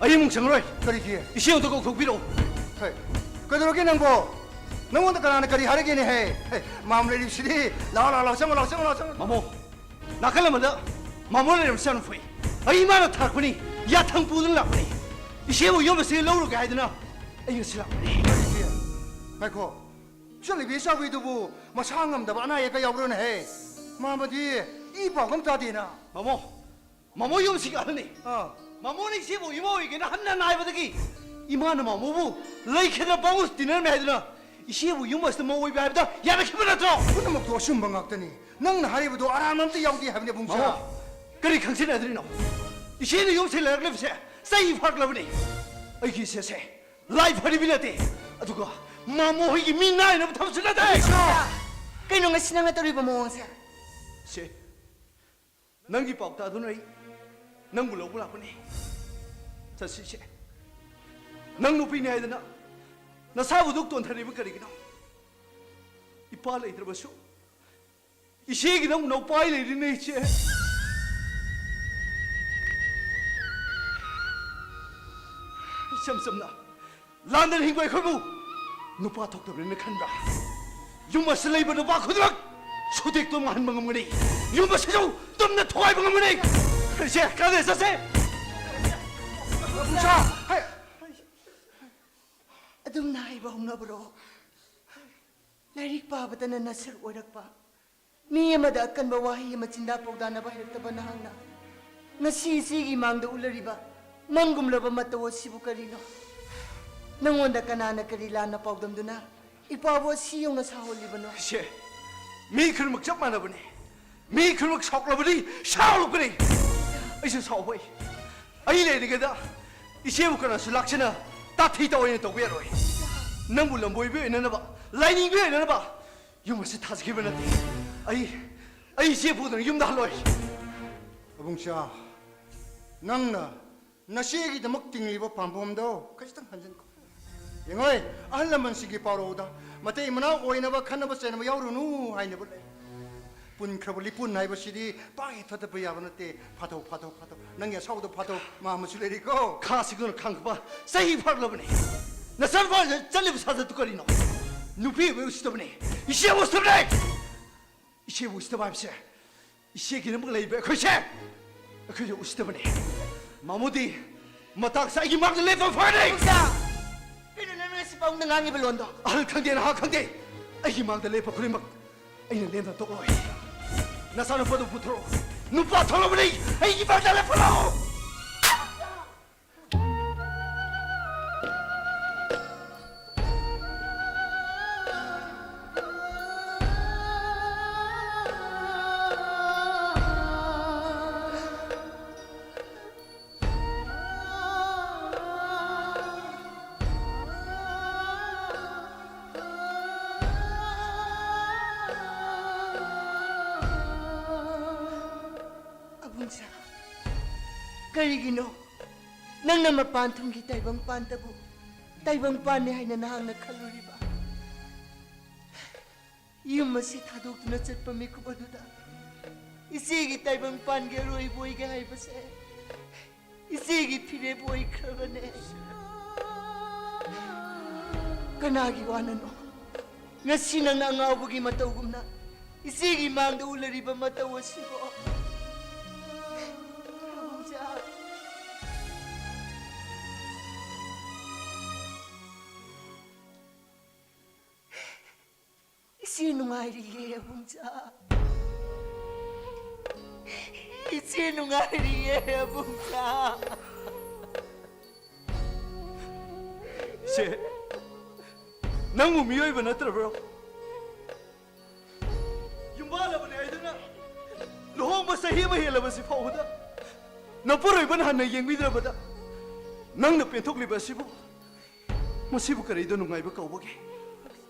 ꯑꯩ ꯏꯃꯨꯡ ꯆꯪꯉꯔꯣꯏ꯫ ꯀꯔꯤꯒꯤ? ꯏꯆꯦ ꯑꯝꯇ ꯀꯧꯊꯣꯛꯄꯤꯔꯛꯑꯣ꯫ ꯍꯦ, ꯀꯩꯗꯧꯔꯒꯦ ꯅꯪꯕꯣ? ꯅꯪꯉꯣꯟꯗ ꯀꯅꯥꯅ ꯀꯔꯤ ꯍꯥꯏꯔꯒꯦꯅꯦ, ꯍꯦ? ꯍꯦ, ꯃꯥꯝ ꯂꯩꯔꯤꯕꯁꯤꯗꯤ꯫ ꯂꯥꯎ, ꯂꯥꯎ, ꯂꯥꯎ, ꯆꯪꯉꯣ, ꯂꯥꯎ, ꯆꯪꯉꯣ, ꯂꯥꯎ, ꯆꯪꯉꯣ꯫ ꯃꯥꯃꯣ, ꯅꯥꯀꯜ ꯑꯃꯗ ꯃꯥꯃꯣ ꯂꯩꯔꯝꯕꯁꯦ ꯌꯥꯝꯅ ꯐꯩ꯫ ꯑꯩ ꯏꯃꯥꯅ ꯊꯥꯔꯛꯄꯅꯤ, ꯌꯥꯊꯪ ꯄꯨꯗꯨꯅ ꯂꯥꯛꯄꯅꯤ꯫ ꯏꯆꯦꯕꯨ ꯌꯨꯝ ꯑꯁꯤꯗ ꯂꯧꯔꯒꯦ ꯍꯥꯏꯗꯅ ꯑꯩ ꯉꯁꯤ ꯂꯥꯛꯄꯅꯤ꯫ ꯀꯔꯤꯒꯤ? ꯉꯥꯏꯈꯣ, ꯏꯆꯜꯅꯨꯄꯤ ꯆꯥꯎꯕꯤꯗꯨꯕꯨ ꯃꯁꯥ ꯉꯝꯗꯕ ꯑꯅꯥ ꯑꯌꯦꯛꯀ ꯌꯥꯎꯕ꯭ꯔꯣꯅꯦ, ꯍꯦ? ꯃꯥꯃꯗꯤ ꯏ ꯄꯥꯎꯒ ꯑꯝ ꯇꯥꯗꯦꯅ꯫ ꯃꯥꯃꯣ, ꯃꯥꯃꯣ ꯌꯨꯝꯁꯤꯒꯤ ꯑꯍꯜꯅꯤ꯫ ꯑꯥ꯫ ꯃꯥꯃꯣꯅ ꯏꯆꯦꯕꯨ ꯏꯃꯥ ꯑꯣꯏꯒꯦꯅ ꯍꯟꯅ ꯍꯟꯅ ꯍꯥꯏꯕꯗꯒꯤ ꯏꯃꯥꯅ ꯃꯥꯃꯣꯕꯨ ꯂꯩꯈꯤꯗ꯭ꯔ ꯄꯥꯎꯁ ꯇꯤꯟꯅꯔꯝꯃꯦ ꯍꯥꯏꯗꯨꯅ ꯏꯆꯦꯕꯨ ꯌꯨꯝ ꯑꯁꯤꯗ ꯃꯧ ꯑꯣꯏꯕ ꯍꯥꯏꯕꯗ ꯌꯥꯔꯛꯈꯤꯕ ꯅꯠꯇ꯭ꯔꯣ? ꯄꯨꯝꯅꯃꯛꯇꯣ ꯑꯆꯨꯝꯕ ꯉꯥꯛꯇꯅꯤ꯫ ꯅꯪꯅ ꯍꯥꯏꯔꯤꯕꯗꯣ ꯑꯔꯥꯟꯕ ꯑꯝꯇ ꯌꯥꯎꯗꯦ ꯍꯥꯏꯕꯅꯦ, ꯏꯕꯨꯡꯁꯥ꯫ ꯃꯥꯃꯣ, ꯀꯔꯤ ꯈꯪꯖꯤꯟꯅꯗ꯭ꯔꯤꯅꯣ? ꯏꯆꯦꯅ ꯌꯨꯝꯁꯤ ꯂꯩꯔꯛꯂꯤꯕꯁꯦ ꯆꯍꯤ ꯐꯥꯔꯛꯂꯕꯅꯤ꯫ ꯑꯩꯒꯤ ꯏꯆꯦꯁꯦ ꯂꯥꯏ ꯐꯔꯤꯕꯤ ꯅꯠꯇꯦ, ꯑꯗꯨꯒ ꯃꯥꯃꯣ ꯍꯣꯏꯒꯤ ꯃꯤ ꯅꯥꯏꯅꯕ ꯊꯕꯛꯁꯨ ꯅꯠꯇꯦ꯫ ꯀꯩꯅꯣ ꯉꯁꯤ ꯅꯪꯅ ꯇꯧꯔꯤꯕ ꯃꯑꯣꯡꯁꯦ? ꯁꯦ, ꯅꯪꯒꯤ ꯄꯥꯎꯇꯥꯛꯇꯨꯅ ꯑꯩ ꯅꯪꯕꯨ ꯂꯧꯕ ꯂꯥꯛꯄꯅꯤ꯫ ꯆꯠꯁꯤꯁꯦ꯫ ꯅꯪ ꯅꯨꯄꯤꯅꯤ ꯍꯥꯏꯗꯅ ꯅꯁꯥꯕꯨ ꯑꯗꯨꯛ ꯇꯣꯟꯊꯔꯤꯕ ꯀꯔꯤꯒꯤꯅꯣ? ꯏꯄꯥ ꯂꯩꯇ꯭ꯔꯕꯁꯨ ꯏꯆꯦꯒꯤ ꯅꯪ ꯅꯧꯄꯥꯏ ꯂꯩꯔꯤꯅꯦ, ꯏꯆꯦ꯫ ꯏꯆꯝ ꯆꯝꯅ ꯂꯥꯟꯗꯅ ꯍꯤꯡꯕ ꯑꯩꯈꯣꯏꯕꯨ ꯅꯨꯄꯥ ꯊꯣꯛꯇꯕꯅꯤꯅ ꯈꯟꯕ꯭ꯔꯥ? ꯌꯨꯝ ꯑꯁꯤ ꯂꯩꯕ ꯅꯨꯄꯥ ꯈꯨꯗꯤꯡꯃꯛ ꯁꯨꯇꯦꯛꯇꯣ ꯃꯥꯡꯍꯟꯕ ꯉꯝꯒꯅꯤ꯫ ꯌꯨꯝ ꯑꯁꯤꯁꯨ ꯇꯨꯝꯅ ꯊꯨꯒꯥꯏꯕ ꯉꯝꯒꯅꯤ꯫ ꯏꯆꯦ, ꯀꯥꯟꯅꯗꯦ, ꯆꯠꯁꯦ꯫ ꯍꯩ꯫ ꯑꯗꯨꯝꯅ ꯍꯩꯕ ꯍꯧꯅꯕ꯭ꯔꯣ? ꯂꯥꯏꯔꯤꯛ ꯄꯥꯕꯗꯅ ꯅꯁꯔ ꯑꯣꯏꯔꯛꯄ, ꯃꯤ ꯑꯃꯗ ꯑꯀꯟꯕ ꯋꯥꯍꯩ ꯑꯃ ꯆꯤꯟꯗꯥ ꯄꯥꯎꯗꯥꯅꯕ ꯍꯩꯔꯛꯇꯕ ꯅꯍꯥꯛꯅ ꯉꯁꯤ ꯏꯆꯦꯒꯤ ꯃꯥꯡꯗ ꯎꯠꯂꯔꯤꯕ ꯃꯪꯒꯨꯝꯂꯕ ꯃꯇꯧ ꯑꯁꯤꯕꯨ ꯀꯔꯤꯅꯣ? ꯅꯪꯉꯣꯟꯗ ꯀꯅꯥꯅ ꯀꯔꯤ ꯂꯥꯟꯅ ꯄꯥꯎꯗꯝꯗꯨꯅ ꯏꯄꯥꯕꯨ ꯑꯁꯤ ꯌꯧꯅ ꯁꯥꯎꯍꯜꯂꯤꯕꯅꯣ? ꯏꯆꯦ, ꯃꯤ ꯈꯨꯗꯤꯡꯃꯛ ꯆꯞ ꯃꯥꯟꯅꯕꯅꯤ꯫ ꯃꯤ ꯈꯨꯗꯤꯡꯃꯛ ꯁꯥꯎꯂꯕꯗꯤ ꯁꯥꯎꯂꯛꯄꯅꯤ꯫ ꯑꯩꯁꯨ ꯁꯥꯎꯕꯩ꯫ ꯑꯩ ꯂꯩꯔꯤꯉꯩꯗ ꯏꯆꯦꯕꯨ ꯀꯅꯥꯁꯨ ꯂꯥꯛꯆꯅ ꯇꯥꯊꯤ ꯇꯥꯑꯣꯏꯅ ꯇꯧꯕ ꯌꯥꯔꯣꯏ꯫ ꯅꯪꯕꯨ ꯂꯝꯕꯣꯏꯕꯤ ꯑꯣꯏꯅꯅꯕ, ꯂꯥꯏꯅꯤꯡꯕꯤ ꯑꯣꯏꯅꯅꯕ ꯌꯨꯝ ꯑꯁꯤ ꯊꯥꯖꯈꯤꯕ ꯅꯠꯇꯦ꯫ ꯑꯩ, ꯑꯩ ꯏꯆꯦ ꯄꯨꯗꯅ ꯌꯨꯝꯗ ꯍꯜꯂꯣꯏ꯫ ꯑꯕꯨꯡꯆꯥ, ꯅꯪꯅ ꯅꯆꯦꯒꯤꯗꯃꯛ ꯇꯤꯡꯂꯤꯕ ꯄꯥꯝꯕꯣꯝꯗꯣ ꯈꯖꯤꯛꯇꯪ ꯍꯟꯖꯤꯟꯈꯣ꯫ ꯌꯦꯡꯉꯣꯏ, ꯑꯍꯜ ꯂꯃꯟꯁꯤꯡꯒꯤ ꯄꯥꯎꯔꯧꯗ ꯃꯇꯩ ꯃꯅꯥꯎ ꯑꯣꯏꯅꯕ ꯈꯟꯅꯕ ꯆꯩꯅꯕ ꯌꯥꯎꯔꯨꯅꯨ ꯍꯥꯏꯅꯕ ꯂꯩ꯫ ꯄꯨꯟꯈ꯭ꯔꯕ ꯂꯤꯄꯨꯟ ꯍꯥꯏꯕꯁꯤꯗꯤ ꯄꯥꯛ ꯍꯦꯛ ꯊꯠꯇꯠꯄ ꯌꯥꯕ ꯅꯠꯇꯦ꯫ ꯐꯥꯊꯧ, ꯐꯥꯊꯧ, ꯐꯥꯊꯧ꯫ ꯅꯪꯒꯤ ꯑꯁꯥꯎꯗꯣ ꯐꯥꯊꯧ꯫ ꯃꯥ ꯑꯃꯁꯨ ꯂꯩꯔꯤꯀꯣ꯫ ꯈꯥ ꯁꯤꯡꯗꯨꯅ ꯈꯥꯡꯈꯕ ꯆꯍꯤ ꯐꯥꯔꯛꯂꯕꯅꯤ꯫ ꯅꯆꯥꯅꯨꯄꯥ ꯆꯠꯂꯤꯕ ꯁꯥꯖꯠꯇꯨ ꯀꯔꯤꯅꯣ? ꯅꯨꯄꯤ ꯑꯣꯏꯕ ꯎꯁꯤꯠꯇꯕꯅꯤ꯫ ꯏꯆꯦ ꯎꯁꯤꯠꯇꯕꯅꯤ꯫ ꯏꯆꯦꯕꯨ ꯎꯁꯤꯠꯇꯕ ꯍꯥꯏꯕꯁꯦ ꯏꯆꯦꯒꯤꯗꯃꯛ ꯂꯩꯕ ꯑꯩꯈꯣꯏꯁꯦ, ꯑꯩꯈꯣꯏꯁꯦ ꯎꯁꯤꯠꯇꯕꯅꯤ꯫ ꯃꯥꯃꯣꯗꯤ ꯃꯇꯥꯡꯁꯦ ꯑꯩꯒꯤ ꯃꯥꯡꯗ ꯂꯦꯞꯄ ꯐꯔꯅꯤ꯫ ꯏꯕꯨꯡꯁꯥ! ꯀꯩꯅꯣ ꯅꯪꯅ ꯉꯁꯤ ꯄꯥꯎꯗ ꯉꯥꯡꯉꯤꯕ ꯂꯣꯟꯗꯣ? ꯑꯍꯜ ꯈꯪꯗꯦ, ꯅꯍꯥ ꯈꯪꯗꯦ, ꯑꯩꯒꯤ ꯃꯥꯡꯗ ꯂꯦꯞꯄ ꯈꯨꯗꯤꯡꯃꯛ ꯑꯩꯅ ꯂꯦꯝꯅ ꯇꯣꯛꯂꯣꯏ꯫ ꯅꯆꯥꯅꯨꯄꯥꯗꯨ ꯄꯨꯊꯣꯔꯛꯑꯣ꯫ ꯅꯨꯄꯥ ꯊꯣꯛꯂꯕꯅꯤ ꯑꯩꯒꯤ ꯃꯥꯡꯗ ꯂꯦꯞꯄ ꯂꯥꯛꯑꯣ꯫ ꯀꯔꯤꯒꯤꯅꯣ ꯅꯪꯅ ꯃꯄꯥꯟ ꯊꯨꯝꯒꯤ ꯇꯥꯏꯕꯪꯄꯥꯟꯗꯕꯨ ꯇꯥꯏꯕꯪꯄꯥꯟꯅꯤ ꯍꯥꯏꯅ ꯅꯍꯥꯛꯅ ꯈꯜꯂꯨꯔꯤꯕ? ꯌꯨꯝ ꯑꯁꯤ ꯊꯥꯗꯣꯛꯇꯨꯅ ꯆꯠꯄ ꯃꯤꯀꯨꯞ ꯑꯗꯨꯗ ꯏꯆꯦꯒꯤ ꯇꯥꯏꯕꯪꯄꯥꯟꯒꯤ ꯑꯔꯣꯏꯕ ꯑꯣꯏꯒꯦ ꯍꯥꯏꯕꯁꯦ ꯏꯆꯦꯒꯤ ꯐꯤꯔꯦꯞ ꯑꯣꯏꯈ꯭ꯔꯕꯅꯦ꯫ ꯀꯅꯥꯒꯤ ꯋꯥꯅꯅꯣ? ꯉꯁꯤ ꯅꯪꯅ ꯑꯉꯥꯎꯕꯒꯤ ꯃꯇꯧꯒꯨꯝꯅ ꯏꯆꯦꯒꯤ ꯃꯥꯡꯗ ꯎꯠꯂꯔꯤꯕ ꯃꯇꯧ ꯑꯁꯤꯕꯣ? ꯑꯕꯨꯡꯆꯥ, ꯏꯆꯦ ꯅꯨꯡꯉꯥꯏꯔꯤꯌꯦ, ꯑꯕꯨꯡꯆꯥ꯫ ꯏꯆꯦ ꯅꯨꯡꯉꯥꯏꯔꯤꯌꯦ, ꯑꯕꯨꯡꯆꯥ꯫ ꯏꯆꯦ, ꯅꯪꯕꯨ ꯃꯤꯑꯣꯏꯕ ꯅꯠꯇ꯭ꯔꯕ꯭ꯔꯣ? ꯌꯨꯝꯕꯥꯜꯂꯕꯅꯦ ꯍꯥꯏꯗꯨꯅ ꯂꯨꯍꯣꯡꯕ ꯆꯍꯤ ꯑꯃ ꯍꯦꯜꯂꯕꯁꯤ ꯐꯥꯎꯕꯗ ꯅꯄꯨꯔꯣꯏꯕꯅ ꯍꯟꯅ ꯌꯦꯡꯕꯤꯗ꯭ꯔꯕꯗ ꯅꯪꯅ ꯄꯦꯟꯊꯣꯛꯂꯤꯕ ꯑꯁꯤꯕꯨ, ꯃꯁꯤꯕꯨ ꯀꯔꯤꯗ ꯅꯨꯡꯉꯥꯏꯕ ꯀꯧꯕꯒꯦ?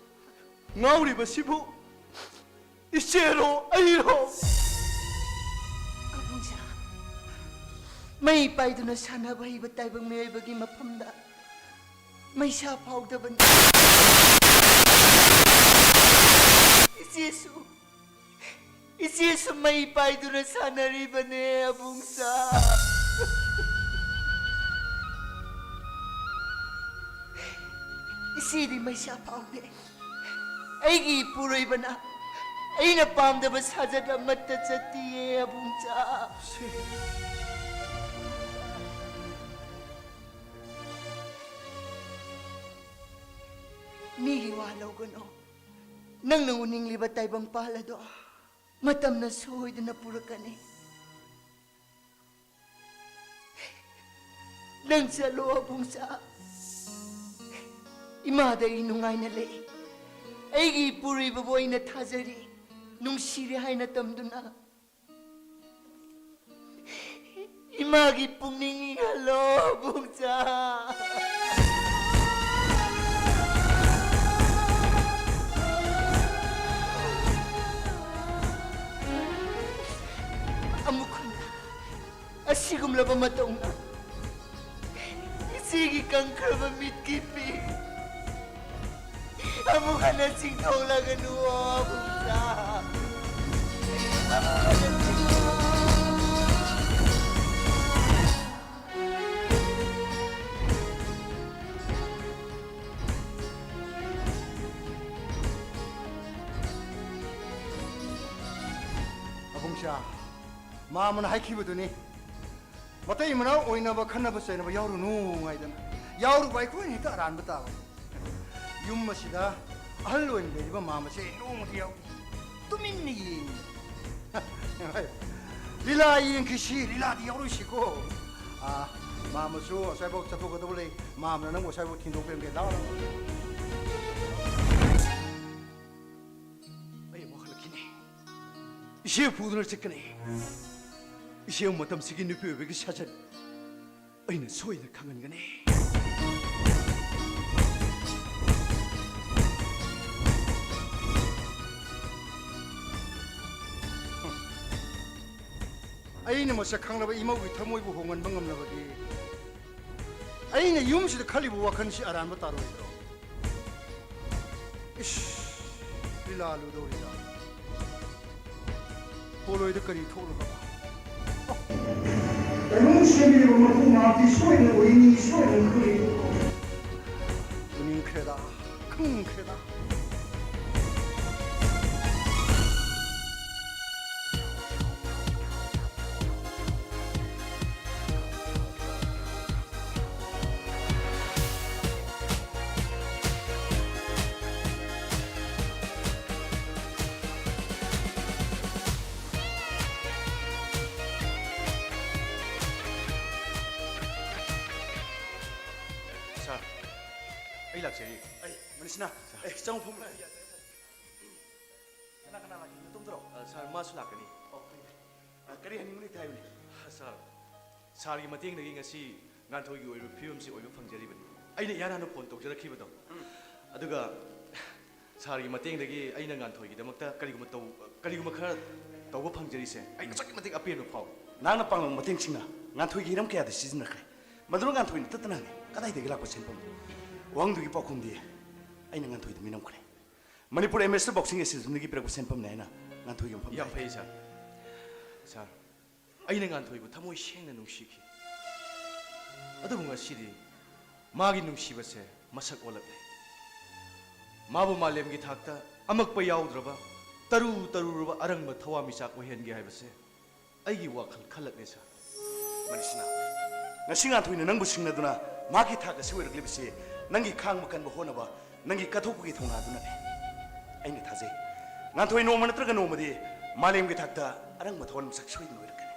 ꯉꯥꯎꯔꯤꯕꯁꯤꯕꯨ ꯏꯆꯦꯔꯣ ꯑꯩꯔꯣ? ꯑꯕꯨꯡꯁꯥ, ꯃꯩ ꯄꯥꯏꯗꯨꯅ ꯁꯥꯟꯅꯕ ꯍꯩꯕ ꯇꯥꯏꯕꯪ ꯃꯤꯑꯣꯏꯕꯒꯤ ꯃꯐꯝꯗ ꯃꯩꯁꯥ ꯐꯥꯎꯗꯕꯅꯤ꯫ ꯏꯆꯦꯁꯨ, ꯏꯆꯦꯁꯨ ꯃꯩ ꯄꯥꯏꯗꯨꯅ ꯁꯥꯟꯅꯔꯤꯕꯅꯦ, ꯑꯕꯨꯡꯁꯥ꯫ ꯏꯆꯦꯗꯤ ꯃꯩꯁꯥ ꯐꯥꯎꯗꯦ꯫ ꯑꯩꯒꯤ ꯏꯄꯨꯔꯣꯏꯕꯅ ꯑꯩꯅ ꯄꯥꯝꯗꯕ ꯁꯥꯖꯠ ꯑꯃꯠꯇ ꯆꯠꯇꯤꯌꯦ, ꯑꯕꯨꯡꯆꯥ꯫ ꯃꯤꯒꯤ ꯋꯥ ꯂꯧꯒꯅꯨ꯫ ꯅꯪꯅ ꯎꯅꯤꯡꯂꯤꯕ ꯇꯥꯏꯕꯪꯄꯥꯜ ꯑꯗꯣ ꯃꯇꯝꯅ ꯁꯣꯏꯗꯅ ꯄꯨꯔꯛꯀꯅꯤ꯫ ꯅꯪ ꯆꯠꯂꯣ, ꯑꯕꯨꯡꯆꯥ꯫ ꯏꯃꯥꯗ ꯑꯩ ꯅꯨꯡꯉꯥꯏꯅ ꯂꯩ꯫ ꯑꯩꯒꯤ ꯏꯄꯨꯔꯣꯏꯕꯕꯨ ꯑꯩꯅ ꯊꯥꯖꯔꯤ, ꯅꯨꯡꯁꯤꯔꯦ ꯍꯥꯏꯅ ꯇꯝꯗꯨꯅ꯫ ꯏꯃꯥꯒꯤ ꯄꯨꯛꯅꯤꯡ ꯏꯪꯍꯜꯂꯣ, ꯑꯕꯨꯡꯆꯥ꯫ ꯑꯃꯨꯛ ꯍꯟꯅ ꯑꯁꯤꯒꯨꯝꯂꯕ ꯃꯇꯧꯅ ꯏꯆꯦꯒꯤ ꯀꯪꯈ꯭ꯔꯕ ꯃꯤꯠꯀꯤ ꯄꯤ ꯑꯃꯨꯛ ꯍꯟꯅ ꯆꯤꯡꯊꯣꯛꯂꯒꯅꯨ, ꯑꯕꯨꯡꯁꯥ꯫ ꯑꯃꯨꯛ ꯍꯟꯅ ꯆꯤꯡꯊꯣꯛ- ꯑꯕꯨꯡꯁꯥ, ꯃꯥꯃꯅ ꯍꯥꯏꯈꯤꯕꯗꯨꯅꯤ꯫ ꯃꯇꯩ ꯃꯅꯥꯎ ꯑꯣꯏꯅꯕ ꯈꯟꯅꯕ ꯆꯩꯅꯕ ꯌꯥꯎꯔꯨꯅꯨ ꯍꯥꯏꯗꯅ꯫ ꯌꯥꯎꯔꯨꯕ ꯑꯩꯈꯣꯏꯅ ꯍꯦꯛꯇ ꯑꯔꯥꯟꯕ ꯇꯥꯕ꯫ ꯌꯨꯝ ꯑꯁꯤꯗ ꯑꯍꯜ ꯑꯣꯏꯅ ꯂꯩꯔꯤꯕ ꯃꯥꯃꯁꯦ ꯅꯣꯡꯃꯗꯤ ꯌꯥꯎ-, ꯇꯨꯃꯤꯟꯅ ꯌꯦꯡꯉꯤ꯫ ꯂꯤꯂꯥ ꯌꯦꯡꯈꯤꯁꯤ, ꯂꯤꯂꯥꯗꯤ ꯌꯥꯎꯔꯨꯁꯤꯀꯣ꯫ ꯑꯥ, ꯃꯥꯃꯁꯨ ꯑꯁ꯭ꯋꯥꯏꯐꯥꯎ ꯆꯠꯊꯣꯛꯀꯗꯕ ꯂꯩ꯫ ꯃꯥꯃꯅ ꯅꯪꯕꯨ ꯑꯁ꯭ꯋꯥꯏꯐꯥꯎ ꯊꯤꯟꯗꯣꯛꯄꯤꯔꯝꯒꯦ꯫ ꯂꯥꯛꯑꯣ, ꯂꯥꯛꯑꯣ꯫ ꯑꯩ ꯑꯃꯨꯛ ꯍꯜꯂꯛꯈꯤꯅꯤ꯫ ꯏꯆꯦ ꯐꯨꯗꯨꯅ ꯆꯠꯀꯅꯤ꯫ ꯏꯆꯦ ꯃꯇꯝꯁꯤꯒꯤ ꯅꯨꯄꯤ ꯑꯣꯏꯕꯒꯤ ꯁꯥꯖꯠ ꯑꯩꯅ ꯁꯣꯏꯗꯅ ꯈꯪꯍꯟꯒꯅꯤ꯫ ꯑꯩꯅ ꯃꯁꯛ ꯈꯪꯂꯕ ꯏꯃꯧꯒꯤ ꯊꯃꯣꯏꯕꯨ ꯍꯣꯡꯍꯟꯕ ꯉꯝꯂꯕꯗꯤ ꯑꯩꯅ ꯌꯨꯝꯁꯤꯗ ꯈꯜꯂꯤꯕ ꯋꯥꯈꯜꯁꯤ ꯑꯔꯥꯟꯕ ꯇꯥꯔꯣꯏꯗ꯭ꯔꯣ? ꯏꯁ, ꯂꯤꯂꯥ ꯂꯨꯗꯧꯔꯤꯗ꯫ ꯄꯣꯂꯣꯏꯗ ꯀꯔꯤ ꯊꯣꯛꯂꯨꯕ? ꯇꯥꯏꯕꯪ ꯁꯦꯝꯕꯤꯔꯕ ꯃꯄꯨ ꯃꯍꯥꯛꯇꯤ ꯁꯣꯏꯗꯅ ꯑꯣꯏꯅꯤ, ꯁꯣꯏꯗꯅ ꯈꯪꯒꯅꯤ꯫ ꯎꯅꯤꯡꯈ꯭ꯔꯦꯗ, ꯈꯪꯈ꯭ꯔꯦꯗ꯫ ꯁꯥꯔ, ꯑꯩ ꯂꯥꯛꯆꯔꯤ꯫ ꯑꯩ, ꯃꯅꯤꯁꯅꯥ, ꯁꯥꯔ꯫ ꯑꯦ, ꯆꯪꯉꯨ, ꯐꯝꯃꯨ꯫ ꯀꯅꯥ ꯀꯅꯥ ꯂꯥꯛꯀꯦ? ꯅꯇꯣꯝꯇꯔꯣ? ꯑ, ꯁꯥꯔ, ꯃꯥꯁꯨ ꯂꯥꯛꯀꯅꯤ꯫ ꯑꯣ, ꯐꯩ, ꯐꯩ꯫ ꯑ, ꯀꯔꯤ ꯍꯥꯏꯅꯤꯡꯕꯅꯣ ꯍꯦꯛꯇ ꯍꯥꯏꯌꯨꯅꯦ꯫ ꯑ, ꯁꯥꯔ, ꯁꯥꯔꯒꯤ ꯃꯇꯦꯡꯗꯒꯤ ꯉꯁꯤ ꯉꯥꯟꯊꯣꯏꯒꯤ ꯑꯣꯏꯕ ꯐꯤꯕꯝꯁꯤ ꯑꯣꯏꯕ ꯐꯪꯖꯔꯤꯕꯅꯤ꯫ ꯑꯩꯅ ꯏꯍꯥꯟ ꯍꯥꯟꯅ ꯐꯣꯟ ꯇꯧꯖꯔꯛꯈꯤꯕꯗꯣ꯫ ꯎꯝ꯫ ꯑꯗꯨꯒ ꯁꯥꯔꯒꯤ ꯃꯇꯦꯡꯗꯒꯤ ꯑꯩꯅ ꯉꯥꯟꯊꯣꯏꯒꯤꯗꯃꯛꯇ ꯀꯔꯤꯒꯨꯝꯕ ꯇꯧ-, ꯀꯔꯤꯒꯨꯝꯕ ꯈꯔ ꯇꯧꯕ ꯐꯪꯖꯔꯤꯁꯦ, ꯑꯩ ꯑꯁꯨꯛꯀꯤ ꯃꯇꯤꯛ ꯑꯄꯦꯟꯕ ꯐꯥꯎꯏ꯫ ꯅꯍꯥꯛꯅ ꯄꯥꯡꯂꯕ ꯃꯇꯦꯡꯁꯤꯡꯅ ꯉꯥꯟꯊꯣꯏꯒꯤ ꯍꯤꯔꯝ ꯀꯌꯥꯗ ꯁꯤꯖꯤꯟꯅꯈ꯭ꯔꯦ꯫ ꯃꯗꯨꯅ ꯉꯥꯟꯊꯣꯏꯅ ꯇꯠꯇꯅ ꯍꯪꯉꯤ, "ꯀꯗꯥꯏꯗꯒꯤ ꯂꯥꯛꯄ ꯁꯦꯟꯐꯝꯅꯣ?" ꯋꯥꯍꯪꯗꯨꯒꯤ ꯄꯥꯎꯈꯨꯝꯗꯤ ꯑꯩꯅ ꯉꯥꯟꯊꯣꯏꯗ ꯃꯤꯅꯝꯈ꯭ꯔꯦ꯫ ꯃꯅꯤꯄꯨꯔ ꯑꯦꯃꯦꯆꯔ ꯕꯣꯛꯁꯤꯡ ꯑꯦꯁꯣꯁꯤꯌꯦꯁꯟꯗꯒꯤ ꯄꯤꯔꯛꯄ ꯁꯦꯟꯐꯝꯅꯤ ꯍꯥꯏꯅ ꯉꯥꯟꯊꯣꯏꯒꯤ ꯃꯐꯝꯗ ꯌꯥꯝ ꯍꯥꯏꯈꯤ꯫ ꯐꯩ, ꯁꯥꯔ꯫ ꯁꯥꯔ, ꯑꯩꯅ ꯉꯥꯟꯊꯣꯏꯕꯨ ꯊꯃꯣꯏ ꯁꯦꯡꯅ ꯅꯨꯡꯁꯤꯈꯤ꯫ ꯑꯗꯨꯕꯨ ꯉꯁꯤꯗꯤ ꯃꯥꯒꯤ ꯅꯨꯡꯁꯤꯕꯁꯦ ꯃꯁꯛ ꯑꯣꯜꯂꯛꯂꯦ꯫ ꯃꯥꯕꯨ ꯃꯥꯂꯦꯝꯒꯤ ꯊꯥꯛꯇ ꯑꯃꯛꯄ ꯌꯥꯎꯗ꯭ꯔꯕ, ꯇꯔꯨ ꯇꯔꯨꯔꯕ ꯑꯔꯪꯕ ꯊꯋꯥꯟꯃꯤꯆꯥꯛ ꯑꯣꯏꯍꯟꯒꯦ ꯍꯥꯏꯕꯁꯦ ꯑꯩꯒꯤ ꯋꯥꯈꯜ ꯈꯜꯂꯛꯂꯦ, ꯁꯥꯔ꯫ ꯃꯅꯤꯁꯅꯥ, ꯉꯁꯤ ꯉꯥꯟꯊꯣꯏꯅ ꯅꯪꯕꯨ ꯁꯤꯡꯅꯗꯨꯅ ꯃꯍꯥꯛꯀꯤ ꯊꯥꯛ ꯑꯁꯤ ꯑꯣꯏꯔꯛꯂꯤꯕꯁꯤ ꯅꯪꯒꯤ ꯈꯥꯡꯕ ꯀꯟꯕ ꯍꯣꯠꯅꯕ, ꯅꯪꯒꯤ ꯀꯠꯊꯣꯛꯄꯒꯤ ꯊꯧꯅꯥꯗꯨꯅꯅꯤ꯫ ꯑꯩꯅ ꯊꯥꯖꯩ, ꯉꯥꯟꯊꯣꯏ ꯅꯣꯡꯃ ꯅꯠꯇ꯭ꯔꯒ ꯅꯣꯡꯃꯗꯤ ꯃꯥꯂꯦꯝꯒꯤ ꯊꯥꯛꯇ ꯑꯔꯪꯕ ꯊꯋꯥꯟꯃꯤꯆꯥꯛ ꯁꯣꯏꯗꯅ ꯑꯣꯏꯔꯛꯀꯅꯤ꯫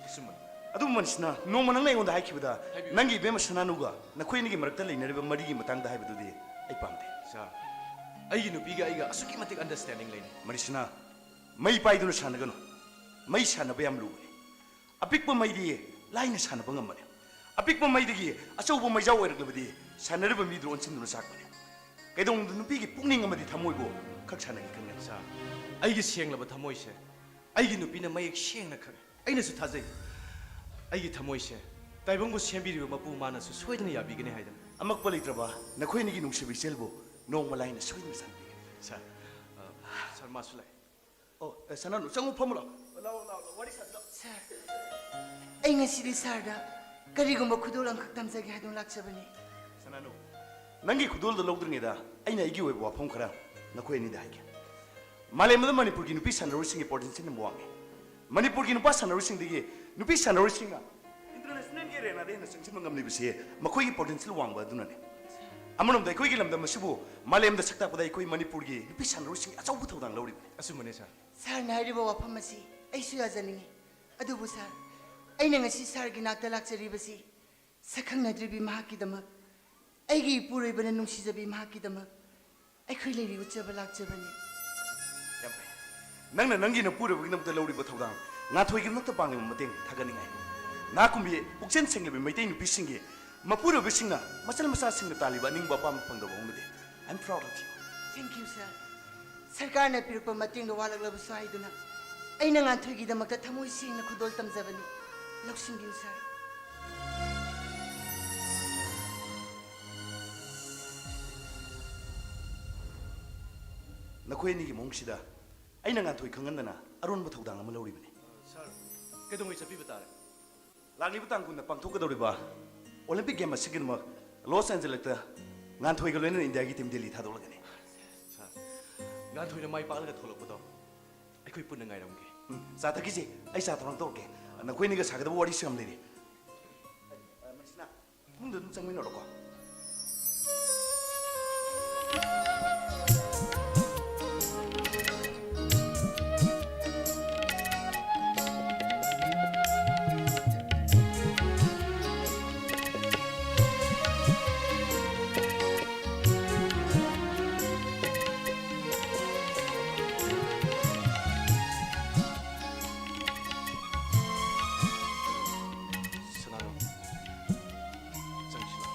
ꯑꯆꯨꯝꯕꯅꯤ꯫ ꯑꯗꯨꯕꯨ ꯃꯅꯤꯁꯅꯥ, ꯅꯣꯡꯃ ꯅꯪꯅ ꯑꯩꯉꯣꯟꯗ ꯍꯥꯏꯈꯤꯕꯗ, ꯍꯥꯏꯕꯤꯌꯨ꯫ ꯅꯪꯒꯤ ꯏꯕꯦꯝꯃ ꯁꯅꯥꯅꯨꯒ ꯅꯈꯣꯏ ꯑꯅꯤꯒꯤ ꯃꯔꯛꯇ ꯂꯩꯅꯔꯤꯕ ꯃꯔꯤꯒꯤ ꯃꯇꯥꯡꯗ ꯍꯥꯏꯕꯗꯨꯗꯤ ꯑꯩ ꯄꯥꯝꯗꯦ꯫ ꯁꯥꯔ, ꯑꯩꯒꯤ ꯅꯨꯄꯤꯒ ꯑꯩꯒ ꯑꯁꯨꯛꯀꯤ ꯃꯇꯤꯛ ꯑꯟꯗꯔꯁ꯭ꯇꯦꯟꯗꯤꯡ ꯂꯩꯅꯩ꯫ ꯃꯅꯤꯁꯅꯥ, ꯃꯩ ꯄꯥꯏꯗꯨꯅ ꯁꯥꯟꯅꯒꯅꯨ꯫ ꯃꯩ ꯁꯥꯟꯅꯕ ꯌꯥꯝ ꯂꯨꯕꯅꯤ꯫ ꯑꯄꯤꯛꯄ ꯃꯩꯗꯤ ꯂꯥꯏꯅ ꯁꯥꯟꯅꯕ ꯉꯝꯕꯅꯤ꯫ ꯑꯄꯤꯛꯄ ꯃꯩꯗꯒꯤ ꯑꯆꯧꯕ ꯃꯩꯖꯥꯎ ꯑꯣꯏꯔꯛꯂꯕꯗꯤ ꯁꯥꯟꯅꯔꯤꯕ ꯃꯤꯗꯨ ꯑꯣꯟꯁꯤꯟꯗꯨꯅ ꯆꯥꯛꯄꯅꯤ꯫ ꯀꯩꯗꯧꯅꯨꯡꯗ ꯅꯨꯄꯤꯒꯤ ꯄꯨꯛꯅꯤꯡ ꯑꯃꯗꯤ ꯊꯃꯣꯏꯕꯨ ꯈꯛ ꯁꯥꯟꯅꯒꯦ ꯈꯟꯒꯅꯤ꯫ ꯁꯥꯔ, ꯑꯩꯒꯤ ꯁꯦꯡꯂꯕ ꯊꯃꯣꯏꯁꯦ ꯑꯩꯒꯤ ꯅꯨꯄꯤꯅ ꯃꯌꯦꯛ ꯁꯦꯡꯅ ꯈꯪꯉꯤ꯫ ꯑꯩꯅꯁꯨ ꯊꯥꯖꯩ, ꯑꯩꯒꯤ ꯊꯃꯣꯏꯁꯦ ꯇꯥꯏꯕꯪꯕꯨ ꯁꯦꯝꯕꯤꯔꯤꯕ ꯃꯄꯨ ꯃꯥꯅꯁꯨ ꯁꯣꯏꯗꯅ ꯌꯥꯕꯤꯒꯅꯤ ꯍꯥꯏꯗꯅ꯫ ꯑꯃꯛꯄ ꯂꯩꯇ꯭ꯔꯕ ꯅꯈꯣꯏ ꯑꯅꯤꯒꯤ ꯅꯨꯡꯁꯤꯕ ꯏꯆꯦꯜꯕꯨ ꯅꯣꯡꯃ ꯂꯥꯏꯅ ꯁꯣꯏꯗꯅ ꯆꯥꯟꯕꯤꯒꯅꯤ꯫ ꯁꯥꯔ, ꯑ, ꯁꯥꯔ, ꯃꯥꯁꯨ ꯂꯥꯛꯑꯦ꯫ ꯑꯣ, ꯑꯦ, ꯁꯅꯥꯅꯨ, ꯆꯪꯉꯨ, ꯐꯝꯃꯨ ꯂꯥꯎ꯫ ꯂꯥꯎ, ꯂꯥꯎ, ꯂꯥꯎ, ꯋꯥꯔꯤ ꯁꯥꯁꯤ ꯂꯥꯎ꯫ ꯁꯥꯔ, ꯑꯩ ꯉꯁꯤꯗꯤ ꯁꯥꯔꯗ ꯀꯔꯤꯒꯨꯝꯕ ꯈꯨꯗꯣꯜ ꯑꯃꯈꯛ ꯇꯝꯖꯒꯦ ꯍꯥꯏꯗꯨꯅ ꯂꯥꯛꯆꯕꯅꯤ꯫ ꯁꯅꯥꯅꯨ, ꯅꯪꯒꯤ ꯈꯨꯗꯣꯜꯗꯣ ꯂꯧꯗ꯭ꯔꯤꯉꯩꯗ ꯑꯩꯅ ꯑꯩꯒꯤ ꯑꯣꯏꯕ ꯋꯥꯐꯝ ꯈꯔ ꯅꯈꯣꯏ ꯑꯅꯤꯗ ꯍꯥꯏꯒꯦ꯫ ꯃꯥꯂꯦꯝꯗ ꯃꯅꯤꯄꯨꯔꯒꯤ ꯅꯨꯄꯤ ꯁꯥꯟꯅꯔꯣꯏꯁꯤꯡꯒꯤ ꯄꯣꯇꯦꯟꯁꯤꯌꯦꯜ ꯌꯥꯝ ꯋꯥꯡꯉꯤ꯫ ꯃꯅꯤꯄꯨꯔꯒꯤ ꯅꯨꯄꯥ ꯁꯥꯟꯅꯔꯣꯏꯁꯤꯡꯗꯒꯤ ꯅꯨꯄꯤ ꯁꯥꯟꯅꯔꯣꯏꯁꯤꯡꯅ ꯏꯟꯇꯔꯅꯦꯁꯅꯦꯜꯒꯤ ꯑꯦꯔꯦꯅꯥꯗ ꯍꯦꯟꯅ ꯆꯪꯁꯤꯟꯕ ꯉꯝꯂꯤꯕꯁꯤ ꯃꯈꯣꯏꯒꯤ ꯄꯣꯇꯦꯟꯁꯤꯌꯦꯜ ꯋꯥꯡꯕ ꯑꯗꯨꯅꯅꯤ꯫ ꯑꯃꯔꯣꯝꯗ ꯑꯩꯈꯣꯏꯒꯤ ꯂꯝꯗꯝ ꯑꯁꯤꯕꯨ ꯃꯥꯂꯦꯝꯗ ꯁꯛ ꯇꯥꯛꯄꯗ ꯑꯩꯈꯣꯏ ꯃꯅꯤꯄꯨꯔꯒꯤ ꯅꯨꯄꯤ ꯁꯥꯟꯅꯔꯣꯏꯁꯤꯡꯒꯤ ꯑꯆꯧꯕ ꯊꯧꯗꯥꯡ ꯂꯧꯔꯤꯕꯅꯤ꯫ ꯑꯆꯨꯝꯕꯅꯦ, ꯁꯥꯔ꯫ ꯁꯥꯔꯅ ꯍꯥꯏꯔꯤꯕ ꯋꯥꯐꯝ ꯑꯁꯤ ꯑꯩꯁꯨ ꯌꯥꯖꯅꯤꯡꯏ꯫ ꯑꯗꯨꯕꯨ ꯁꯥꯔ, ꯑꯩꯅ ꯉꯁꯤ ꯁꯥꯔꯒꯤ ꯅꯥꯛꯇ ꯂꯥꯛꯆꯔꯤꯕꯁꯤ ꯁꯛꯈꯪꯅꯗ꯭ꯔꯤꯕꯤ ꯃꯍꯥꯛꯀꯤꯗꯃꯛ, ꯑꯩꯒꯤ ꯏꯄꯨꯔꯣꯏꯕꯅ ꯅꯨꯡꯁꯤꯖꯕꯤ ꯃꯍꯥꯛꯀꯤꯗꯃꯛ ꯑꯩꯈꯣꯏ ꯂꯩꯔꯤ ꯎꯠꯆꯕ ꯂꯥꯛꯆꯕꯅꯤ꯫ ꯌꯥꯝ ꯐꯩ꯫ ꯅꯪꯅ ꯅꯪꯒꯤ ꯅꯄꯨꯔꯣꯏꯕꯒꯤꯗꯃꯛꯇ ꯂꯧꯔꯤꯕ ꯊꯧꯗꯥꯡ, ꯉꯥꯟꯊꯣꯏꯒꯤꯗꯃꯛꯇ ꯄꯥꯡꯂꯤꯕ ꯃꯇꯦꯡ ꯊꯥꯒꯠꯅꯤꯡꯉꯥꯏ꯫ ꯅꯥꯀꯨꯝꯕꯤ ꯄꯨꯛꯆꯦꯜ ꯁꯦꯡꯂꯕꯤ ꯃꯩꯇꯩ ꯅꯨꯄꯤꯁꯤꯡꯒꯤ ꯃꯄꯨꯔꯣꯏꯕꯁꯤꯡꯅ ꯃꯆꯜ ꯃꯆꯥꯁꯤꯡꯅ ꯇꯥꯜꯂꯤꯕ ꯑꯅꯤꯡꯕ ꯑꯄꯥꯝꯕ ꯐꯪꯗꯕ ꯍꯧꯅꯗꯦ꯫ I am proud of you꯫ Thank you, sir꯫ ꯁꯔꯀꯥꯔꯅ ꯄꯤꯔꯛꯄ ꯃꯇꯦꯡꯗ ꯋꯥꯠꯂꯛꯂꯕꯁꯨ ꯍꯥꯏꯗꯨꯅ ꯑꯩꯅ ꯉꯥꯟꯊꯣꯏꯒꯤꯗꯃꯛꯇ ꯊꯃꯣꯏ ꯁꯦꯡꯅ ꯈꯨꯗꯣꯜ ꯇꯝꯖꯕꯅꯤ꯫ ꯂꯧꯁꯤꯟꯕꯤꯌꯨ, ꯁꯥꯔ꯫ ꯅꯈꯣꯏ ꯑꯅꯤꯒꯤ ꯃꯑꯣꯡꯁꯤꯗ ꯑꯩꯅ ꯉꯥꯟꯊꯣꯏ ꯈꯪꯍꯟꯗꯅ ꯑꯔꯣꯟꯕ ꯊꯧꯗꯥꯡ ꯑꯃ ꯂꯧꯔꯤꯕꯅꯤ꯫ ꯁꯥꯔ, ꯀꯩꯗꯧꯉꯩ ꯆꯠꯄꯤꯕ ꯇꯥꯔꯦ? ꯂꯥꯛꯂꯤꯕ ꯇꯥꯡ ꯀꯨꯟꯗ ꯄꯥꯡꯊꯣꯛꯀꯗꯧꯔꯤꯕ ꯑꯣꯂꯤꯝꯄꯤꯛ ꯒꯦꯝ ꯑꯁꯤꯒꯤꯗꯃꯛ ꯂꯣꯁ ꯑꯦꯟꯖꯦꯂꯁꯇ ꯉꯥꯟꯊꯣꯏꯒ ꯂꯣꯏꯅꯅ ꯏꯟꯗꯤꯌꯥꯒꯤ ꯇꯤꯝ ꯗꯦꯜꯂꯤ ꯊꯥꯗꯣꯛꯂꯒꯅꯤ꯫ ꯁꯥꯔ, ꯉꯥꯟꯊꯣꯏꯅ ꯃꯥꯏ ꯄꯥꯛꯂꯒ ꯊꯣꯛꯂꯛꯄꯗꯣ ꯑꯩꯈꯣꯏ ꯄꯨꯟꯅ ꯉꯥꯏꯔꯝꯒꯦ꯫ ꯎꯝ, ꯆꯥ ꯊꯛꯈꯤꯁꯦ꯫ ꯑꯩ ꯆꯥ ꯊꯧꯔꯥꯡ ꯇꯧꯔꯛꯀꯦ꯫ ꯅꯈꯣꯏ ꯑꯅꯤꯒ ꯁꯥꯒꯗꯕ ꯋꯥꯔꯤꯁꯨ ꯌꯥꯝ ꯂꯩꯔꯤ꯫ ꯑ, ꯃꯁꯤꯅ ꯏꯃꯨꯡꯗ ꯑꯗꯨꯝ ꯆꯪꯃꯤꯟꯅꯔꯣꯀꯣ꯫ ꯁꯅꯥꯅꯨ, ꯆꯪꯁꯤꯜꯂꯣ꯫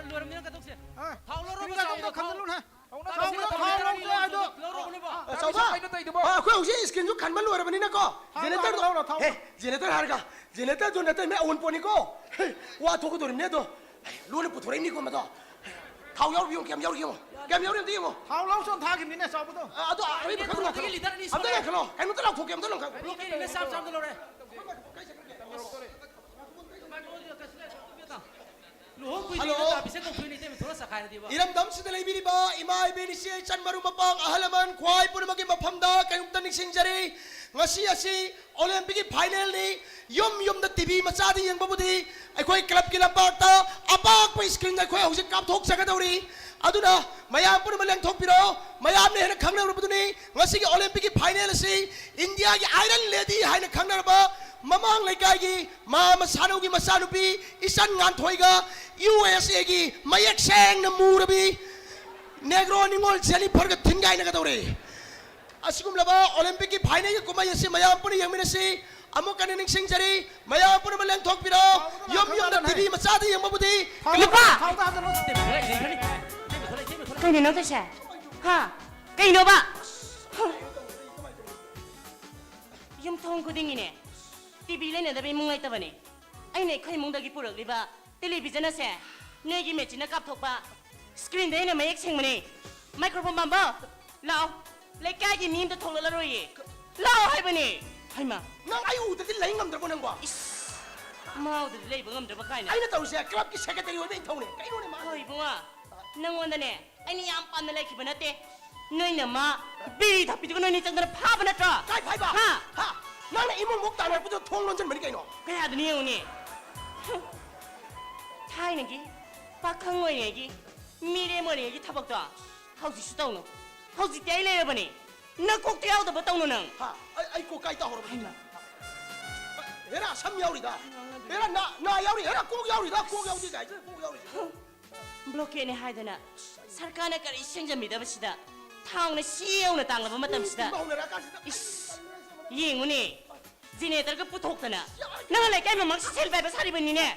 ꯂꯣꯏꯔꯕꯅꯤꯅ ꯀꯠꯊꯣꯛꯁꯦ꯫ ꯍꯥ? ꯊꯥꯎ ꯂꯧꯔꯣ, ꯏꯁꯀ꯭ꯔꯤꯟ ꯆꯥꯎꯕꯗꯣ ꯀꯥꯏꯗ ꯈꯟꯕ ꯊꯥꯎ꯫ ꯂꯣꯏꯅ ꯍꯥꯏ-, ꯊꯥꯎ ꯊꯥꯎ ꯂꯧꯔꯣ, ꯂꯧꯔꯣ, ꯊꯥꯎ ꯂꯧꯔꯣ, ꯂꯧꯔꯣ꯫ ꯂꯧꯔꯣ, ꯂꯧꯔꯣ꯫ ꯑ, ꯆꯥꯎꯕ? ꯀꯩꯅꯣ ꯇꯧꯔꯤꯗꯨꯕꯣ? ꯑ, ꯑꯩꯈꯣꯏ ꯍꯧꯖꯤꯛ ꯏꯁꯀ꯭ꯔꯤꯟꯁꯨ ꯈꯟꯕ ꯂꯣꯏꯔꯕꯅꯤꯅꯀꯣ꯫ ꯊꯥꯎ ꯖꯦꯅꯦꯔꯦꯇꯔꯗꯣ, ꯂꯧꯔꯣ, ꯊꯥꯎ꯫ ꯍꯦ, ꯖꯦꯅꯦꯔꯦꯇꯔ ꯍꯥꯏꯔꯒ, ꯖꯦꯅꯦꯔꯦꯇꯔꯗꯣ ꯅꯠꯇꯦ, ꯃꯤ ꯑꯑꯣꯟꯄꯣꯠꯅꯤꯀꯣ꯫ ꯍꯦ, ꯋꯥ ꯊꯣꯛꯀꯗꯧꯔꯤꯕꯅꯦ ꯑꯗꯣ꯫ ꯂꯣꯟꯅ ꯄꯨꯊꯣꯔꯛꯏꯅꯤꯀꯣ ꯃꯗꯣ꯫ ꯊꯥꯎ ꯌꯥꯎꯔꯤꯕ ꯌꯦꯡꯉꯣ, ꯀꯌꯥꯝ ꯌꯥꯎꯔꯤꯒꯦ ꯌꯦꯡꯉꯣ꯫ ꯀꯌꯥꯝ ꯌꯥꯎꯔꯤ ꯑꯝꯇ ꯌꯦꯡꯉꯣ꯫ ꯊꯥꯎ ꯂꯧ ꯆꯣꯟ ꯊꯥꯈꯤꯕꯅꯤꯅꯦ ꯑꯆꯧꯕꯗꯣ꯫ ꯑ, ꯑꯗꯣ ꯑꯔꯤꯕ ꯈꯔ ꯂꯧꯈꯠꯂꯣ꯫ ꯂꯤꯇꯔ ꯑꯅꯤ ꯑꯝꯇ ꯁꯨꯔꯦ꯫ ꯂꯧꯈꯠꯂꯣ꯫ ꯀꯩꯅꯣꯝꯇ ꯂꯧꯊꯣꯛꯀꯦ, ꯑꯝꯇ ꯂꯧꯈꯠꯂꯣ꯫ ꯀꯔꯤ ꯀꯔꯤꯅꯣ ꯆꯥꯝ ꯆꯥꯝꯗ ꯂꯧꯔꯦ? ꯂꯨꯍꯣꯡ ꯀꯨꯏꯗ꯭ꯔꯤꯉꯩꯗ ꯍꯜꯂꯣ꯫ ꯇꯥꯕꯤꯁꯦ ꯀꯧꯊꯣꯛꯏꯅꯦ, ꯏꯇꯩꯃ ꯊꯣꯛꯂꯛ ꯆꯈꯥꯏꯔꯗꯤꯕ꯫ ꯏꯔꯝꯗꯝꯁꯤꯗ ꯂꯩꯕꯤꯔꯤꯕ ꯏꯃꯥ, ꯏꯕꯦꯟ, ꯏꯆꯦ, ꯏꯆꯟ, ꯃꯔꯨꯞ ꯃꯄꯥꯡ, ꯑꯍꯜ ꯂꯃꯟ ꯈ꯭ꯋꯥꯏ ꯄꯨꯝꯅꯃꯛꯀꯤ ꯃꯐꯝꯗ ꯀꯩꯅꯣꯝꯇ ꯅꯤꯡꯁꯤꯡꯖꯔꯤ꯫ ꯉꯁꯤ ꯑꯁꯤ ꯑꯣꯂꯦꯝꯄꯤꯛꯀꯤ ꯐꯥꯏꯅꯦꯜꯅꯤ꯫ ꯌꯨꯝ ꯌꯨꯝꯗ ꯇꯤ ꯚꯤ ꯃꯆꯥꯗ ꯌꯦꯡꯕꯕꯨꯗꯤ ꯑꯩꯈꯣꯏ ꯀ꯭ꯂꯕꯀꯤ ꯂꯝꯄꯥꯛꯇ ꯑꯄꯥꯛꯄ ꯏꯁꯀ꯭ꯔꯤꯟꯗ ꯑꯩꯈꯣꯏ ꯍꯧꯖꯤꯛ ꯀꯥꯞꯊꯣꯛꯆꯒꯗꯧꯔꯤ꯫ ꯑꯗꯨꯅ ꯃꯌꯥꯝ ꯄꯨꯝꯅꯃꯛ ꯂꯦꯡꯊꯣꯛꯄꯤꯔꯣ꯫ ꯃꯌꯥꯝꯅ ꯍꯦꯟꯅ ꯈꯪꯅꯔꯕꯗꯨꯅꯤ ꯉꯁꯤꯒꯤ ꯑꯣꯂꯦꯝꯄꯤꯛꯀꯤ ꯐꯥꯏꯅꯦꯜ ꯑꯁꯤ ꯏꯟꯗꯤꯌꯥꯒꯤ ꯑꯥꯏꯔꯟ ꯂꯦꯗꯤ ꯍꯥꯏꯅ ꯈꯪꯅꯔꯕ ꯃꯃꯥꯡ ꯂꯩꯀꯥꯏꯒꯤ ꯃꯥꯃ ꯁꯥꯅꯧꯒꯤ ꯃꯆꯥꯅꯨꯄꯤ ꯏꯆꯟ ꯉꯥꯟꯊꯣꯏꯒ ꯌꯨ ꯑꯦꯁ ꯑꯦꯒꯤ ꯃꯌꯦꯛ ꯁꯦꯡꯅ ꯃꯨꯔꯕꯤ ꯅꯦꯒ꯭ꯔꯣ ꯅꯤꯉꯣꯜ ꯖꯦꯅꯤꯐꯔꯒ ꯊꯤꯟꯒꯥꯏꯅꯒꯗꯧꯔꯦ꯫ ꯑꯁꯤꯒꯨꯝꯂꯕ ꯑꯣꯂꯦꯝꯄꯤꯛꯀꯤ ꯐꯥꯏꯅꯦꯜꯒꯤ ꯀꯨꯝꯍꯩ ꯑꯁꯤ ꯃꯌꯥꯝ ꯄꯨꯟꯅ ꯌꯦꯡꯃꯤꯟꯅꯁꯤ꯫ ꯑꯃꯨꯛ ꯍꯟꯅ ꯅꯤꯡꯁꯤꯡꯖꯔꯤ, ꯃꯌꯥꯝ ꯄꯨꯝꯅꯃꯛ ꯂꯦꯡꯊꯣꯛꯄꯤꯔꯣ꯫ ꯌꯨꯝ ꯌꯨꯝꯗ ꯇꯤ ꯚꯤ ꯃꯆꯥꯗ ꯌꯦꯡꯕꯕꯨꯗꯤ ꯊꯥꯎ ꯅꯨꯄꯥ! ꯊꯥꯎꯗ ꯍꯥꯞꯆꯜꯂꯣ꯫ ꯀꯩꯅꯣ ꯇꯧꯁꯦ? ꯍꯥ? ꯀꯩꯅꯣꯕ? ꯌꯨꯝꯊꯣꯡ ꯈꯨꯗꯤꯡꯒꯤꯅꯦ, ꯇꯤ ꯚꯤ ꯂꯩꯅꯗꯕ ꯏꯃꯨꯡ ꯂꯩꯇꯕꯅꯦ꯫ ꯑꯩꯅ ꯑꯩꯈꯣꯏ ꯏꯃꯨꯡꯗꯒꯤ ꯄꯨꯔꯛꯂꯤꯕ ꯇꯦꯂꯤꯚꯤꯖꯟ ꯑꯁꯦ ꯅꯣꯏꯒꯤ ꯃꯦꯆꯤꯟꯅ ꯀꯥꯞꯊꯣꯛꯄ ꯁ꯭ꯀ꯭ꯔꯤꯟꯗ ꯑꯩꯅ ꯃꯌꯦꯛ ꯁꯦꯡꯕꯅꯦ꯫ ꯃꯥꯏꯀ꯭ꯔꯣꯐꯣꯟ ꯄꯥꯝꯕ, ꯂꯥꯛꯑꯣ꯫ ꯂꯩꯀꯥꯏꯒꯤ ꯃꯤ ꯑꯝꯇ ꯊꯣꯛꯂꯛꯂꯔꯣꯏꯌꯦ꯫ ꯂꯥꯛꯑꯣ ꯍꯥꯏꯕꯅꯦ꯫ ꯍꯩꯃꯥ꯫ ꯅꯪ ꯑꯩ ꯎꯗꯗꯤ ꯂꯩ ꯉꯝꯗ꯭ꯔꯕꯣ ꯅꯪꯕꯣ? ꯏꯁ, ꯃꯥ ꯎꯗꯗꯤ ꯂꯩꯕ ꯉꯝꯗ꯭ꯔꯕ ꯀꯥꯏꯅ꯫ ꯑꯩꯅ ꯇꯧꯔꯤꯁꯦ ꯀ꯭ꯂꯕꯀꯤ ꯁꯦꯀ꯭ꯔꯦꯇꯔꯤ ꯑꯣꯏꯕ ꯏꯊꯧꯅꯦ꯫ ꯀꯩꯅꯣꯅꯦ ꯃꯥ? ꯍꯣꯏ ꯏꯕꯨꯡꯉꯣ, ꯅꯪꯉꯣꯟꯗꯅꯦ ꯑꯩꯅ ꯌꯥꯝ ꯄꯥꯝꯅ ꯂꯩꯈꯤꯕ ꯅꯠꯇꯦ꯫ ꯅꯣꯏꯅ ꯃꯥ ꯕꯤꯔꯤ ꯊꯛꯄꯤꯗꯨꯒ ꯅꯣꯏꯅꯤ ꯆꯪꯗꯅ ꯐꯥꯕ ꯅꯠꯇ꯭ꯔꯣ? ꯀꯥꯏ ꯐꯥꯏꯕ? ꯍꯥ? ꯍꯥ? ꯅꯪꯅ ꯏꯃꯨꯡ ꯃꯨꯛ ꯇꯥꯟꯅꯔꯛꯄꯗꯣ ꯊꯣꯡ ꯂꯣꯟꯁꯤꯟꯕꯅꯤ ꯀꯩꯅꯣ? ꯀꯌꯥꯗꯅꯤ ꯌꯦꯡꯉꯨꯅꯦ꯫ ꯊꯥꯏꯅꯒꯤ ꯄꯥꯈꯪ ꯑꯣꯏꯔꯤꯉꯩꯒꯤ, ꯃꯤꯔꯦꯝ ꯑꯣꯏꯔꯤꯉꯩꯒꯤ ꯊꯕꯛꯇꯣ ꯍꯧꯖꯤꯛꯁꯨ ꯇꯧꯅꯨ꯫ ꯍꯧꯖꯤꯛꯇꯤ ꯑꯩ ꯂꯩꯔꯕꯅꯤ꯫ ꯅꯀꯣꯛꯇ ꯌꯥꯎꯗꯕ ꯇꯧꯅꯨ ꯅꯪ꯫ ꯍꯥ? ꯑꯩ, ꯑꯩ ꯀꯣꯛ ꯀꯥꯏ ꯇꯥꯍꯧꯔꯕ? ꯍꯩꯃꯥ꯫ ꯍꯦꯔꯥ, ꯁꯝ ꯌꯥꯎꯔꯤꯗ꯫ ꯍꯦꯔꯥ, ꯅꯥ, ꯅꯥ ꯌꯥꯎꯔꯤ꯫ ꯍꯦꯔꯥ, ꯀꯣꯛ ꯌꯥꯎꯔꯤꯗ꯫ ꯀꯣꯛ ꯌꯥꯎꯗꯦ ꯀꯥꯏ, ꯀꯣꯛ ꯌꯥꯎꯔꯤ꯫ ꯕ꯭ꯂꯣꯀꯦꯠꯅꯦ ꯍꯥꯏꯗꯅ ꯁꯔꯀꯥꯔꯅ ꯀꯔꯤ ꯁꯦꯝꯖꯟꯕꯤꯗꯕꯁꯤꯗ ꯊꯥꯎꯅ ꯁꯤ ꯌꯧꯅ ꯇꯥꯡꯂꯕ ꯃꯇꯝꯁꯤꯗ꯫ ꯏꯁ, ꯌꯦꯡꯉꯨꯅꯦ, ꯖꯦꯅꯦꯔꯦꯇꯔꯒ ꯄꯨꯊꯣꯛꯇꯅ ꯅꯪꯅ ꯂꯩꯀꯥꯏ ꯃꯃꯥꯡꯁꯤ ꯁꯦꯜ ꯄꯥꯏꯕ ꯁꯥꯔꯤꯕꯅꯤꯅꯦ꯫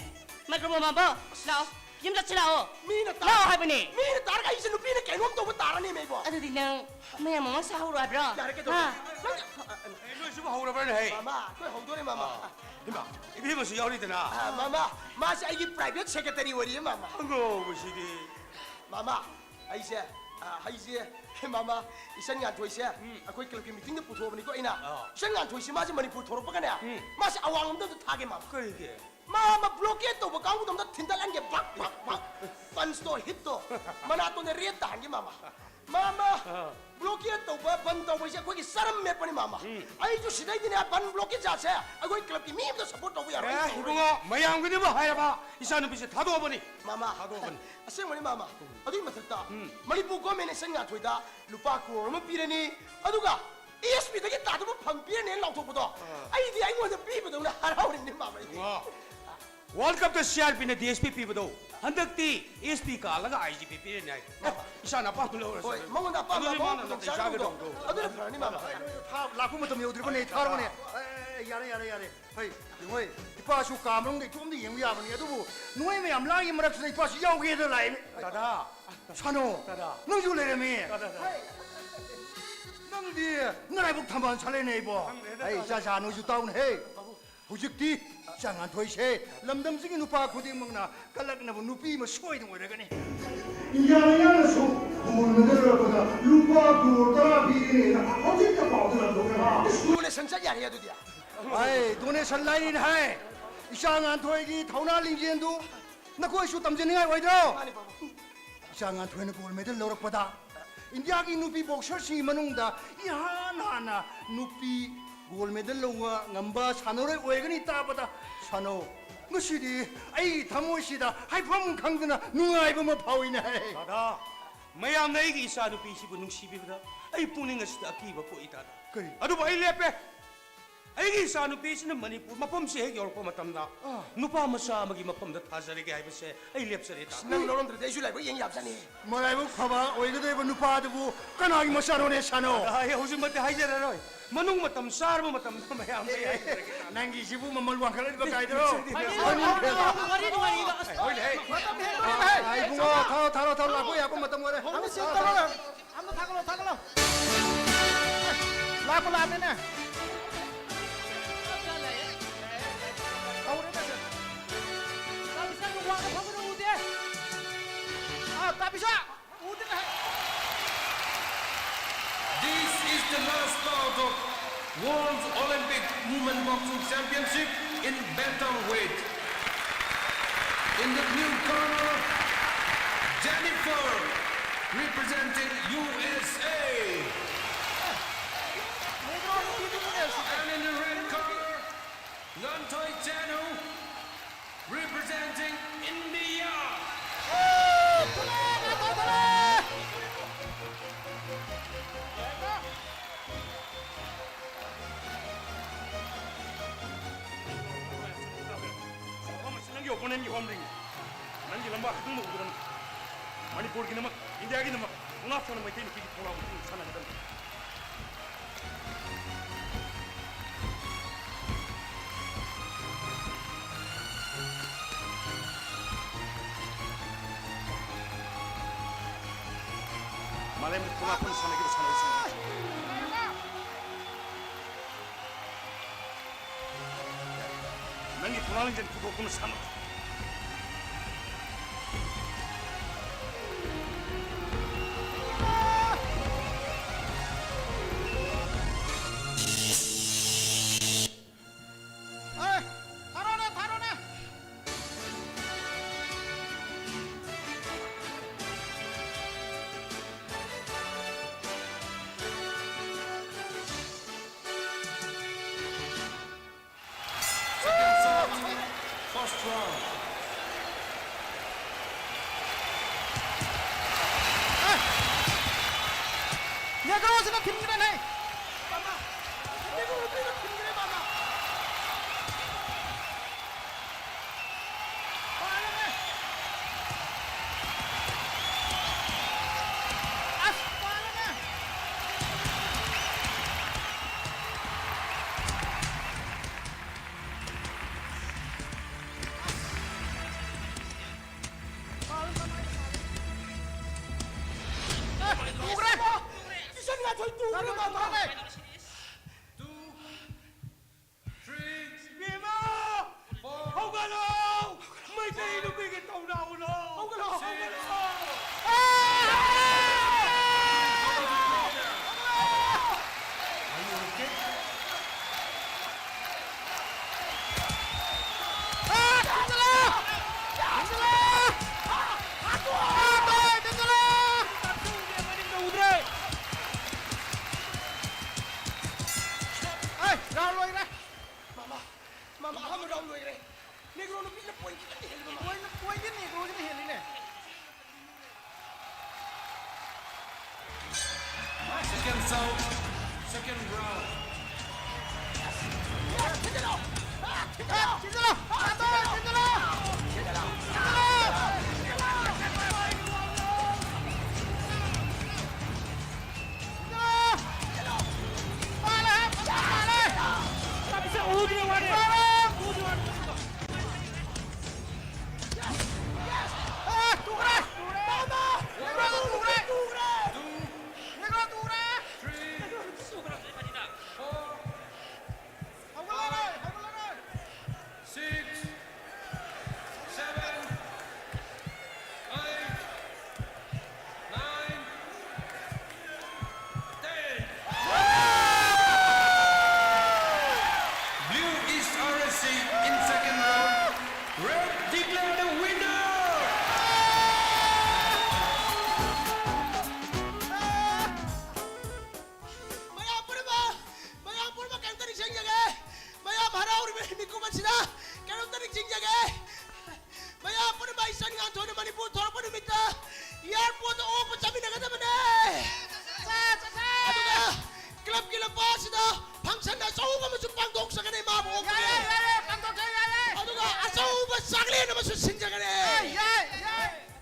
ꯃꯥꯏꯀ꯭ꯔꯣꯐꯣꯟ ꯃꯥꯕꯣ, ꯂꯥꯛꯑꯣ, ꯌꯨꯝ ꯆꯠꯁꯤ ꯂꯥꯛꯑꯣ꯫ ꯃꯤꯅ ꯇꯥ-, ꯂꯥꯛꯑꯣ ꯍꯥꯏꯕꯅꯦ꯫ ꯃꯤꯅ ꯇꯥꯔꯒ ꯑꯩꯁꯦ ꯅꯨꯄꯤꯅ ꯀꯩꯅꯣꯝ ꯇꯧꯕ ꯇꯥꯔꯅꯦꯃꯦ ꯑꯩꯕꯣ꯫ ꯑꯗꯨꯗꯤ ꯅꯪ ꯃꯌꯥꯝ ꯃꯃꯥꯡ ꯁꯥꯍꯧꯔꯣ ꯍꯥꯏꯕ꯭ꯔꯣ? ꯌꯥꯔꯦ, ꯀꯩꯗꯧꯔꯒꯦ? ꯍꯥ? ꯅꯪ ꯑꯦ, ꯅꯣꯏꯁꯤꯕꯨ ꯍꯧꯔꯕ꯭ꯔꯅꯦ ꯍꯩ? ꯃꯥꯃꯥ, ꯑꯩꯈꯣꯏ ꯍꯧꯗꯣꯔꯦ, ꯃꯥꯃꯥ꯫ ꯑꯥ, ꯏꯃꯥ, ꯏꯕꯦꯝꯃꯁꯨ ꯌꯥꯎꯔꯤꯗꯅ꯫ ꯑꯥ, ꯃꯥꯃꯥ, ꯃꯥꯁꯦ ꯑꯩꯒꯤ private secretary ꯑꯣꯏꯔꯤꯌꯦ, ꯃꯥꯃꯥ꯫ ꯑꯉꯧꯕꯁꯤꯗꯤ꯫ ꯃꯥꯃꯥ, ꯑꯩꯁꯦ, ꯑꯥ, ꯑꯩꯁꯦ, ꯃꯥꯃꯥ, ꯏꯆꯟ ꯉꯥꯟꯊꯣꯏꯁꯦ ꯎꯝ꯫ ꯑꯩꯈꯣꯏ ꯀ꯭ꯂꯕꯀꯤ ꯃꯤꯇꯤꯡꯗ ꯄꯨꯊꯣꯛꯑꯕꯅꯤꯀꯣ ꯑꯩꯅ꯫ ꯑꯥ꯫ ꯏꯆꯟ ꯉꯥꯟꯊꯣꯏꯁꯦ ꯃꯥꯁꯦ ꯃꯅꯤꯄꯨꯔ ꯊꯣꯔꯛꯄꯒꯅꯦ, ꯎꯝ꯫ ꯃꯥꯁꯦ ꯑꯋꯥꯡꯂꯣꯝꯗ ꯑꯝꯇ ꯊꯥꯒꯦ, ꯃꯥꯃꯥ꯫ ꯀꯔꯤꯒꯤ? ꯃꯥ ꯑꯃ blockade ꯇꯧꯕ ꯀꯥꯡꯕꯨꯗꯣ ꯑꯝꯇ ꯊꯤꯟꯗꯠꯍꯟꯒꯦ, ꯕꯛ, ꯕꯛ, ꯕꯛ꯫ Punch ꯇꯣ, hit ꯇꯣ, ꯃꯅꯥꯇꯣꯟꯗ red ꯇꯥꯍꯟꯒꯦ, ꯃꯥꯃꯥ꯫ ꯃꯥꯃꯥ, ꯑꯥ꯫ Blockade ꯇꯧꯕ, ꯕꯟ ꯇꯧꯕꯁꯦ ꯑꯩꯈꯣꯏꯒꯤ ꯆꯔꯝ ꯃꯦꯠꯄꯅꯤ, ꯃꯥꯃꯥ꯫ ꯎꯝ꯫ ꯑꯩꯁꯨ ꯁꯤꯗꯩꯗꯤꯅꯦ, ꯕꯟ blockade ꯖꯥꯠꯁꯦ ꯑꯩꯈꯣꯏ ꯀ꯭ꯂꯕꯀꯤ ꯃꯤ ꯑꯝꯇ support ꯇꯧꯕ ꯌꯥꯔꯣꯏ꯫ ꯑꯦ, ꯏꯕꯨꯡꯉꯣ, ꯃꯌꯥꯝꯒꯤꯗꯤ ꯑꯃ ꯍꯥꯏꯔꯕ, ꯏꯆꯥꯅꯨꯄꯤꯁꯦ ꯊꯥꯗꯣꯛꯑꯕꯅꯤ꯫ ꯃꯥꯃꯥ, ꯊꯥꯗꯣꯛꯑꯕꯅꯤ꯫ ꯑꯁꯦꯡꯕꯅꯤ, ꯃꯥꯃꯥ꯫ ꯎꯝ꯫ ꯑꯗꯨꯒꯤ ꯃꯊꯛꯇ, ꯎꯝ꯫ ꯃꯅꯤꯄꯨꯔ government ꯅ ꯏꯆꯟ ꯉꯥꯟꯊꯣꯏꯗ ꯂꯨꯄꯥ ꯀ꯭ꯔꯣꯔ ꯑꯃ ꯄꯤꯔꯅꯤ, ꯑꯗꯨꯒ ꯑꯦꯁ ꯄꯤ ꯗꯒꯤ ꯇꯥꯗꯕ ꯐꯝ ꯄꯤꯔꯅꯦꯅ ꯂꯥꯎꯊꯣꯛꯄꯗꯣ, ꯑꯥ꯫ ꯑꯩꯗꯤ ꯑꯩꯉꯣꯟꯗ ꯄꯤꯕꯗꯧꯅ ꯍꯔꯥꯎꯔꯤꯅꯦ, ꯃꯥꯃꯥ, ꯑꯩꯗꯤ꯫ ꯋꯥ꯫ World Cup ꯇ ꯁꯤ ꯑꯥꯔ ꯄꯤ ꯅ ꯗꯤ ꯑꯦꯁ ꯄꯤ ꯄꯤꯕꯗꯣ, ꯍꯟꯗꯛꯇꯤ ꯑꯦꯁ ꯄꯤ ꯀꯥꯜꯂꯒ ꯑꯥꯏ ꯖꯤ ꯄꯤ ꯄꯤꯔꯅꯤ ꯍꯥꯏ꯫ ꯏꯆꯥꯅ ꯑꯄꯥꯝꯕ ꯂꯧꯔꯁꯨ꯫ ꯍꯣꯏ, ꯃꯉꯣꯟꯗ ꯑꯄꯥꯝꯕ ꯑꯗꯨꯗꯤ ꯑꯄꯥꯝꯕ ꯃꯥꯅ ꯈꯨꯗꯣꯡ ꯅꯥꯇꯩ ꯆꯥꯒꯗꯧꯕꯗꯣ꯫ ꯆꯥꯒꯗꯧꯕꯗꯣ꯫ ꯑꯗꯨꯅ ꯐꯔꯅꯤ, ꯃꯥꯃꯥ꯫ ꯊꯥ ꯂꯥꯛꯄ ꯃꯇꯝ ꯌꯧꯗ꯭ꯔꯤꯕꯅꯦ, ꯊꯥꯔꯣꯅꯦ꯫ ꯑꯦ, ꯌꯥꯔꯦ, ꯌꯥꯔꯦ, ꯌꯥꯔꯦ꯫ ꯍꯩ, ꯌꯦꯡꯉꯣꯏ, ꯏꯄꯥꯁꯨ ꯀꯥ ꯃꯅꯨꯡꯗ ꯏꯇꯣꯝꯗ ꯌꯦꯡꯕ ꯌꯥꯕꯅꯤ, ꯑꯗꯨꯕꯨ ꯅꯣꯏ ꯃꯌꯥꯝ ꯂꯥꯡꯉꯤ ꯃꯔꯛꯁꯤꯗ ꯏꯄꯥꯁꯨ ꯌꯥꯎꯒꯦꯗ ꯂꯥꯛꯏꯅꯦ꯫ ꯗꯥꯗꯥ꯫ ꯁꯥꯅꯣ, ꯗꯥꯗꯥ꯫ ꯅꯪꯁꯨ ꯂꯩꯔꯝꯃꯤ꯫ ꯗꯥꯗꯥ, ꯗꯥꯗꯥ꯫ ꯅꯪꯗꯤ ꯅꯔꯥꯏꯕꯛ ꯊꯝꯕꯥꯜ ꯁꯥꯠꯂꯦꯅꯦ ꯏꯕꯣ꯫ ꯈꯪꯗ꯭ꯔꯦꯗ, ꯑꯩ ꯗꯥꯗꯥ꯫ ꯏꯆꯥ ꯁꯥ ꯅꯣꯏꯁꯨ ꯇꯥꯎꯅꯦ ꯍꯦ꯫ ꯍꯧꯖꯤꯛꯇꯤ ꯏꯆꯥ ꯉꯥꯟꯊꯣꯏꯁꯦ ꯂꯝꯗꯝꯁꯤꯒꯤ ꯅꯨꯄꯥ ꯈꯨꯗꯤꯡꯃꯛꯅ ꯀꯜꯂꯛꯅꯕ ꯅꯨꯄꯤ ꯑꯃ ꯁꯣꯏꯗꯅ ꯑꯣꯏꯔꯒꯅꯤ꯫ ꯏꯟꯗꯤꯌꯥ ꯂꯩꯉꯥꯛꯅꯁꯨ ꯒꯣꯜ ꯃꯦꯗꯜ ꯂꯧꯔꯛꯄꯗ ꯂꯨꯄꯥ ꯀ꯭ꯔꯣꯔ ꯇꯔꯥ ꯄꯤꯒꯅꯤꯅ ꯍꯧꯖꯤꯛꯇ ꯄꯥꯎꯗ ꯂꯥꯎꯊꯣꯛꯈ꯭ꯔꯦ꯫ ꯗꯣꯅꯦꯁꯟ ꯆꯠ ꯌꯥꯔꯦ ꯑꯗꯨꯗꯤ꯫ ꯍꯥꯏ, ꯗꯣꯅꯦꯁꯟ ꯂꯥꯏꯔꯤꯅ ꯍꯥꯏ꯫ ꯏꯆꯥ ꯉꯥꯟꯊꯣꯏꯒꯤ ꯊꯧꯅꯥ ꯂꯤꯡꯖꯦꯜꯗꯨ ꯅꯈꯣꯏꯁꯨ ꯇꯝꯖꯅꯤꯡꯉꯥꯏ ꯑꯣꯏꯗ꯭ꯔꯣ? ꯃꯥꯅꯤ, ꯄꯥꯕꯨꯡ꯫ ꯏꯆꯥ ꯉꯥꯟꯊꯣꯏꯅ ꯒꯣꯜ ꯃꯦꯗꯜ ꯂꯧꯔꯛꯄꯗ ꯏꯟꯗꯤꯌꯥꯒꯤ ꯅꯨꯄꯤ ꯕꯣꯛꯁꯔꯁꯤꯡꯒꯤ ꯃꯅꯨꯡꯗ ꯏꯍꯥꯟ ꯍꯥꯟꯅ ꯅꯨꯄꯤ ꯒꯣꯜ ꯃꯦꯗꯜ ꯂꯧꯕ ꯉꯝꯕ ꯁꯥꯟꯅꯔꯣꯏ ꯑꯣꯏꯒꯅꯤ ꯇꯥꯕꯗ, ꯁꯥꯟꯅꯧ, ꯉꯁꯤꯗꯤ ꯑꯩꯒꯤ ꯊꯃꯣꯏꯁꯤꯗ ꯍꯥꯏꯐꯝ ꯈꯪꯗꯅ ꯅꯨꯡꯉꯥꯏꯕ ꯑꯃ ꯐꯥꯎꯏꯅꯦ꯫ ꯗꯥꯗꯥ, ꯃꯌꯥꯝꯅ ꯑꯩꯒꯤ ꯏꯆꯥ ꯅꯨꯄꯤꯁꯤꯕꯨ ꯅꯨꯡꯁꯤꯕꯤꯕꯗ ꯑꯩ ꯄꯨꯛꯅꯤꯡ ꯑꯁꯤꯗ ꯑꯀꯤꯕ ꯄꯣꯛꯏ, ꯗꯥꯗꯥ꯫ ꯀꯔꯤ? ꯑꯗꯨꯕꯨ ꯑꯩ ꯂꯦꯞꯄꯦ꯫ ꯑꯩꯒꯤ ꯏꯆꯥ ꯅꯨꯄꯤꯁꯤꯅ ꯃꯅꯤꯄꯨꯔ ꯃꯐꯝꯁꯤ ꯍꯦꯛ ꯌꯧꯔꯛꯄ ꯃꯇꯝꯗ, ꯑꯥ꯫ ꯅꯨꯄꯥ ꯃꯆꯥ ꯑꯃꯒꯤ ꯃꯐꯝꯗ ꯊꯥꯖꯔꯒꯦ ꯍꯥꯏꯕꯁꯦ ꯑꯩ ꯂꯦꯞꯆꯔꯦ, ꯗꯥꯗꯥ꯫ ꯅꯪ ꯂꯧꯔꯝꯗ꯭ꯔꯗꯤ ꯑꯩꯁꯨ ꯂꯥꯏꯕꯛ ꯌꯦꯡ ꯌꯥꯕꯖꯥꯠꯅꯤ꯫ ꯃꯔꯥꯏꯕꯛ ꯐꯕ ꯑꯣꯏꯒꯗꯧꯔꯤꯕ ꯅꯨꯄꯥꯗꯨꯕꯨ ꯀꯅꯥꯒꯤ ꯃꯆꯥꯅꯣꯅꯦ, ꯁꯥꯅꯣ? ꯗꯥꯗꯥ, ꯑꯩ ꯍꯧꯖꯤꯛꯃꯛꯇꯤ ꯍꯥꯏꯖꯔꯔꯣꯏ꯫ ꯃꯅꯨꯡ ꯃꯇꯝ ꯆꯥꯔꯕ ꯃꯇꯝꯗ ꯃꯌꯥꯝ ꯑꯩ ꯍꯥꯏꯖꯔꯒꯦ, ꯗꯥꯗꯥ꯫ ꯅꯪꯒꯤꯁꯤꯕꯨ ꯃꯃꯜ ꯋꯥꯡꯈꯠꯂꯛꯂꯤꯕ ꯀꯥꯏꯗ꯭ꯔꯣ? ꯋꯥꯔꯤ ꯅꯨꯡꯉꯥꯏꯔꯤꯗ, ꯑꯁ, ꯍꯣꯏꯅꯦ, ꯍꯦ꯫ ꯃꯇꯝ ꯍꯦꯟꯗꯣꯔꯦ, ꯚꯥꯏ꯫ ꯑꯥ, ꯏꯕꯨꯡꯉꯣ, ꯊꯥꯎ, ꯊꯥꯔꯣ, ꯊꯥꯔꯣ, ꯂꯥꯛꯄ ꯌꯥꯕ ꯃꯇꯝ ꯑꯣꯏꯔꯦ꯫ ꯍꯧꯖꯤꯛ ꯊꯥꯔꯣ, ꯊꯥꯔꯣ꯫ ꯇꯧꯔꯣ꯫ ꯑꯝꯇ ꯊꯥꯒꯠꯂꯣ, ꯊꯥꯒꯠꯂꯣ꯫ ꯂꯥꯛꯄꯨ ꯂꯥꯛꯑꯕꯅꯤꯅꯦ꯫ ꯇꯧꯔꯦꯅꯦ ꯁꯦ꯫ ꯇꯥꯕꯤꯁꯥ, ꯋꯥꯡꯅ ꯐꯝꯒꯅꯨ, ꯎꯗꯦ꯫ ꯑꯥ, ꯇꯥꯕꯤꯁꯥ! ꯎꯗꯦꯅꯦ꯫ This is the last bout of World Olympic Women Boxing Championship in bantamweight. In the blue corner, Jennifer, representing U S A. And in the red corner, Nganthoi Chanu, representing India. ꯃꯐꯝ ꯑꯁꯤ ꯅꯪꯒꯤ opponentꯀꯤ home ringꯅꯤ꯫ ꯅꯪꯒꯤ ꯂꯝꯕꯥ ꯈꯛꯇꯪꯃꯛ ꯎꯒꯗꯕꯅꯤ꯫ ꯃꯅꯤꯄꯨꯔꯒꯤꯗꯃꯛ, ꯏꯟꯗꯤꯌꯥꯒꯤꯗꯃꯛ ꯈꯣꯡꯂꯥꯞ ꯐꯅ ꯃꯩꯇꯩ ꯅꯨꯄꯤꯒꯤ ꯈꯣꯡꯂꯥꯞ ꯎꯗꯨꯅ ꯁꯥꯟꯅꯒꯗꯕꯅꯤ꯫ ꯃꯥꯂꯦꯝꯒꯤ ꯈꯨꯕꯥꯛ ꯀꯨꯟ ꯁꯥꯟꯅꯈꯤꯕ ꯁꯥꯟꯅꯔꯣꯏꯁꯤꯡ꯫ ꯅꯪꯒꯤ ꯄꯨꯛꯅꯤꯡ ꯂꯤꯡꯖꯦꯜ ꯐꯨꯗꯣꯛꯇꯨꯅ ꯁꯥꯟꯅ꯫ ꯑꯦ, ꯊꯥꯔꯣꯅꯦ, ꯊꯥꯔꯣꯅꯦ꯫ Second set, first round. ꯅꯦꯒ꯭ꯔꯣꯁꯤꯅ ꯊꯤꯟꯈ꯭ꯔꯦꯅꯦ꯫ ꯃꯥꯃ, ꯅꯦꯒ꯭ꯔꯣ ꯅꯨꯄꯤꯅ ꯊꯤꯟꯈ꯭ꯔꯦ, ꯃꯥꯃ꯫ ꯐꯔꯦꯅꯦ꯫ ꯑꯁ, ꯐꯔꯦꯅꯦ꯫ ꯇꯨꯈ꯭ꯔꯦ! ꯀꯤꯁꯟ ꯉꯥꯟꯊꯣꯏ ꯇꯨꯈ꯭ꯔꯦ, ꯃꯥꯃ! ꯏꯕꯦꯝꯃ! ꯍꯧꯒꯠꯂꯣ! ꯃꯩꯇꯩ ꯅꯨꯄꯤꯒꯤ ꯇꯧꯅꯥꯎꯅꯣ! ꯍꯧꯒꯠꯂꯣ, ꯍꯧꯒꯠꯂꯣ! ꯑꯩ, ꯔꯥꯎꯟ ꯂꯣꯏꯔꯦ꯫ ꯃꯥꯃ, ꯃꯥꯃ, ꯑꯍꯥꯟꯕ ꯔꯥꯎꯟ ꯂꯣꯏꯔꯦ꯫ ꯅꯦꯒ꯭ꯔꯣ ꯅꯨꯄꯤꯅ ꯄꯣꯏꯟ ꯈꯤꯇꯪꯗꯤ ꯍꯦꯜꯂꯤꯕ ꯃꯥꯜꯂꯦ꯫ Point, ꯄꯣꯏꯟꯗꯤ ꯅꯦꯒ꯭ꯔꯣꯁꯤꯅ ꯍꯦꯜꯂꯤꯅꯦ꯫ Second round, second round.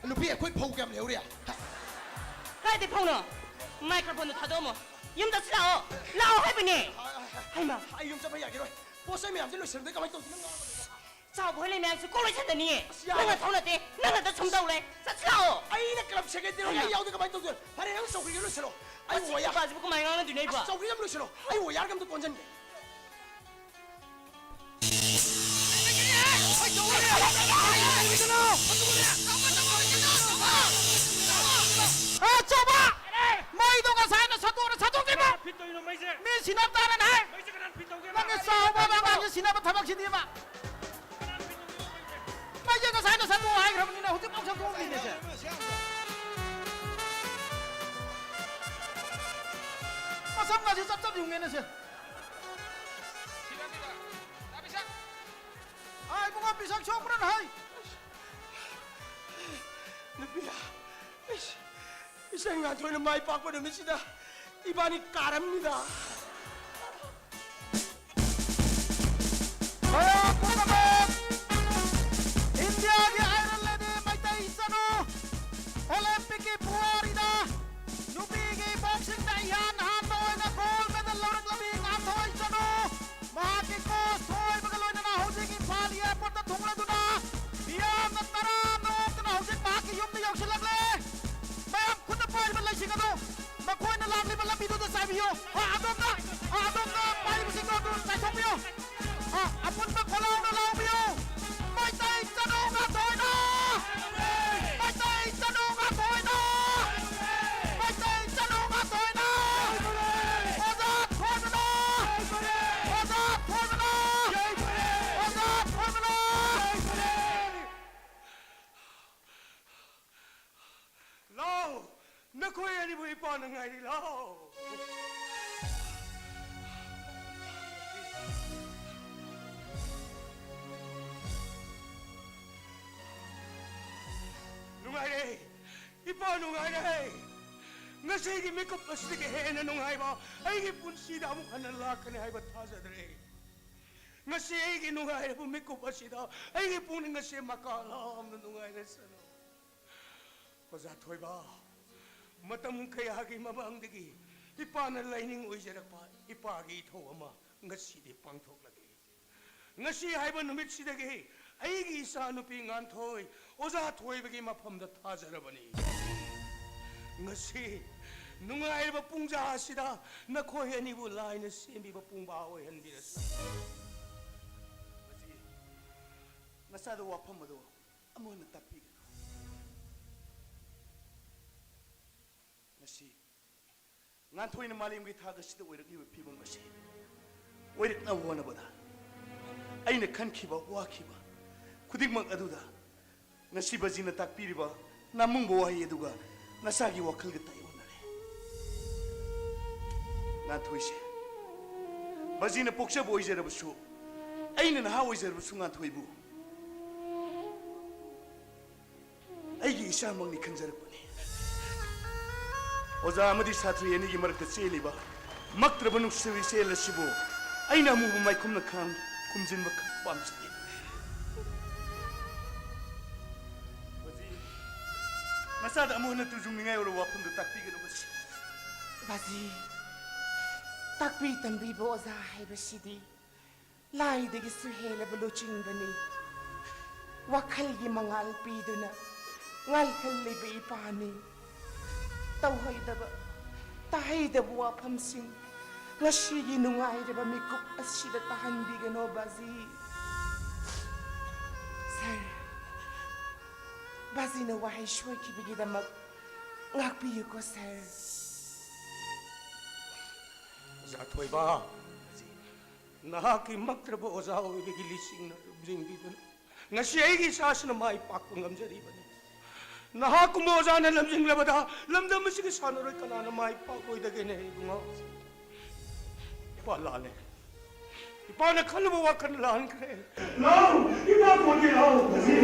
ꯅꯨꯄꯤ, ꯑꯩꯈꯣꯏ ꯐꯧ ꯀꯌꯥꯝ ꯂꯩꯍꯧꯔꯤ? ꯀꯥꯏꯗꯩ ꯐꯧꯅꯣ? ꯃꯥꯏꯀ꯭ꯔꯣꯐꯣꯟꯗꯣ ꯊꯥꯗꯣꯛꯑꯝꯃꯣ꯫ ꯌꯨꯝꯗ ꯂꯥꯛꯑꯣ꯫ ꯂꯥꯛꯑꯣ ꯍꯥꯏꯕꯅꯦ꯫ ꯍꯩꯃꯥ꯫ ꯑꯩ ꯌꯨꯝ ꯆꯠꯄ ꯌꯥꯈꯤꯔꯣꯏ꯫ ꯄꯣꯠ ꯆꯩ ꯃꯌꯥꯝꯁꯦ ꯂꯣꯏꯁꯤꯟꯕꯗ ꯀꯃꯥꯏꯅ ꯇꯧꯗꯣꯏꯅꯣ? ꯆꯥꯎꯕ ꯍꯣꯏ ꯂꯩ ꯃꯌꯥꯝꯁꯦ ꯀꯣꯛ ꯂꯣꯏꯁꯟꯗꯅꯤꯌꯦ꯫ ꯑꯁ, ꯌꯥꯔꯦ꯫ ꯅꯪꯅ ꯊꯧ ꯅꯠꯇꯦ, ꯅꯪꯅ ꯑꯗ ꯁꯨꯝ ꯇꯧ ꯂꯩ꯫ ꯆꯠꯁꯤ ꯂꯥꯛꯑꯣ꯫ ꯑꯩꯅ ꯀ꯭ꯂꯕ ꯁꯦꯀ꯭ꯔꯦꯇꯔꯤ, ꯑꯩ ꯌꯥꯎꯗꯦ, ꯀꯃꯥꯏꯅ ꯇꯧꯗꯣꯏꯅꯣ? ꯐꯔꯦ, ꯅꯪ ꯆꯧꯀ꯭ꯔꯤꯗ ꯂꯣꯏꯁꯜꯂꯣ꯫ ꯑꯩ ꯃꯁꯤ ꯋꯥ ꯌꯥ-, ꯅꯨꯄꯥꯁꯤꯕꯨ ꯀꯃꯥꯏꯅ ꯉꯥꯡꯅꯗꯣꯏꯅꯣ ꯑꯩꯕꯣ? ꯑꯁ, ꯆꯧꯀ꯭ꯔꯤꯗ ꯑꯃ ꯂꯣꯏꯁꯜꯂꯣ꯫ ꯑꯩ ꯋꯥ ꯌꯥꯔꯒ ꯑꯝꯇ ꯀꯣꯟꯁꯤꯟꯒꯦ꯫ ꯑ, ꯆꯥꯎꯕ! ꯃꯩꯗꯣ ꯉꯁꯥꯏꯅ ꯁꯠꯇꯣꯛꯑꯣꯅ ꯁꯠꯇꯣꯛꯇ꯭ꯔꯤꯕꯣ? ꯀꯅꯥꯅ ꯐꯤꯠ ꯇꯧꯔꯤꯅꯣ ꯃꯩꯁꯦ? ꯃꯤ ꯁꯤꯅꯕ ꯇꯥꯔꯦꯅꯦ꯫ ꯃꯩꯁꯦ ꯀꯅꯥꯅ ꯐꯤꯠ ꯇꯧꯒꯦꯕ? ꯅꯪꯒꯤ ꯆꯥꯎꯕ ꯑꯉꯥꯡꯁꯦ ꯁꯤꯅꯕ ꯊꯕꯛꯁꯤꯗꯤꯕ꯫ ꯀꯅꯥꯅ ꯐꯤꯠ ꯇꯧꯒꯦꯕ ꯃꯩꯁꯦ? ꯃꯩꯁꯦ ꯉꯁꯥꯏꯅ ꯁꯠꯇꯣꯛꯑꯣ ꯍꯥꯏꯈ꯭ꯔꯕꯅꯤꯅ ꯍꯧꯖꯤꯛꯐꯥꯎ ꯁꯠꯇꯣꯛꯑꯝꯗꯦꯅꯦ ꯁꯦ꯫ ꯃꯁꯝꯒꯁꯦ ꯆꯞ ꯆꯞ ꯌꯨꯡꯉꯦꯅꯦ ꯁꯦ꯫ ꯁꯤꯔꯅꯤꯗ꯫ ꯇꯥꯕꯤꯁꯥ꯫ ꯑꯥ, ꯏꯕꯨꯡꯉꯣ, ꯄꯤꯁꯛ ꯁꯣꯛꯄ꯭ꯔꯥ ꯅꯍꯩ? ꯅꯨꯄꯤ, ꯏꯁ, ꯏꯆꯟ ꯉꯥꯟꯊꯣꯏꯅ ꯃꯥꯏ ꯄꯥꯛꯄ ꯅꯨꯃꯤꯠꯁꯤꯗ ꯏꯕꯥꯅꯤ ꯀꯥꯔꯝꯅꯤꯗ꯫ ꯃꯌꯥꯝ ꯄꯨꯝꯅꯃꯛ, ꯏꯟꯗꯤꯌꯥꯒꯤ ꯑꯥꯏꯔꯟ ꯂꯦꯗꯤ ꯃꯩꯇꯩ ꯏꯆꯅꯨ, ꯑꯣꯂꯦꯝꯄꯤꯛꯀꯤ ꯄꯨꯋꯥꯔꯤꯗ ꯅꯨꯄꯤꯒꯤ ꯕꯣꯛꯁꯤꯡꯗ ꯏꯍꯥꯟ ꯍꯥꯟꯕ ꯑꯣꯏꯅ ꯒꯣꯜ ꯃꯦꯗꯜ ꯂꯧꯔꯛꯂꯕꯤ ꯉꯥꯟꯊꯣꯏ ꯏꯆꯅꯨ, ꯃꯍꯥꯛꯀꯤ ꯀꯣꯆ ꯊꯣꯏꯕꯒ ꯂꯣꯏꯅꯅ ꯍꯧꯖꯤꯛ ꯏꯝꯐꯥꯜ ꯑꯦꯌꯔꯄꯣꯔꯠꯇ ꯊꯨꯡꯂꯗꯨꯅ ꯃꯤꯌꯥꯝꯅ ꯇꯔꯥꯝꯅ ꯑꯣꯛꯇꯨꯅ ꯍꯧꯖꯤꯛ ꯃꯍꯥꯛꯀꯤ ꯌꯨꯝꯗ ꯌꯧꯁꯤꯜꯂꯛꯂꯦ꯫ ꯃꯌꯥꯝ ꯈꯨꯠꯇ ꯄꯥꯏꯔꯤꯕ ꯂꯩꯁꯤꯡ ꯑꯗꯨ ꯃꯈꯣꯏꯅ ꯂꯥꯛꯂꯤꯕ ꯂꯝꯕꯤꯗꯨꯗ ꯆꯥꯏꯕꯤꯌꯨ꯫ ꯑ, ꯑꯗꯣꯝꯗ, ꯑ, ꯑꯗꯣꯝꯗ ꯄꯥꯏꯔꯤꯕꯁꯤꯡꯗꯣ ꯑꯗꯨ ꯆꯥꯏꯊꯣꯛꯄꯤꯌꯨ꯫ ꯑ, ꯑꯄꯨꯟꯕ ꯈꯣꯜꯂꯥꯎꯅ ꯂꯥꯎꯕꯤꯌꯨ꯫ ꯃꯩꯇꯩ ꯆꯅꯨ ꯉꯥꯛꯊꯣꯏꯅ! ꯃꯩꯇꯩ ꯆꯅꯨ ꯉꯥꯛꯊꯣꯏꯅ! ꯃꯩꯇꯩ ꯆꯅꯨ ꯉꯥꯛꯊꯣꯏꯅ! ꯑꯣꯖꯥ ꯊꯣꯏꯕꯅ! ꯑꯣꯖꯥ ꯊꯣꯏꯕꯅ! ꯑꯣꯖꯥ ꯊꯣꯏꯕꯅ! ꯂꯥꯎ! ꯅꯈꯣꯏ ꯑꯅꯤꯕꯨ ꯏꯄꯥꯅ ꯉꯥꯏꯔꯤ, ꯂꯥꯎ! ꯅꯨꯡꯉꯥꯏꯔꯦ! ꯏꯄꯥ ꯅꯨꯡꯉꯥꯏꯔꯦ! ꯉꯁꯤꯒꯤ ꯃꯤꯀꯨꯞ ꯑꯁꯤꯗꯒꯤ ꯍꯦꯟꯅ ꯅꯨꯡꯉꯥꯏꯕ ꯑꯩꯒꯤ ꯄꯨꯟꯁꯤꯗ ꯑꯃꯨꯛ ꯍꯟꯅ ꯂꯥꯛꯀꯅꯤ ꯍꯥꯏꯕ ꯊꯥꯖꯗ꯭ꯔꯦ꯫ ꯉꯁꯤ ꯑꯩꯒꯤ ꯅꯨꯡꯉꯥꯏꯔꯕ ꯃꯤꯀꯨꯞ ꯑꯁꯤꯗ ꯑꯩꯒꯤ ꯄꯨꯛꯅꯤꯡ ꯑꯁꯤ ꯃꯀꯥ ꯂꯥꯝꯅ ꯅꯨꯡꯉꯥꯏꯔꯁꯅꯨ꯫ ꯑꯣꯖꯥ ꯊꯣꯏꯕ, ꯃꯇꯝ ꯀꯌꯥꯒꯤ ꯃꯃꯥꯡꯗꯒꯤ ꯏꯄꯥꯅ ꯂꯥꯏꯅꯤꯡ ꯑꯣꯏꯖꯔꯛꯄ ꯏꯄꯥꯒꯤ ꯏꯊꯧ ꯑꯃ ꯉꯁꯤꯗꯤ ꯄꯥꯡꯊꯣꯛꯂꯒꯦ꯫ ꯉꯁꯤ ꯍꯥꯏꯕ ꯅꯨꯃꯤꯠꯁꯤꯗꯒꯤ ꯑꯩꯒꯤ ꯏꯆꯥꯅꯨꯄꯤ ꯉꯥꯟꯊꯣꯏ ꯑꯣꯖꯥ ꯊꯣꯏꯕꯒꯤ ꯃꯐꯝꯗ ꯊꯥꯖꯔꯕꯅꯤ꯫ ꯉꯁꯤ ꯅꯨꯡꯉꯥꯏꯔꯕ ꯄꯨꯡꯖꯥ ꯑꯁꯤꯗ ꯅꯈꯣꯏ ꯑꯅꯤꯕꯨ ꯂꯥꯏꯅ ꯁꯦꯝꯕꯤꯕ ꯄꯨꯡꯕꯥ ꯑꯣꯏꯍꯟꯕꯤꯔꯁꯤ꯫ ꯃꯁꯤ ꯅꯆꯥꯗ ꯋꯥꯐꯝ ꯑꯗꯨ ꯑꯃꯨꯛ ꯍꯟꯅ ꯇꯥꯛꯄꯤꯒꯅꯨ꯫ ꯉꯁꯤ ꯉꯥꯟꯊꯣꯏꯅ ꯃꯥꯂꯦꯝꯒꯤ ꯊꯥꯛ ꯑꯁꯤꯗ ꯑꯣꯏꯔꯛꯂꯤꯕ ꯐꯤꯕꯝ ꯑꯁꯤ ꯑꯣꯏꯔꯛꯅꯕ ꯍꯣꯠꯅꯕꯗ ꯑꯩꯅ ꯈꯟꯈꯤꯕ, ꯋꯥꯈꯤꯕ ꯈꯨꯗꯤꯡꯃꯛ ꯑꯗꯨꯗ ꯉꯁꯤ ꯕꯖꯤꯅ ꯇꯥꯛꯄꯤꯔꯤꯕ ꯅꯥꯃꯨꯡꯕ ꯋꯥꯍꯩ ꯑꯗꯨꯒ ꯅꯆꯥꯒꯤ ꯋꯥꯈꯜꯒ ꯇꯥꯏꯑꯣꯟꯅꯔꯦ꯫ ꯉꯥꯟꯊꯣꯏꯁꯦ ꯕꯖꯤꯅ ꯄꯣꯛꯆꯕ ꯑꯣꯏꯖꯔꯕꯁꯨ, ꯑꯩꯅ ꯅꯍꯥ ꯑꯣꯏꯖꯔꯕꯁꯨ ꯉꯥꯟꯊꯣꯏꯕꯨ ꯑꯩꯒꯤ ꯏꯆꯥꯃꯛꯅꯤ ꯈꯟꯖꯔꯛꯄꯅꯤ꯫ ꯑꯣꯖꯥ ꯑꯃꯗꯤ ꯁꯥꯇ꯭ꯔꯤ ꯑꯅꯤꯒꯤ ꯃꯔꯛꯇ ꯆꯦꯜꯂꯤꯕ ꯃꯛꯇ꯭ꯔꯕ ꯅꯨꯡꯁꯤꯕ ꯏꯆꯦꯜ ꯑꯁꯤꯕꯨ ꯑꯩꯅ ꯑꯃꯨꯕ ꯃꯥꯏꯈꯨꯝꯅ ꯈꯥꯡ ꯈꯨꯝꯖꯤꯟꯕ ꯈꯛ ꯄꯥꯝꯖꯩ꯫ ꯕꯖꯤ, ꯅꯆꯥꯗ ꯑꯃꯨꯛ ꯍꯟꯅ ꯇꯨꯖꯨꯡꯅꯤꯡꯉꯥꯏ ꯑꯣꯏꯔꯕ ꯋꯥꯐꯝꯗꯨ ꯇꯥꯛꯄꯤꯒꯅꯨ ꯕꯖꯤ꯫ ꯕꯖꯤ, ꯇꯥꯛꯄꯤ ꯇꯝꯕꯤꯕ ꯑꯣꯖꯥ ꯍꯥꯏꯕꯁꯤꯗꯤ ꯂꯥꯏꯗꯒꯤꯁꯨ ꯍꯦꯜꯂꯕ ꯂꯨꯆꯤꯡꯕꯅꯤ꯫ ꯋꯥꯈꯜꯒꯤ ꯃꯉꯥꯜ ꯄꯤꯗꯨꯅ ꯉꯥꯜꯍꯜꯂꯤꯕ ꯏꯄꯥꯅꯤ꯫ ꯇꯧꯍꯩꯗꯕ, ꯇꯥꯍꯩꯗꯕ ꯋꯥꯐꯝꯁꯤꯡ ꯉꯁꯤꯒꯤ ꯅꯨꯡꯉꯥꯏꯔꯕ ꯃꯤꯀꯨꯞ ꯑꯁꯤꯗ ꯇꯥꯍꯟꯕꯤꯒꯅꯣ ꯕꯥꯖꯤ꯫ ꯁꯥꯔ, ꯕꯥꯖꯤꯅ ꯋꯥꯍꯩ ꯁꯣꯏꯈꯤꯕꯒꯤꯗꯃꯛ ꯉꯥꯛꯄꯤꯌꯨꯀꯣ ꯁꯥꯔ꯫ ꯑꯣꯖꯥ ꯊꯣꯏꯕ, ꯅꯍꯥꯛꯀꯤ ꯃꯛꯇ꯭ꯔꯕ ꯑꯣꯖꯥ ꯑꯣꯏꯕꯒꯤ ꯂꯤꯆꯤꯡꯅ ꯂꯨꯝꯖꯤꯡꯕꯤꯗꯨꯅ ꯉꯁꯤ ꯑꯩꯒꯤ ꯏꯆꯥꯁꯤꯅ ꯃꯥꯏ ꯄꯥꯛꯄ ꯉꯝꯖꯔꯤꯕꯅꯤ꯫ ꯅꯍꯥꯛꯀꯨꯝꯕ ꯑꯣꯖꯥꯅ ꯂꯝꯖꯤꯡꯂꯕꯗ ꯂꯝꯗꯝ ꯑꯁꯤꯒꯤ ꯁꯥꯟꯅꯔꯣꯏ ꯀꯅꯥꯅ ꯃꯥꯏ ꯄꯥꯛꯂꯣꯏꯗꯒꯦꯅꯦ ꯏꯕꯨꯡꯉꯣ? ꯏꯄꯥ ꯂꯥꯜꯂꯦ꯫ ꯏꯄꯥꯅ ꯈꯜꯂꯨꯕ ꯋꯥꯈꯜ ꯂꯥꯟꯈ꯭ꯔꯦ꯫ ꯂꯥꯎ! ꯏꯄꯥ ꯀꯣꯟꯒꯦ ꯂꯥꯎ! ꯉꯁꯤ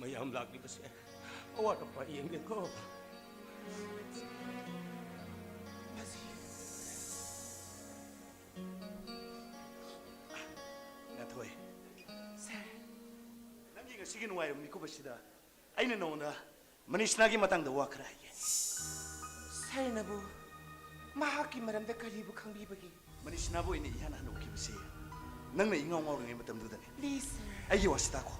ꯃꯌꯥꯝ ꯂꯥꯛꯂꯤꯕꯁꯦ ꯑꯋꯥꯠ ꯑꯄꯥ ꯌꯦꯡꯒꯦꯀꯣ꯫ ꯉꯁꯤꯒꯤ ꯅꯨꯡꯉꯥꯏꯕ ꯃꯤꯀꯨꯞ ꯑꯁꯤꯗ ꯑꯩꯅ ꯅꯉꯣꯟꯗ ꯃꯅꯤꯁꯅꯥꯒꯤ ꯃꯇꯥꯡꯗ ꯋꯥ ꯈꯔ ꯍꯥꯏꯒꯦ꯫ ꯁꯥꯔꯅꯕꯨ ꯃꯍꯥꯛꯀꯤ ꯃꯔꯝꯗ ꯀꯔꯤꯕꯨ ꯈꯪꯕꯤꯕꯒꯦ? ꯃꯅꯤꯁꯅꯥꯕꯨ ꯑꯩꯅ ꯏꯍꯥꯟ ꯍꯥꯟꯅ ꯎꯈꯤꯕꯁꯤ ꯅꯪꯅ ꯏꯉꯥꯎ ꯉꯥꯎꯔꯤꯉꯩ ꯃꯇꯝꯗꯨꯗꯅꯤ꯫ Please, sir. ꯑꯩꯒꯤ ꯋꯥꯁꯤ ꯇꯥꯈꯣ꯫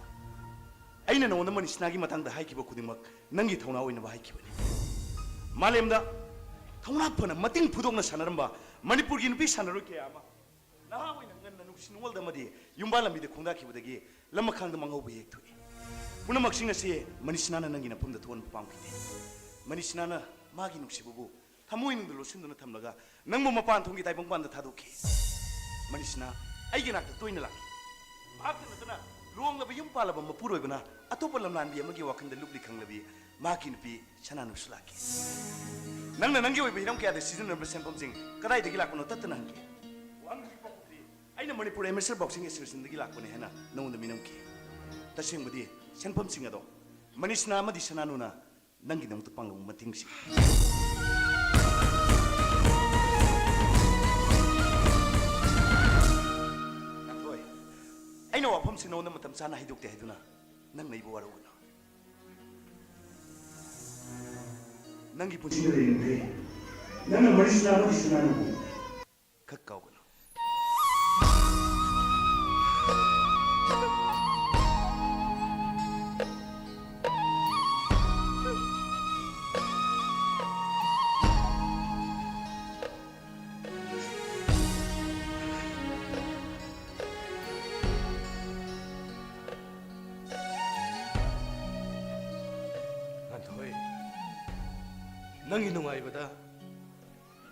ꯑꯩꯅ ꯅꯉꯣꯟꯗ ꯃꯅꯤꯁꯅꯥꯒꯤ ꯃꯇꯥꯡꯗ ꯍꯥꯏꯈꯤꯕ ꯈꯨꯗꯤꯡꯃꯛ ꯅꯪꯒꯤ ꯊꯧꯅꯥ ꯑꯣꯏꯅꯕ ꯍꯥꯏꯈꯤꯕꯅꯤ꯫ ꯃꯥꯂꯦꯝꯗ ꯊꯧꯅꯥ ꯐꯅ ꯃꯇꯤꯡ ꯐꯨꯗꯣꯛꯅ ꯁꯥꯟꯅꯔꯝꯕ ꯃꯅꯤꯄꯨꯔꯒꯤ ꯅꯨꯄꯤ ꯁꯥꯟꯅꯔꯣꯏ ꯀꯌꯥ ꯑꯃ ꯅꯍꯥ ꯑꯣꯏꯅ ꯉꯟꯅ ꯅꯨꯡꯁꯤ ꯅꯨꯡꯉꯣꯜꯗ ꯑꯃꯗꯤ ꯌꯨꯝꯕꯥꯟ ꯂꯝꯕꯤꯗ ꯈꯣꯡꯗꯥꯈꯤꯕꯗꯒꯤ ꯂꯃꯈꯥꯡꯗ ꯃꯥꯡꯍꯧꯕ ꯍꯦꯛ ꯊꯣꯛꯏ꯫ ꯄꯨꯝꯅꯃꯛꯁꯤꯡ ꯑꯁꯤ ꯃꯅꯤꯁꯅꯥꯅ ꯅꯪꯒꯤ ꯅꯐꯝꯗ ꯊꯣꯛꯍꯟꯕ ꯄꯥꯝꯈꯤꯗꯦ꯫ ꯃꯅꯤꯁꯅꯥꯅ ꯃꯥꯒꯤ ꯅꯨꯡꯁꯤꯕꯕꯨ ꯊꯃꯣꯏꯅꯨꯡꯗ ꯂꯣꯠꯁꯤꯟꯗꯨꯅ ꯊꯝꯂꯒ ꯅꯪꯕꯨ ꯃꯄꯥꯟ ꯊꯣꯡꯒꯤ ꯇꯥꯏꯕꯪꯄꯥꯟꯗ ꯊꯥꯗꯣꯛꯈꯤ꯫ ꯃꯅꯤꯁꯅꯥ ꯑꯩꯒꯤ ꯅꯥꯛꯇ ꯇꯣꯏꯅ ꯂꯥꯛꯈꯤ꯫ ꯃꯍꯥꯛꯇ ꯅꯠꯇꯅ ꯂꯨꯍꯣꯡꯂꯕ ꯌꯨꯝ ꯄꯥꯜꯂꯕ ꯃꯄꯨꯔꯣꯏꯕꯅ ꯑꯇꯣꯞꯄ ꯂꯝꯂꯥꯟꯕꯤ ꯑꯃꯒꯤ ꯋꯥꯈꯜꯗ ꯂꯨꯞꯂꯤ ꯈꯪꯂꯕꯤ ꯃꯍꯥꯛꯀꯤ ꯅꯨꯄꯤ ꯁꯅꯥꯅꯨꯁꯨ ꯂꯥꯛꯈꯤ꯫ ꯅꯪꯅ ꯅꯪꯒꯤ ꯑꯣꯏꯕ ꯍꯤꯔꯝ ꯀꯌꯥꯗ ꯁꯤꯖꯤꯟꯅꯔꯝꯕ ꯁꯦꯟꯐꯝꯁꯤꯡ ꯀꯗꯥꯏꯗꯒꯤ ꯂꯥꯛꯄꯅꯣ ꯇꯠꯇꯅ ꯍꯪꯈꯤ꯫ ꯋꯥꯍꯪꯒꯤ ꯄꯥꯎꯈꯨꯝꯗꯤ ꯑꯩꯅ ꯃꯅꯤꯄꯨꯔ ꯑꯦꯃꯦꯆꯔ ꯕꯣꯛꯁꯤꯡ ꯑꯦꯁꯣꯁꯤꯌꯦꯁꯟꯗꯒꯤ ꯂꯥꯛꯄꯅꯦ ꯍꯥꯏꯅ ꯅꯉꯣꯟꯗ ꯃꯤꯅꯝꯈꯤ꯫ ꯇꯁꯦꯡꯕꯗꯤ ꯁꯦꯟꯐꯝꯁꯤꯡ ꯑꯗꯣ ꯃꯅꯤꯁꯅꯥ ꯑꯃꯗꯤ ꯁꯅꯥꯅꯨꯅ ꯅꯪꯒꯤꯗꯃꯛꯇ ꯄꯥꯡꯂꯧ ꯃꯇꯦꯡꯁꯤ꯫ ꯉꯥꯟꯊꯣꯏ, ꯑꯩꯅ ꯋꯥꯐꯝꯁꯤ ꯅꯉꯣꯟꯗ ꯃꯇꯝ ꯆꯥꯅ ꯍꯥꯏꯗꯣꯛꯇꯦ ꯍꯥꯏꯗꯨꯅ ꯅꯪꯅ ꯑꯩꯕꯨ ꯋꯥꯔꯧꯒꯅꯨ꯫ ꯅꯪꯒꯤ ꯄꯨꯟꯁꯤꯗ ꯂꯩꯔꯤꯕ ꯅꯪꯅ ꯃꯔꯤꯁꯅꯥ ꯑꯃꯗꯤ ꯁꯅꯥꯅꯨꯕꯨ ꯈꯛ ꯀꯥꯎꯒꯅꯨ꯫ ꯉꯥꯟꯊꯣꯏ, ꯅꯪꯒꯤ ꯅꯨꯡꯉꯥꯏꯕꯗ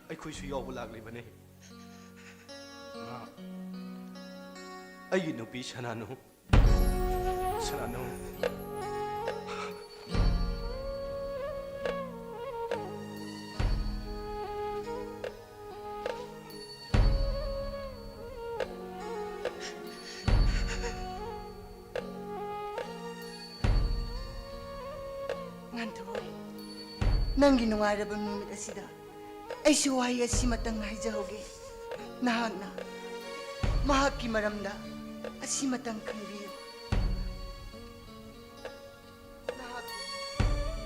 ꯑꯩꯈꯣꯏꯁꯨ ꯌꯥꯎꯕ ꯂꯥꯛꯂꯤꯕꯅꯤ꯫ ꯃꯥ ꯑꯩꯒꯤ ꯅꯨꯄꯤ ꯁꯅꯥꯅꯨ꯫ ꯁꯅꯥꯅꯨ꯫ ꯉꯥꯟꯊꯣꯏ, ꯅꯪꯒꯤ ꯅꯨꯡꯉꯥꯏꯔꯕ ꯅꯨꯃꯤꯠ ꯑꯁꯤꯗ ꯑꯩꯁꯨ ꯋꯥꯍꯩ ꯑꯁꯤꯃꯇꯪ ꯍꯥꯏꯖꯍꯧꯒꯦ꯫ ꯅꯍꯥꯛꯅ ꯃꯍꯥꯛꯀꯤ ꯃꯔꯝꯗ ꯑꯁꯤꯃꯇꯪ ꯈꯪꯕꯤꯌꯨ꯫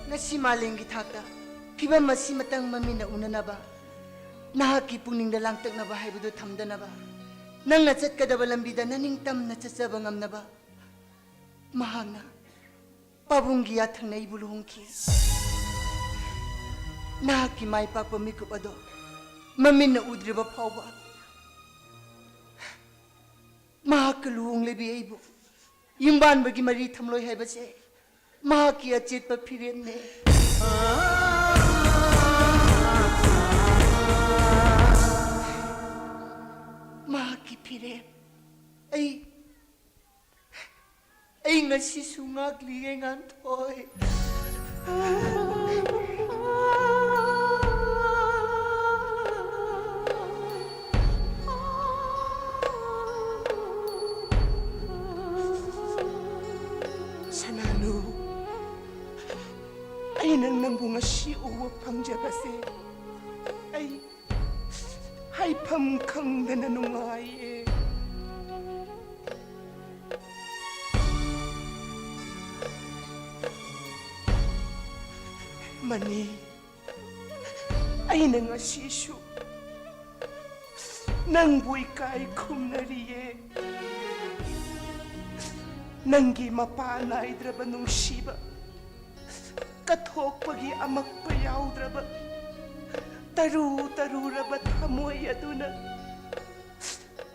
ꯉꯁꯤ ꯃꯥꯂꯦꯝꯒꯤ ꯊꯥꯛꯇ ꯐꯤꯕꯝ ꯑꯁꯤꯃꯇꯪ ꯃꯃꯤꯠꯅ ꯎꯅꯅꯕ, ꯅꯍꯥꯛꯀꯤ ꯄꯨꯛꯅꯤꯡꯗ ꯂꯥꯡꯇꯛꯅꯕ ꯍꯥꯏꯕꯗꯨ ꯊꯝꯗꯅꯕ, ꯅꯪꯅ ꯆꯠꯀꯗꯕ ꯂꯝꯕꯤꯗ ꯅꯅꯤꯡꯇꯝꯅ ꯆꯠꯆꯕ ꯉꯝꯅꯕ ꯃꯍꯥꯛꯅ ꯄꯥꯕꯨꯡꯒꯤ ꯌꯥꯊꯪꯅ ꯑꯩꯕꯨ ꯂꯨꯍꯣꯡꯈꯤ꯫ ꯅꯍꯥꯛꯀꯤ ꯃꯥꯏ ꯄꯥꯛꯄ ꯃꯤꯀꯨꯞ ꯑꯗꯣ ꯃꯃꯤꯠꯅ ꯎꯗ꯭ꯔꯤꯕ ꯐꯥꯎꯕ ꯃꯍꯥꯛꯀ ꯂꯨꯍꯣꯡꯂꯕꯤ ꯑꯩꯕꯨ ꯌꯨꯝꯕꯥꯟꯕꯒꯤ ꯃꯔꯤ ꯊꯝꯂꯣꯏ ꯍꯥꯏꯕꯁꯦ ꯃꯍꯥꯛꯀꯤ ꯑꯆꯦꯠꯄ ꯐꯤꯔꯦꯞꯅꯦ꯫ ꯃꯍꯥꯛꯀꯤ ꯐꯤꯔꯦꯞ ꯑꯩ ꯑꯩ ꯉꯁꯤꯁꯨ ꯉꯥꯛꯂꯤꯌꯦ, ꯉꯥꯟꯊꯣꯏ꯫ ꯁꯅꯥꯅꯨ, ꯑꯩ ꯅꯪ, ꯅꯪꯕꯨ ꯉꯁꯤ ꯎꯕ ꯐꯪꯖꯕꯁꯦ ꯑꯩ ꯍꯥꯏꯐꯝ ꯈꯪꯗꯅ ꯅꯨꯡꯉꯥꯏꯌꯦ꯫ ꯃꯅꯤ, ꯑꯩꯅ ꯉꯁꯤꯁꯨ ꯅꯪꯕꯨ ꯏꯀꯥꯏ ꯈꯨꯝꯅꯔꯤꯌꯦ꯫ ꯅꯪꯒꯤ ꯃꯄꯥ ꯅꯥꯏꯗ꯭ꯔꯕ ꯅꯨꯡꯁꯤꯕ, ꯀꯠꯊꯣꯛꯄꯒꯤ ꯑꯃꯛꯄ ꯌꯥꯎꯗ꯭ꯔꯕ, ꯇꯔꯨ ꯇꯔꯨꯔꯕ ꯊꯃꯣꯏ ꯑꯗꯨꯅ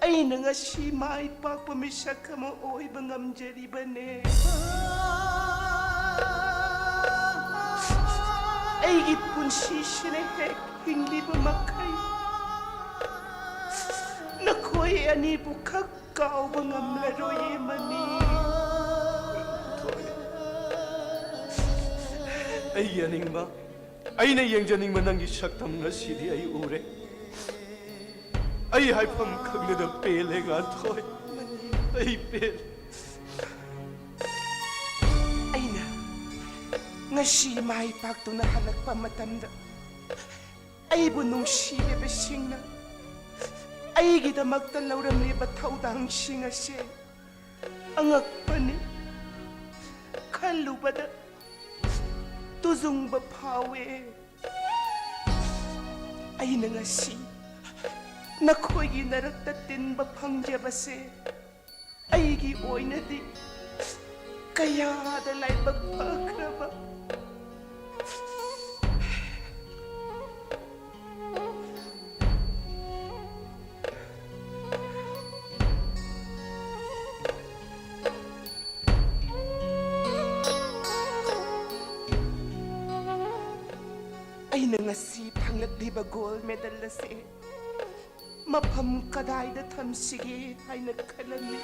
ꯑꯩꯅ ꯉꯁꯤ ꯃꯥꯏ ꯄꯥꯛꯄ ꯃꯤꯁꯛ ꯑꯃ ꯑꯣꯏꯕ ꯉꯝꯖꯔꯤꯕꯅꯦ꯫ ꯑꯩꯒꯤ ꯄꯨꯟꯁꯤꯁꯤꯅ ꯍꯦꯛ ꯍꯤꯡꯂꯤꯕ ꯃꯈꯩ ꯅꯈꯣꯏ ꯑꯅꯤꯕꯨ ꯈꯛ ꯀꯥꯎꯕ ꯉꯝꯂꯔꯣꯏꯌꯦ, ꯃꯅꯤ꯫ ꯑꯩꯒꯤ ꯑꯅꯤꯡꯕ, ꯑꯩꯅ ꯌꯦꯡꯖꯅꯤꯡꯕ ꯅꯪꯒꯤ ꯁꯛꯇꯝ ꯉꯁꯤꯗꯤ ꯑꯩ ꯎꯔꯦ꯫ ꯑꯩ ꯍꯥꯏꯐꯝ ꯈꯪꯗꯅ ꯄꯦꯜꯂꯦ, ꯉꯥꯟꯊꯣꯏ꯫ ꯑꯩ ꯄꯦꯜꯂꯦ꯫ ꯑꯩꯅ ꯉꯁꯤ ꯃꯥꯏ ꯄꯥꯛꯇꯨꯅ ꯍꯜꯂꯛꯄ ꯃꯇꯝꯗ ꯑꯩꯕꯨ ꯅꯨꯡꯁꯤꯔꯤꯕꯁꯤꯡꯅ ꯑꯩꯒꯤꯗꯃꯛꯇ ꯂꯧꯔꯝꯂꯤꯕ ꯊꯧꯗꯥꯡꯁꯤꯡ ꯑꯁꯦ ꯑꯉꯛꯄꯅꯤ꯫ ꯈꯜꯂꯨꯕꯗ ꯇꯨꯖꯨꯡꯕ ꯐꯥꯎꯋꯦ꯫ ꯑꯩꯅ ꯉꯁꯤ ꯅꯈꯣꯏꯒꯤ ꯅꯔꯛꯇ ꯇꯤꯟꯕ ꯐꯪꯖꯕꯁꯦ ꯑꯩꯒꯤ ꯑꯣꯏꯅꯗꯤ ꯀꯌꯥꯗ ꯂꯥꯏꯕꯛ ꯐꯈ꯭ꯔꯕ꯫ ꯑꯩꯅ ꯉꯁꯤ ꯐꯪꯂꯛꯂꯤꯕ ꯒꯣꯜ ꯃꯦꯗꯜ ꯑꯁꯤ ꯃꯐꯝ ꯀꯗꯥꯏꯗ ꯊꯝꯁꯤꯒꯦ ꯍꯥꯏꯅ ꯈꯜꯂꯝꯃꯤ꯫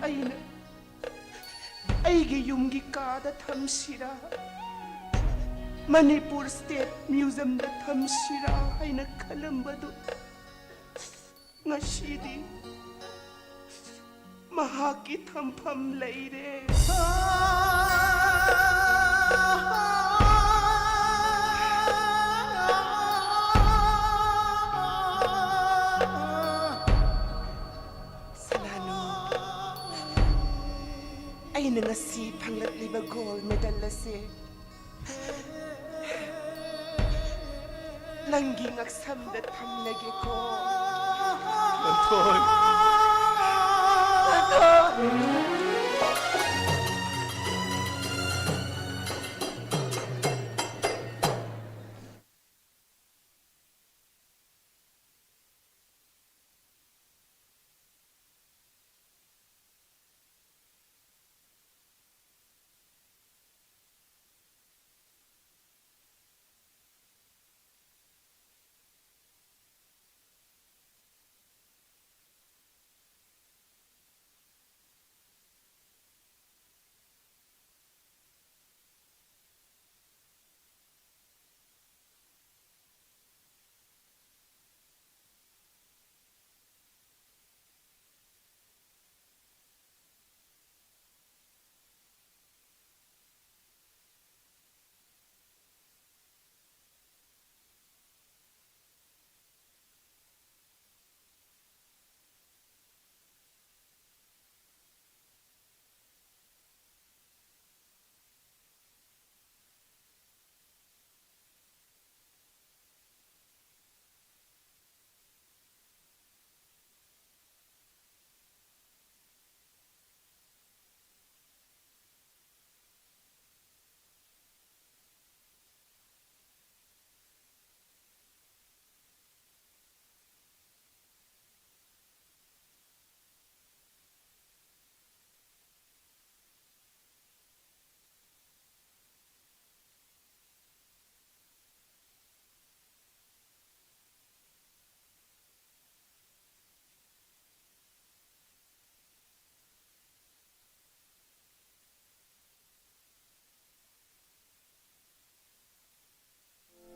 ꯑꯩꯅ ꯑꯩꯒꯤ ꯌꯨꯝꯒꯤ ꯀꯥꯗ ꯊꯝꯁꯤꯔꯥ, ꯃꯅꯤꯄꯨꯔ ꯁ꯭ꯇꯦꯠ ꯃ꯭ꯌꯨꯖꯝꯗ ꯊꯝꯁꯤꯔꯥ ꯍꯥꯏꯅ ꯈꯜꯂꯝꯕꯗꯨ ꯉꯁꯤꯗꯤ ꯃꯍꯥꯛꯀꯤ ꯊꯝꯐꯝ ꯂꯩꯔꯦ꯫ ꯁꯅꯥꯅꯨ, ꯑꯩꯅ ꯉꯁꯤ ꯐꯪꯂꯛꯂꯤꯕ ꯒꯣꯜ ꯃꯦꯗꯜ ꯑꯁꯦ ꯅꯪꯒꯤ ꯉꯛꯁꯝꯗ ꯊꯝꯂꯒꯦꯀꯣ꯫ ꯉꯥꯟꯊꯣꯏ꯫ ꯉꯥꯟꯊꯣꯏ꯫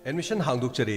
ꯑꯦꯗꯃꯤꯁꯟ ꯍꯥꯡꯗꯣꯛꯆꯔꯤ꯫